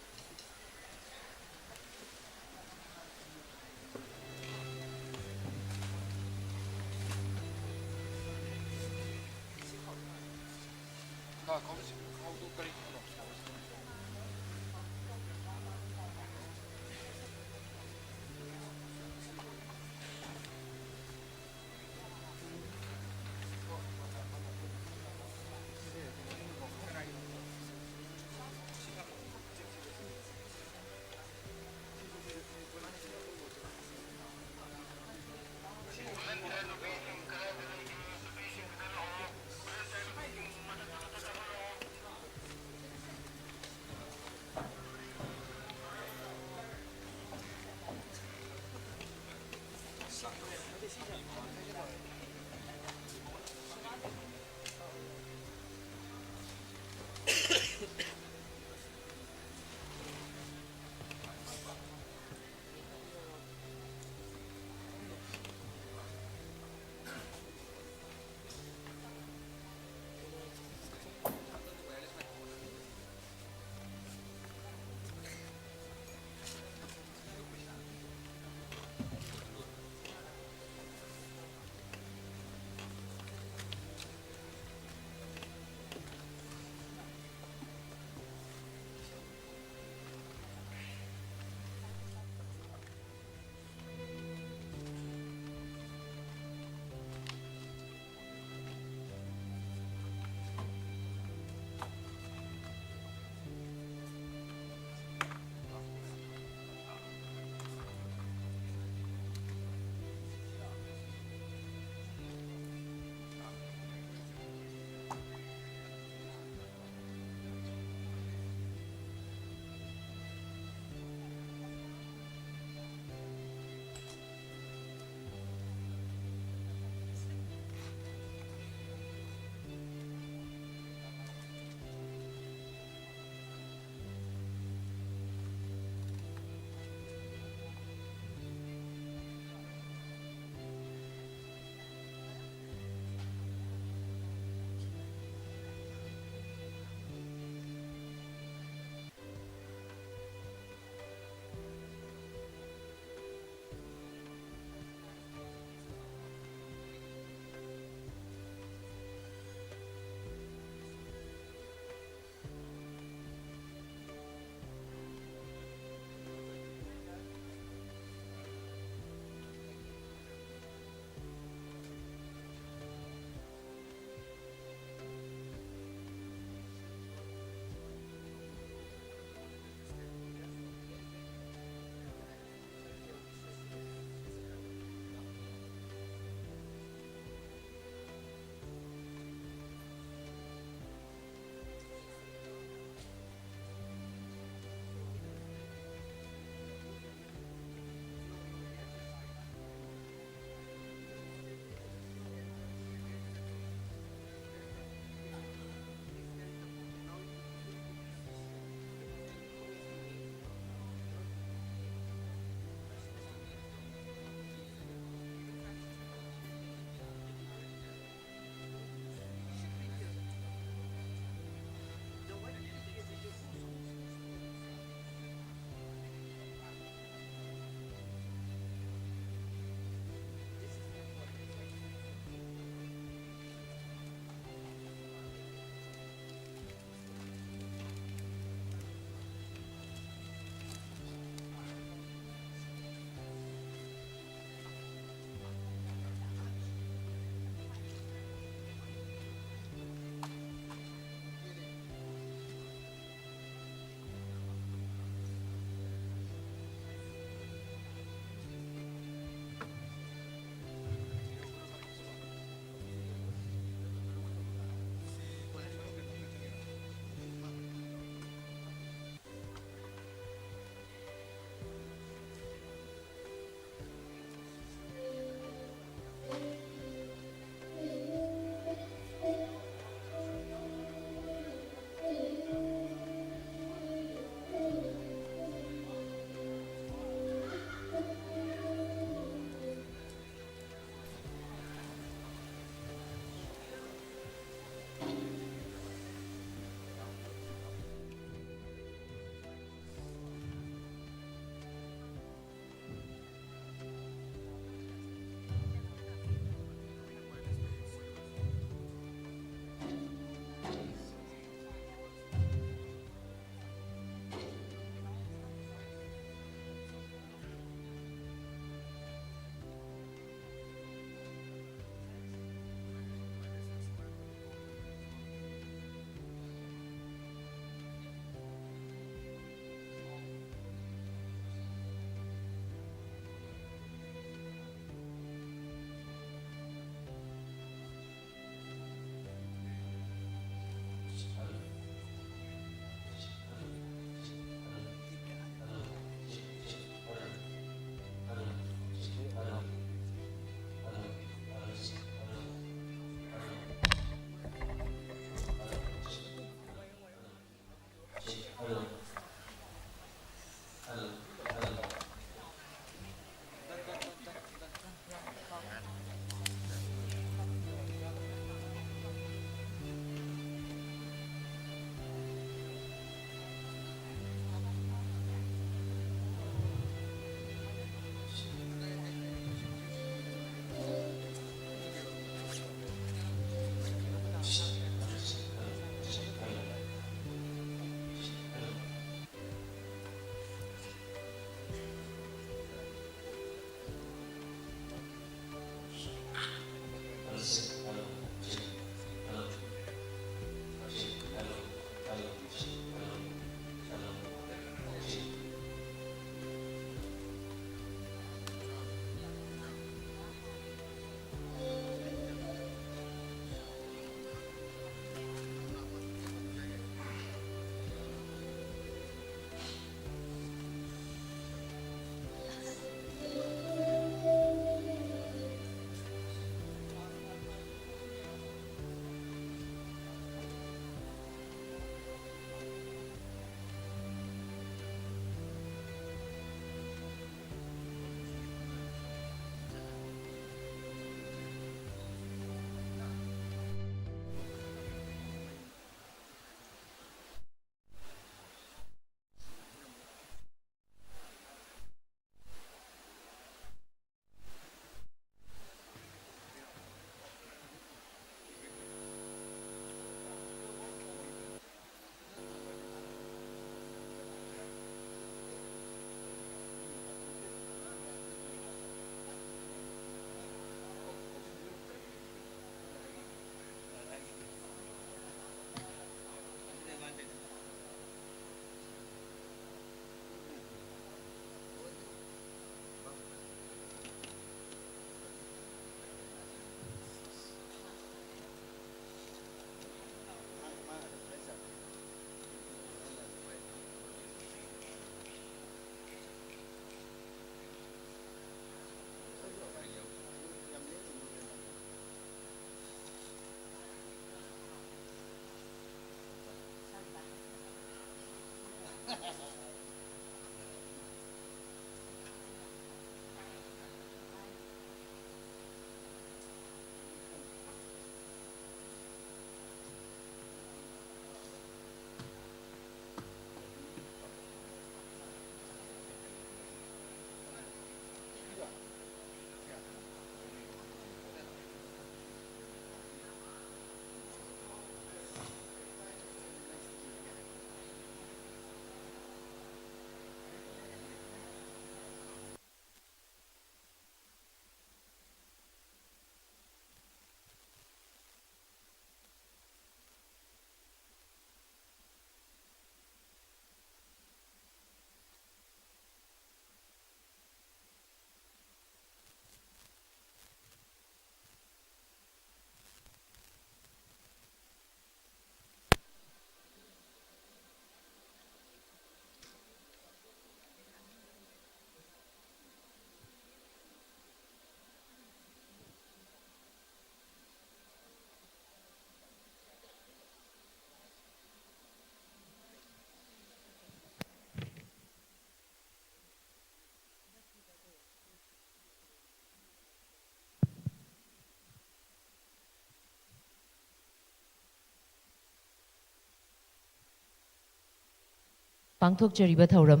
ꯄꯥꯡꯊꯣꯛꯆꯔꯤꯕ ꯊꯧꯔꯝ,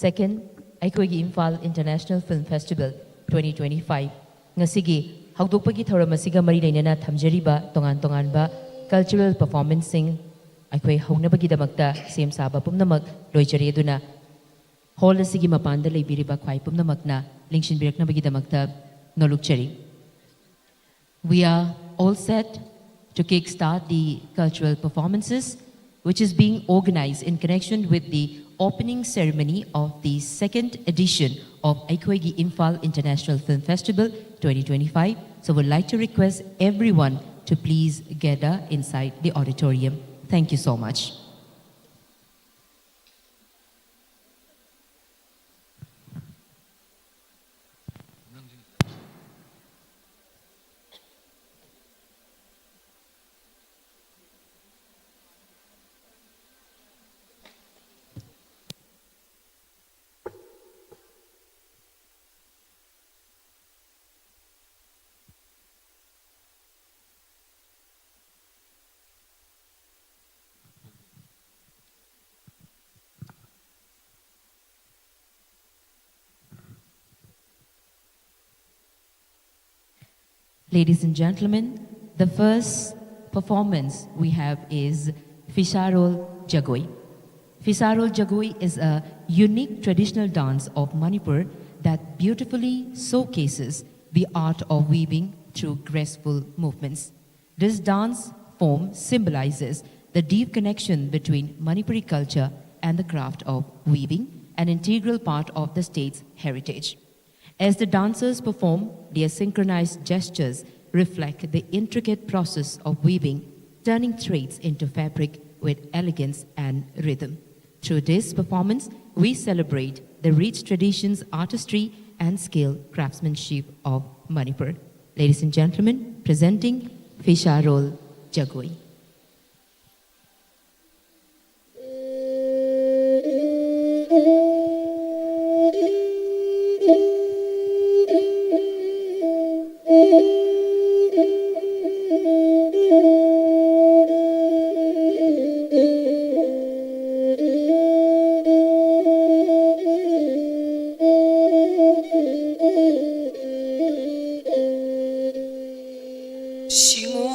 second, ꯑꯩꯈꯣꯏꯒꯤ Imphal International Film Festival twenty twenty-five꯫ ꯉꯁꯤꯒꯤ ꯍꯧꯗꯣꯛꯄꯒꯤ ꯊꯧꯔꯝ ꯑꯁꯤꯒ ꯃꯔꯤ ꯂꯩꯅꯅ ꯊꯝꯖꯔꯤꯕ ꯇꯣꯉꯥꯟ ꯇꯣꯉꯥꯟꯕ cultural performanceꯁꯤꯡ ꯑꯩꯈꯣꯏ ꯍꯧꯅꯕꯒꯤꯗꯃꯛꯇ ꯁꯦꯝ ꯁꯥꯕ ꯄꯨꯝꯅꯃꯛ ꯂꯣꯏꯖꯔꯦ꯫ ꯑꯗꯨꯅ hall ꯑꯁꯤꯒꯤ ꯃꯄꯥꯟꯗ ꯂꯩꯕꯤꯔꯤꯕ ꯈ꯭ꯋꯥꯏ ꯄꯨꯝꯅꯃꯛꯅ ꯂꯦꯡꯁꯤꯟꯕꯤꯔꯛꯅꯕꯒꯤꯗꯃꯛꯇ ꯅꯣꯂꯨꯛꯆꯔꯤ꯫ We are all set to kickstart the cultural performances, which is being organized in connection with the opening ceremony of the second edition of ꯑꯩꯈꯣꯏꯒꯤ Imphal International Film Festival twenty twenty-five. So we'd like to request everyone to please gather inside the auditorium. Thank you so much. Ladies and gentlemen, the first performance we have is Fisharol Jagoi. Fisharol Jagoi is a unique traditional dance of Manipur that beautifully showcases the art of weaving through graceful movements. This dance form symbolizes the deep connection between Manipuri culture and the craft of weaving, an integral part of the state's heritage. As the dancers perform, their synchronized gestures reflect the intricate process of weaving, turning threads into fabric with elegance and rhythm. Through this performance, we celebrate the rich traditions, artistry, and skilled craftsmanship of Manipur. Ladies and gentlemen, presenting Fisharol Jagoi. ꯁꯤꯡꯉꯨ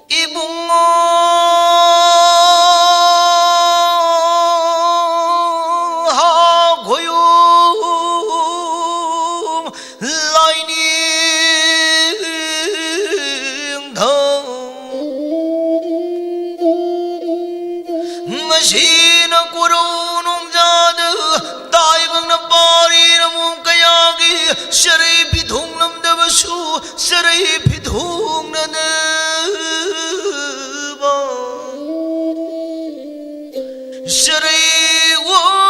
ꯏꯕꯨꯡꯉꯣ ꯍꯥ ꯈꯣꯏꯌꯨꯝ ꯂꯥꯏꯅꯤꯡꯊꯧ꯫ ꯃꯁꯤꯅ ꯀꯣꯔꯧ ꯅꯣꯡꯖꯥꯗ ꯇꯥꯏꯕꯪꯅ ꯄꯥꯔꯤ ꯅꯃꯨ ꯀꯌꯥꯒꯤ ꯆꯔꯩ ꯐꯤꯊꯣꯡꯂꯝꯗꯕꯁꯨ ꯆꯔꯩ ꯐꯤꯊꯣꯡꯅꯅꯕ ꯆꯔꯩ ꯋꯥꯐꯤꯕꯨ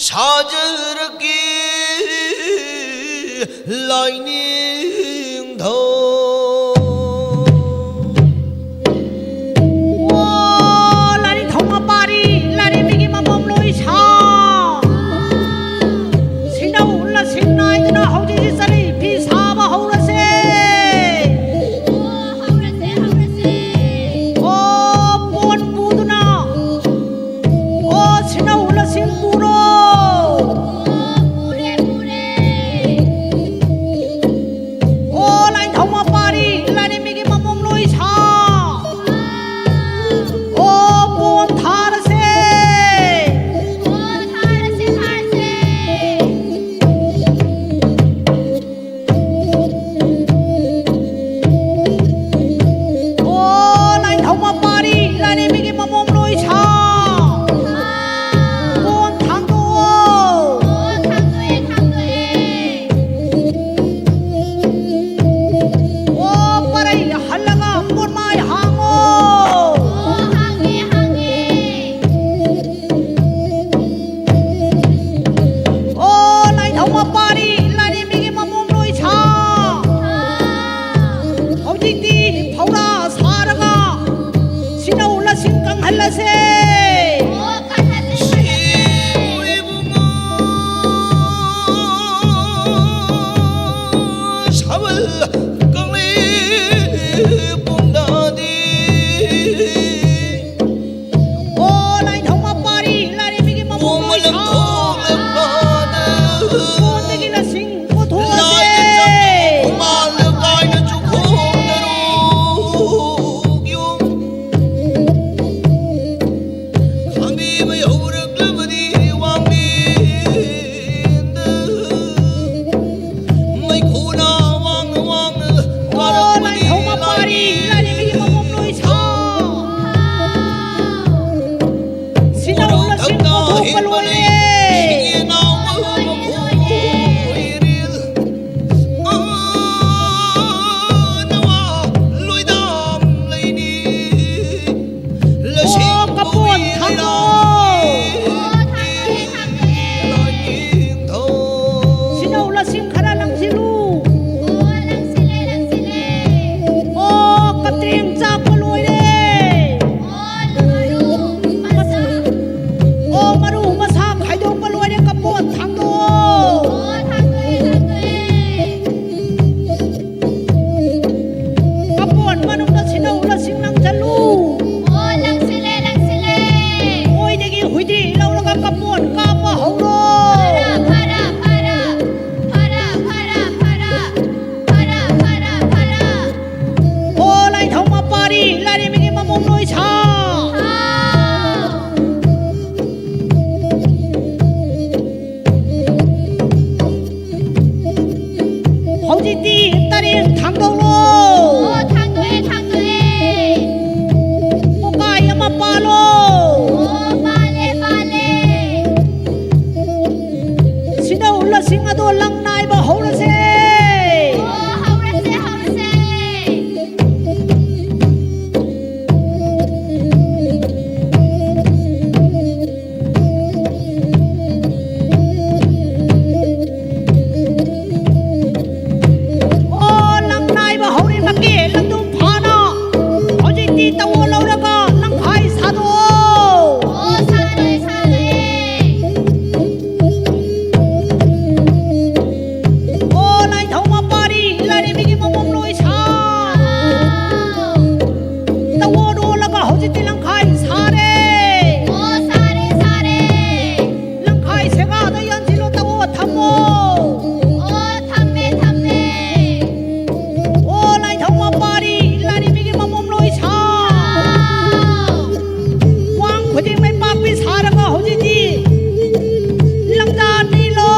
ꯁꯥꯖꯔꯛꯀꯦ ꯂꯥꯏꯅꯤꯡꯊꯧ꯫ ꯑꯣ, ꯂꯥꯏꯅꯤꯡꯊꯧ ꯃꯄꯥꯔꯤ, ꯂꯥꯏꯔꯦꯝꯕꯤꯒꯤ ꯃꯄꯣꯝ ꯂꯣꯏꯁꯥ꯫ ꯁꯤꯡꯅꯧ ꯎꯠꯂ ꯁꯤꯡ ꯅꯥꯏꯗꯨꯅ ꯍꯧꯖꯤꯛ ꯆꯠꯂꯤ ꯐꯤ ꯁꯥꯕ ꯍꯧꯔꯁꯦ꯫ ꯍꯧꯔꯁꯦ, ꯍꯧꯔꯁꯦ꯫ ꯑꯣ, ꯄꯣꯠ ꯄꯨꯗꯨꯅ꯫ ꯑꯣ, ꯁꯤꯡꯅꯧ ꯎꯠꯂ ꯁꯤꯡ ꯄꯨꯔꯣ꯫ ꯀꯪꯂꯩ ꯄꯨꯡꯗꯥꯗꯤ ꯑꯣ ꯂꯥꯏꯅꯤꯡꯊꯧ ꯃꯄꯥꯔꯤ ꯂꯥꯏꯔꯦꯝꯕꯤꯒꯤ ꯃꯄꯣꯛ ꯅꯣꯏ ꯁꯥ꯫ ꯀꯣꯟꯗꯒꯤ ꯂꯁꯤꯡ ꯄꯨꯊꯣꯛꯑꯁꯦ꯫ ꯈꯥꯝꯕꯤꯕ ꯌꯧꯔꯛꯂꯕꯗꯤ ꯋꯥꯡꯂꯦꯟꯗ ꯃꯩꯈꯨꯅ ꯋꯥꯡꯅ ꯋꯥꯡꯅ ꯂꯣꯏ ꯁꯥ꯫ ꯇꯋꯣ ꯅꯣꯜꯂꯒ ꯍꯧꯖꯤꯛꯇꯤ ꯂꯪꯈꯥꯏ ꯁꯥꯔꯦ꯫ ꯑꯣ, ꯁꯥꯔꯦ, ꯁꯥꯔꯦ꯫ ꯂꯪꯈꯥꯏ ꯁꯦꯒꯥꯗ ꯌꯥꯟꯁꯤꯜꯂꯣ, ꯇꯋꯣ ꯊꯝꯃꯣ꯫ ꯑꯣ, ꯊꯝꯃꯦ, ꯊꯝꯃꯦ꯫ ꯑꯣ, ꯂꯥꯏꯊꯧ ꯃꯄꯥꯔꯤ, ꯂꯥꯏꯔꯦꯝꯕꯤꯒꯤ ꯃꯃꯣꯝ ꯂꯣꯏ ꯁꯥ꯫ ꯋꯥꯡ ꯈꯨꯗꯤꯡꯃꯛ ꯄꯥꯛꯄꯤ ꯁꯥꯔꯒ ꯍꯧꯖꯤꯛꯇꯤ ꯂꯪꯖꯥ ꯄꯤꯂꯣ꯫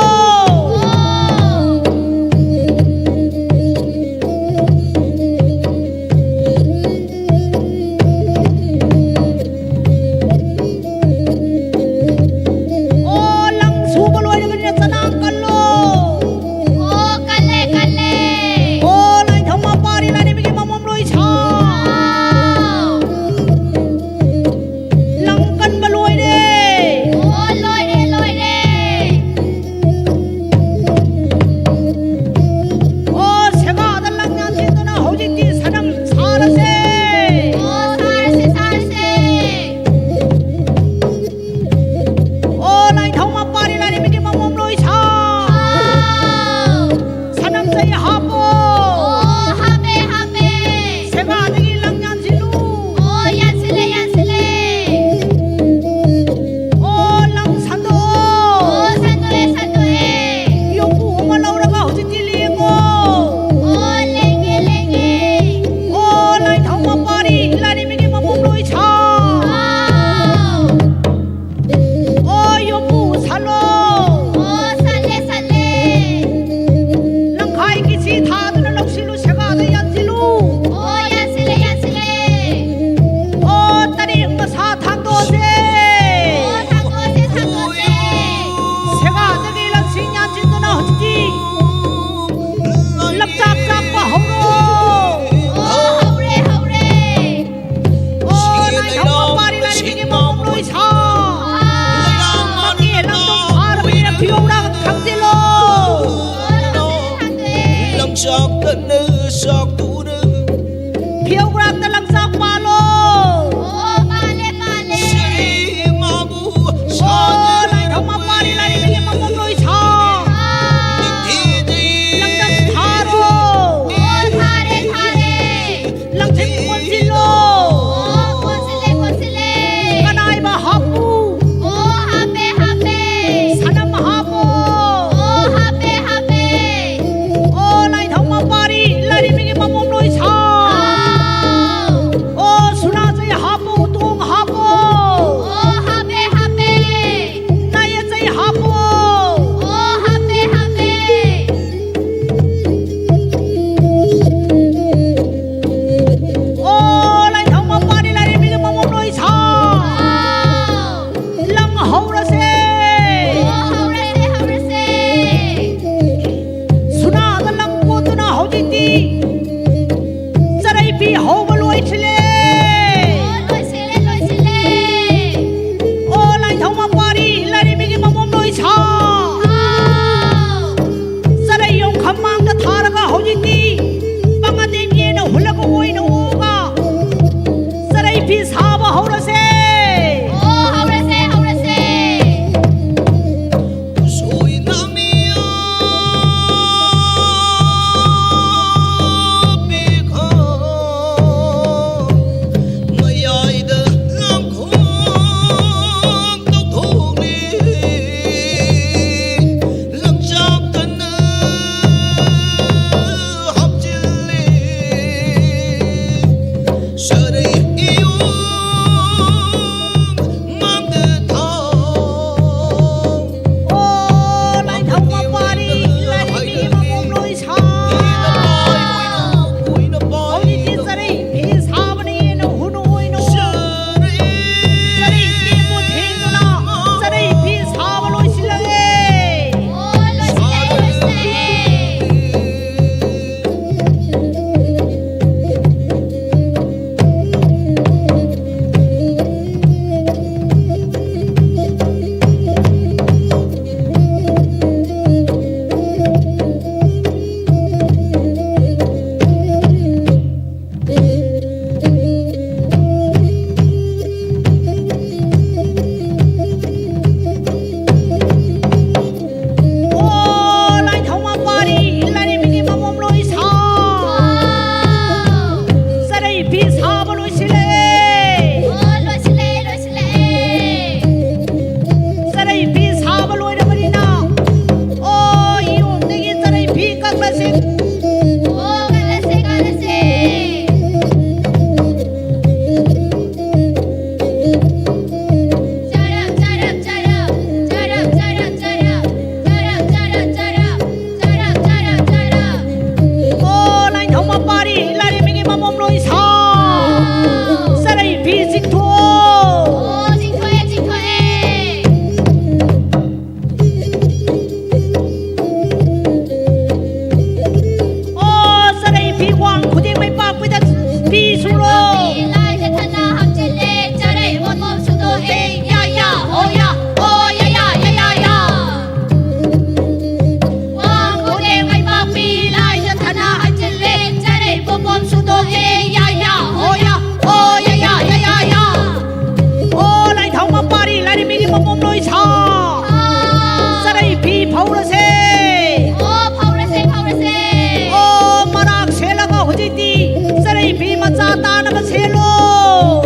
ꯆꯔꯩ ꯐꯤ ꯃꯆꯥ ꯇꯥꯅꯕ ꯁꯦꯠꯂꯣ꯫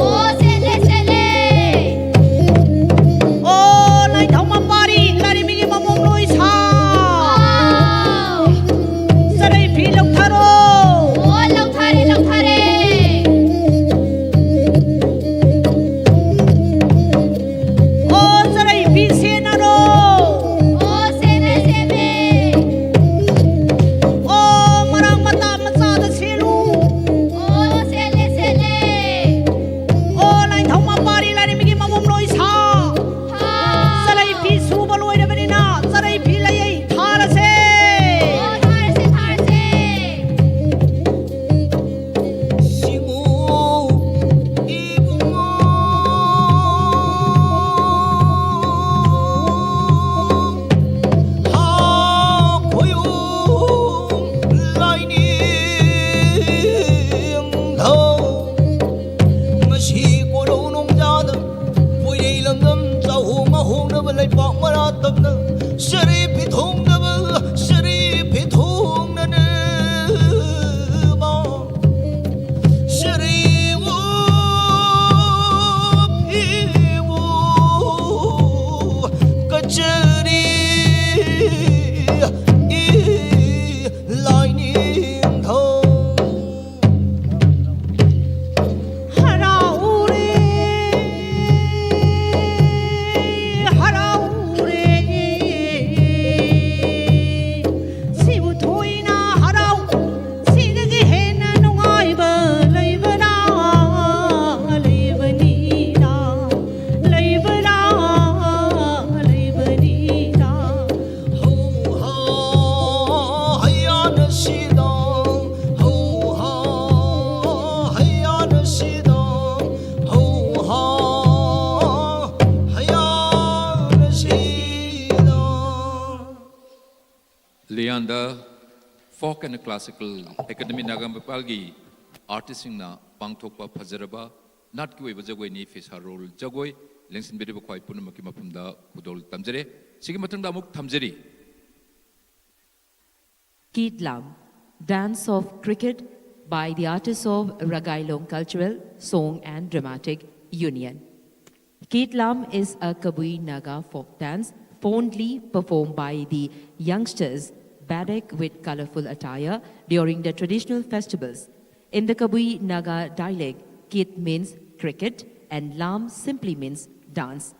ꯑꯣ, ꯁꯦꯠꯂꯦ, ꯁꯦꯠꯂꯦ꯫ ꯑꯣ, ꯂꯥꯏꯊꯧ ꯃꯄꯥꯔꯤ, ꯂꯥꯏꯔꯦꯝꯕꯤꯒꯤ ꯃꯃꯣꯝ ꯂꯣꯏ ꯁꯥ꯫ ꯑꯥꯎ꯫ ꯆꯔꯩ ꯐꯤ ꯂꯧꯊꯔꯣ꯫ ꯑꯣ, ꯂꯧꯊꯔꯦ, ꯂꯧꯊꯔꯦ꯫ ꯑꯣ, ꯆꯔꯩ ꯐꯤ ꯁꯦꯠꯅꯔꯣ꯫ ꯑꯣ, ꯁꯦꯠꯂꯦ, ꯁꯦꯠꯂꯦ꯫ ꯑꯣ, ꯃꯔꯥꯡ ꯃꯇꯥ ꯃꯆꯥꯗ ꯁꯦꯠꯂꯨ꯫ ꯑꯣ, ꯁꯦꯠꯂꯦ, ꯁꯦꯠꯂꯦ꯫ ꯑꯣ, ꯂꯥꯏꯊꯧ ꯃꯄꯥꯔꯤ ꯂꯥꯏꯔꯦꯝꯕꯤꯒꯤ ꯃꯃꯣꯝ ꯂꯣꯏ ꯁꯥ꯫ ꯍꯥꯎ꯫ ꯆꯔꯩ ꯐꯤ ꯁꯨꯕ ꯂꯣꯏꯔꯕꯅꯤꯅ ꯆꯔꯩ ꯐꯤ ꯂꯩꯌꯩ ꯊꯥꯔꯁꯦ꯫ ꯑꯣ, ꯊꯥꯔꯁꯦ, ꯊꯥꯔꯁꯦ꯫ ꯁꯤꯕꯨ ꯏꯕꯨꯡꯉꯣ, ꯍꯥ ꯈꯣꯏꯌꯨꯝ ꯂꯥꯏꯅꯤꯡꯊꯧ꯫ ꯉꯁꯤ ꯀꯣꯔꯧ ꯅꯣꯡꯖꯥꯗ ꯄꯣꯏꯔꯩ ꯂꯝꯗꯝ ꯆꯥꯍꯣꯡ ꯉꯥꯍꯣꯡꯅꯕ ꯂꯩꯄꯥꯛ ꯃꯔꯥ ꯇꯞꯅ ꯆꯔꯤ ꯐꯤꯊꯣꯡꯗꯕ ꯆꯔꯤ ꯐꯤꯊꯣꯡꯅꯅꯕ ꯆꯔꯤꯕꯨ ꯐꯤꯕꯨ ꯀꯆꯔꯤ ꯂꯥꯏꯅꯤꯡꯊꯧ꯫ ꯍꯔꯥꯎꯔꯦ, ꯍꯔꯥꯎꯔꯦ, ꯁꯤꯕꯨ ꯊꯣꯏꯅ ꯍꯔꯥꯎ, ꯁꯤꯗꯒꯤ ꯍꯦꯟꯅ ꯅꯨꯡꯉꯥꯏꯕ ꯂꯩꯕ꯭ꯔꯥ, ꯂꯩꯕꯅꯤꯗ, ꯂꯩꯕ꯭ꯔꯥ, ꯂꯩꯕꯅꯤꯗ꯫ ꯍꯧ ꯍꯥ ꯍꯩꯌꯥꯅ ꯁꯤꯗ, ꯍꯧ ꯍꯥ ꯍꯩꯌꯥꯅ ꯁꯤꯗ, ꯍꯧ ꯍꯥ ꯍꯩꯌꯥꯅ ꯁꯤꯗ꯫ ꯂꯤꯌꯥꯟꯗ Folk and Classical Academy ꯅꯥꯒꯥꯃꯄꯥꯜꯒꯤ ꯑꯥꯔꯇꯤꯁꯁꯤꯡꯅ ꯄꯥꯡꯊꯣꯛꯄ ꯐꯖꯔꯕ ꯅꯥꯠꯀꯤ ꯑꯣꯏꯕ ꯖꯒꯣꯏꯅꯤ, ꯐꯤꯁꯥꯔꯣꯜ ꯖꯒꯣꯏ꯫ ꯂꯦꯡꯁꯤꯟꯕꯤꯔꯤꯕ ꯈ꯭ꯋꯥꯏ ꯄꯨꯝꯅꯃꯛꯀꯤ ꯃꯐꯝꯗ ꯈꯨꯗꯣꯜ ꯇꯝꯖꯔꯤ꯫ ꯁꯤꯒꯤ ꯃꯊꯪꯗ ꯑꯃꯨꯛ ꯊꯝꯖꯔꯤ꯫ ꯀꯤꯠꯂꯥꯝ, Dance of Cricket, by the artists of Ragailong Cultural, Song and Dramatic Union. Ketlam is a Kabui Naga folk dance fondly performed by the youngsters, Badak, with colorful attire during the traditional festivals. In the Kabui Naga dialect, Ket means cricket and Lam simply means dance.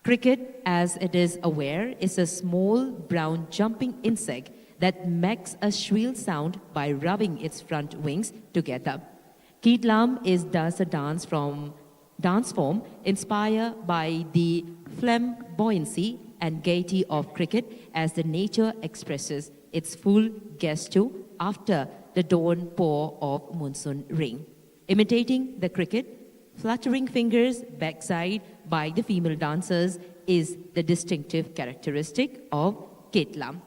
Cricket, as it is aware, is a small brown jumping insect that makes a shrill sound by rubbing its front wings together. Ketlam is thus a dance from dance form inspired by the flamboyancy and gaiety of cricket, as the nature expresses its full gusto after the downpour of monsoon rain. Imitating the cricket, fluttering fingers backside by the female dancers is the distinctive characteristic of Ketlam.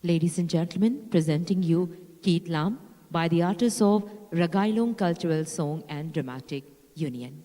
Ladies and gentlemen, presenting you Keet Lam by the artists of Ragailung Cultural Song and Dramatic Union.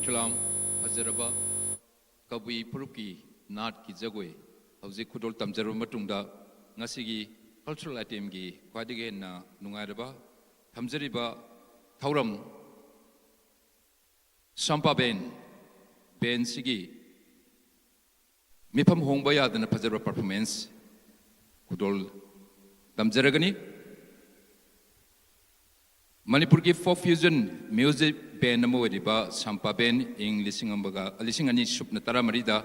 ꯁꯂꯥꯝ꯫ ꯐꯖꯔꯕ ꯀꯕꯨꯏ ꯐꯨꯔꯨꯞꯀꯤ ꯅꯥꯠꯀꯤ ꯖꯒꯣꯏ ꯍꯧꯖꯤꯛ ꯈꯨꯗꯣꯜ ꯇꯝꯖꯔꯕ ꯃꯇꯨꯡꯗ, ꯉꯁꯤꯒꯤ cultural itemꯒꯤ ꯈ꯭ꯋꯥꯏꯗꯒꯤ ꯍꯦꯟꯅ ꯅꯨꯡꯉꯥꯏꯔꯕ ꯊꯝꯖꯔꯤꯕ ꯊꯧꯔꯝ ꯁꯝꯄꯥ ꯕꯦꯟ, ꯕꯦꯟꯁꯤꯒꯤ ꯃꯤꯐꯝ ꯍꯣꯡꯕ ꯌꯥꯗꯅ ꯐꯖꯔꯕ performance ꯈꯨꯗꯣꯜ ꯇꯝꯖꯔꯒꯅꯤ꯫ ꯃꯅꯤꯄꯨꯔꯒꯤ folk fusion music band ꯑꯃ ꯑꯣꯏꯔꯤꯕ ꯁꯝꯄꯥ ꯕꯦꯟ ꯏꯪ ꯂꯤꯁꯤꯡ ꯑꯃꯒ, ꯂꯤꯁꯤꯡ ꯑꯅꯤ ꯁꯨꯞꯅ ꯇꯔꯥꯃꯔꯤꯗ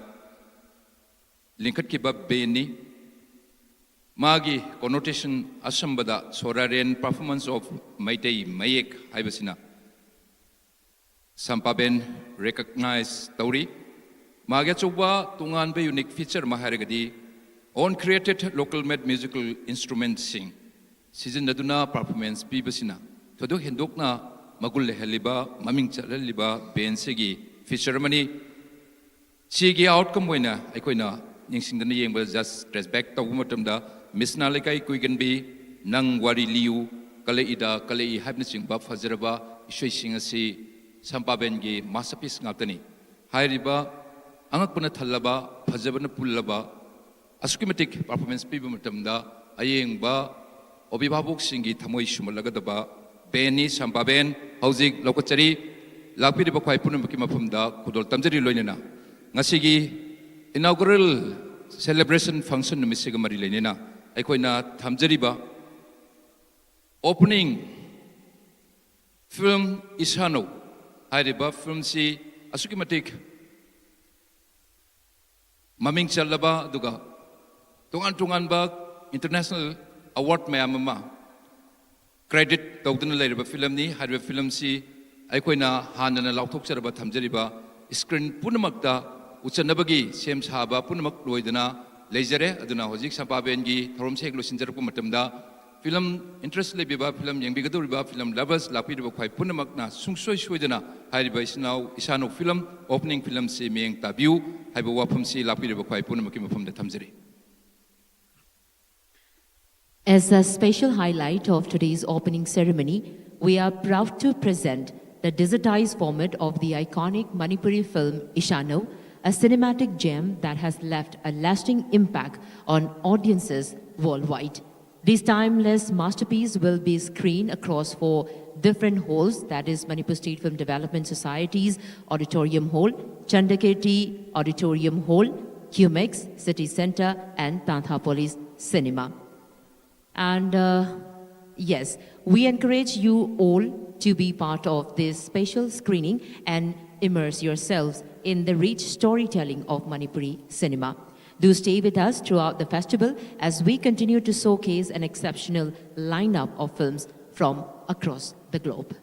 ꯂꯤꯡꯈꯠꯈꯤꯕ ꯕꯦꯟꯅꯤ꯫ ꯃꯥꯒꯤ connotation ꯑꯁꯝꯕꯗ Soraren Performance of Meitei ꯃꯌꯦꯛ ꯍꯥꯏꯕꯁꯤꯅ ꯁꯝꯄꯥ ꯕꯦꯟ recognize ꯇꯧꯔꯤ꯫ ꯃꯥꯒꯤ ꯑꯆꯧꯕ ꯇꯣꯉꯥꯟꯕ unique feature ꯑꯃ ꯍꯥꯏꯔꯒꯗꯤ, own created local made musical instrumentꯁꯤꯡ ꯁꯤꯖꯤꯟꯅꯗꯨꯅ performance ꯄꯤꯕꯁꯤꯅ ꯊꯣꯏꯗꯣꯛ ꯍꯦꯟꯗꯣꯛꯅ ꯃꯒꯨꯟ ꯂꯩꯍꯜꯂꯤꯕ, ꯃꯃꯤꯡ ꯆꯠꯍꯜꯂꯤꯕ ꯕꯦꯟꯁꯤꯒꯤ feature ꯑꯃꯅꯤ꯫ ꯁꯤꯒꯤ outcome ꯑꯣꯏꯅ ꯑꯩꯈꯣꯏꯅ ꯅꯤꯡꯁꯤꯡꯗꯨꯅ ꯌꯦꯡꯕꯗ, just trace back ꯇꯧꯕ ꯃꯇꯝꯗ, ꯃꯤꯁꯅꯥ ꯂꯩꯀꯥꯏ ꯀꯨꯏꯒꯟꯕꯤ, ꯅꯪ ꯋꯥꯔꯤ ꯂꯤꯌꯨ, ꯀꯂꯛꯏꯗ ꯀꯂꯛꯏ ꯍꯥꯏꯕꯅꯆꯤꯡꯕ ꯐꯖꯔꯕ ꯏꯁꯩꯁꯤꯡ ꯑꯁꯤ ꯁꯝꯄꯥꯕꯦꯟꯒꯤ masterpiece ꯉꯥꯛꯇꯅꯤ꯫ ꯍꯥꯏꯔꯤꯕ ꯑꯉꯛꯄꯅ ꯊꯜꯂꯕ, ꯐꯖꯕꯅ ꯄꯨꯜꯂꯕ, ꯑꯁꯨꯛꯀꯤ ꯃꯇꯤꯛ performance ꯄꯤꯕ ꯃꯇꯝꯗ ꯑꯌꯦꯡꯕ ꯑꯣꯕꯤꯚꯥꯕꯣꯛꯁꯤꯡꯒꯤ ꯊꯃꯣꯏ ꯁꯨꯝꯍꯠꯂꯒꯗꯕ ꯕꯦꯟꯅꯤ ꯁꯝꯄꯥꯕꯦꯟ ꯍꯧꯖꯤꯛ ꯂꯧꯈꯠꯆꯔꯤ꯫ ꯂꯥꯛꯄꯤꯔꯤꯕ ꯈ꯭ꯋꯥꯏ ꯄꯨꯝꯅꯃꯛꯀꯤ ꯃꯐꯝꯗ ꯈꯨꯗꯣꯜ ꯇꯝꯖꯔꯤ꯫ ꯂꯣꯏꯅꯅ ꯉꯁꯤꯒꯤ inaugural celebration function ꯅꯨꯃꯤꯠꯁꯤꯒ ꯃꯔꯤ ꯂꯩꯅꯅ ꯑꯩꯈꯣꯏꯅ ꯊꯝꯖꯔꯤꯕ opening film ꯏꯁꯥꯅꯧ ꯍꯥꯏꯔꯤꯕ filmꯁꯤ ꯑꯁꯨꯛꯀꯤ ꯃꯇꯤꯛ ꯃꯃꯤꯡ ꯆꯠꯂꯕ, ꯑꯗꯨꯒ ꯇꯣꯉꯥꯟ ꯇꯣꯉꯥꯟꯕ international award ꯃꯌꯥꯝ ꯑꯃ credit ꯇꯧꯗꯨꯅ ꯂꯩꯔꯕ filmꯅꯤ꯫ ꯍꯥꯏꯔꯤꯕ filmꯁꯤ ꯑꯩꯈꯣꯏꯅ ꯍꯥꯟꯅꯅ ꯂꯥꯎꯊꯣꯛꯆꯔꯕ, ꯊꯝꯖꯔꯤꯕ screen ꯄꯨꯝꯅꯃꯛꯇ ꯎꯠꯆꯅꯕꯒꯤ ꯁꯦꯝ ꯁꯥꯕ ꯄꯨꯝꯅꯃꯛ ꯂꯣꯏꯗꯅ ꯂꯩꯖꯔꯦ꯫ ꯑꯗꯨꯅ ꯍꯧꯖꯤꯛ ꯁꯝꯄꯥꯕꯦꯟꯒꯤ ꯊꯧꯔꯝꯁꯦ ꯍꯦꯛ ꯂꯣꯏꯁꯤꯟꯖꯔꯛꯄ ꯃꯇꯝꯗ, film interest ꯂꯩꯕꯤꯕ, film ꯌꯦꯡꯕꯤꯒꯗꯧꯔꯤꯕ film lovers, ꯂꯥꯛꯄꯤꯔꯤꯕ ꯈ꯭ꯋꯥꯏ ꯄꯨꯝꯅꯃꯛꯅ ꯁꯨꯡꯁꯣꯏ ꯁꯣꯏꯗꯅ ꯍꯥꯏꯔꯤꯕ ꯏꯆꯤꯟ ꯏꯅꯥꯎ ꯏꯁꯥꯅꯧ film opening filmꯁꯤ ꯃꯤꯠꯌꯦꯡ ꯇꯥꯕꯤꯌꯨ ꯍꯥꯏꯕ ꯋꯥꯐꯝꯁꯤ ꯂꯥꯛꯄꯤꯔꯤꯕ ꯈ꯭ꯋꯥꯏ ꯄꯨꯝꯅꯃꯛꯀꯤ ꯃꯐꯝꯗ ꯊꯝꯖꯔꯤ꯫ As a special highlight of today's opening ceremony, we are proud to present The digitized format of the iconic Manipuri film Ishano, a cinematic gem that has left a lasting impact on audiences worldwide. This timeless masterpiece will be screened across four different halls, that is Manipur State Film Development Society's Auditorium Hall, Chandakirti Auditorium Hall, Cumex City Centre, and Panthapolis Cinema. And uh, yes, we encourage you all to be part of this special screening and immerse yourselves in the rich storytelling of Manipuri cinema. Do stay with us throughout the festival as we continue to showcase an exceptional lineup of films from across the globe.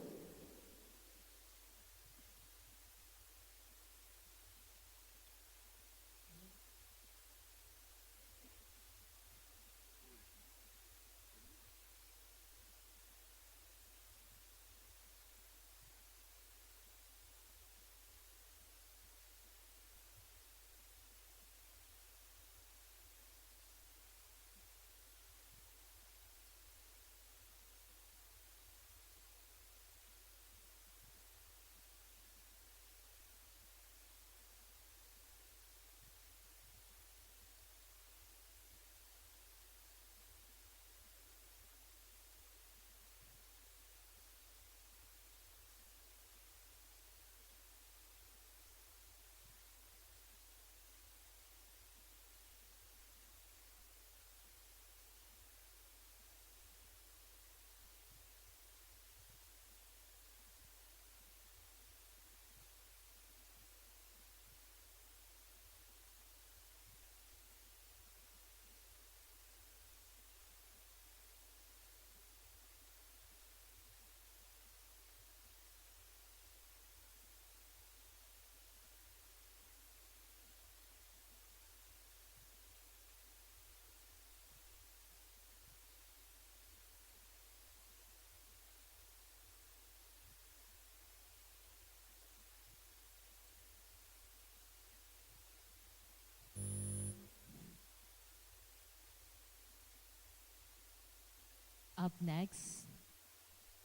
Up next,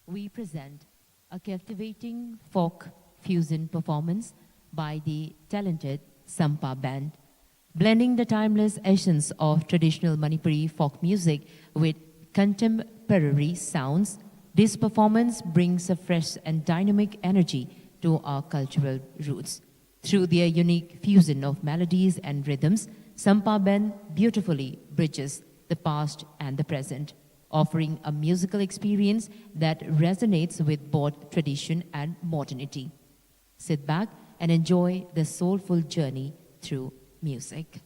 we present A captivating folk fusion performance by the talented Sampa Band. Blending the timeless essence of traditional Manipuri folk music with contemporary sounds, this performance brings a fresh and dynamic energy to our cultural roots. Through their unique fusion of melodies and rhythms, Sampa Band beautifully bridges the past and the present, offering a musical experience that resonates with both tradition and modernity. Sit back and enjoy the soulful journey through music.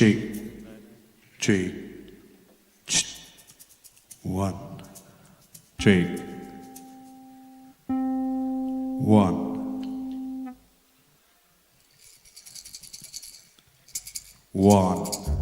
Check, check. Ch-, one. Check. One. One.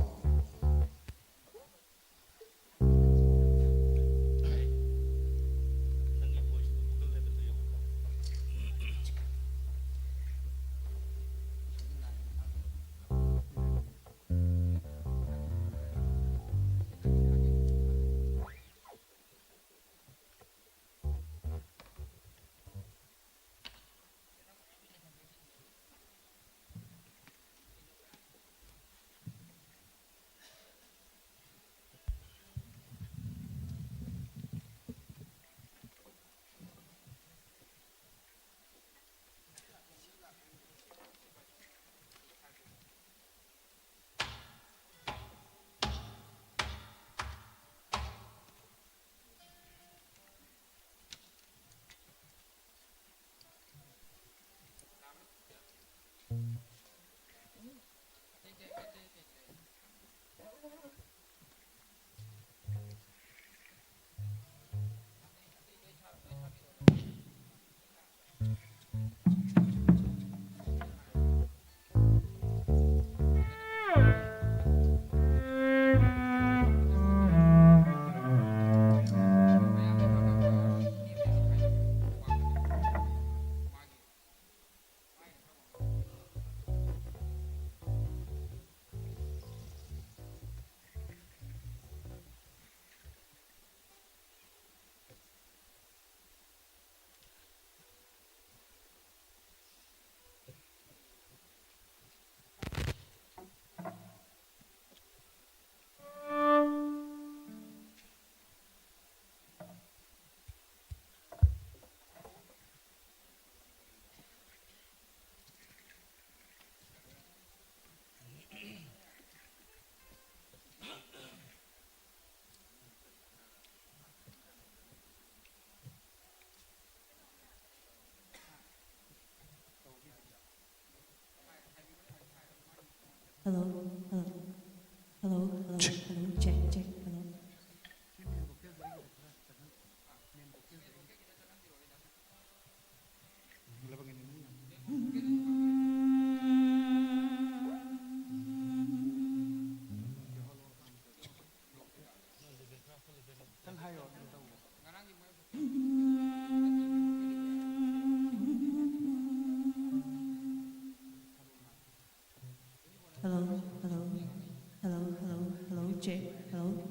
Hello, hello.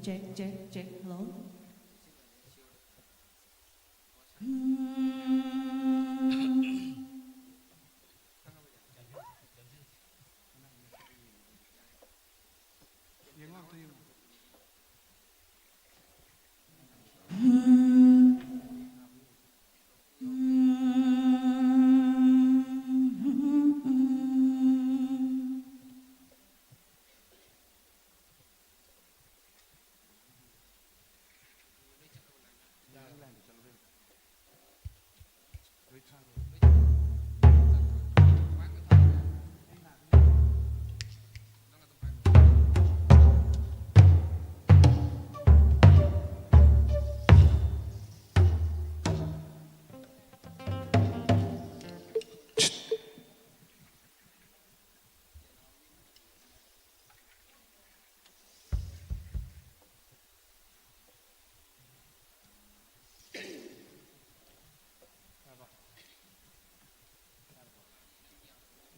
Check, check, check. Hello.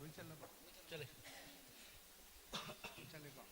ꯂꯣꯏ ꯆꯠꯂꯕꯣ? ꯆꯠꯂꯦ꯫ ꯆꯠꯂꯦꯀꯣ?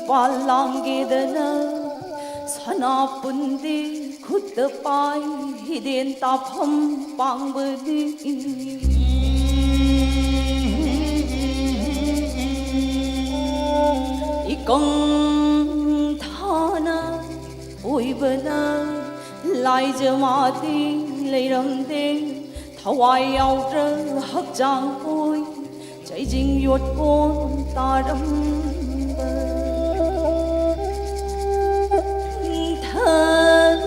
ꯄꯥꯜ ꯂꯥꯡꯒꯦꯗꯅ ꯁꯅꯥ ꯄꯨꯟꯗꯤ ꯈꯨꯠꯇ ꯄꯥꯏ, ꯍꯤꯗꯦꯟ ꯇꯥꯐꯝ ꯄꯥꯡꯕꯅꯤ꯫ ꯏꯀꯪ ꯊꯥꯅ ꯑꯣꯏꯕꯅ ꯂꯥꯏꯖ ꯃꯥꯗꯤ ꯂꯩꯔꯝꯗꯦ꯫ ꯊꯋꯥꯏ ꯌꯥꯎꯗ꯭ꯔ ꯍꯛꯆꯥꯡ ꯑꯣꯏ ꯆꯩꯖꯤꯡ ꯌꯣꯠꯀꯣꯟ ꯇꯥꯔꯝꯕ ꯊꯃꯣꯏ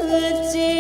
ꯃꯆꯦ꯫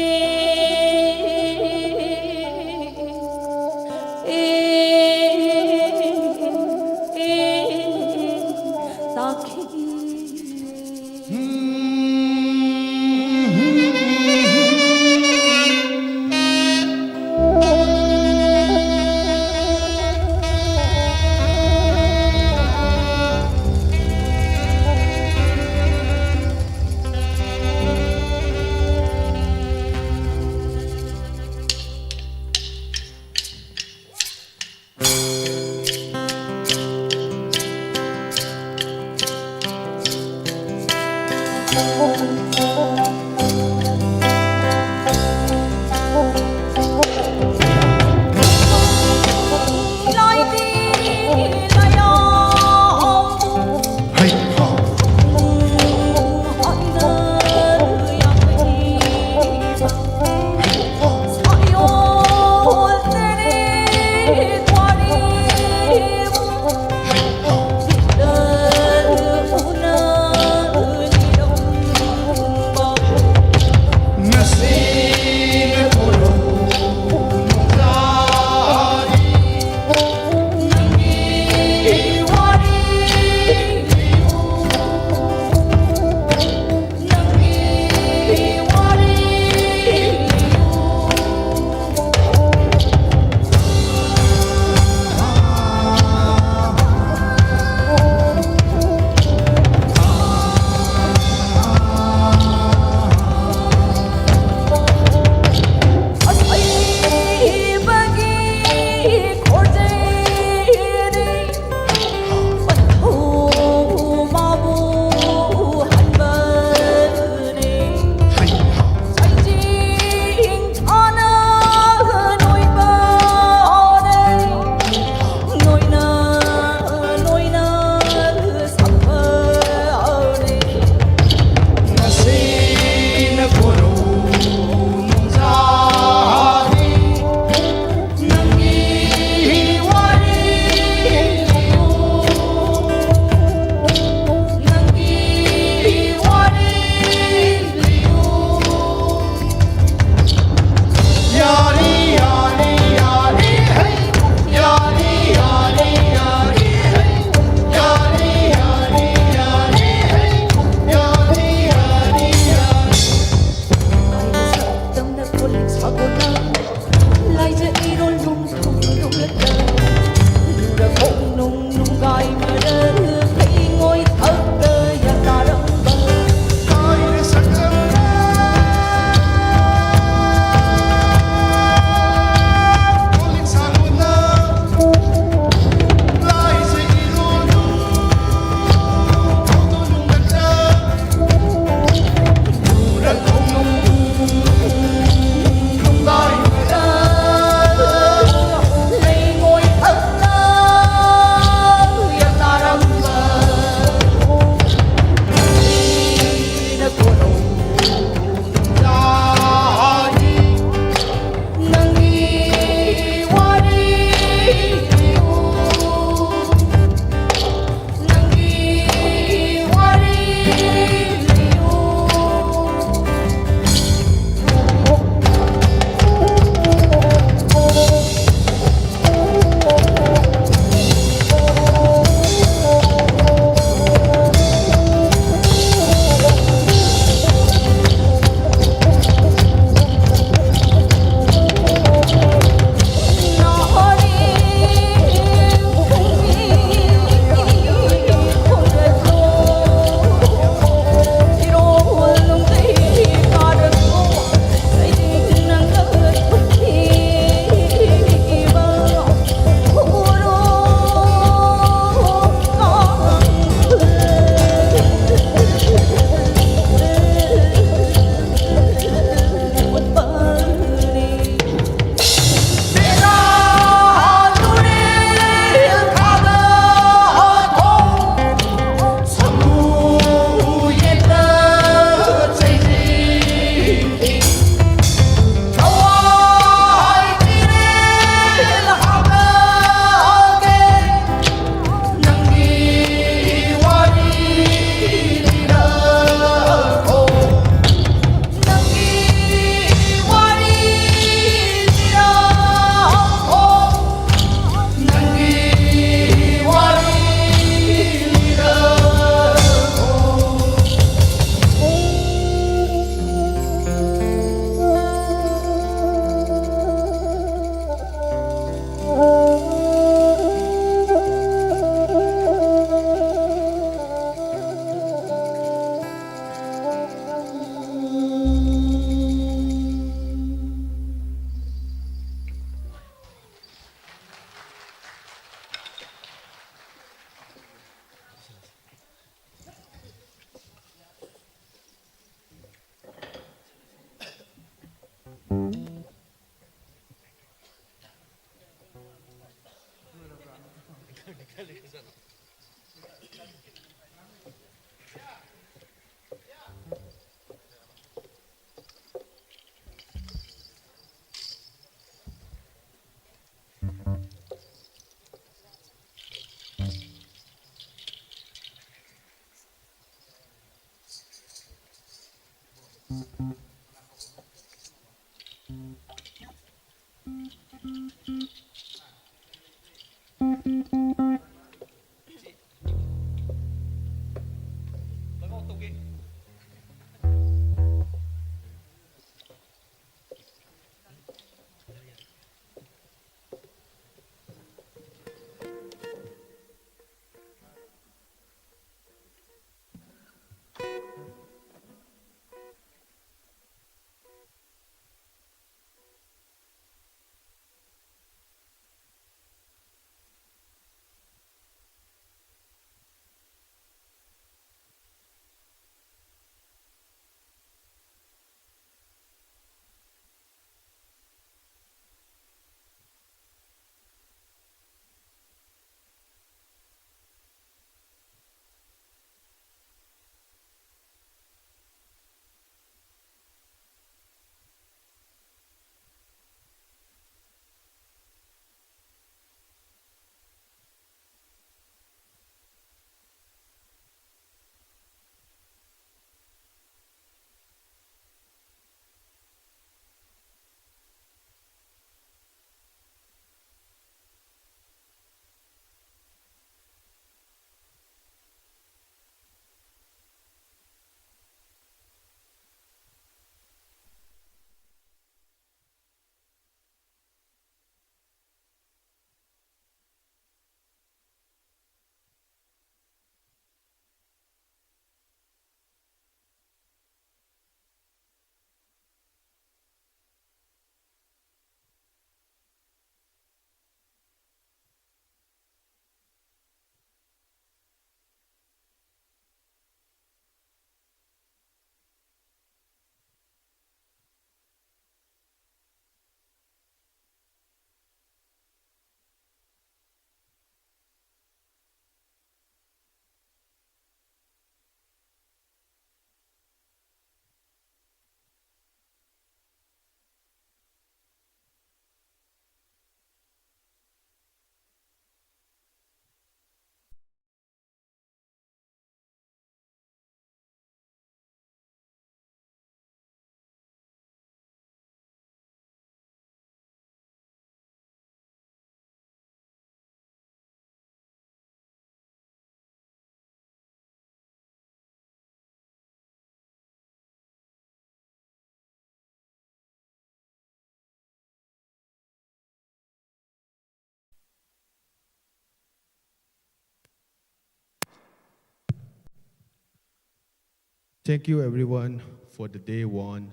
Thank you everyone for the day one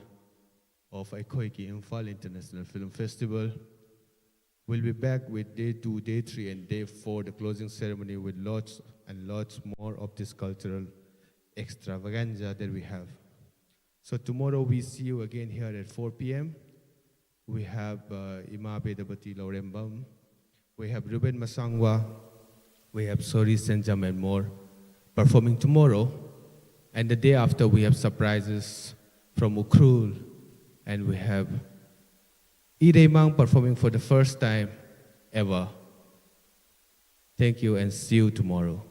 of ꯑꯩꯈꯣꯏꯒꯤ Imphal International Film Festival. We'll be back with day two, day three, and day four, the closing ceremony, with lots and lots more of this cultural extravaganza that we have. So tomorrow we see you again here at four p.m. We have uh, Ima Bedapati Laurembam. We have Ruben Masangwa. We have Sori Senjam and more performing tomorrow. And the day after, we have surprises from Ukhrul. And we have Iremang performing for the first time ever. Thank you and see you tomorrow.